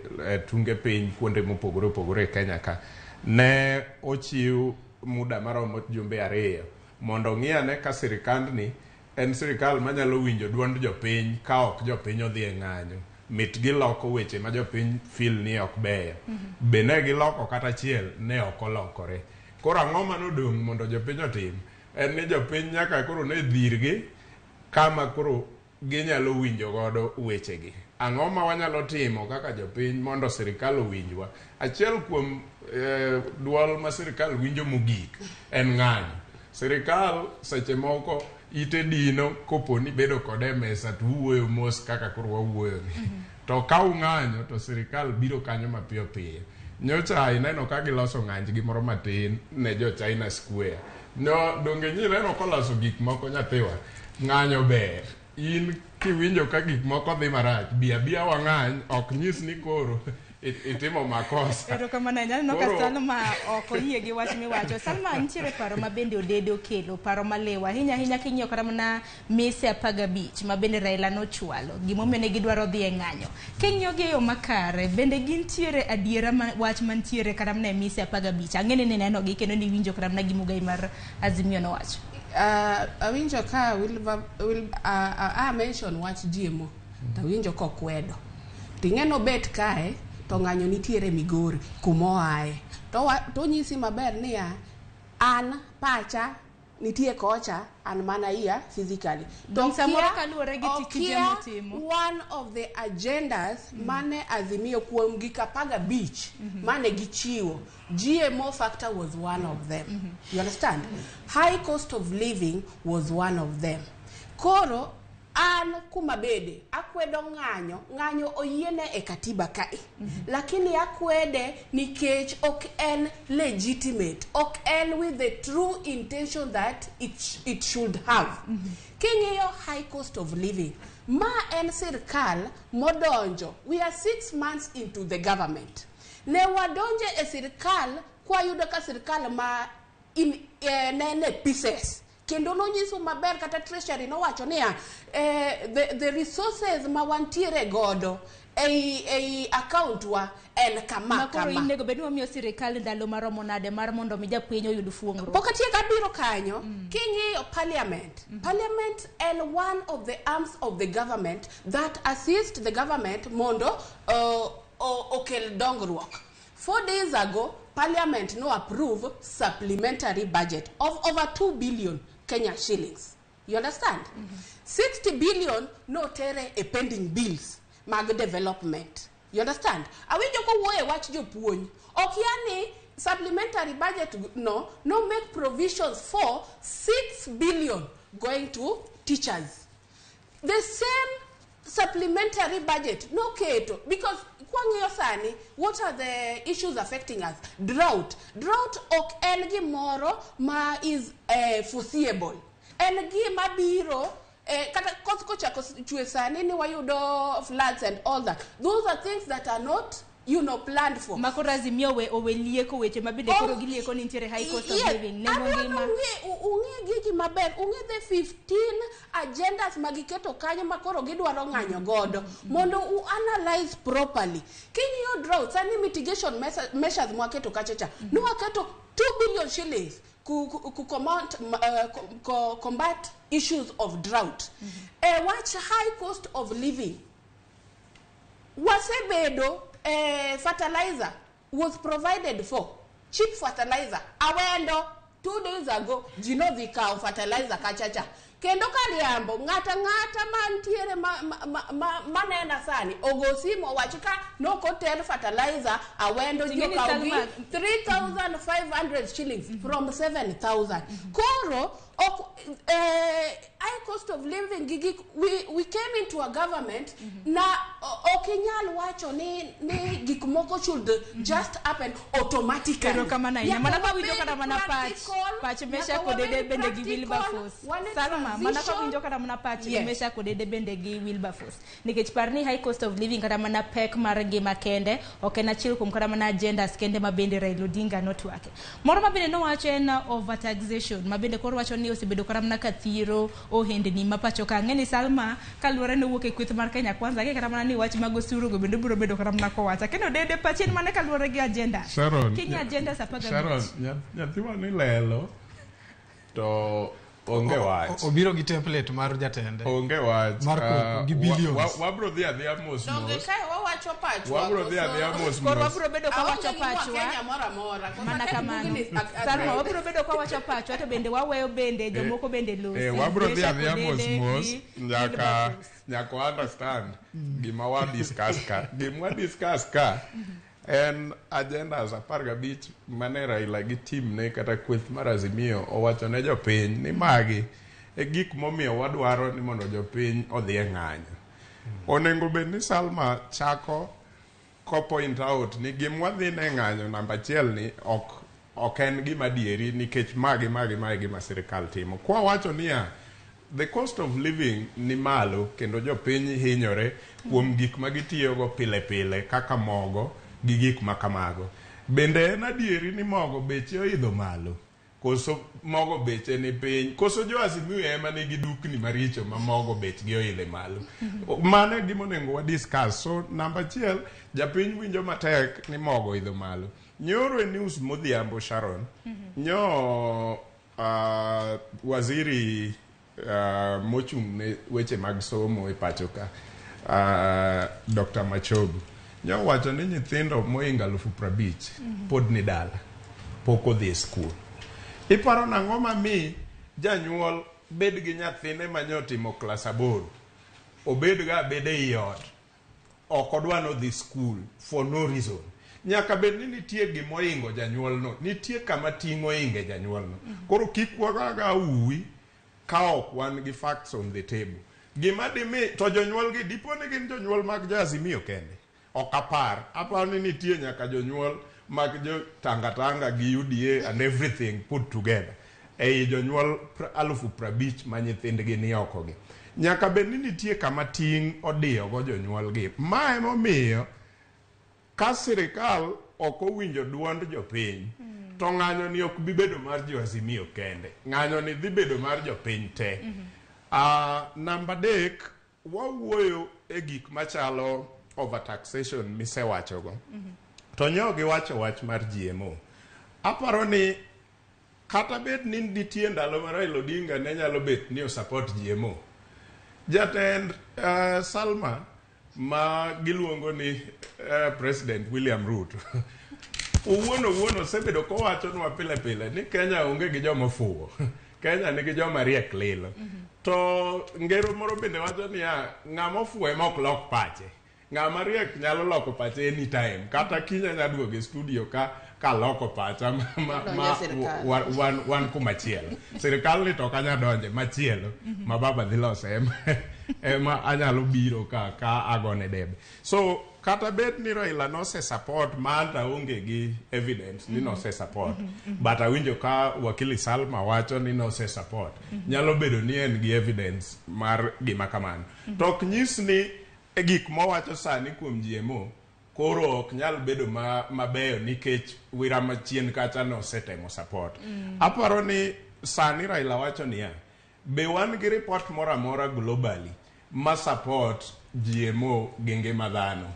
tunge piny kuonde mopogore opogore e Kenya ka? Ne ochiw muda maromo jumbe 2 mondo ong'i ane ka sirikandni en sirikal manyalo winjo duond jopiny ka ok jopiny odhi e ng'anyo. Mit giloko weche ma jopiny feel ni ok beyo. Be ne giloko kata achiel? Ne ok olokore. Koro ang'o manodong' mondo jopiny otim? En ni jopiny nyaka koro ne dhirgi kama koro ginyalo winjo godo wechegi. Ang'o ma wanyalo timo kaka jopiny mondo sirikal owinjwa? Achiel kuom duol ma sirikal winjo mogik en ng'anyo. Sirikal seche moko ite dino kopo ni bedo kode e mesa to uwuoyo mos kaka koro wawuoyo ni. To ka ung'anyo to sirikal biro kanyo mapiyo piyo. Nyocha ineno ka giloso ng'anjgi moro matin ne jo China Square. No, donge nyi neno koloso gik moko nyathiwa. Ng'anyo ber. In kiwinjo ka gik moko dhi marach, bi abia wang'any, ok nyis ni koro itimo makosa. Erokamano ahinya. Aneno ka Salma ok oyie gi wach miwacho. Salma, nitiere paro ma bende Odede okelo, paro maliw ahinya ahinya king'iyo kata mana mise 15 ma bende Raila nochwalo, gimomiyo ne gidwaro dhi e ng'anyo. King'iyo gi e yo makare, bende gintiere adiera ma, wach mantiere kata mana e mise 15. Ang'e ni ninenogi kendo niwinjo kata mana gima mar Azimio nowacho. Awinjo ka Wilbur, mention wach GMO to awinjo kokwedo. Ting'e nobet kae to ng'anyo nitiere Migori kumoaye. To onyisi maber niya an pacha nitie kocha an mana iya physically. To Dong' samoro kaluwore gi tije okia motimo. One of the agendas mane Azimio kuom gik 15 mane gichiwo, GMO factor was one of them. You understand? High cost of living was one of them. Koro an kuma bede akwedo ng'anyo. Ng'anyo oyiene e katiba kae, lakini akwede nikech ok en legitimate, ok en with the true intention that it should have. King'iyo high cost of living, ma en sirkal modonjo, we are 6 months into the government. Ne wadonje e sirkal kwayudo ka sirkal ma ne en e pieces, kendo nonyiso maber kata Treasury nowacho niya the resources ma wantiere godo Ei account wa en kama Ma koro kama. inego bed ni wamiyo sirikal ndalo maromo nade mar mondo mi japiny oyud fuong'ruok. Pok atieko abiro kanyo. King'iyo parliament, parliament en one of the arms of the government that assist the government mondo okel dongruok. 4 days ago, parliament no approve supplementary budget of over 2 billion Kenya shillings. You understand? 60 billion no tere e pending bills mag development. You understand? Awinjo kowuoyo e wach jopuonj. Ok yani supplementary budget no make provisions for 6 billion going to teachers. The same supplementary budget no keto because kwang'iyo sani, what are the issues affecting us? Drought. Drought ok en gimoro ma is foreseeable. En gima biro kata koth kochako chwe sani ni wayudo floods and all that. Those are things that are not planned for. Ma koro Azimio owe lieko weche ma bende koro gilieko ni nitiere high cost of living. Nengo Adwaro ngima. Ung'e gigi maber, ung'e the 15 agendas magiketo kanyo ma koro gidwaro ng'anyo godo mondo u analyze properly. King'iyo drought sani, mitigation measures mwaketo kacha cha, nwaketo 2 billion shillings ku combat issues of drought. E wach high cost of living, wasebedo fertilizer was provided for, cheap fertilizer. Awendo 2 days ago ji nodhi kawo fertilizer kachacha kendo kariambo ng'ata ng'ata mantiere manena sani ogo simu owach ka nokoter fertilizer Awendo ji Ting'eni okawo gi Salma- 3500 shillings from 7000. Koro ok high cost of living gigi, we came into a government na ok inyal wacho ni gik moko should just happen automatically. Erokamano ahinya. Nyaka Mana kawinjo wabed kata mana pach practical, pach Mesha nyaka Kodede wabed bende gi practical, Wilberforce. wane Salma, mana transition. kawinjo kata mana pach Yes. Mesha Kodede bende gi Wilberforce. Nikech par ni high cost of living kata mana pek mar ngima kende ok en achiel kuom kata mana agendas kende ma bende Raila Odinga notwake. Moro ma bende nowacho en overtaxation ma bende koro wacho ni osebedo kata mana ka thiro ohendni ma pacho ka. Ang'e ni Salma kaluwore ni owuok e kweth mar Kenya Kwanza ang'e kata mana ni wach mag osuru go bende biro bedo kata mana kowacho. Kendo dede pachi en mana kaluwore gi agenda. Sharon, King'iyo agendas 15. Sharon, nyathiwa ni lelo to onge wach. Obiro gi template mar jatende. Onge wach. Mar koko gi billions. Wabro dhi adhiya mos Donge mos. kae wawacho pachwa? Wabro dhi adhiya mos Koro mos. wabro bedo ka wacho Aonge gi pachwa. Kenya moro amora. Koso Mana aket kamano. bugni Salma, wabro bedo ka wacho pachwa to bende waweyo bende jomoko bende losi. Wabro dhi Mesha adhiya mos Kodede mos gi nyaka wa understand gima wa discuss ka. Gima wa discuss ka en agendas 15 mane Raila gi team ne kata kweth mar Azimio owacho ne jopiny ni magi e gik momiyo wadwaro ni mondo jopiny odhi e ng'anyo. Onego bed ni Salma chako ko point out ni gima wadhi ne ng'anyo namba achiel ni ok en gima dieri nikech magi gima sirikal timo. Kwa wacho niya, the cost of living ni malo kendo jopiny hinyore kuom gik ma gitiyogo pile pile kaka mogo gi gik ma kamago. Bende en adieri ni mogo beche oidho malo? Koso mogo beche ni piny? Koso jo Azimio ema nigi dukni maricho ma mogo bechgi oidhe malo? Mano e gima onego wa discuss. So namba achiel, japiny winjo matek ni mogo oidho malo. Nyoro e news modhiambo Sharon, nyo waziri mochung' ne weche mag somo e pacho ka, Dr. Machogu, nyo wacho ni nyithindo mohingo 50,000 pod ni dala, pok odhi e skul. Iparo nang'o mami janyuol bed gi nyathine manyotimo klas 8 obed ga abeda ei ot ok odwa nodhi skul for no reason. Nyaka bed ni nitie gimoingo janyuolno, nitie kama ting' oinge janyuolno. Koro kik wagaga uwi ka ok wan gi facts on the table. Gima dimi to jonyuol gi dipo ni gin jonyuol mag jo Azimio kende ok apar, aparo ni nitie nyaka jonyuol mag jo Tangatanga gi UDA and everything put together ei jonyuol 50,000 ma nyithindgi ni oko gi. Nyaka bed ni nitie kama ting' odiyogo jonyuol gi. Ma emomiyo ka sirikal ok owinjo duond jopiny to ng'anyo ni ok bi bedo mar jo Azimio kende, ng'anyo ni dhi bedo mar jopiny te. Namba 3, wawuoyo e gik machalo overtaxation misewachogo to nyo giwacho wach mar GMO. Aparo ni kata bed ni nitie ndalo ma Raila Odinga ne nyalo bet ni osupport GMO. Jatend Salma ma giluongo ni President William Ruto owuon owuon osebedo kowachonwa pile pile ni Kenya onge gi joma ofuwo. Kenya nigi joma riek lilo. To ngero moro bende wacho niya, ng'ama ofuwo ema ok lok pache. Ng'ama riek nyalo loko pache anytime. Kata kiny anya duogo e studio ka kaloko pacha ma Donjo e sirkal. wan kumachielo. Sirkal ni to ok anya donje machielo ma baba dhi loso ema anyalo biro ka agone debe. So kata bed ni Raila nose support ma anta onge gi evidence ni nose support. But awinjo ka wakili Salma wacho ni nose support. Nyalo bedo ni en gi evidence mar gima kamano. To ok nyis ni e gik mowacho sani kuom GMO koro ok nyal bedo mabeyo nikech wira machien kacha nosetemo support. Aparo ni sani Raila wacho niya, be wan gi report moro amora globally ma support GMO gi ngima dhano.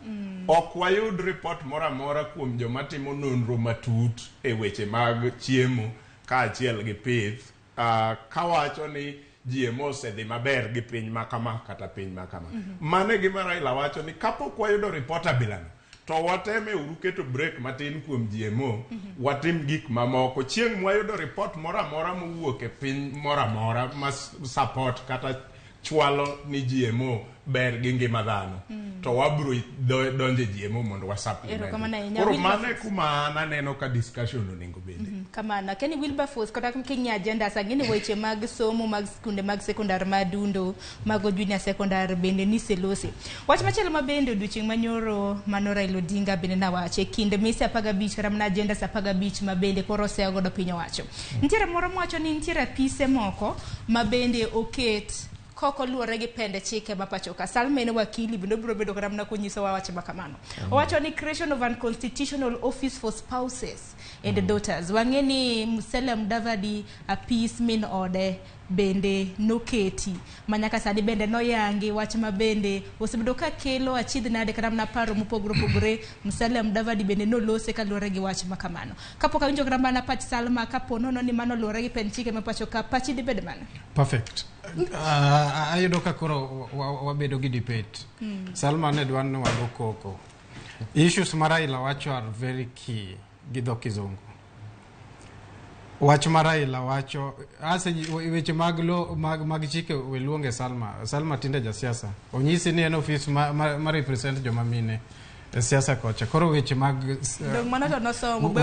Ok wayud report moro amora kuom joma timo nonro matut e weche mag chiemo kaachiel gi pith kawacho ni GMO osedhi maber gi piny ma kama kata piny ma kama. Mano e gima Raila wacho ni kapok wayudo report abilano to wateme uru keto break matin kuom GMO, watim gik mamoko. Chieng' mwayudo report moro amora mowuok e piny moro amora ma support kata chwalo ni GMO ber gi ngima dhano, to wabro donjo e GMO mondo wa supplement. Erokamano ahinya. Koro Wilberforce. mano e kuma an aneno ka discussion onego bede. Kamano akeni Wilberforce kata king'iyo agenda sang'eni weche mag somo mag skunde mag sekondar madundo mago junior secondary bende niselose. Wach machielo ma bende odiochieng' manyoro mano Raila Odinga bende nawacho e kind mise 15 kata mana agendas 15 ma bende koro oseyo godo piny owacho. Nitiere moro mawacho ni nitiere apise moko ma bende oket kok oluwore gi pende chike ma pacho ka. Salma en wakili bende obiro bedo kata mana konyisowa wach ma kamano. Owacho ni creation of an constitutional office for spouses and daughters. Wang'e ni Musalia Mudavadi apis min ode bende noketi ma nyaka sani bende noyangi wach ma bende osebedo ka kelo achiedh nade kata mana paro mopogore opogore. Musalia Mudavadi bende nolose kaluwore gi wach ma kamano. Kapok awinjo kata mana pach Salma kapo nono ni mano luwore gi pend chike ma pacho ka, pachi dhi bedo mane? Perfect. Ayudo ka koro wabedo gi debate. Salma ne dwa ni wago koko. Issues ma Raila wacho are very key gi dho kizungu. Wach ma Raila wacho ase weche mag lo mag chike we luonge Salma. Salma tinde jasiasa. Onyisi ni en ofis ma represent joma mine e siasa kocha. Koro weche mag Dong mano to nosomo. Be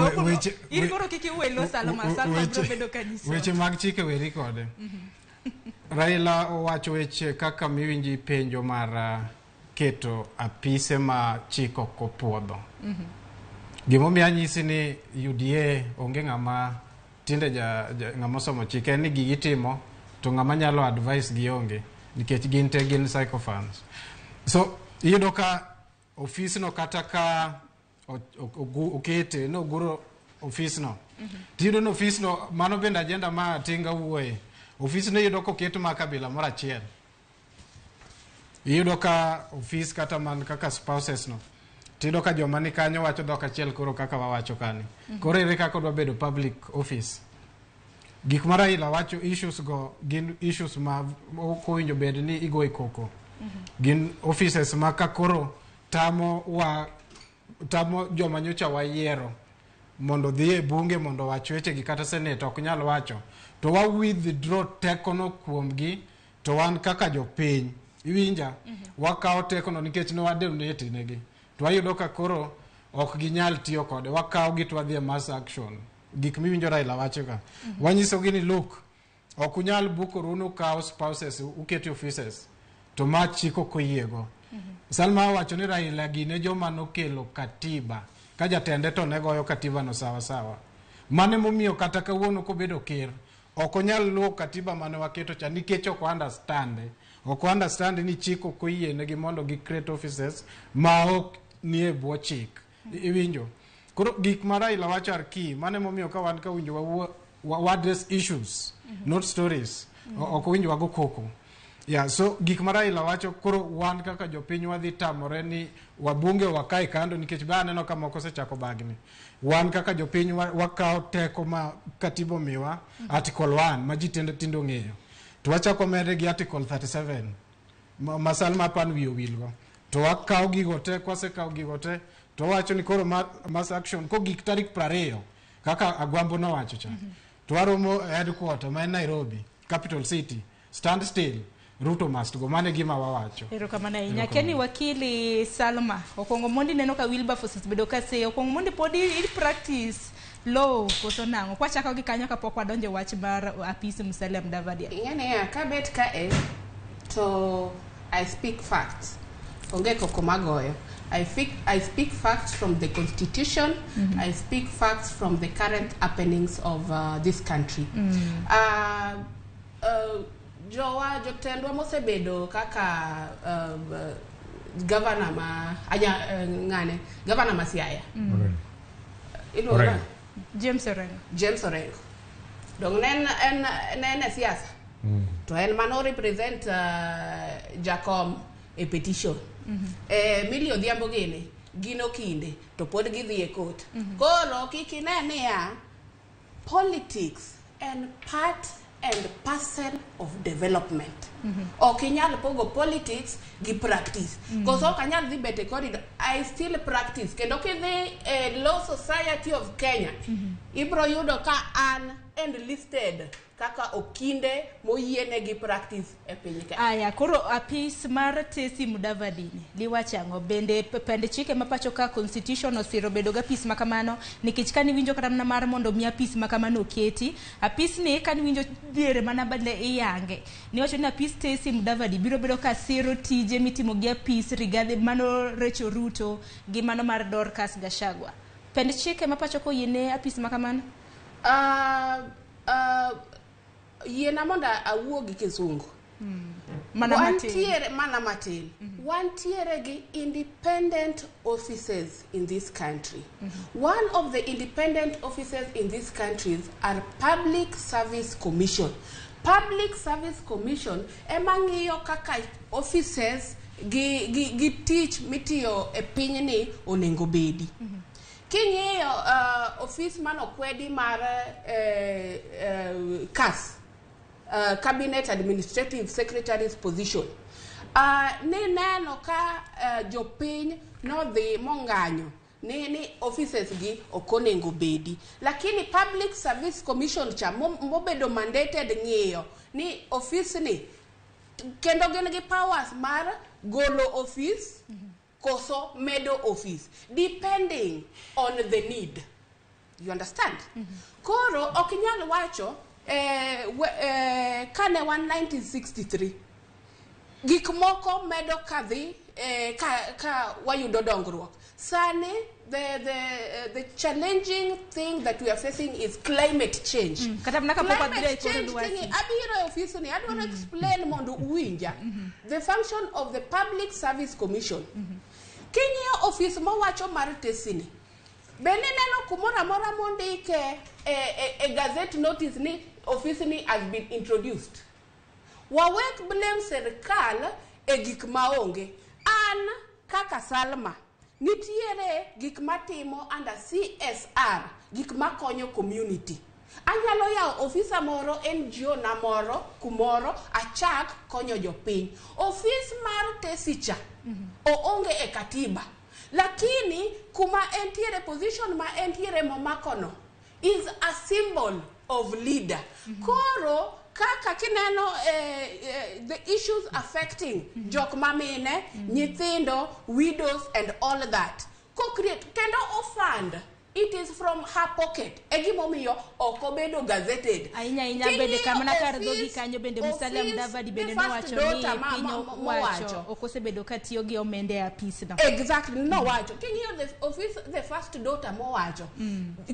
in koro kik iwelo Salma, Salma biro bedo ka nyiso. Weche mag chike weri kode. Raila owacho weche kaka miwinji penjo mar keto apise ma chik ok opuodho. Gimomiyo anyisi ni UDA onge ng'ama tinde ng'ama osomo chik en ni gigi timo to ng'ama nyalo advice gi onge nikech gin te gin sycophants. So iyudo ka ofisno kata ka okete noguro ofisno. Tiyudo ni ofisno mano bende agenda ma Tinga wuoye. Ofisno iyudo koket ma kabila moro achiel. Iyudo ka ofis kata man kaka spouses no. Tiyudo ka joma ni kanyo wacho dhok achiel koro kaka wawacho kani. Koro ere kaka odwa bedo public office. Gik ma Raila wacho issues go gin issues ma ok owinjo bed ni igoye koko. Gin offices ma ka koro tamo joma nyocha wayiero mondo dhi e bunge mondo owach wechegi kata senate ok nyal wacho to wa withdraw tekono kuomgi to wan kaka jopiny iwinja wakawo tekono nikech ne wadonate negi to wayudo ka koro ok ginyal tiyo kode wakawo gi to wadhi e mass action gik miwinjo Raila wacho ka wanyisogi ni look ok unyal bukoru nukaw spouses uket e offices to ma chik ok oyiego Salma owacho ni Raila gine joma nokelo katiba ka jatende to ne goyo katiba no sawa sawa. Mano emomiyo kata kawuono kobedo ker ok onyal luwo katiba mane waketo cha nikech ok understand. Ok understand ni chik ok oyienegi mondo gi create offices ma ok nie bwo chik. Iwinjo? Koro gik ma Raila wacho are key. Mano emomiyo ka wan ka winjo wa address issues, not stories. Ok owinjo wago koko. Yeah, so gik ma Raila wacho koro wan kaka jopiny wadhi tamore ni wabunge wakae kando nikech be aneno ka moko osechako bagni. Wan kaka jopiny wakawo teko ma katiba omiwa, Article 1 ma ji tinde tinde ong'eyo. To wachako mede gi Article 37 ma Salma Pan wiye owilgo. To wakawo gigo te, kwasekawo gigo te, to wacho ni koro mass action kogik tarik 20 kaka Agwambo nowacho cha. To waromo headquarter ma en Nairobi, capital city, stand still, Ruto must go. Mano e gima wawacho. Erokamano ahinya. Keni wakili Salma, okwongo mondi neno ka Wilberforce osebedo ka seyo, okwongo mondi pod i practice law koso nang'o? Kwachako gi kanyo kapok wadonjo e wach mar apis Musalia Mudavadi. Ing'e niya, kabet kae to I speak facts. Onge koko magoyo. I speak facts from the constitution. I speak facts from the current happenings of this country. Jowa jotendwa mosebedo kaka governor ma anya ng'ane governor ma Siaya. Iluongo Orengo. nang'o? James Orengo. James Orengo. Dong ne en ne en e siasa. To en mano represent Jakom e petition. Millie Odhiambo gini gin okinde to pod gidhi e court. Koro kik ine niya politics en part and parcel of development. Ok inyal pogo politics gi practice. Koso ok anyal dhi bet e corridor, I still practice. Kendo kidhi e Law Society of Kenya, ibro yudo ka an enlisted kaka okinde moyienegi practice e piny ka. Aya, koro apis mar Tesi Mudavadi ni liwacho ang'o? Bende pend chike ma pacho ka constitution osiro bedo gi apis ma kamano nikech kaniwinjo kata mana mar mondo mi apis ma kamano oketi, apis ni kaniwinjo diere mana bende iyange. Niwacho ni apis Tesi Mudavadi biro bedo ka siro tije mitimo gi apis Rigathi mano Rachel Ruto gi mano mar Dorcas Gachagua. Pend chike ma pacho ka oyiene apis ma kamano? Yiena mondo awuo gi kisungu. Mana matin. Wantiere mana matin. Wantiere gi independent offices in this country. One of the independent offices in this country are Public Service Commission. Public Service Commission ema ng'iyo kaka offices gi tich mitiyo e pinyni onego bedi. King'iyo ofis manokwedi mar CAS, Cabinet Administrative Secretary's position. Ni neno ka jopiny nodhi mong'anyo ni offices gi ok onego bedi. Lakini Public Service Commission cha mobedo mandated ng'iyo ni office ni kendo gin gi powers mar golo office koso medo office depending on the need. You understand? Koro ok inyal wacho kane wan 1963 gik moko medo kadhi ka wayudo dongruok. Sani the challenging thing that we are facing is climate change. Kata mana kapok wadhi e Climate kor change lwasi. thingy, abiro e ofis ni adwaro explain mondo uwinja the function of the Public Service Commission. King'iyo ofis mowacho mar Tesini, bende neno kumoro amora mondike e gazette notice ni ofis ni has been introduced. Wawek blame sirikal e gik maonge. An kaka Salma, nitiere gik matimo under CSR, gik makonyo community. Anyalo yawo ofisa moro, NGO na moro kumoro, achak konyo jopiny. Ofis mar Tesi cha oonge e katiba, lakini kuma entiere, position ma entiere momakono is a symbol of leader. Koro kaka kineno the issues affecting jok mamine, nyithindo, widows and all that, ko create kendo ofund it is from her pocket e gimomiyo ok obedo gazetted. Ahinya ahinya bende kamana kar dhogi kanyo bende Musalia Mudavadi bende nowacho ni piny owacho ok osebedo ka tiyo gi omenda e apisno. Exactly, nowacho king'iyo the office, the first daughter mowacho,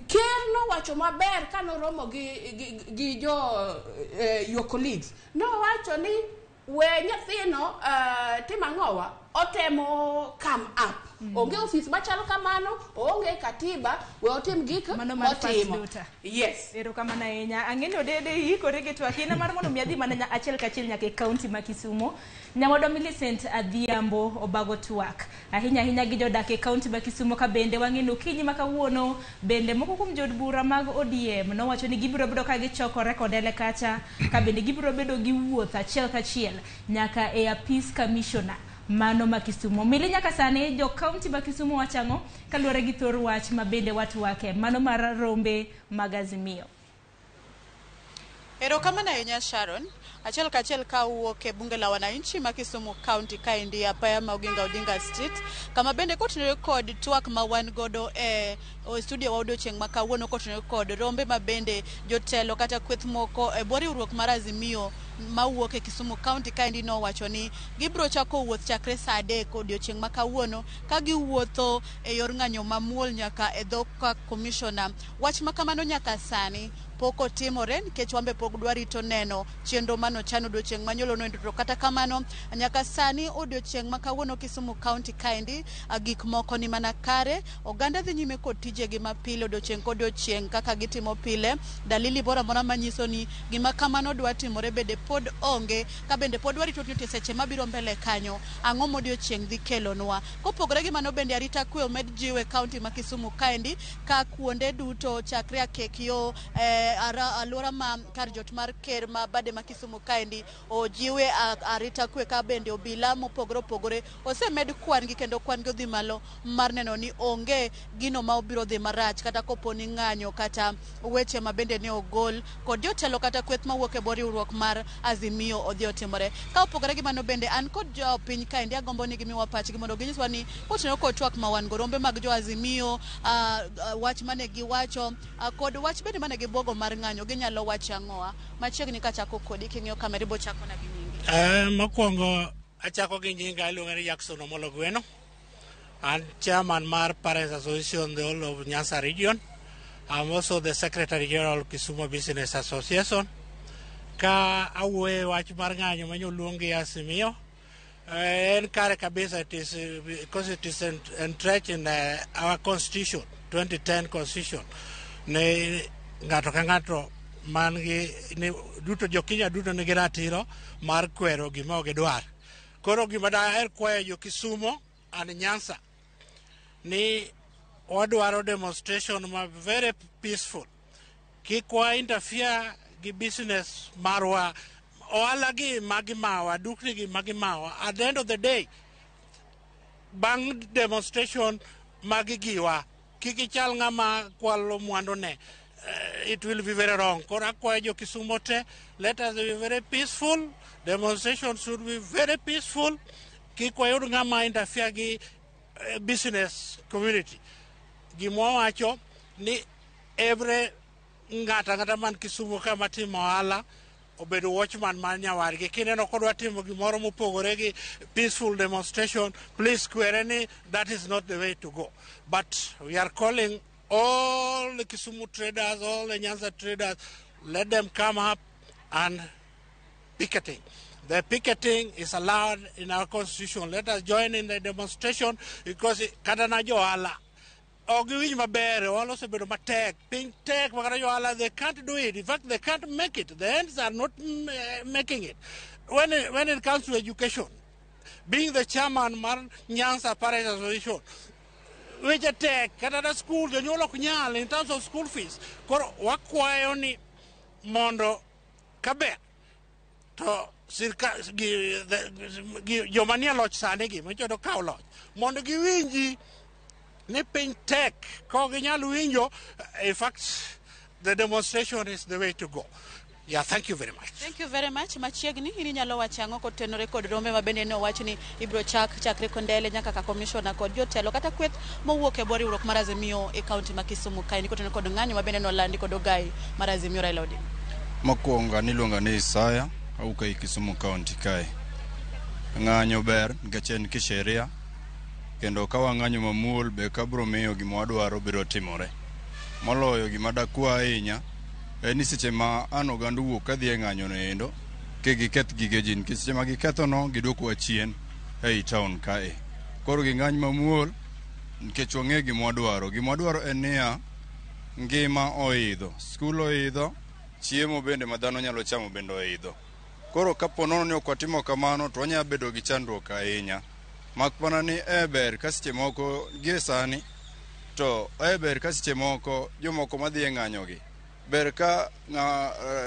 ker nowacho maber kanoromo gi jo your colleagues, nowacho ni we nyathino tim ang'owa otemo come up. Onge ofis machalo kamano, onge katiba, we otim gik Mano mar first motimo. daughter. Yes. Erokamano ahinya. Ang'e ni Odede ikore gi twak. In mar mondo mi adhi mana achiel kachiel nyaka e kaunti ma Kisumo. Nyawadwa Millicent Adhiambo obago twak. Ahinya ahinya gi jodak e kaunti ma Kisumo ka bende wang'e ni okinyi ma kawuono bende moko kuom jood bura mag ODM nowacho ni gibiro bedo ka gichokore Kondele kacha ka bende gibiro bedo gi wuoth achiel kachiel nyaka e apis commissioner mano ma Kisumo. Mili nyaka sani jo kaunti ma Kisumo wacho ang'o kaluwore gi thor wach ma bende watwake mano mar rombe mag Azimio. Erokamano ahinya Sharon. Achiel kachiel ka wuok e bunge la wananchi ma Kisumu County kaendi apaya ma Oginga Odinga Street, kama bende kotenore kod twak ma wan godo e studio wa odiochieng' ma kawuono kotenore kod rombe ma bende jotelo kata kweth moko e bwo riwruok mar Azimio mawuok e Kisumu County kaendi nowacho ni gibiro chako wuoth chakre saa 3 odiochieng' ma kawuono ka giwuotho e yor ng'anyo mamuol nyaka e dho ka commissioner. Wach ma kamano nyaka sani pok otimore nikech wambe pok dwarito neno chenro manochan odiochieng' manyuolo no. To kata kamano nyaka sani odiochieng' ma kawuono Kisumu County kaendi gik moko ni mana kare. Oganda dhi nyime kod tijegi mapile odiochieng' kodiochieng' kaka gitimo pile. Dalili moro amora manyiso ni gima kamano dwa timore bende pod onge, ka bende pod warito ni seche mabiro mbele kanyo ang'o modiochieng' dhi kelonwa. Kopogore gi mano bende arita kwe omed jiw e kaunti ma Kisumu kaendi ka kuonde duto chakre Akek yo alwora ma kar jot mar ker ma bade ma Kisumu kaendi ojiwe arita kwe, ka bende obila mopogore opogore osemed kwan gi kendo kwan gi odhi malo mar neno ni onge gino ma obiro dhi marach kata kopo ni ng'anyo kata weche ma bende ne ogol kod jotelo kata kweth mawuok e bwo riwruok mar Azimio odhi otimore. Ka opogore gi mano bende an kod jopiny kaendi agombo ni gimiwa pachgi mondo ginyiswa ni kotenore kod twak ma wan go rombe mag jo Azimio, wach mane giwacho, kod wach bende mane gibuogo mar ng'anyo ginyalo wacho ang'owa. Machiegni kachako kodi king'iyo kamera ibo chako na gi nyingi. Mokwongo achako gi nyinga iluonga ni Jackson Omolo Gweno. An chairman mar Parents Association the whole of Nyanza region. I'm also the Secretary General Kisumu Business Association. Ka awuoye wach mar ng'anyo ma nyoluongi Azimio, en kare kabisa. It is because it is entrenched in our constitution, 2010 constitution, ni ng'ato ka ng'ato man gi ni duto jo Kenya duto nigi ratiro mar kwero gima ok gidwar. Koro gima daher kwayo jo Kisumo and Nyanza ni wadwaro demonstration ma very peaceful. Kik wa interfere gi business marwa, ohala gi magi mawa, dukni gi magi mawa. At the end of the day, bang' demonstration magi giwa, kik ichal ng'ama kwalo mwandu ne. It will be very wrong. Koro akwayo jo Kisumo te, let us be very peaceful. Demonstration should be very peaceful. Kik wayud ng'ama interfere gi business community. Gima wawacho ni every ng'ato ang'ata man Kisumu ka matimo ohala obedo watchman mar nyawadgi. Kineno kodwa timo gimoro mopogore gi peaceful demonstration, please kwere ni that is not the way to go. But we are calling all the Kisumu traders, all the Nyanza traders, let them come up and picketing. The picketing is allowed in our constitution. Let us join in the demonstration because kata na jo ohala ok giwinj maber, ohala osebedo matek, piny tek ma kata jo ohala they can't do it. In fact, they can't make it. The ends are not making it. When it comes to education, being the chairman mar Nyanza Parents Association, weche tek kata na school jonyuol ok nyal in terms of school fees. Koro wakwayo ni mondo kaber to sirka gi joma nie loch sani gi mochodo kawo loch mondo giwinji ni piny tek ka ok ginyal winjo. In fact, the demonstration is the way to go. Yeah, thank you very much. Thank you very much. Machiegni, in inyalo wacho ang'o kotenore kod rombe ma bende ne owach ni ibiro chak chakre Kondele nyaka ka commissioner kod jotelo kata kweth mowuok e bwo riwruok mar Azimio e kaunti ma Kisumu kaendi kotenore kod ng'anyo ma bende nolandi kod ogai mar Azimio Raila Odinga. Mokwongo an iluonga ni Isaya, awuok ei Kisumu County kae. Ng'anyo ber nikech en kisheria kendo ka wang'anyo mamuol be ka biro miyo gima wadwaro biro timore. Moloyo gima dakwa ahinya en ni seche ma an oganda owuok kadhi e ng'anyo no endo kik giketh gige ji nikech seche ma giketho no gidwokowa chien ei town kae. Koro ging'any mamuol Nikech wang'e gima wadwaro. Gima wadwaro en niya, ngima oidho, skul oidho, chiemo bende ma dhano nyalo chamo bende oidho. Koro kapo nono ni ok watimo kamano to wanyalo bedo gi chandruok ahinya. Mak mana ni e ber ka seche moko gie sani to e ber ka seche moko jomoko madhi e ng'anyogi ber ka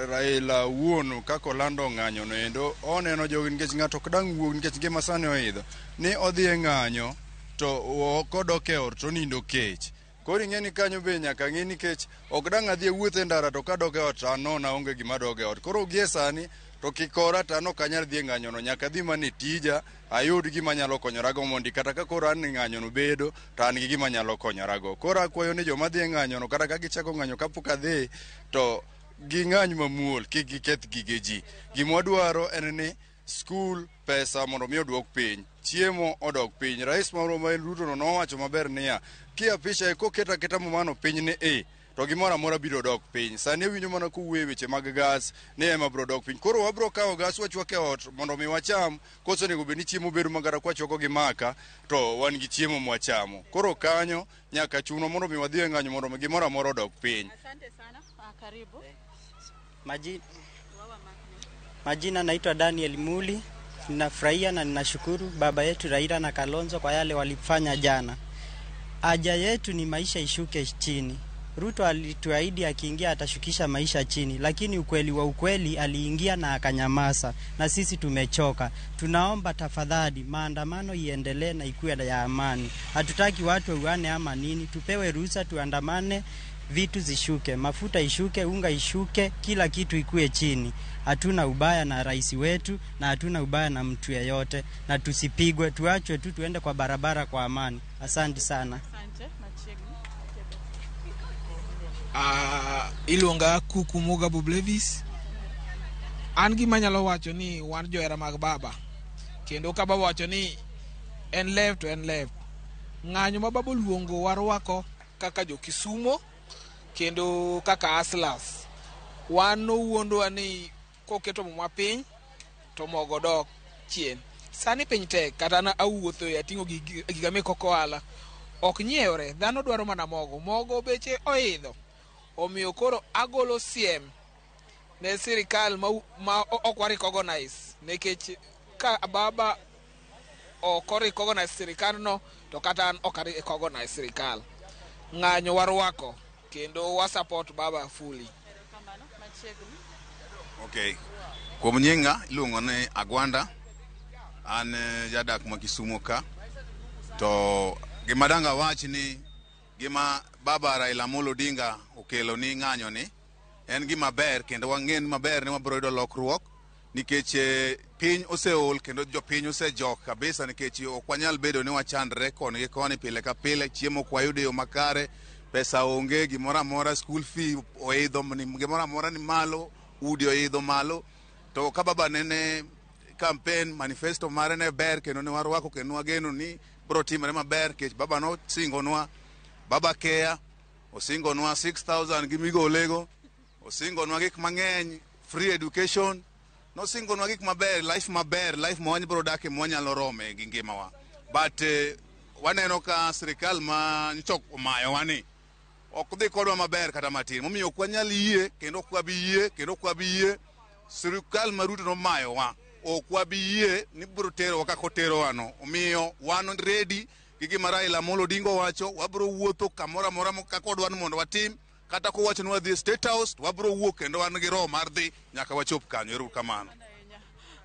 Raila wuon kaka olando ng'anyo no endo oneno jogi nikech ng'ato ok dang' wuog nikech ngima sani oidho ni odhi e ng'anyo to kodok e ot to onindo kech. Koro ing'e ni kanyo be nyaka ng'i nikech ok dang' adhi awuoth e ndara to kadok e ot to an nono aonge gima dog e ot. Koro gie sani to kikora to an ok anyal dhi e ng'anyono nyaka adhi mana e tija ayud gima anyalo konyorago mondi kata ka koro an e ng'anyono bedo to an gi gima anyalo konyorago. Koro akwayo ni joma dhi e ng'anyono kata ka gichako ng'anyo kapok adhi to ging'any mamuol kik giketh gige ji. Gima wadwaro en ni skul pesa mondo mi oduok piny, chiemo odok piny. Rais marwa ma en Ruto no nowacho maber niya, kiapisha koketo aketa mumano piny ni e to gimoro amora biro dok piny. Sani awinjo mana kowuoyo e weche mag gas ni ema biro dok piny. Koro wabiro kawo gas wachwako e ot mondo mi wacham, koso onego bed ni chiemo bedo ma kata kwachwako gi maka to wan gi chiemo mwachamo. Koro kanyo nyaka chunwa mondo mi wadhi e ng'anyo mondo mi gimoro amora odok piny. Asante sana. Karibu. Majina naitwa Daniel Muli. Ninafurahia na ninashukuru baba yetu Raila na Kalonzo kwa yale walifanya jana. Haja yetu ni maisha ishuke chini. Ruto alituahidi akiingia atashukisha maisha chini, lakini ukweli wa ukweli aliingia na akanyamaza, na sisi tumechoka. Tunaomba tafadhali maandamano iendelee na ikuwe ya amani. Hatutaki watu wauane ama nini, tupewe ruhusa tuandamane, vitu zishuke, mafuta ishuke, unga ishuke, kila kitu ikue chini. Hatuna ubaya na rais wetu na hatuna ubaya na mtu yeyote, na tusipigwe, tuachwe tu tuende kwa barabara kwa amani. Asante sana. Asante, machiegni. Iluonga Kuku Muga Bublevis. An gima anyalo wacho ni wan johera mag baba. Kendo ka baba wacho ni en left to en left. Ng'anyo ma baba oluongo warwako kaka jo Kisumo kendo kaka hustlers. Wan nowuondwa ni koketo muma piny to mogo dok chien. Sani piny tek, kata an awuotho ating'o giga mek ohala. Ok nyiewre, dhano dwaro mana mogo. Mogo beche oidho. Omiyo koro agolo siem ne sirikal ma ok wa recognize, nikech ka baba ok recognize sirikal no to kata an ok recognize sirikal. Ng'anyo warwako kendo wa support baba fully. Okay. Kuom nyinga iluongo ni Agwanda. An jadak ma Kisumo ka. To gima dang' awach ni gima baba Raila Amolo Odinga okelo ni ng'anyo ni en gima ber kendo wang'en maber ni wabiro yudo lokruok nikech piny oseol kendo jopiny osejok kabisa nikech ok wanyal bedo ni wachandre koni gi koni pile ka pile, chiemo ok wayudo e yo makare, pesa onge, gimoro amora, school fee oidho, gimoro amora ni malo, udi oidho malo. To ka baba nene campaign manifesto mare ne ber kendo ne warwako kendo wageno ni biro timore maber nikech baba nosingonwa baba Kea osingonwa 6000 gi migolego, osingonwa gik mang'eny, free education, nosingonwa gik maber, life maber, life ma wabiro dake ma wanyalo rome gi ngimawa. But waneno ka sirikal ma nyocha omayowa ni ok dhi kodwa maber kata matin, momiyo ok wanyal yie kendo ok wabi yie kendo ok wabi yie sirikal ma Ruto nomayowa, ok wabi yie ni biro terowa kaka oterowa no. Omiyo wan ready gi gima Raila Amolo Odinga owacho, wabiro wuotho kamoro amora kaka odwa ni mondo watim, kata kowacho ni wadhi e State House to wabiro wuok kendo wan gi roho mar dhi nyaka wachop kanyo. Ero kamano.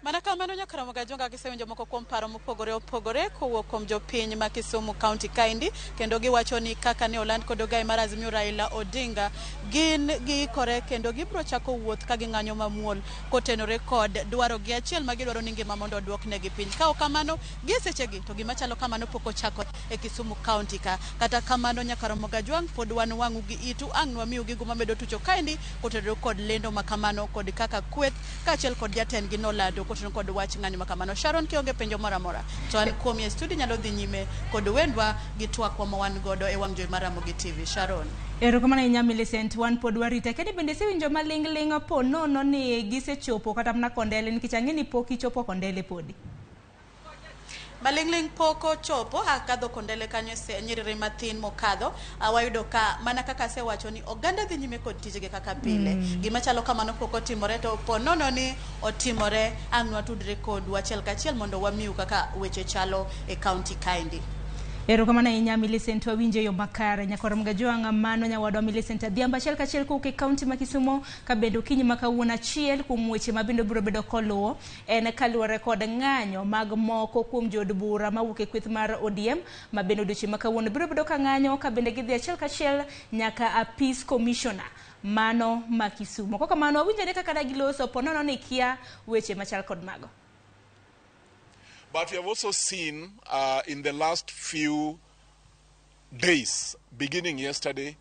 Mana kamano nyaka Ramogi Ajonga gisewinjo moko kuom paro mopogore opogore kowuok kuom jopiny ma Kisumu County kaendi, kendo giwacho ni kaka ne oland kod ogai mar Azimio Raila Odinga, gin giikore kendo gibiro chako wuoth ka ging'anyo mamuol kotenore kod dwaro gi achiel ma gidwaro ni ngima mondo oduoknegi piny. Ka ok kamano, gie sechegi to gima chalo kamano pok ochako e Kisumu County ka. Kata kamano nyaka Ramogi Ajwang' pod wan wang'u gi itu ang' nwamiu gigo mamedo tucho kaendi kotenore kod lendo ma kamano kod kaka kweth kaachiel kod jatendgi nolando kotenore kod wach ng'anyo ma kamano. Sharon, kionge penjo moro amora to an kuomi e studio nyalo dhi nyime kod wendwa gi twakwa ma wan godo e wang' jowi mar Ramogi TV. Sharon. Erokamano ahinya Millicent, wan pod warite. Kendo bende isewinjo maling'ling' po nono ni gisechopo kata mana Kondele, nikech ang'e ni pok ichopo Kondele podi. Maling'ling pok ochopo akadho kondele kanyo e nyiriri mathin mokadho wayudo ka mana kaka asewacho ni oganda dhi nyime kod tijegi kaka pile. Gima chalo kamano pok otimore to po nono ni otimore ang' nwatudre kodu achiel kachiel mondo wamiu kaka weche chalo e kaunti kaendi. Erokamano ahinya Millicent, wawinjo yo makare. Nyakoro Mgajwang' mano nyawadwa Millicent Adhiambo achiel kachiel kowuok e kaunti ma Kisumo ka bende okinyi ma kawuono achiel kuom weche ma bende biro bedo koluwo en kaluwore kod ng'anyo mag moko kuom jood bura mawuok e kweth mar ODM ma bende odiochieng' ma kawuono biro bedo ka ng'anyo ka bende gidhi achiel kachiel nyaka apis commissioner mano ma Kisumo. Kok kamano wawinjo ne kaka ne giloso po nono ni kia weche machal kod mago. But we have also seen in the last few days, beginning yesterday,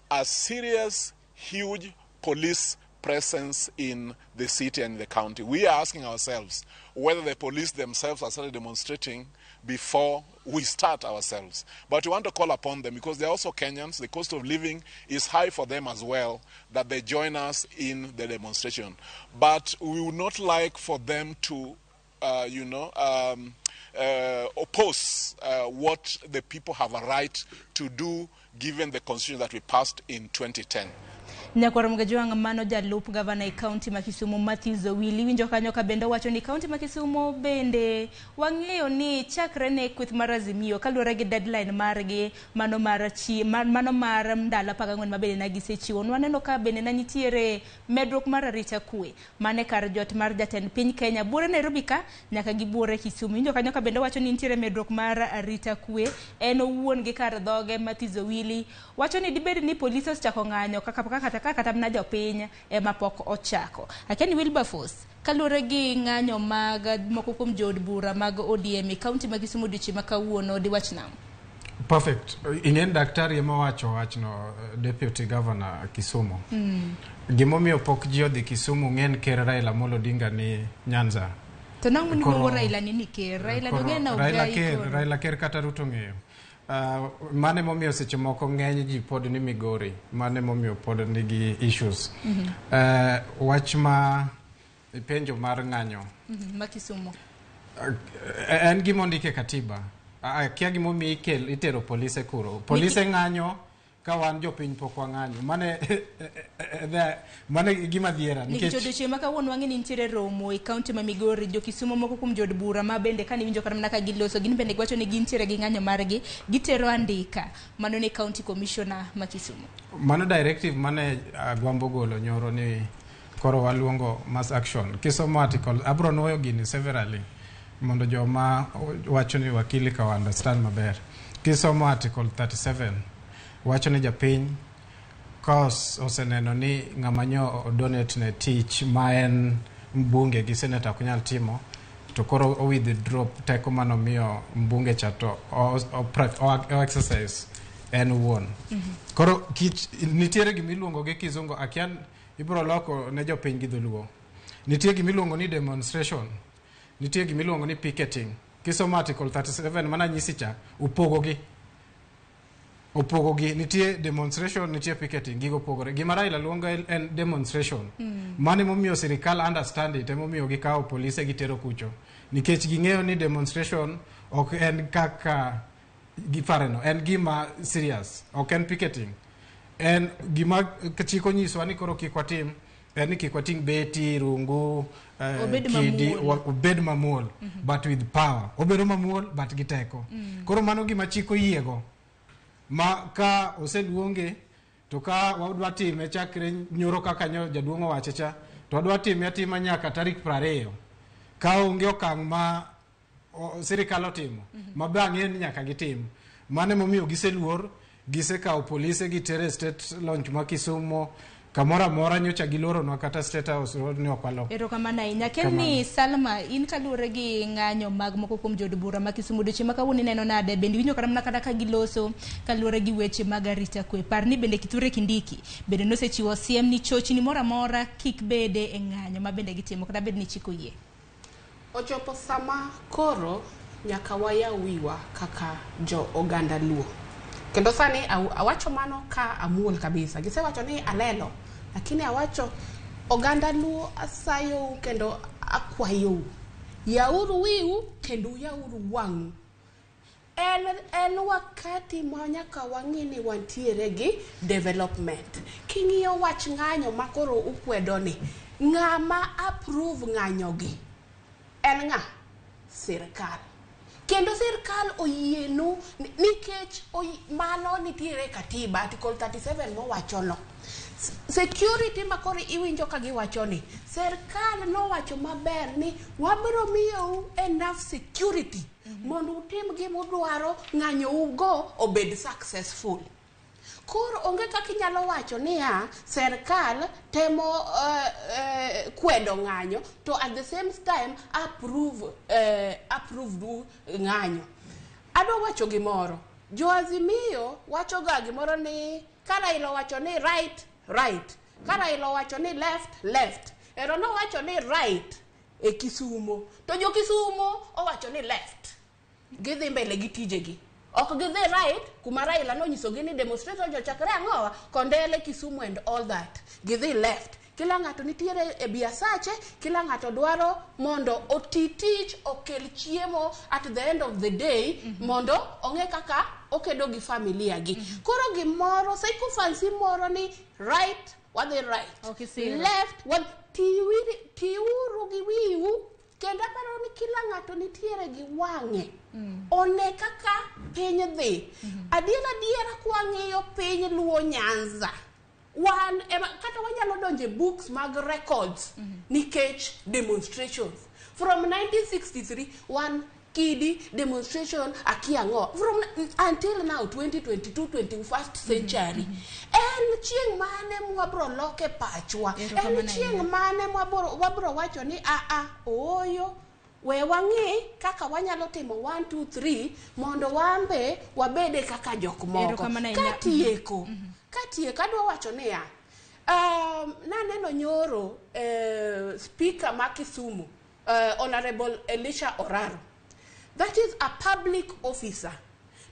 a serious, huge police presence in the city and the county. We are asking ourselves whether the police themselves are started demonstrating before we start ourselves. But we want to call upon them because they're also Kenyans. The cost of living is high for them as well, that they join us in the demonstration. But we would not like for them to oppose what the people have a right to do given the constitution that we passed in 2010. Nyakwar Mgajwang' mano jalup gavana e kaunti ma Kisumu Matthews Owili winjo kanyo ka bende owacho ni kaunti ma Kisumu bende wang'eyo ni chakre ne kweth mar Azimio kaluwore gi deadline margi mano mar chi mano mar ndalo 14 ma bende ne gisechiwo. Nwaneno ka bende ne nitiere medruok mar arita kwe mane kar jot mar jatend piny Kenya buore Nairobi ka nyaka gi buore Kisumu. Winjo kanyo ka bende owacho ni nitiere medruok mar arita kwe en owuon gi kar dhoge Matthews Owili wacho ni dibed ni polisi osechako ng'anyo kaka kata mana jopiny ema pok ochako. Akia ni Wilberforce kaluwore gi ng'anyo mag moko kuom jood bura mag ODM e kaunti ma Kisumu odiochieng' ma kawuono diwach nang'o? Perfect. Ing'en daktari ema wacho wachno, Deputy Governor Kisumu. Gimomiyo pok ji odhi Kisumu ng'en ker Raila Amolo Odinga ni Nyanza. To nang'o niluongo Raila ni ker? Raila dong'e na Raila ker, Raila ker kata Ruto ng'eyo. Mane momiyo seche moko ng'eny ji pod ni Migori, mane momiyo pod nigi issues. Wach ma penjo mar ng'anyo ma Kisumu en gima ondike e katiba. Akia gimomiyo itero polise kuro. Polise ng'anyo ka wan jopiny pok wang'anyo. Mane mane gima dhiera nikech odiochieng' ma kawuono wang'e ni nitiere romo e kaunti ma Migori. Jo Kisumu moko kuom jood bura ma bende kane winjo kata mana ka giloso gin bende giwacho ni gintiere gi ng'anyo margi gitero andika mano ne county commissioner ma Kisumu. Mano directive mane Agwambo golo nyoro ni koro waluongo mass action. Kisomo article abro nuoyo gini severally mondo joma wacho ni wakili ka understand maber. Kisomo article 37 wacho ni japiny ka oseneno ni ng'ama nyo donate ne tich ma en mbunge gi senator ok nyal timo to koro o withdraw teko manomiyo mbunge cha to o exercise en owuon. Koro nitiere gimiluongo gi kizungu akia ibiro loko ne jopiny gi dholuo. Nitie gimiluongo ni demonstration, nitie gimiluongo ni picketing. Kisomo article 37 mana nyisi cha upogogi. Opogogi, nitie demonstration, nitie picketing, gigo opogore. Gima Raila luongo en demonstration. Mano emomiyo sirikal understand it, emomiyo gikawo polise gitero kucho. Nikech ging'eyo ni demonstration ok en kaka gipareno, en gima serious, ok en picketing. En gima chik onyiswa ni koro kik watim, en ni kik wating' beti, rungu, kidi, obed mamuol, but with power. Obedo mamuol, but gi teko. Koro mano gima chik oyiego. Ma ka oseluonge to ka wadwa time chakre nyoro kaka nyo jaduong' owache cha to wadwa time atima nyaka tarik 20 ka onge okang' ma sirikal otimo ma bang'e ni nyaka gitim. Mano emomiyo giseluor, gisekawo polise gitere state launch ma Kisumu kamoro amora nyocha giloronwa kata State House road ni ok walo. Erokamano ahinya. Ken ni Salma, in kaluwore gi ng'anyo mag moko kuom jood bura ma Kisumu odiochieng' ma kawuono ineno nade? Bende iwinjo kata mana kata ka giloso kaluwore gi weche mag arita kwe. Par ni bende Kithure Kindiki bende nosechiwo siem ni chochni moro amora kik bede e ng'anyo ma bende gitimo kata bed ni chik oyie. Ochopo sama koro nyaka wayaw wiwa kaka jo oganda Luo. Kendo sani awacho mano ka amuol kabisa. Gisewacho ni alelo, lakini awacho oganda Luo asayou kendo akwayou. Yauru wiu kendo yauru wang'u. En wakati ma nyaka wang'i ni wantiere gi development. King'iyo wach ng'anyo ma koro ukwedo ni, ng'ama approve ng'anyo gi en ng'a? Sirkal. Kendo sirkal oyienu nikech mano nitiere katiba article 37 mowacho no. Security ma koro iwinjo ka giwacho ni sirkal nowacho maber ni wabiro miyou enough security mondo utim gimudwaro, ng'anyo ugo obed successful. Koro onge kaka inyalo wacho niya sirkal temo kwedo ng'anyo to at the same time approve ng'anyo. Adwa wacho gimoro. Jo Azimio wacho ga gimoro ni ka Raila owacho ni right, right. Ka Raila owacho ni left, left. Ero nowacho ni right e Kisumo. To jo Kisumo owacho ni left. Gidhi mbele gi tijegi. Ok gidhi right kuma Raila nonyisogi ni demonstration jochakre ang'owa Kondele, Kisumu and all that. Gidhi left. Kila ng'ato nitiere e biasache, kila ng'ato dwaro mondo oti tich, okel chiemo at the end of the day, mondo ong'e kaka okedo gi familia gi. Koro gimoro, sycophancy moro ni right, wadhi right. Left, wadhi, tiuru gi wiu, kendo aparo ni kila ng'ato nitiere gi wang'e. One kaka piny dhi. Adier kwang'iyo piny Luo Nyanza. Wan ema kata wanyalo donje books mag records nikech demonstrations. From 1963 wan kidi demonstration akia ng'o. From until now 2022 21st century. En chieng' mane mwabro loke pachwa. En chieng' mane mwabro wacho ni a ooyo. We wang'i kaka wanyalo timo 1 2 3 mondo wambe wabede kaka jok moko. Katieko. Katieko adwa wacho niya. Naneno nyoro speaker ma Kisumu, Honorable Elisha Oraro. That is a public officer.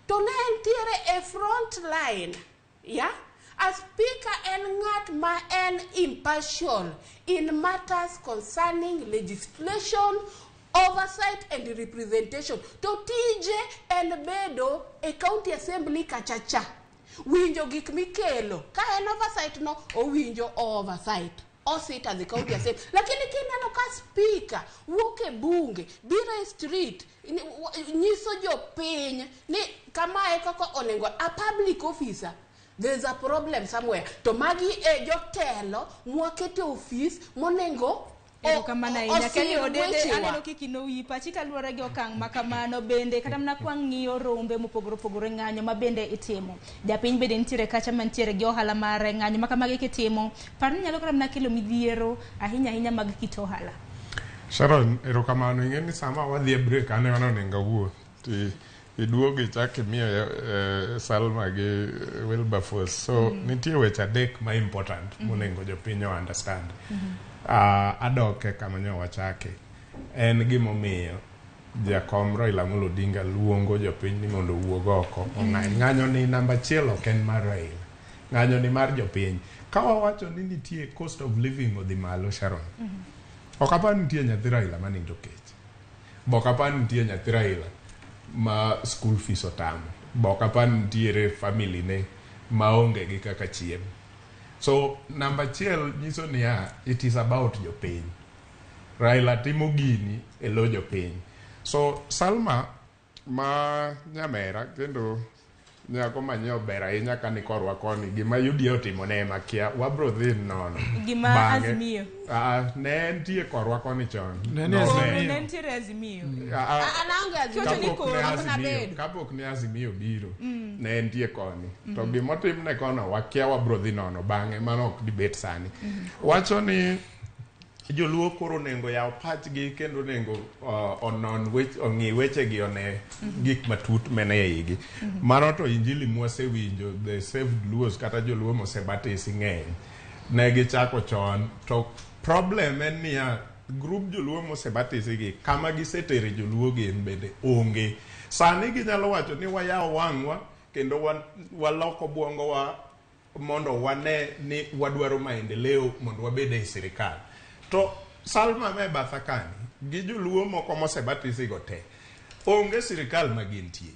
To ne entiere e front line. Yeah? A speaker en ng'at ma en impartial in matters concerning legislation, oversight and representation. To tije en bedo e county assembly kachacha. Winjo gik mikelo. Ka en oversight no, owinjo oversight. Osit at the county assembly. Lakini kineno ka speaker wuok e bunge, biro e street, nyiso jopiny ni kamae kaka onego a public officer. There's a problem somewhere. To magi e jotelo mwakete office monengo Erokamano ahinya. Kenny Odede, aneno kiki nowi pachi kaluwore gi okang' ma kamano bende kata mana kwang'iyo rombe mopogore opogore ng'anyo ma bende itimo. Japiny bende nitiere kacha mantiere gi ohala mare ng'anyo ma kamagi kitimo. Par ni nyalo kata mana kelo midhiero ahinya ahinya mag kit ohala. Sharon, erokamano. Ing'e ni sama wadhi e break aneno onego awuo. Iduogo ichak imiyo Salma gi Wilberforce. So nitie weche adek ma important monego jopiny o understand. Adoke kama nyo wachake. En gimomiyo jakom Raila Amolo Odinga luongo jopiny ni mondo owuog oko ong'any. Ng'anyo ni namba achiel ok en mar Raila. Ng'anyo ni mar jopiny. Ka wawacho ni nitie cost of living odhi malo, Sharon. Ok apar nitie nyathi Raila manindo kech. Bok apar nitie nyathi Raila ma school fees otamo. Bok apar nitiere family ne maonge gi kaka chiemo. So, namba achiel nyiso niya, it is about jopiny. Raila timo gini e lo jopiny. So, Salma ma nyamera kendo nyako manyiewo ber ahinya ka ni korwa koni gima UDA otimo ne ema kia wabro dhi nono. Gima Azimio. Ne entie korwa koni chon. Ne nitiere Azimio. Kapok ne Azimio biro, ne entie koni. To gimotimne kono wakia wabro dhi nono bang'e mano ok dibet sani. Wacho ni joluo koro onego yaw pachgi kendo onego onon weche, ong'i wechegi one gik matut mene eigi. Mano to injili mwasewinjo the saved Luos kata joluo mosebatisi ng'eny. Ne gichako chon to problem en niya group joluo mosebatisi gi kama gisetere joluo gin bende onge. Sani ginyalo wacho ni wayaw wang'wa kendo waloko bwongowa mondo wane ni wadwaro maendeleo mondo wabed e sirikal. To Salma me batha kani, gi joluo moko mosebatisi go te onge sirikal ma gintie.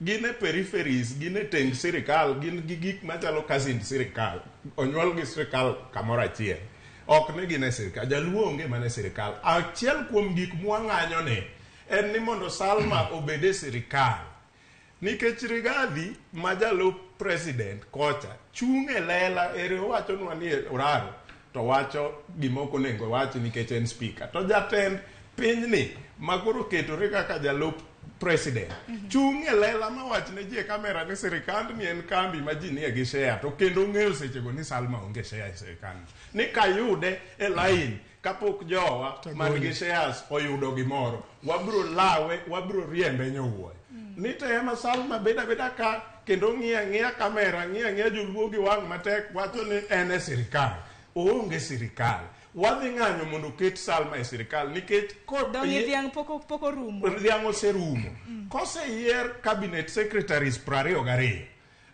Gin e peripheries, gin e teng sirikal, gin gi gik machalo cousin sirikal, onyuol gi sirikal kamoro achiel. Ok ni gin e sirikal, jaluo onge mana e sirikal. Achiel kuom gik mwang'anyo ne en ni mondo Salma obed e sirikal. Nikech Rigathi ma jalup president kocha chung' e lela ere owachonwa ni oraro to wacho gima ok onego owachi nikech en speaker. To jatend pinyni ma koro oketore kaka jalup president chung' e lela mawach ne ji e kamera ni sirikandni en kambi ma ji nie gi share to kendo ong'eyo sechego ni Salma onge share e sirikandno. Ni kayude e line kapok jowa man gi shares oyudo gimoro wabro lawe wabro riembe nyowuoyo. Ni to ema Salma beda beda ka kendo ng'iya ng'iya kamera ng'iya ng'iya joluo gi wang' matek wacho ni en e sirikal. Oonge sirikal. Wadhi ng'anyo mondo oket Salma e sirikal nikech Donge dhiang' pok orumo. Dhiang' oserumo. Koseyier cabinet secretaries 22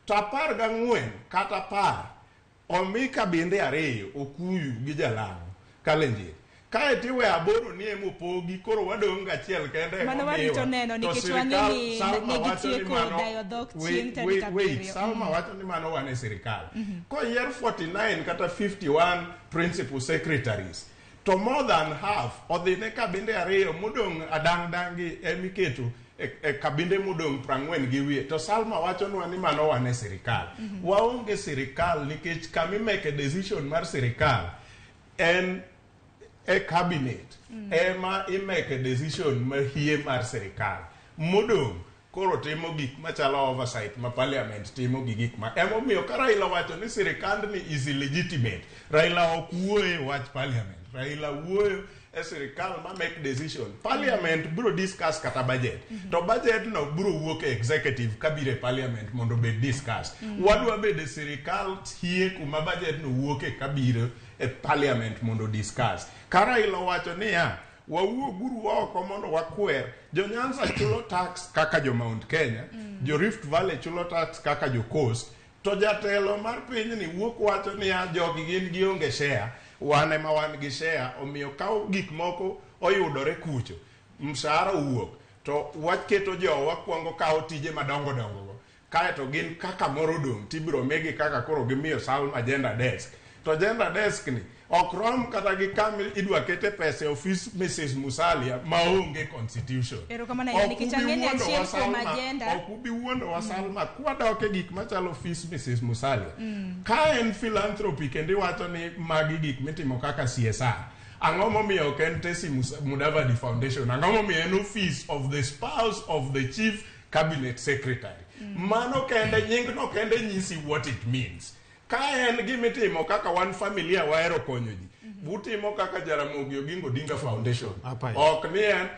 to 14 kata 10 omi kabinde 2 Okuyu gi Jalang'o Kalenjin. Kae to iweyo 8 ni emopogi koro wadong' gachiel kende Mano warito neno nikech wang'e ni ne gitieko dayo dhok chieng' tarik 7. Salma wacho ni mano wan e sirikal. Koyier 49 kata 51 principal secretaries to more than half odhi ne kabinde 2 modong' adang' dang' gi emiketo e kabinde modong' 40 gi wiye to Salma wachonwa ni mano wan e sirikal. Waonge sirikal nikech kamimeke decision mar sirikal en e cabinet ema imeke decision mahie mar sirikal. Modong' koro timo gik machalo oversight ma parliament timo gi gik ma emomiyo ka Raila wacho ni sirikandni is illegitimate, Raila ok wuoye wach parliament. Raila wuoyo e sirikal ma make decision. Parliament biro discuss kata budget. To budget no biro wuok e executive kabiro e parliament mondo obed discussed. Wadwa bedo e sirikal hie kuma budget no wuok e kabiro e parliament mondo discuss. Ka Raila owacho niya, wawuoguru oko mondo wakwer. Jo Nyanza chulo tax kaka jo Mount Kenya, jo Rift Valley chulo tax kaka jo Coast, to jatelo mar pinyni wuok wacho niya jogi gin gionge share, wan ema wan gi share, omiyo ka gik moko oyudore kucho, mshahara owuok, to waketo jowa kwongo kawo tije madongo dongo go. Kaeto gin kaka moro odong' tibiro migi kaka koro gimiyo Salma gender desk. To gender desk ni ok rom kata gi kama idwa kete pesa e ofis Mrs. Musalia maonge constitution. Erokamano ahinya nikech ang'e ni achiel kuom agenda Ok ubi wuondowa Salma kwadok e gik machalo ofis Mrs. Musalia. Ka en philanthropy kendo iwacho ni magi gik mitimo kaka CSR. Ang'o momiyo ok en Tesi Mudavadi Foundation? Ang'o momiyo en office of the spouse of the chief cabinet secretary? Mano kende nyingno kende nyisi what it means. Ka en gimitimo kaka wan familia wahero konyo ji, utimo kaka Jaramogi Oginga Odinga Foundation. Ok ni en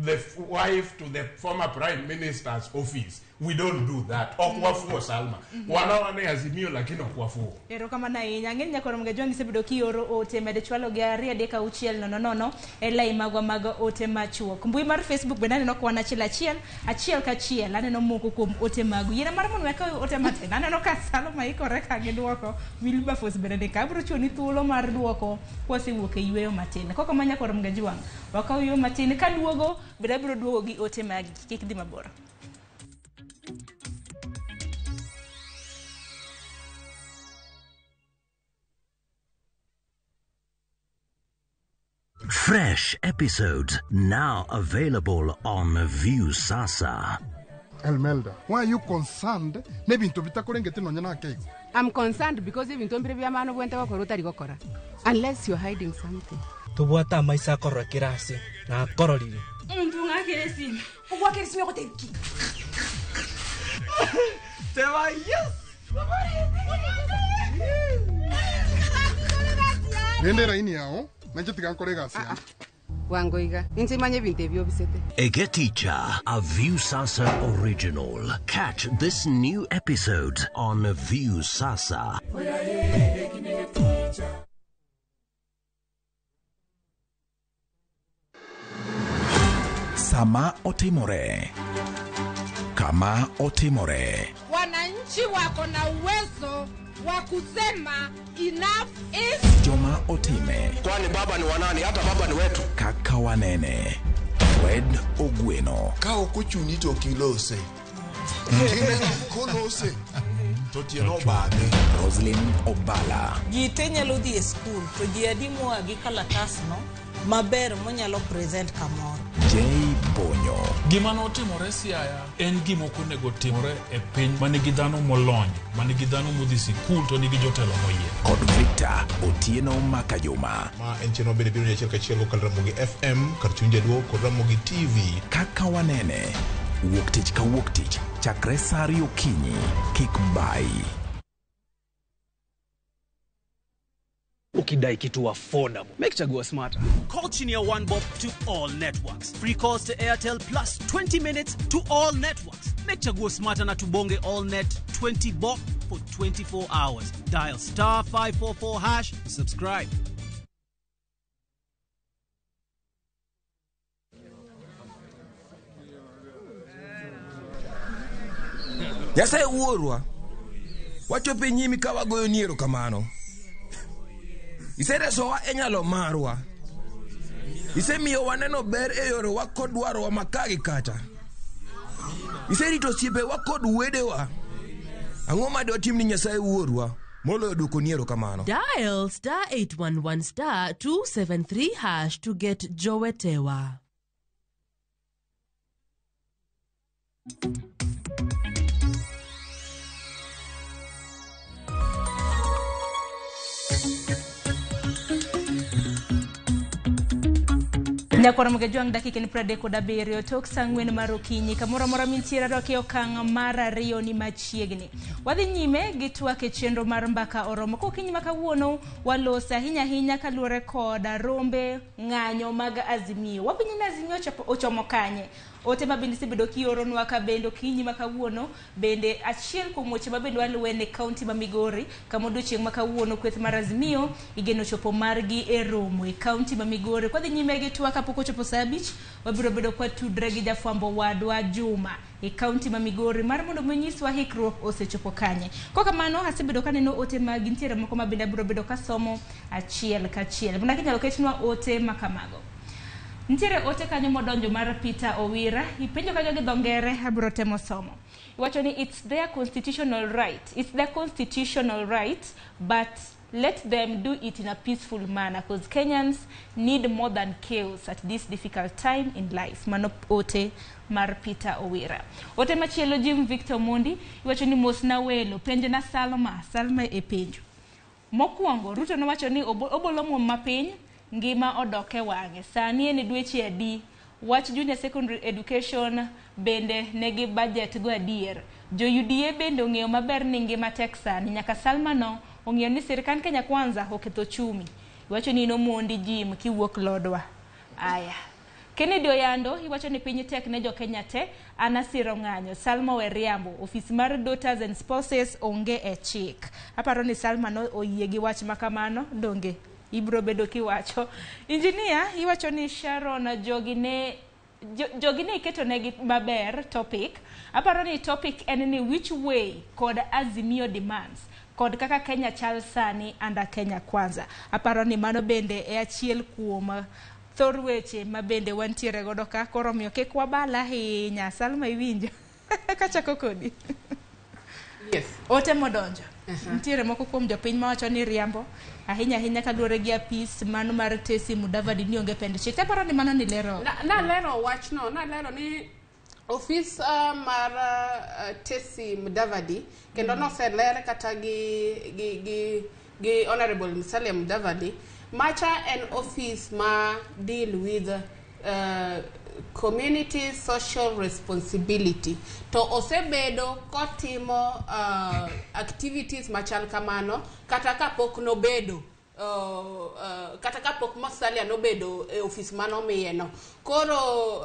the wife to the former prime minister's office. We don't do that. Ok wafuo Salma. Wana wane Azimio lakini ok wafuo. Erokamano ahinya. Ang'e ni nyakoro Mgajwang' isebedo kioro ote med chwalo gi 2 3 6 0 0 e lai magwa mag ote machuok. Mbui mar Facebook bende aneno ka wan achiel achiel, achiel kachiel aneno moko kuom ote magu. Yiena mar mondo wakaw ote matin. Aneno ka Salma ikore ka gi duoko. Wilberforce bende ni ka. Abiro chiwoni thuolo mar duoko kwasewuok e yweyo matin. Koko ma nyakoro Mgajwang', wakaw yweyo matin kaduogo bende abiro duogo gi ote magi. Kik dhi mabor. Fresh episodes now available on Viusasa. Elmelda, why are you concerned? Nebintu bitakurengete nonya na keigo. I'm concerned because ebintu mbire bya mano bwente gokora utari gokora. Unless you're hiding something. Tubwata maisa korora kirasi na kororire. Muntu ngakire sime. Ugwakire sime gotebiki. Teba yes. Rende raini yao. Wangoiga, ninche bintu ebyo bisete. Egeticha, a Viusasa original. Catch this new episode on Viusasa. Sama otimore. Kama otimore. Wananchi Wananchi wako na uwezo wa kusema enough is Joma Otime. Kwani baba ni wanani? Hata baba ni wetu. Kaka Wanene. Fred Ogweno. Ka ok ochuni to ok ilose. Kolose to tiende obadhe. Roslyn Obala. Ji te nyalo dhi e skul to ji adi moa gi kalatasno maber monyalo present kamoro. J Bonyo. Gima notimore Siaya en gima ok onego timore e piny ma nigi dhano molony, ma nigi dhano modhi sikul to nigi jotelo moyier. Kod Victor Otieno Makajuma. Ma en chenro mabende biro ni achiel kachiel kokalo Ramogi FM kar chuny jaluo kod Ramogi TV. Kaka Wanene. Wuok tich ka wuok tich chakre saa ariyo okinyi. Kik bai. Ukidai kitu affordable, make chagua smarter. Call chini ya 1 bob to all networks. Free calls to Airtel plus 20 minutes to all networks. Make chaguo smarter na tubonge all net 20 bob for 24 hours. Dial star 544 hash, subscribe. Nyasaye wuorwa, wachopo e nyimi ka wagoyoni erokamano. Iseresowa e nyalo marwa. Isemiyo waneno ber e yorewa kod dwarowa maka gi kacha. Iserito osiepewa kod wedewa. Ang'o ma dwatim ni Nyasaye wuorwa moloyo dwokoni erokamano? Dial star 811 star 273 hash to get Jowetewa. Nyakwar Mgejwang' dakika ni 37 tok saa 4 mar okinyi kamoro amora mintiere arwaki e okang' mar ariyo ni machiegni. Wadhi nyime gi twak e chenro mar mbaka oromo. Kokinyi ma kawuono waloso ahinya ahinya kaluwore kod rombe ng'anyo mag Azimio. Wapenjo ni Azimio ochomo kanye? Ote ma bende isebedo kioronwa ka bende okinyi ma kawuono bende achiel kuom weche ma bende waluwe e kaunti ma Migori kama odiochieng' ma kawuono kweth mar Azimio igeno chopo margi e romo e kaunti ma Migori. Kwadhi nyime gi twak kapok ochopo saa 5 wabiro bedo kwatudre gi jafwambo wadwa Juma e kaunti ma Migori mar mondo onyiswa hikruok osechopo kanye. Kokamano asebedo kaneno ote mag nitiere moko ma bende abiro bedo kasomo achiel kachiel. Mana kinyalo ketnwa ote ma kamago. Nitiere ote kanyo modonjo mar Peter Owira, ipenjo kanyo gi dho ngere abiro temo somo. Iwacho ni it's their constitutional right. It's their constitutional right, but let them do it in a peaceful manner because Kenyans need more than chaos at this difficult time in life. Mano ote mar Peter Owira. Ote machielo Jim Victor Mondi, iwacho ni mos na welo, penjo na Salma, Salma e penjo. Mokwongo, Ruto nowacho ni obolo muom mapiny, ngima odok e wang'e. Sani en dweche adi? Wach junior secondary education bende negi budget go adier. Jo UDA bende ong'eyo maber ni ngima tek sani. Nyaka Salma no ong'eyo ni sirikand Kenya Kwanza oketho chumi. Iwacho ni inomondi Jim kiwuok Lodwa. Aya. Kennedy Oyando iwacho ni piny tek ne jo Kenya te, an asiro ng'anyo. Salma Weriambo, ofis mar Daughters and Spouses onge e chik. Aparo ni Salma no oyie gi wach makamano, donge? Ibro bedo kiwacho. Engineer, iwacho ni Sharon jogi ne iketo negi maber topic. Aparo ni topic en ni which way kod Azimio demands kod kaka Kenya chal sani under Kenya Kwanza. Aparo ni mano bende e achiel kuom thor weche ma bende wantiere godo ka koro miyo kik wabal ahinya. Salma iwinjo kachako kodi. Yes. Ote modonjo. Nitiere moko kuom jopiny mawacho ni riambo ahinya ahinya kaluwore gi apis mano mar Tesi Mudavadi ni onge pend chik. Aparo ni mano nilero. Nalero wachno, nalero ni ofis mar Tesi Mudavadi kendo noseler kata gi Honorable Musalia Mudavadi macha en office ma deal with community social responsibility to osebedo kotimo activities machal kamano kata kapok nobedo kata kapok Musalia nobedo e office manomiye no. Koro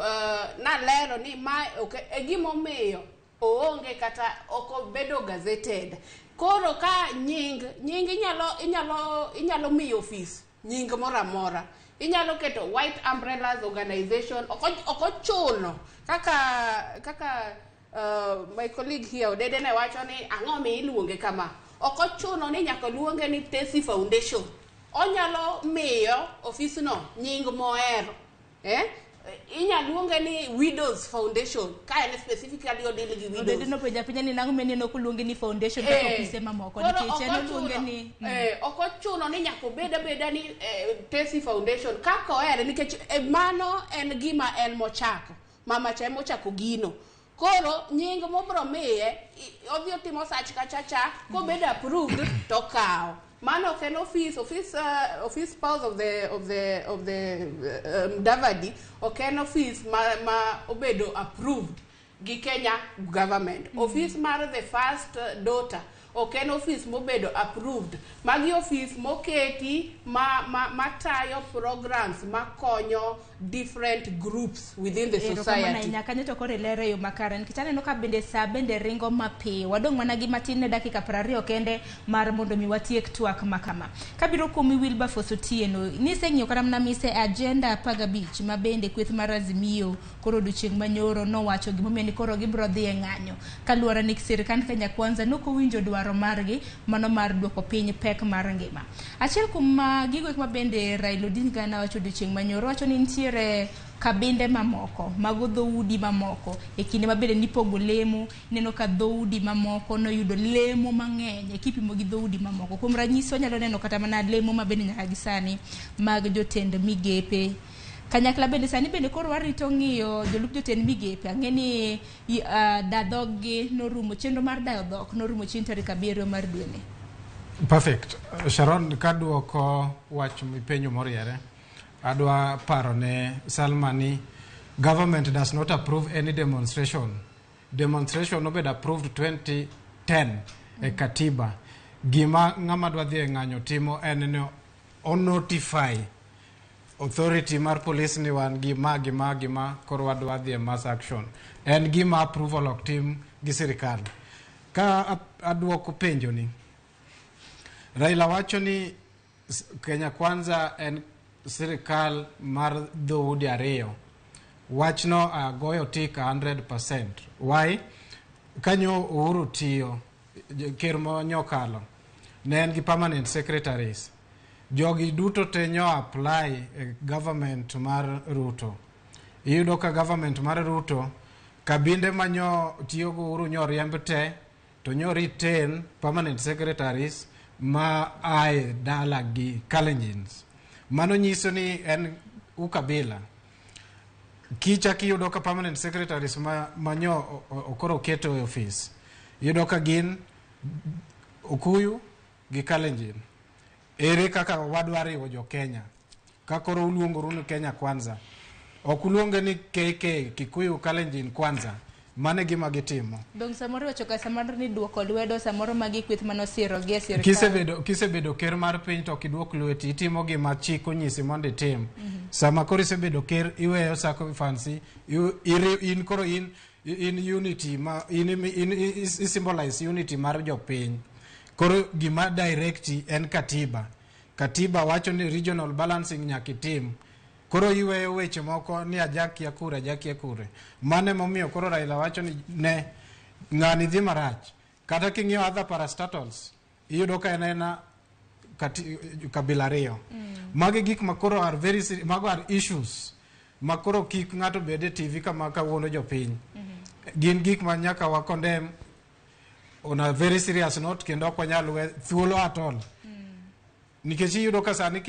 nalero ni ma okay, e gimomiyo oonge kata ok obedo gazetted. Koro ka nying inyalo miyo office nying moro amora. Inyalo keto White Umbrellas Organization, ok ochuno kaka My colleague here Odede ne wacho ni ang'o mi iluonge kama. Ok ochuno ni nyaka luonge ni Tesi Foundation. Onyalo miyo ofisno nying mohero. Eh? Inya luonge ni Widows Foundation ka en specifically odeal gi widows. Odede nopenjo apenja ni nang'o meneno ok oluonge ni foundation kaka ofise mamoko Koro nikech ok en oluonge ochuno- ni ok ochuno ni nyaka obed abeda ni Tesi Foundation kaka ohere nikech mano en gima en mochako. Mama cha emochako gino. Koro nying mobro miye odhi otimo search kacha cha kobedo approved to okawo. Mano ok en office spouse of the Mudavadi ok en office ma obedo approved gi Kenya government. Office mar the first daughter ok en office mobedo approved. Magi office moketi ma matayo programs makonyo different groups within the Erokamano society. ahinya kanyo to koro ilero e yo makare nikech aneno ka bende sa bende ringo mapiyo wadong' mana gi matin ne dakika 20 kende mar mondo mi watiek twak ma kama kabiro kuomi Wilberforce Otieno niseng'iyo kata mana mise agenda 15 ma bende kweth mar Azimio koro odiochieng' manyoro nowacho gimomiyo ni koro gibiro dhi e ng'anyo kaluwore ni sirikand Kenya Kwanza nokowinjo dwaro margi mano mar duoko piny pek mar ngima achiel kuom gigo eko ma bende Raila Odinga nowacho odiochieng' manyoro wacho ni nitiere kabinde mamoko mago dhoudi mamoko e kinde ma bende nipogo lemo ineno ka dhoudi mamoko noyudo lemo mang'eny e kipimo gi dhoudi mamoko kuom ranyisi wanyalo neno kata mana lemo ma bende nyaka gi sani mag jotend migepe kanyakla bende sani bende koro warito ng'iyo jolup jotend migepe ang'e ni da dhoggi norumo chenro mar dayo dhok norumo chieng' tarik 7 mar dweni. Perfect. Sharon, kaduoko wach mipenjo moriere, adwa paro ne Salma ni government does not approve any demonstration. Demonstration nobedo approved 2010 e katiba. Gima ng'ama dwa dhi e ng'anyo timo en ni o notify authority mar police ni wan gi ma gi ma gi ma koro wadwa dhi e mass action. En gima approval ok tim gi sirikal. Ka aduoko penjo ni, Raila wacho ni Kenya Kwanza en sirikal mar dhoudi ariyo. Wachno agoyo tik 100%. Why? Kanyo Uhuru tiyo, ker monyokalo, ne en gi permanent secretaries. Jogi duto te nyo apply e government mar Ruto. Iyudo ka government mar Ruto, kabinde manyo tiyogo Uhuru nyo riemb te, to nyo retain permanent secretaries ma ae dala gi Kalenjins. Mano nyiso ni en ukabila. Kichak iyudo ka permanent secretaries ma manyo okoro keto e ofis. Iyudo ka gin Okuyu gi Kalenjin. Ere kaka wadwa riwo jo Kenya? Ka koro uluongoru ni Kenya Kwanza. Ok uluonge ni KK Kikuyu Kalenjin Kwanza. Mano e gima gitimo. Dong samoro iwacho ka samoro ni duoko lwedo samoro magi kweth manosiro gi e sirikal. Kisebedo ker mar piny to ok iduok lweti, itimo gima chik onyisi mondo itim. Sama koro isebedo ker, iweyo sacrifice, in koro in unity ma in symbolize unity mar jopiny. Koro gima directi en katiba. Katiba wacho ni regional balancing nyaka itim. Koro iweyo weche moko ni ajakia kure, ajakia kure. Mano emomiyo koro Raila wacho ni ne ng'ani dhi marach. Kata king'iyo other parastatals, iyudo ka en ena kabila ariyo. Magi gik ma koro are very mago are issues ma koro kik ng'ato bed e TV kama kawuondo jopiny. Gin gik ma nyaka wa condemn on a very serious note kendo ok wanyal we thuolo at all. Nikech iyudo ka sani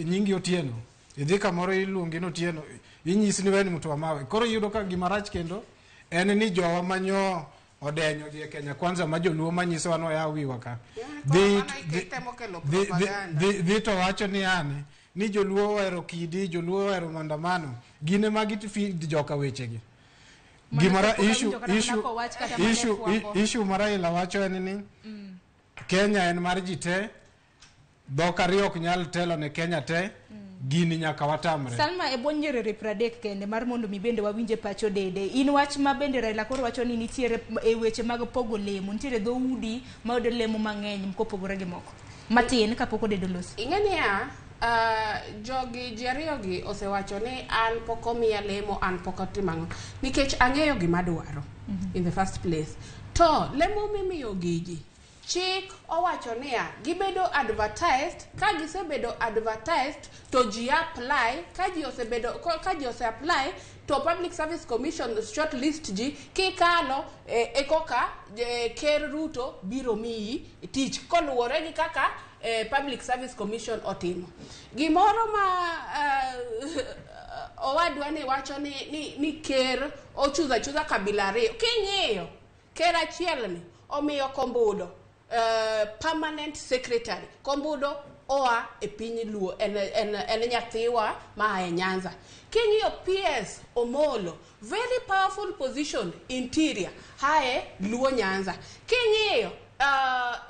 nyingi Otieno, idhi kamoro iluongi ni Otieno, inyisi ni weni mtu wa mawe. Koro iyudo ka gima rach kendo en ni jowa manyo odenyo dhi e Kenya Kwanza ma joluo manyisowa ni oyaw wiwa ka. Temo kelo propaganda. Dhi to wacho ni ane ni joluo ohero kidi, joluo ohero maandamano. Gin ema gifeed joka wechegi. Mano Gimara to pok issue awinjo kata mana issue kowach kata mana e issue fwambo. issue ma Raila wacho en ni Kenya en mar ji te, dhok ariyo ok nyal telo ne Kenya te, gini nyaka watamre. Salma e bwo nyiriri 30 kende mar mondo mi bende wawinje pacho dede. In wach ma bende Raila koro wacho ni nitiere e weche mag pogo lemo, nitiere dhoudi ma yudo lemo mang'eny kopogore gi moko. Matin kapok odedo losi. Ing'e niya, Jogi ji ariyogi osewacho ni an pok omiya lemo, an pok otimo ang'o, nikech ang'eyo gima dwaro in the first place. To lemo mimiyo gigi, chik owacho niya, gibedo advertised, ka gisebedo advertised to ji apply, ka ji osebedo ka ji ose apply to Public Service Commission shortlist ji, kikalo ekoka Ker Ruto biro miyi tich koluwore gi kaka Public Service Commission otimo. Gimoro ma owadwa ni wacho ni ker ochuza chuza kabila ariyo. King'iyo ker achiel ni omiyo Kombudo permanent secretary. Kombudo oa e piny Luo, en nyathiwa ma e Nyanza. King'iyo PS Omolo, very powerful position, interior, hae Luo Nyanza. King'iyo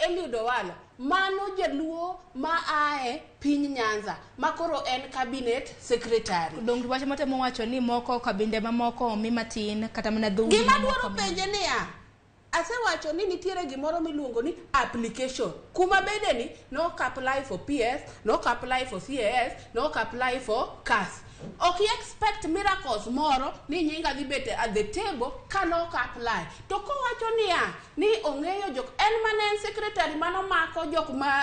Eliud Owalo, mano jaluo ma ae piny Nyanza, ma koro en cabinet secretary. Dong wach motemo wacho ni moko kabinde mamoko omi matin kata mana dhoudi Gima mamoko dwaro penje niya, asewacho ni nitiere gimoro miluongo ni application. Kuma bede ni nok apply for PS, nok apply for CAS, nok apply for CAS. Ok i expect miracles moro ni nyinga dhi bet at the table ka nok apply. To kowacho niya ni ong'eyo jok, en mana en secretary manomako jok ma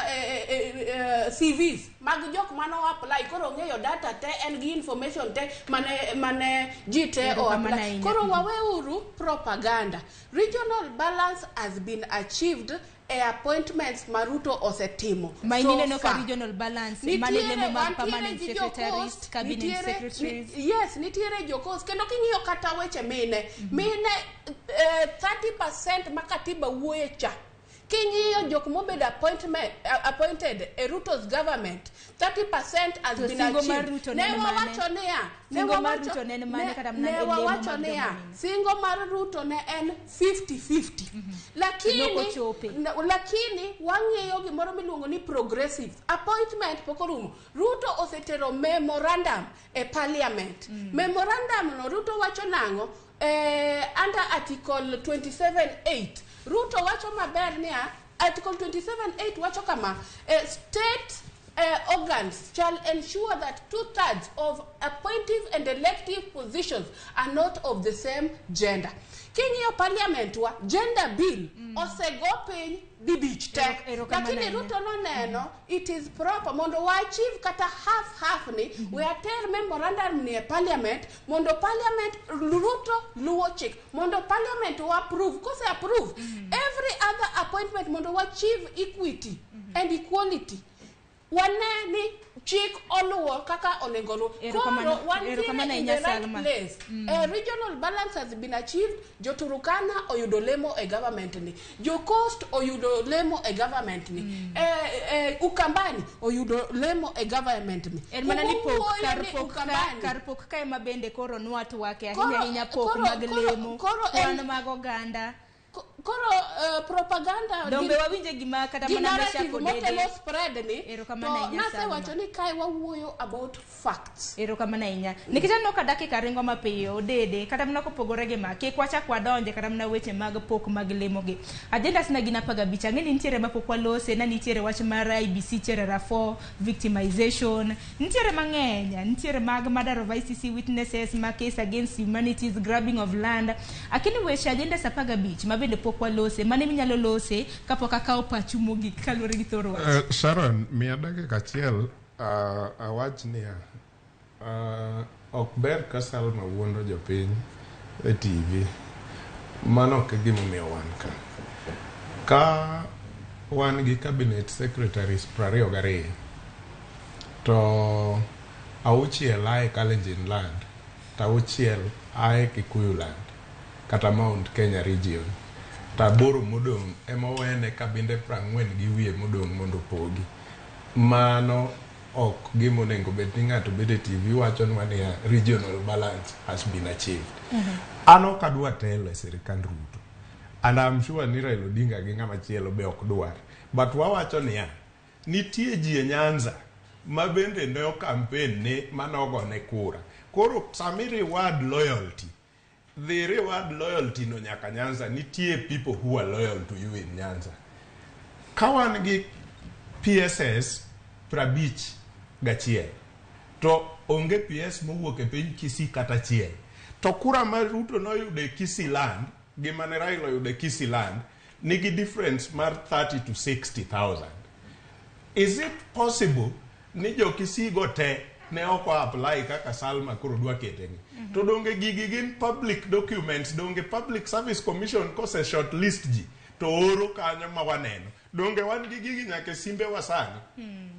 CVs mag jok mano apply, koro ong'eyo data te, en gi information te mane ji te o Erokamano apply. ahinya. Koro waweuru propaganda. Regional balance has been achieved e appointments ma Ruto osetimo. Ma so ineno ka far. regional balance mane Nitiere lemo mag wantiere permanent gi secretaries, jo-coast, cabinet secretaries. Yes, nitiere jo-coast. Kendo king'iyo kata weche mine, mine 30% ma katiba wuoye cha. King'iyo jok mobedo appointed e Ruto's government, 30% has To been singo mar achieved. Ruto ne Ne en mane? wawacho niya, ne Singo mar wawacho- Ruto ne en mane kata mana ne e lemo wawacho mag niya, joma mine? singo mar Ruto ne en 50-50. Lakini, Nok ochope. Lakini wang'iyo gimoro miluongo ni progressive appointment pok orumo. Ruto osetero memorandum e parliament. Memorandum no Ruto wacho nang'o? Under article 27.8 Ruto wacho maber niya, article 27.8 wacho kama, state organs shall ensure that 2/3 of appointive and elective positions are not of the same gender. King'iyo parliament wa, gender bill osego piny dibich te. Erokamano Lakini ahinya. Ruto noneno it is proper mondo wa achieve kata half half ni, we ater memorandum ni e parliament mondo parliament Ruto luwo chik mondo parliament wa approve, kose approve every other appointment mondo wa achieve equity and equality. Wane ni chik oluwo kaka onego oluw. Erokamano- Koro wantiere erokamano in ahinya, the right Salma. place. Regional balance has been achieved. Jo-Turkana oyudo lemo e government ni. Jo-Coast oyudo lemo e government ni. Ukambani oyudo lemo e government ni. En mana ni Kuma pok wuoyo kar ni pok ka, Ukambani. kar pok ka ema bende koro nwatwake ahinya ahinya pok mag lemo, Koro kwan en- mag oganda. Koro propaganda Donge wawinje gima kata gi mana narrative Meshack Odede. motemo spread ni, Erokamano to ahinya, Salma. nasewacho ni kae wawuoyo about facts. Erokamano ahinya. Nikech aneno ka dakika ringo mapiyo, Odede, kata mana kopogore gi ma, kik wachak wadonje kata mana weche mag pok mag lemo gi. Agendas na gin 15, ang'e ni nitiere mapok walose, na nitiere wach mar IBC Cherera 4, victimization, nitiere mang'eny, nitiere mag murder of ICC witnesses, ma case against humanities, grabbing of land. Akini weche agendas 15 ma bende pok walose, mane minyalo lose kapok akawo pachu mogik kaluwore gi thor wach. Sharon, miya dakika achiel awach niya, ok ber ka Salma wuondo jopiny e TV. Mano ok e gimomiyo wan ka. Ka wan gi cabinet secretaries 22, to 6 ae Kalenjin land, to 6 ae Kikuyu land, kata Mount Kenya region, to 8 modong' ema owene kabinde 40 gi wiye modong' mondo opogi. Mano ok gima onego bed ni ng'ato bedo e TV wachonwa niya regional balance has been achieved. An ok adwa telo e sirikand Ruto. And I'm sure ni Raila Odinga gi ng'ama chielo be ok dwar. But wawacho niya, nitie ji e Nyanza ma bende ne o campaign ne manogone kura. Koro sami reward loyalty, the reward loyalty no nyaka Nyanza, nitie people who are loyal to you in Nyanza. Ka wan gi PSS 50 gachiel. To onge PS mowuok e piny Kisii kata achiel. To kura ma Ruto noyudo e Kisii land gi mane Raila oyudo e Kisii land nigi difference mar 30 to 60,000. Is it possible ni jo Kisii go te ne ok o apply kaka Salma koro dwa kete ni? To donge gigi gin public documents, donge Public Service Commission kose shortlist ji to oro kanyo ma waneno. Donge wan gi gigi nyaka e simbe wa sani.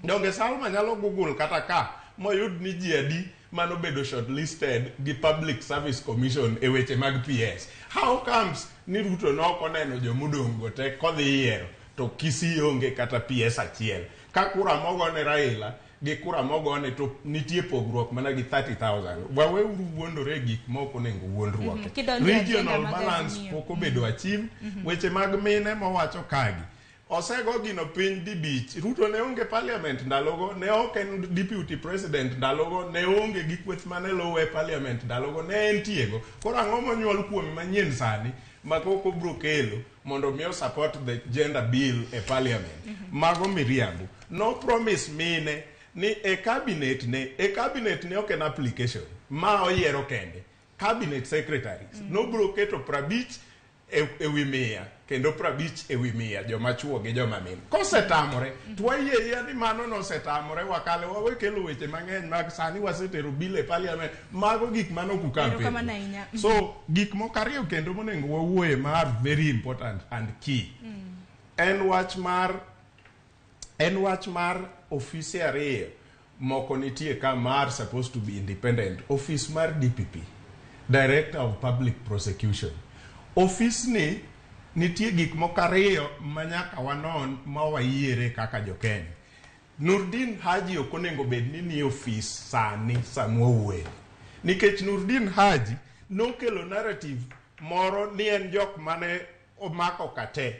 Donge Salma nyalo google kata ka moyud ni ji adi manobedo shortlisted gi Public Service Commission e weche mag PS. How comes ni Ruto ne ok oneno jomodong' go te kodhi yiero to Kisii onge kata PS achiel. Ka kura mogone Raila gi kura mogone to nitie pogruok mana gi 30,000. Waweuru wuondore e gik mok onego wuondruoke. Kidonjo e agenda Regional mag balance Azimio. pok obedo achieved. Weche mag mine mowacho kagi. Osego gino piny dibich. Ruto ne onge parliament ndalogo, ne ok en deputy president ndalogo, ne onge gi kweth mane luwe e parliament ndalogo, ne entiego. Koro ang'o monyuol kuome manyien sani ma koko bro kelo mondo mi o support the gender bill e parliament. Mago miriambo. No promise mine ni e cabinet ne, e cabinet ne ok en application ma oyiero kende. Cabinet secretaries nobro keto 50 e wi 100 kendo 50 e wi 100 joma chuo gi joma mine. Kosetamore to wayie yie ni mano nosetamore wakale wawe kelo weche mang'eny mag sani wasetero bill e parliament mago gik mane ok ucampaign. Erokamano ahinya. So gik moko ariyo kendo monego wawuoye ma are very important and key en wach mar ofise ariyo moko nitie ka mar supposed to be independent. Office mar DPP, Director of Public Prosecution. Office ni nitie gik moko ariyo ma nyaka wanon ma wayiere kaka jo-Kenya. Nurdin Haji ok onego bed ni nie ofis sani sama wawuoye. Nikech Nurdin Haji nokelo narrative moro ni en jok mane omako kate.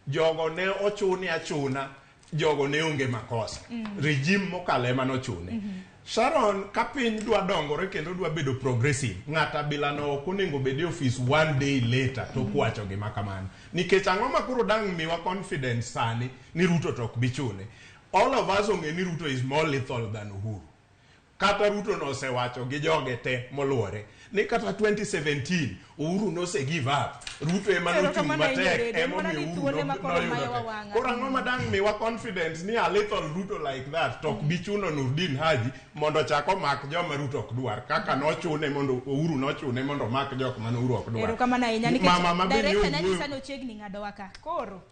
Jogo ne ochune achuna, jogo ne onge makosa. Regime mokalo ema nochune. Sharon, ka piny dwa dongore kendo dwa bedo progressive, ng'at abila no ok onego bed e ofis one day later tok wacho gima kamano. Nikech ang'o ma koro dang' miwa confidence sani ni Ruto to ok bi chune. All of us ong'e ni Ruto is more lethal than Uhuru. Kata Ruto nosewacho gi joge te moluore ni kata 2017 Uhuru nose give up. Ruto ema nochung' Erokamano ahinya, matek Rede. Mana emomiyo ni Uhuru thuolo ema koro noyudo mayowa te. wang'a. Koro ang'o ma dang' miwa confidence ni a lethal Ruto like that to ok bi chuno Nurdin Haji mondo ochak omak joma Ruto ok dwar kaka nochune mondo Uhuru nochune mondo omak jok mane Uhuru ok dwar. Erokamano ahinya nikech Mama ma be director ni ne nyisa owuoyo ni ochiegni ng'adowa ka. Koro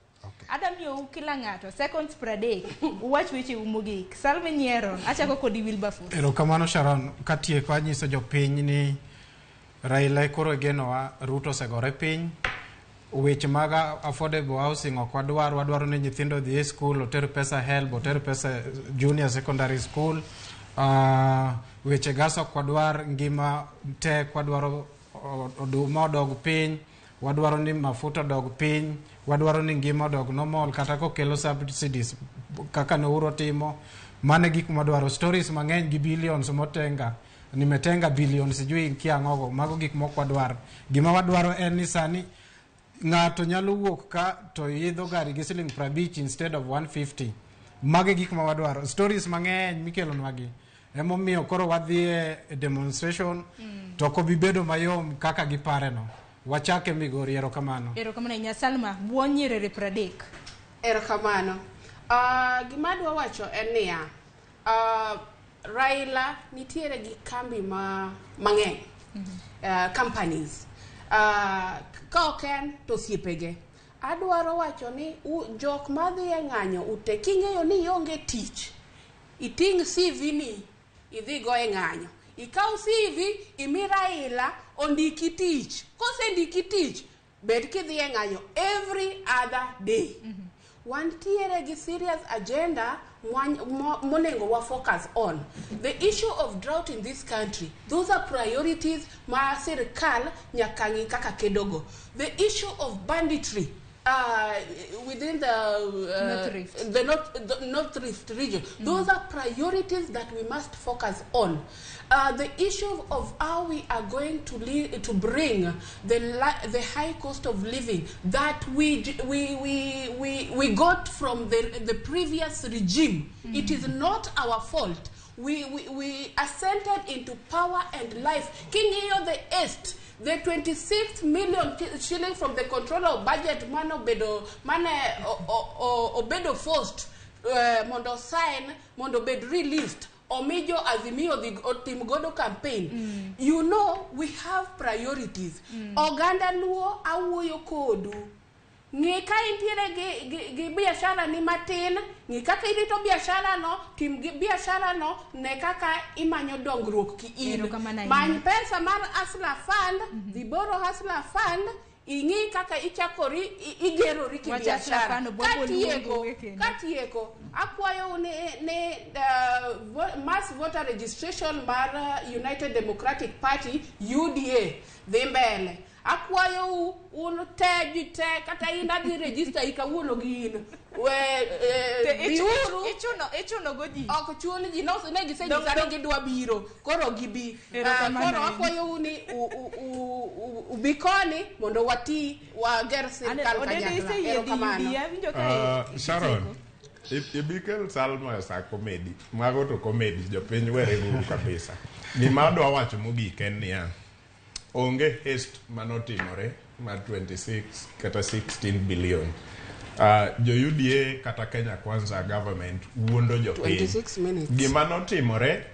adwa miyou kila ng'ato seconds 30 uwach wecheu mogik. Salme Nyiero, achako kodi Wilberforce. Erokamano Sharon, katieko anyiso jopiny ni Raila koro egenowa, Ruto osegore piny. Weche mag affordable housing ok wadwar, wadwaro ni nyithindo odhi e school, oter pesa HELB, oter pesa junior secondary school. Weche gas ok wadwar, ngima tek, wadwaro oduma odog piny, wadwaro ni mafuta odog piny, wadwaro ni ngima odog normal kata kokelo subsidies kaka ne Uhuru timo. Mano e gik mwadwaro. Stories mang'eny gi billions motenga nimetenga billions sijui kiang'ogo, mago gik mok wadwar. Gima wadwaro en ni sani ng'ato nyalo wuok ka to idho gari gi siling 50 instead of 150. Mago e gik ma wadwaro. Stories mang'eny mikelonwa gi emomiyo koro wadhi e demonstration to ok obi bedo mayom kaka gipareno. Wachake Migori, erokamano. Erokamano ahinya Salma, buo nyiriri 30. Erokamano. Gima adwa wacho en niya, Raila nitiere gi kambi mang'eny, companies. Ka ok en to osiepege. Adwaro wacho ni jok madhi e ng'anyo ute king'eyo ni ionge tich, iting' CV ni idhi go e ng'anyo. Ikaw CV imi Raila ondiki tich. Kosendiki tich, bed kidhi e ng'anyo every other day. Wantiere gi serious agenda monego wa focus on. The issue of drought in this country, those are priorities ma sirkal nyaka ng'i kaka kedogo. The issue of banditry within the North Rift. the North Rift region. Those are priorities that we must focus on. The issue of how we are going to bring the high cost of living that we got from the previous regime. It is not our fault. We ascended into power and life. King'iyo the est, the 26 million shilling from the controller of budget mane obedo mane obedo forced mondo sign mondo obed released omi jo Azimio dhi otim godo campaign. You know we have priorities. Oganda Luo, awuoyo kodu. Ng'i ka intiere gi biashara ni matin, ng'i kaka irito biashara no, tim gi biashara no, ne kaka imanyo dongruok ki in. Erokamano ahinya. Many pesa mar Hustler Fund, dhi borrow Hustler Fund, ing'i kaka ichakori igerori ki Wach Hustler biashara. Fund obwabo Katieko, luongo kendo. katieko, akwayou ni mass voter registration mar United Democratic Party UDA dhi mbele. Akwayou un te ji te kata in adhi register i kawuono gi in. We Te biuru. Ichuno go ji. Ok chun ji, no, ne gisenyisa ni gidwa biro, koro gibi. Erokamano Koro ahinya. akwayou ni ubi koni mondo wati wager sirkal Odede kanyakla. iseyie dhi Erokamano. UDA, awinjo ka Sharon, ibikel Salma sa comedy. Mago to comedy, jopiny were guru kabisa. Gima adwa wacho mogik en niya, onge haste manotimore mar 26 kata 16 billion. Jo UDA kata Kenya Kwanza government wuondo jopiny. 26 minutes. Gima notimore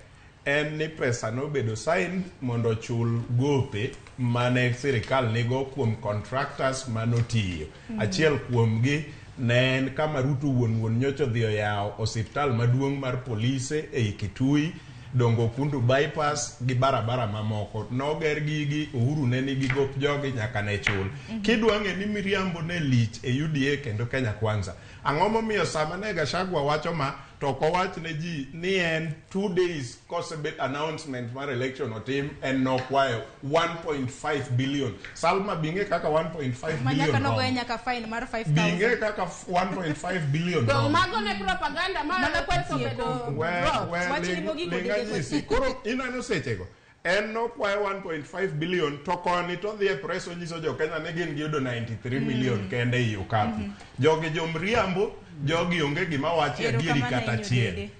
en ni pesa nobedo signed mondo ochul gope mane sirikal nigo kuom contractors manotiyo. Achiel kuomgi ne en kama Ruto wuon wuon nyocha odhi oyawo osiptal maduong' mar polise ei Kitui, Dongo Kundu bypass gi barabara mamoko. Noger gigi, Uhuru ne nigi gop jogi nyaka ne chul. Kidwa ng'e ni miriambo ne lich e UDA kendo Kenya Kwanza. Ang'o momiyo sama ne Gachagua wacho ma to ok owach ne ji ni en 2 days kosebet announcement mar election otim en nokwayo 1.5 billion. Salma bing'e kaka 1.5 Ma nyaka billion nogoye romo. nyaka fine mar 5000. Bing'e kaka 1.5 billion Dong romo. mago ne propaganda ma Mana pesa kwatieko. obedo We dropped. we Wach ni mogik ling odede anyisi. Koro ineno sechego en nokwayo 1.5 billion to koni to dhi e press onyiso jo Kenya ni gin giyudo 93 million kende ei okapu. Jogi jomriambo, jogi onge gima wachi adieri Erokamano kata ahinya achiel. Odede.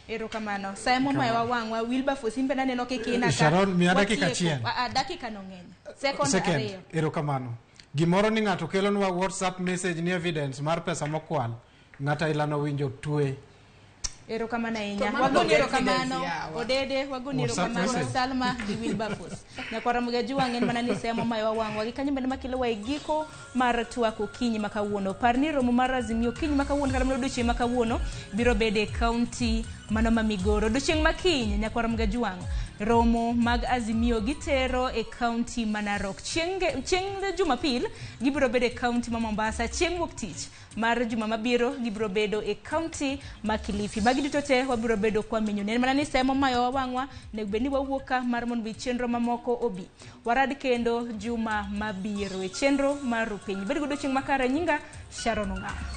Erokamano. Saemo mayowa wang'wa Wilberforce imbe naneno kikina ka. Sharon, miya dakika Watieko. achiel. Ah, ah, dakika no ng'eny. Second Second, ariyo. erokamano. Gimoro ni ng'ato kelonwa WhatsApp message ni evidence mar pesa mokwal. Ng'ato ailano winjo twe. Erokamano ahinya. To mano Wagoni onge erokamano evidence yawa. Odede, wagoni WhatsApp erokamano message. Salma gi Wilberforce. Nyakwara Mgaju en mana ni semo mayowa wang'wa gi kanyo bende makelo wa e giko mar twak okinyi ma kawuono. Par ni romo mar Azimio okinyi ma kawuono kata mana odiochieng' ma kawuono biro bedo e kaunti mano ma Migoro. Odiochieng' ma kiny nyakwara Mgaju romo mag Azimio gitero e kaunti ma Narok. Chieng' Jumapil gibiro bedo e kaunti ma Mombasa. Chieng' wuok tich mar juma mabiro gibiro bedo e kaunti ma Kilifi. Magi duto te wabiro bedo kwa menyo. En mana ni semo mayowa wang'wa onego bed ni wawuok ka mar mondo mi chenro mamoko obi. Warad kendo juma mabiro e chenro mar Rupiny. Bed gi odiochieng' makare. Nyinga Sharon Ong'awo.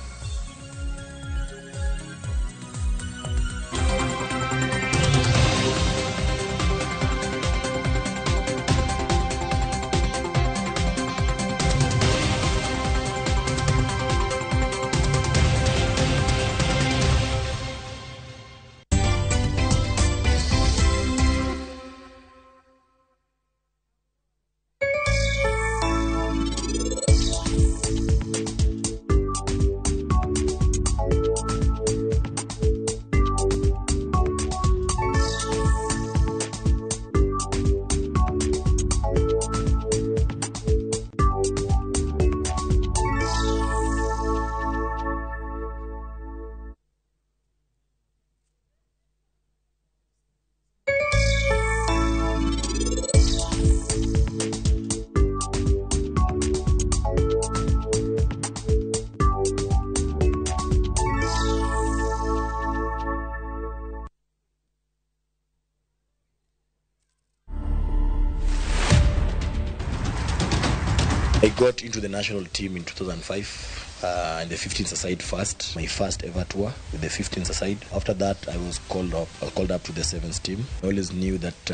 I got into the national team in 2005 and the 15s aside first, my first ever tour with the 15s aside. After that, I was called up. I was called up to the sevens team. I always knew that,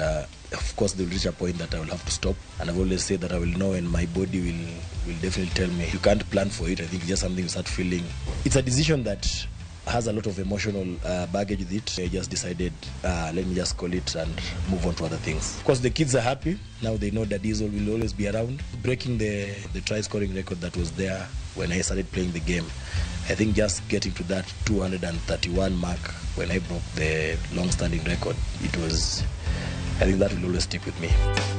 of course, there will reach a point that I will have to stop, and I've always said that I will know, and my body will definitely tell me. You can't plan for it. I think it's just something you start feeling. It's a decision that Has a lot of emotional baggage with it. I just decided, let me just call it and move on to other things. Of course, the kids are happy. Now they know that Diesel will always be around. Breaking the try scoring record that was there when I started playing the game. I think just getting to that 231 mark when I broke the long-standing record, it was, I think that will always stick with me.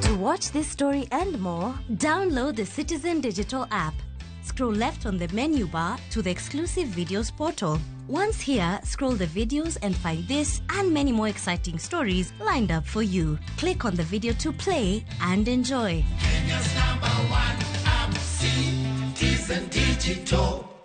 To watch this story and more, download the Citizen Digital app. Scroll left on the menu bar to the exclusive videos portal. Once here, scroll the videos and find this and many more exciting stories lined up for you. Click on the video to play and enjoy. Kenya's number one app, Citizen Digital.